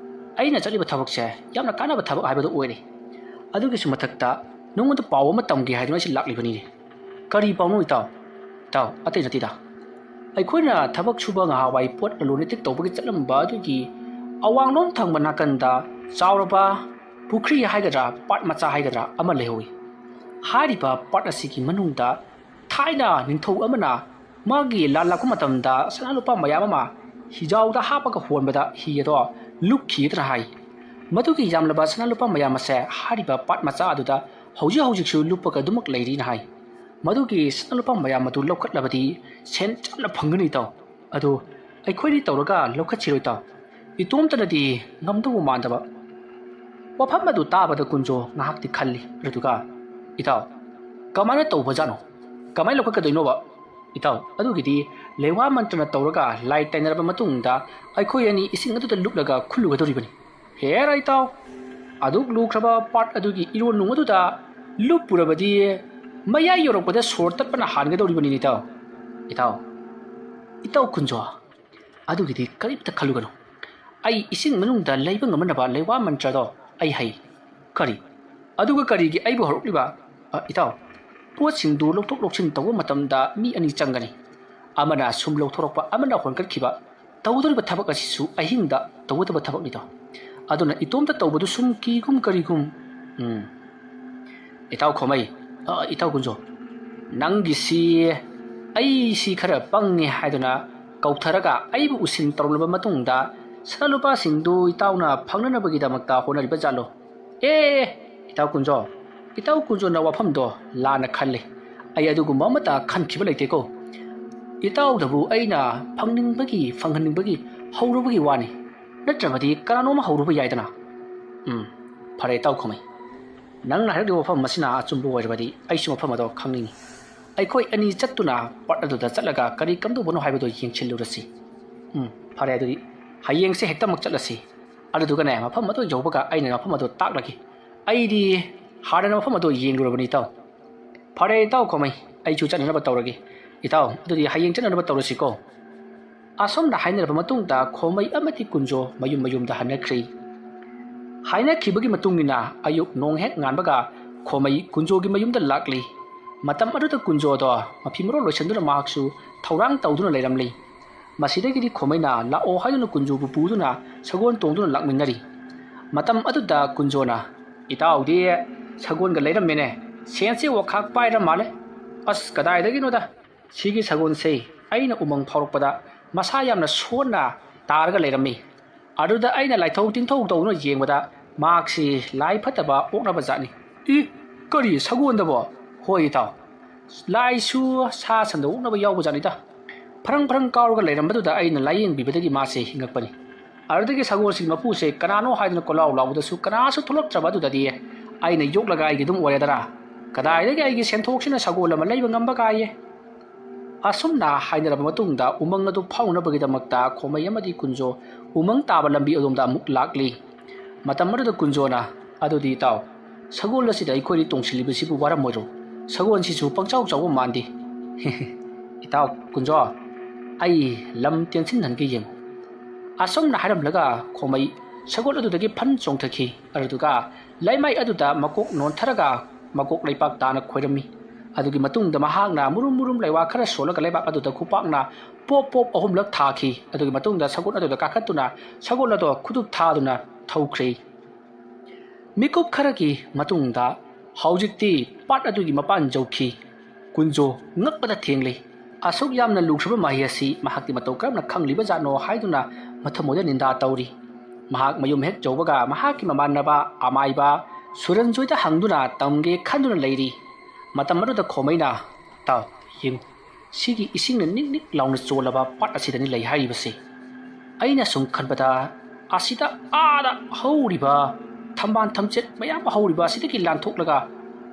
ꯑꯩꯅ ꯆꯠꯂꯤꯕ ꯊꯕꯛꯁꯦ ꯌꯥꯝꯅ ꯀꯥꯟꯅꯕ ꯊꯕꯛ ꯍꯥꯏꯕꯗꯨ ꯑꯣꯏꯔꯦ꯫ ꯑꯗꯨꯒꯤꯁꯨ ꯃꯊꯛꯇ ꯅꯉꯣꯟꯗ ꯄꯥꯎ ꯑꯃ ꯇꯝꯒꯦ ꯍꯥꯏꯗꯨꯅ ꯑꯩꯁꯦ ꯂꯥꯛꯂꯤꯕꯅꯤꯅꯦ꯫" "ꯀꯔꯤ ꯄꯥꯎꯅꯣ ꯏꯇꯥꯎ?" "ꯏꯇꯥꯎ, ꯑꯇꯩ ꯅꯠꯇꯦꯗ꯫ ꯑꯩꯈꯣꯏꯅ ꯊꯕꯛ ꯁꯨꯕ ꯉꯍꯥꯟꯋꯥꯏ ꯄꯣꯠ ꯂꯂꯣꯟ ꯏꯇꯤꯛ ꯇꯧꯕꯒꯤ ꯆꯠꯂꯝꯕ ꯑꯗꯨꯒꯤ ꯑꯋꯥꯡꯂꯣꯝ ꯊꯪꯕ ꯅꯥꯀꯟꯗ ꯆꯥꯎꯔꯕ ꯄꯨꯈ꯭ꯔꯤ ꯍꯥꯏꯒꯗ꯭ꯔꯥ, ꯄꯥꯠ ꯃꯆꯥ ꯍꯥꯏꯒꯗ꯭ꯔꯥ ꯑꯃ ꯂꯩꯍꯧꯏ꯫ ꯍꯥꯏꯔꯤꯕ ꯄꯥꯠ ꯑꯁꯤꯒꯤ ꯃꯅꯨꯡꯗ ꯊꯥꯏꯅ ꯅꯤꯡꯊꯧ ꯑꯃꯅ ꯃꯥꯒꯤ ꯂꯥꯟ ꯂꯥꯛꯄ ꯃꯇꯝꯗ ꯁꯅꯥ ꯂꯨꯄꯥ ꯃꯌꯥꯝ ꯑꯃ ꯍꯤꯖꯥꯎꯗ ꯍꯥꯞꯄꯒ ꯍꯣꯟꯕꯗ ꯍꯤ ꯑꯗꯣ ꯂꯨꯞꯈꯤꯗꯅ ꯍꯥꯏ꯫ ꯃꯗꯨꯒꯤ ꯌꯥꯝꯂꯕ ꯁꯅꯥ ꯂꯨꯄꯥ ꯃꯌꯥꯝ ꯑꯁꯦ ꯍꯥꯏꯔꯤꯕ ꯄꯥꯠ ꯃꯆꯥ ꯑꯗꯨꯗ ꯍꯧꯖꯤꯛ ꯍꯧꯖꯤꯛꯁꯨ ꯂꯨꯞꯄꯒ ꯑꯗꯨꯃꯛ ꯂꯩꯔꯤꯅ ꯍꯥꯏ꯫ ꯃꯗꯨꯒꯤ ꯁꯅꯥ ꯂꯨꯄꯥ ꯃꯌꯥꯝ ꯑꯗꯨ ꯂꯧꯈꯠꯂꯕꯗꯤ ꯁꯦꯟ ꯌꯥꯝꯅ ꯐꯪꯒꯅꯤ ꯏꯇꯥꯎ꯫ ꯑꯗꯨ ꯑꯩꯈꯣꯏꯅꯤ ꯇꯧꯔꯒ ꯂꯧꯈꯠꯁꯤꯔꯣ ꯏꯇꯥꯎ? ꯏꯇꯣꯝꯇꯅꯗꯤ ꯉꯝꯗꯧꯕ ꯃꯥꯟꯗꯕ꯫ ꯋꯥꯐꯝ ꯑꯗꯨ ꯇꯥꯕꯗ ꯀꯨꯟꯖꯣ ꯉꯥꯏꯍꯥꯛꯇꯤ ꯈꯜꯂꯤ꯫ ꯑꯗꯨꯒ, "ꯏꯇꯥꯎ, ꯀꯃꯥꯏꯅ ꯇꯧꯕꯖꯥꯠꯅꯣ? ꯀꯃꯥꯏꯅ ꯂꯧꯈꯠꯀꯗꯣꯏꯅꯣꯕ?" "ꯏꯇꯥꯎ, ꯑꯗꯨꯒꯤꯗꯤ ꯂꯩꯋꯥ ꯃꯟꯇ꯭ꯔꯅ ꯇꯧꯔꯒ ꯂꯥꯏ ꯇꯥꯏꯅꯔꯕ ꯃꯇꯨꯡꯗ ꯑꯩꯈꯣꯏ ꯑꯅꯤ ꯏꯁꯤꯡ ꯑꯗꯨꯗ ꯂꯨꯞꯂꯒ ꯈꯨꯜꯂꯨꯒꯗꯧꯔꯤꯕꯅꯤ꯫" "ꯍꯦꯔꯥ ꯏꯇꯥꯎ, ꯑꯗꯨꯛ ꯂꯨꯈ꯭ꯔꯕ ꯄꯥꯠ ꯑꯗꯨꯒꯤ ꯏꯔꯣꯟꯅꯨꯡ ꯑꯗꯨꯗ ꯂꯨꯞꯄꯨꯔꯕꯗꯤ ꯃꯌꯥꯏ ꯌꯧꯔꯛꯄꯗ ꯁꯣꯔ ꯇꯠꯄꯅ ꯍꯥꯟꯒꯗꯧꯔꯤꯕꯅꯤꯅꯦ ꯏꯇꯥꯎ꯫" "ꯏꯇꯥꯎ, ꯏꯇꯥꯎ ꯀꯨꯟꯖꯣ, ꯑꯗꯨꯒꯤꯗꯤ ꯀꯔꯤꯝꯇ ꯈꯜꯂꯨꯒꯅꯨ꯫ ꯑꯩ ꯏꯁꯤꯡ ꯃꯅꯨꯡꯗ ꯂꯩꯕ ꯉꯝꯅꯅꯕ ꯂꯩꯋꯥ ꯃꯟꯇ꯭ꯔꯗꯣ ꯑꯩ ꯍꯩ꯫" "ꯀꯔꯤ? ꯑꯗꯨꯒ ꯀꯔꯤꯒꯤ ꯑꯩꯕꯨ ꯍꯧꯔꯛꯂꯤꯕ?" "ꯑ, ꯏꯇꯥꯎ, ꯄꯣꯠꯁꯤꯡꯗꯨ ꯂꯧꯊꯣꯛ ꯂꯧꯁꯤꯟ ꯇꯧꯕ ꯃꯇꯝꯗ ꯃꯤ ꯑꯅꯤ ꯆꯪꯒꯅꯤ꯫ ꯑꯃꯅ ꯁꯨꯝ ꯂꯧꯊꯣꯔꯛꯄ, ꯑꯃꯅ ꯍꯣꯟꯒꯠꯈꯤꯕ꯫ ꯇꯧꯒꯗꯧꯔꯤꯕ ꯊꯕꯛ ꯑꯁꯤꯁꯨ ꯑꯍꯤꯡꯗ ꯇꯧꯒꯗꯕ ꯊꯕꯛꯅꯤꯗꯣ꯫ ꯑꯗꯨꯅ ꯏꯇꯣꯝꯇ ꯇꯧꯕꯗꯨ ꯁꯨꯝ ꯀꯤꯒꯨꯝ ꯀꯔꯤꯒꯨꯝ꯫" "ꯎꯝ, ꯏꯇꯥꯎ ꯈꯣꯃꯩ, ꯑ, ꯏꯇꯥꯎ ꯀꯨꯟꯖꯣ, "ꯅꯪꯒꯤꯁꯤ ꯑꯩꯁꯤ ꯈꯔ ꯄꯪꯉꯦ ꯍꯥꯏꯗꯨꯅ ꯀꯧꯊꯔꯒ ꯑꯩꯕꯨ ꯎꯁꯤꯟ ꯇꯧꯔꯝꯂꯕ ꯃꯇꯨꯡꯗ ꯁꯅꯥ ꯂꯨꯄꯥꯁꯤꯡꯗꯨ ꯏꯇꯥꯎꯅ ꯐꯪꯅꯅꯕꯒꯤꯗꯃꯛꯇ ꯍꯣꯠꯅꯔꯤꯕ ꯖꯥꯠꯂꯣ?" "ꯑꯦ, ꯏꯇꯥꯎ ꯀꯨꯟꯖꯣ, ꯏꯇꯥꯎ ꯀꯨꯟꯖꯣꯅ ꯋꯥꯐꯝꯗꯣ ꯂꯥꯟꯅ ꯈꯜꯂꯤ꯫ ꯑꯩ ꯑꯗꯨꯒꯨꯝꯕ ꯑꯃꯠꯇ ꯈꯟꯈꯤꯕ ꯂꯩꯇꯦꯀꯣ꯫ ꯏꯇꯥꯎꯗꯕꯨ ꯑꯩꯅ ꯐꯪꯅꯤꯡꯕꯒꯤ, ꯐꯪꯍꯟꯅꯤꯡꯕꯒꯤ ꯍꯧꯔꯨꯕꯒꯤ ꯋꯥꯅꯤ꯫ ꯅꯠꯇ꯭ꯔꯕꯗꯤ ꯀꯅꯥꯅꯣꯝ ꯍꯧꯔꯨꯕ ꯌꯥꯏꯗꯅ꯫ ꯎꯝ, ꯐꯔꯦ ꯏꯇꯥꯎ ꯈꯣꯃꯩ꯫ ꯅꯪꯅ ꯍꯥꯏꯔꯛꯂꯤꯕ ꯋꯥꯐꯝ ꯑꯁꯤꯅ ꯑꯆꯨꯝꯕ ꯑꯣꯏꯔꯕꯗꯤ ꯑꯩꯁꯨ ꯃꯐꯝ ꯑꯗꯣ ꯈꯪꯅꯤꯡꯏ꯫ ꯑꯩꯈꯣꯏ ꯑꯅꯤ ꯆꯠꯇꯨꯅ ꯄꯥꯠ ꯑꯗꯨꯗ ꯆꯠꯂꯒ ꯀꯔꯤ ꯀꯝꯗꯧꯕꯅꯣ ꯍꯥꯏꯕꯗꯨ ꯌꯦꯡꯁꯤꯜꯂꯨꯔꯁꯤ꯫ ꯎꯝ, ꯐꯔꯦ ꯑꯗꯨꯗꯤ ꯍꯌꯦꯡꯁꯦ ꯍꯦꯛꯇꯃꯛ ꯆꯠꯂꯁꯤ꯫ ꯑꯗꯨꯗꯨꯒꯅꯦ, ꯃꯐꯝ ꯑꯗꯨ ꯌꯧꯕꯒ ꯑꯩꯅ ꯃꯐꯝ ꯑꯗꯨ ꯇꯥꯛꯂꯒꯦ꯫ ꯑꯩꯗꯤ ꯍꯥꯟꯅꯅ ꯃꯐꯝ ꯑꯗꯨ ꯌꯦꯡꯂꯨꯔꯕꯅꯤ ꯏꯇꯥꯎ꯫ ꯐꯔꯦ ꯏꯇꯥꯎ ꯈꯣꯃꯩ, ꯑꯩꯁꯨ ꯆꯠꯅꯅꯕ ꯇꯧꯔꯒꯦ꯫ ꯏꯇꯥꯎ, ꯑꯗꯨꯗꯤ ꯍꯌꯦꯡ ꯆꯠꯅꯅꯕ ꯇꯧꯔꯁꯤꯀꯣ꯫ ꯑꯁꯨꯝꯅ ꯍꯥꯏꯅꯔꯕ ꯃꯇꯨꯡꯗ ꯈꯣꯃꯩ ꯑꯃꯗꯤ ꯀꯨꯟꯖꯣ ꯃꯌꯨꯝ ꯃꯌꯨꯝꯗ ꯍꯟꯅꯈ꯭ꯔꯤ꯫ ꯍꯥꯏꯅꯈꯤꯕꯒꯤ ꯃꯇꯨꯡ ꯏꯟꯅ ꯑꯌꯨꯛ ꯅꯣꯡ ꯍꯦꯛ ꯉꯥꯟꯕꯒ ꯈꯣꯃꯩ ꯀꯨꯟꯖꯣꯒꯤ ꯃꯌꯨꯝꯗ ꯂꯥꯛꯂꯤ꯫ ꯃꯇꯝ ꯑꯗꯨꯗ ꯀꯨꯟꯖꯣꯗꯣ ꯃꯐꯤ ꯃꯔꯣꯜ ꯂꯣꯏꯁꯤꯟꯗꯨꯅ ꯃꯍꯥꯛꯁꯨ ꯊꯧꯔꯥꯡ ꯇꯧꯗꯨꯅ ꯂꯩꯔꯝꯂꯤ꯫ ꯃꯁꯤꯗꯒꯤꯗꯤ ꯈꯣꯃꯩꯅ ꯂꯥꯛꯑꯣ ꯍꯥꯏꯗꯨꯅ ꯀꯨꯟꯖꯣꯕꯨ ꯄꯨꯗꯨꯅ ꯁꯒꯣꯜ ꯇꯣꯡꯗꯨꯅ ꯂꯥꯛꯃꯤꯟꯅꯔꯤ꯫ ꯃꯇꯝ ꯑꯗꯨꯗ ꯀꯨꯟꯖꯣꯅ, "ꯏꯇꯥꯎꯗꯤ ꯁꯒꯣꯜꯒ ꯂꯩꯔꯝꯃꯦꯅꯦ, ꯁꯦꯟꯁꯦ ꯋꯥꯈꯥꯛ ꯄꯥꯏꯔ ꯃꯥꯜꯂꯦ꯫ ꯑꯁ, ꯀꯗꯥꯏꯗꯒꯤꯅꯣꯗ, ꯁꯤꯒꯤ ꯁꯒꯣꯜꯁꯦ ꯑꯩꯅ ꯎꯃꯪ ꯐꯥꯎꯔꯛꯄꯗ ꯃꯁꯥ ꯌꯥꯝꯅ ꯁꯣꯟꯅ ꯇꯥꯔꯒ ꯂꯩꯔꯝꯃꯤ꯫ ꯑꯗꯨꯗ ꯑꯩꯅ ꯂꯥꯏꯊꯧ ꯇꯤꯟꯊꯧ ꯇꯧꯗꯨꯅ ꯌꯦꯡꯕꯗ ꯃꯍꯥꯛꯁꯤ ꯂꯥꯏ ꯐꯠꯇꯕ ꯑꯣꯛꯅꯕ ꯖꯥꯠꯅꯤ꯫" "ꯏ, ꯀꯔꯤ, ꯁꯒꯣꯜꯗꯕꯣ?" "ꯍꯣꯏ ꯏꯇꯥꯎ, ꯂꯥꯏꯁꯨ ꯁꯥ ꯁꯟꯗ ꯑꯣꯛꯅꯕ ꯌꯥꯎꯕ ꯖꯥꯠꯅꯤꯗ꯫ ꯐꯔꯪ ꯐꯔꯪ ꯀꯥꯎꯔꯒ ꯂꯩꯔꯝꯕꯗꯨꯗ ꯑꯩꯅ ꯂꯥꯏꯌꯦꯡꯕꯤꯕꯗꯒꯤ ꯃꯥꯁꯦ ꯍꯤꯡꯉꯛꯄꯅꯤ꯫ ꯑꯗꯨꯗꯒꯤ ꯁꯒꯣꯜꯁꯤꯒꯤ ꯃꯄꯨꯁꯦ ꯀꯅꯥꯅꯣ ꯍꯥꯏꯗꯨꯅ ꯀꯣꯏꯂꯥꯎ ꯂꯥꯎꯕꯗꯁꯨ ꯀꯅꯥꯁꯨ ꯊꯣꯛꯂꯛꯇ꯭ꯔꯕ ꯑꯗꯨꯗꯗꯤ ꯑꯩꯅ ꯌꯣꯛꯂꯒ ꯑꯩꯒꯤ ꯑꯗꯨꯝ ꯑꯣꯏꯔꯦꯗꯅ꯫ ꯀꯗꯥꯏꯗꯒꯤ ꯑꯩꯒꯤ ꯁꯦꯟꯊꯣꯛꯁꯤꯅ ꯁꯒꯣꯜ ꯑꯃ ꯂꯩꯕ ꯉꯝꯕ ꯀꯥꯏꯌꯦ?" ꯑꯁꯨꯝꯅ ꯍꯥꯏꯅꯔꯕ ꯃꯇꯨꯡꯗ ꯎꯃꯪ ꯑꯗꯨ ꯐꯥꯎꯅꯕꯒꯤꯗꯃꯛꯇ ꯈꯣꯃꯩ ꯑꯃꯗꯤ ꯀꯨꯟꯖꯣ ꯎꯃꯪ ꯇꯥꯕ ꯂꯝꯕꯤ ꯑꯗꯣꯝꯗ ꯑꯃꯨꯛ ꯂꯥꯛꯂꯤ꯫ ꯃꯇꯝ ꯑꯗꯨꯗ ꯀꯨꯟꯖꯣꯅ, "ꯑꯗꯨꯗꯤ ꯏꯇꯥꯎ, ꯁꯒꯣꯜ ꯑꯁꯤꯗ ꯑꯩꯈꯣꯏꯅꯤ ꯇꯣꯡꯁꯤꯜꯂꯤꯕꯁꯤꯕꯨ ꯋꯥꯔꯝꯃꯣꯏꯗ꯭ꯔꯣ? ꯁꯒꯣꯜꯁꯤꯁꯨ ꯄꯪꯆꯥꯎ ꯆꯥꯎꯕ ꯃꯥꯟꯗꯦ꯫" "ꯏꯇꯥꯎ ꯀꯨꯟꯖꯣ, ꯑꯩ ꯂꯝ ꯇꯦꯟꯁꯤꯟꯍꯟꯒꯦ ꯌꯦꯡꯉꯨ꯫" ꯑꯁꯨꯝꯅ ꯍꯥꯏꯔꯝꯂꯒ ꯈꯣꯃꯩ ꯁꯒꯣꯜ ꯑꯗꯨꯗꯒꯤ ꯐꯟ ꯆꯣꯡꯊꯈꯤ꯫ ꯑꯗꯨꯗꯨꯒ ꯂꯩꯃꯥꯏ ꯑꯗꯨꯗ ꯃꯀꯣꯛ ꯅꯣꯟꯊꯔꯒ ꯃꯀꯣꯛ ꯂꯩꯄꯥꯛ ꯇꯥꯅ ꯈꯣꯏꯔꯝꯃꯤ꯫ ꯑꯗꯨꯒꯤ ꯃꯇꯨꯡꯗ ꯃꯍꯥꯛꯅ ꯃꯨꯔꯨꯝ ꯃꯨꯔꯨꯝ ꯂꯩꯋꯥ ꯈꯔ ꯁꯣꯜꯂꯒ ꯂꯩꯕꯥꯛ ꯑꯗꯨꯗ ꯈꯨꯄꯥꯛꯅ ꯄꯣꯞ ꯄꯣꯞ ꯑꯍꯨꯝꯂꯛ ꯊꯥꯈꯤ꯫ ꯑꯗꯨꯒꯤ ꯃꯇꯨꯡꯗ ꯁꯒꯣꯜ ꯑꯗꯨꯗ ꯀꯥꯈꯠꯇꯨꯅ ꯁꯒꯣꯜ ꯑꯗꯣ ꯈꯨꯗꯨꯞ ꯊꯥꯗꯨꯅ ꯊꯧꯈ꯭ꯔꯦ꯫ ꯃꯤꯀꯨꯞ ꯈꯔꯒꯤ ꯃꯇꯨꯡꯗ ꯍꯧꯖꯤꯛꯇꯤ ꯄꯥꯠ ꯑꯗꯨꯒꯤ ꯃꯄꯥꯟ ꯌꯧꯈꯤ꯫ ꯀꯨꯟꯖꯣ ꯉꯛꯄꯗ ꯊꯦꯡꯂꯤ꯫ ꯑꯁꯨꯛ ꯌꯥꯝꯅ ꯂꯨꯈ꯭ꯔꯕ ꯃꯍꯩ ꯑꯁꯤ ꯃꯍꯥꯛꯇꯤ ꯃꯇꯧ ꯀꯔꯝꯅ ꯈꯪꯂꯤꯕꯖꯥꯠꯅꯣ ꯍꯥꯏꯗꯨꯅ ꯃꯊꯃꯣꯏꯗ ꯅꯤꯟꯗꯥ ꯇꯧꯔꯤ꯫ ꯃꯍꯥꯛ ꯃꯌꯨꯝ ꯍꯦꯛ ꯌꯧꯕꯒ ꯃꯍꯥꯛꯀꯤ ꯃꯃꯥꯟꯅꯕ ꯑꯃꯥꯏꯕ ꯁꯨꯔꯟꯖꯣꯏꯗ ꯍꯪꯗꯨꯅ ꯇꯝꯒꯦ ꯈꯟꯗꯨꯅ ꯂꯩꯔꯤ꯫ ꯃꯇꯝ ꯑꯗꯨꯗ ꯈꯣꯃꯩꯅ, "ꯇꯥꯎ, ꯌꯦꯡꯉꯨ, ꯁꯤꯒꯤ ꯏꯁꯤꯡꯅ ꯅꯤꯛ ꯅꯤꯛ ꯂꯥꯎꯅ ꯆꯣꯜꯂꯕ ꯄꯥꯠ ꯑꯁꯤꯗꯅꯤ ꯂꯩ ꯍꯥꯏꯔꯤꯕꯁꯤ꯫ ꯑꯩꯅ ꯁꯨꯝ ꯈꯟꯕꯗ ꯑꯁꯤꯗ ꯑꯥꯗ ꯍꯧꯔꯤꯕ ꯊꯝꯕꯥꯜ ꯊꯝꯆꯦꯠ ꯃꯌꯥꯝ ꯍꯧꯔꯤꯕ ꯑꯁꯤꯗꯒꯤ ꯂꯥꯟꯊꯣꯛꯂꯒ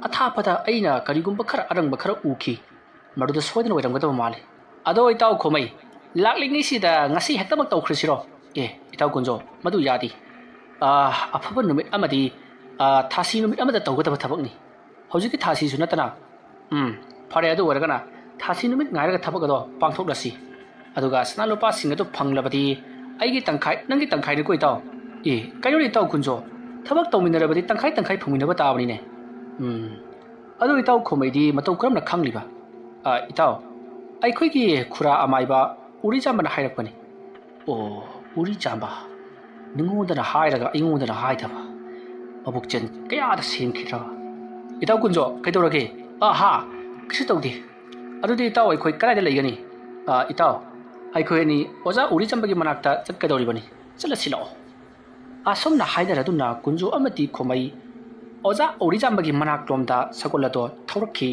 ꯑꯊꯥꯞꯄꯗ ꯑꯩꯅ ꯀꯔꯤꯒꯨꯝꯕ ꯈꯔ ꯑꯔꯪꯕ ꯈꯔ ꯎꯈꯤ꯫ ꯃꯗꯨꯗ ꯁꯣꯏꯗꯅ ꯑꯣꯏꯔꯝꯒꯗꯕ ꯃꯥꯜꯂꯤ꯫ ꯑꯗꯣ ꯏꯇꯥꯎ ꯈꯣꯃꯩ, ꯂꯥꯛꯂꯤꯉꯩꯁꯤꯗ ꯉꯁꯤ ꯍꯦꯛꯇꯃꯛ ꯇꯧꯈ꯭ꯔꯁꯤꯔꯣ?" "ꯑꯦ, ꯏꯇꯥꯎ ꯀꯨꯟꯖꯣ, ꯃꯗꯨ ꯌꯥꯗꯦ꯫ ꯑꯥ, ꯑꯐꯕ ꯅꯨꯃꯤꯠ ꯑꯃꯗꯤ, ꯑꯥ, ꯊꯥꯁꯤ ꯅꯨꯃꯤꯠ ꯑꯃꯗ ꯇꯧꯒꯗꯕ ꯊꯕꯛꯅꯤ꯫ ꯍꯧꯖꯤꯛꯀꯤ ꯊꯥꯁꯤꯁꯨ ꯅꯠꯇꯅ꯫ ꯎꯝ, ꯐꯔꯦ, ꯑꯗꯨ ꯑꯣꯏꯔꯒꯅ ꯊꯥꯁꯤ ꯅꯨꯃꯤꯠ ꯉꯥꯏꯔꯒ ꯊꯕꯛ ꯑꯗꯣ ꯄꯥꯡꯊꯣꯛꯂꯁꯤ꯫ ꯑꯗꯨꯒ ꯁꯅꯥ ꯂꯨꯄꯥꯁꯤꯡ ꯑꯗꯨ ꯐꯪꯂꯕꯗꯤ ꯑꯩꯒꯤ ꯇꯪꯈꯥꯏ, ꯅꯪꯒꯤ ꯇꯪꯈꯥꯏꯅꯤꯀꯣ ꯏꯇꯥꯎ?" "ꯑꯦ, ꯀꯩꯅꯣꯅꯦ ꯏꯇꯥꯎ ꯀꯨꯟꯖꯣ, ꯊꯕꯛ ꯇꯧꯃꯤꯟꯅꯔꯕꯗꯤ ꯇꯪꯈꯥꯏ ꯇꯪꯈꯥꯏ ꯐꯪꯃꯤꯟꯅꯕ ꯇꯥꯕꯅꯤꯅꯦ꯫ ꯎꯝ, ꯑꯗꯨ ꯏꯇꯥꯎ ꯈꯣꯃꯩꯗꯤ ꯃꯇꯧ ꯀꯔꯝꯅ ꯈꯪꯂꯤꯕ?" "ꯑ, ꯏꯇꯥꯎ, ꯑꯩꯈꯣꯏꯒꯤ ꯈꯨꯔꯥ ꯑꯃꯥꯏꯕ ꯎꯔꯤꯆꯥꯝꯕꯅ ꯍꯥꯏꯔꯛꯄꯅꯤ꯫" "ꯑꯣ, ꯎꯔꯤꯆꯥꯝꯕ, ꯅꯉꯣꯟꯗꯅ ꯍꯥꯏꯔꯒ ꯑꯩꯉꯣꯟꯗꯅ ꯍꯥꯏꯗꯕ꯫ ꯃꯕꯨꯛꯆꯦꯜ ꯀꯌꯥꯗ ꯁꯦꯝꯈꯤꯗ꯭ꯔꯕ?" "ꯏꯇꯥꯎ ꯀꯨꯟꯖꯣ, ꯀꯩꯗꯧꯔꯒꯦ?" "ꯑ, ꯍꯥ, ꯀꯩꯁꯨ ꯇꯧꯗꯦ꯫ ꯑꯗꯨꯗꯤ ꯏꯇꯥꯎ ꯑꯩꯈꯣꯏ ꯀꯗꯥꯏꯗ ꯂꯩꯒꯅꯤ?" "ꯑ, ꯏꯇꯥꯎ, ꯑꯩꯈꯣꯏ ꯑꯅꯤ ꯑꯣꯖꯥ ꯎꯔꯤꯆꯥꯝꯕꯒꯤ ꯃꯅꯥꯛꯇ ꯆꯠꯀꯗꯧꯔꯤꯕꯅꯤ꯫ ꯆꯠꯂꯁꯤ ꯂꯥꯛꯑꯣ꯫" ꯑꯁꯨꯝꯅ ꯍꯥꯏꯅꯔꯗꯨꯅ ꯀꯨꯟꯖꯣ ꯑꯃꯗꯤ ꯈꯣꯃꯩ ꯑꯣꯖꯥ ꯎꯔꯤꯆꯥꯝꯕꯒꯤ ꯃꯅꯥꯛꯂꯣꯝꯗ ꯁꯒꯣꯜ ꯑꯗꯣ ꯊꯧꯔꯛꯈꯤ꯫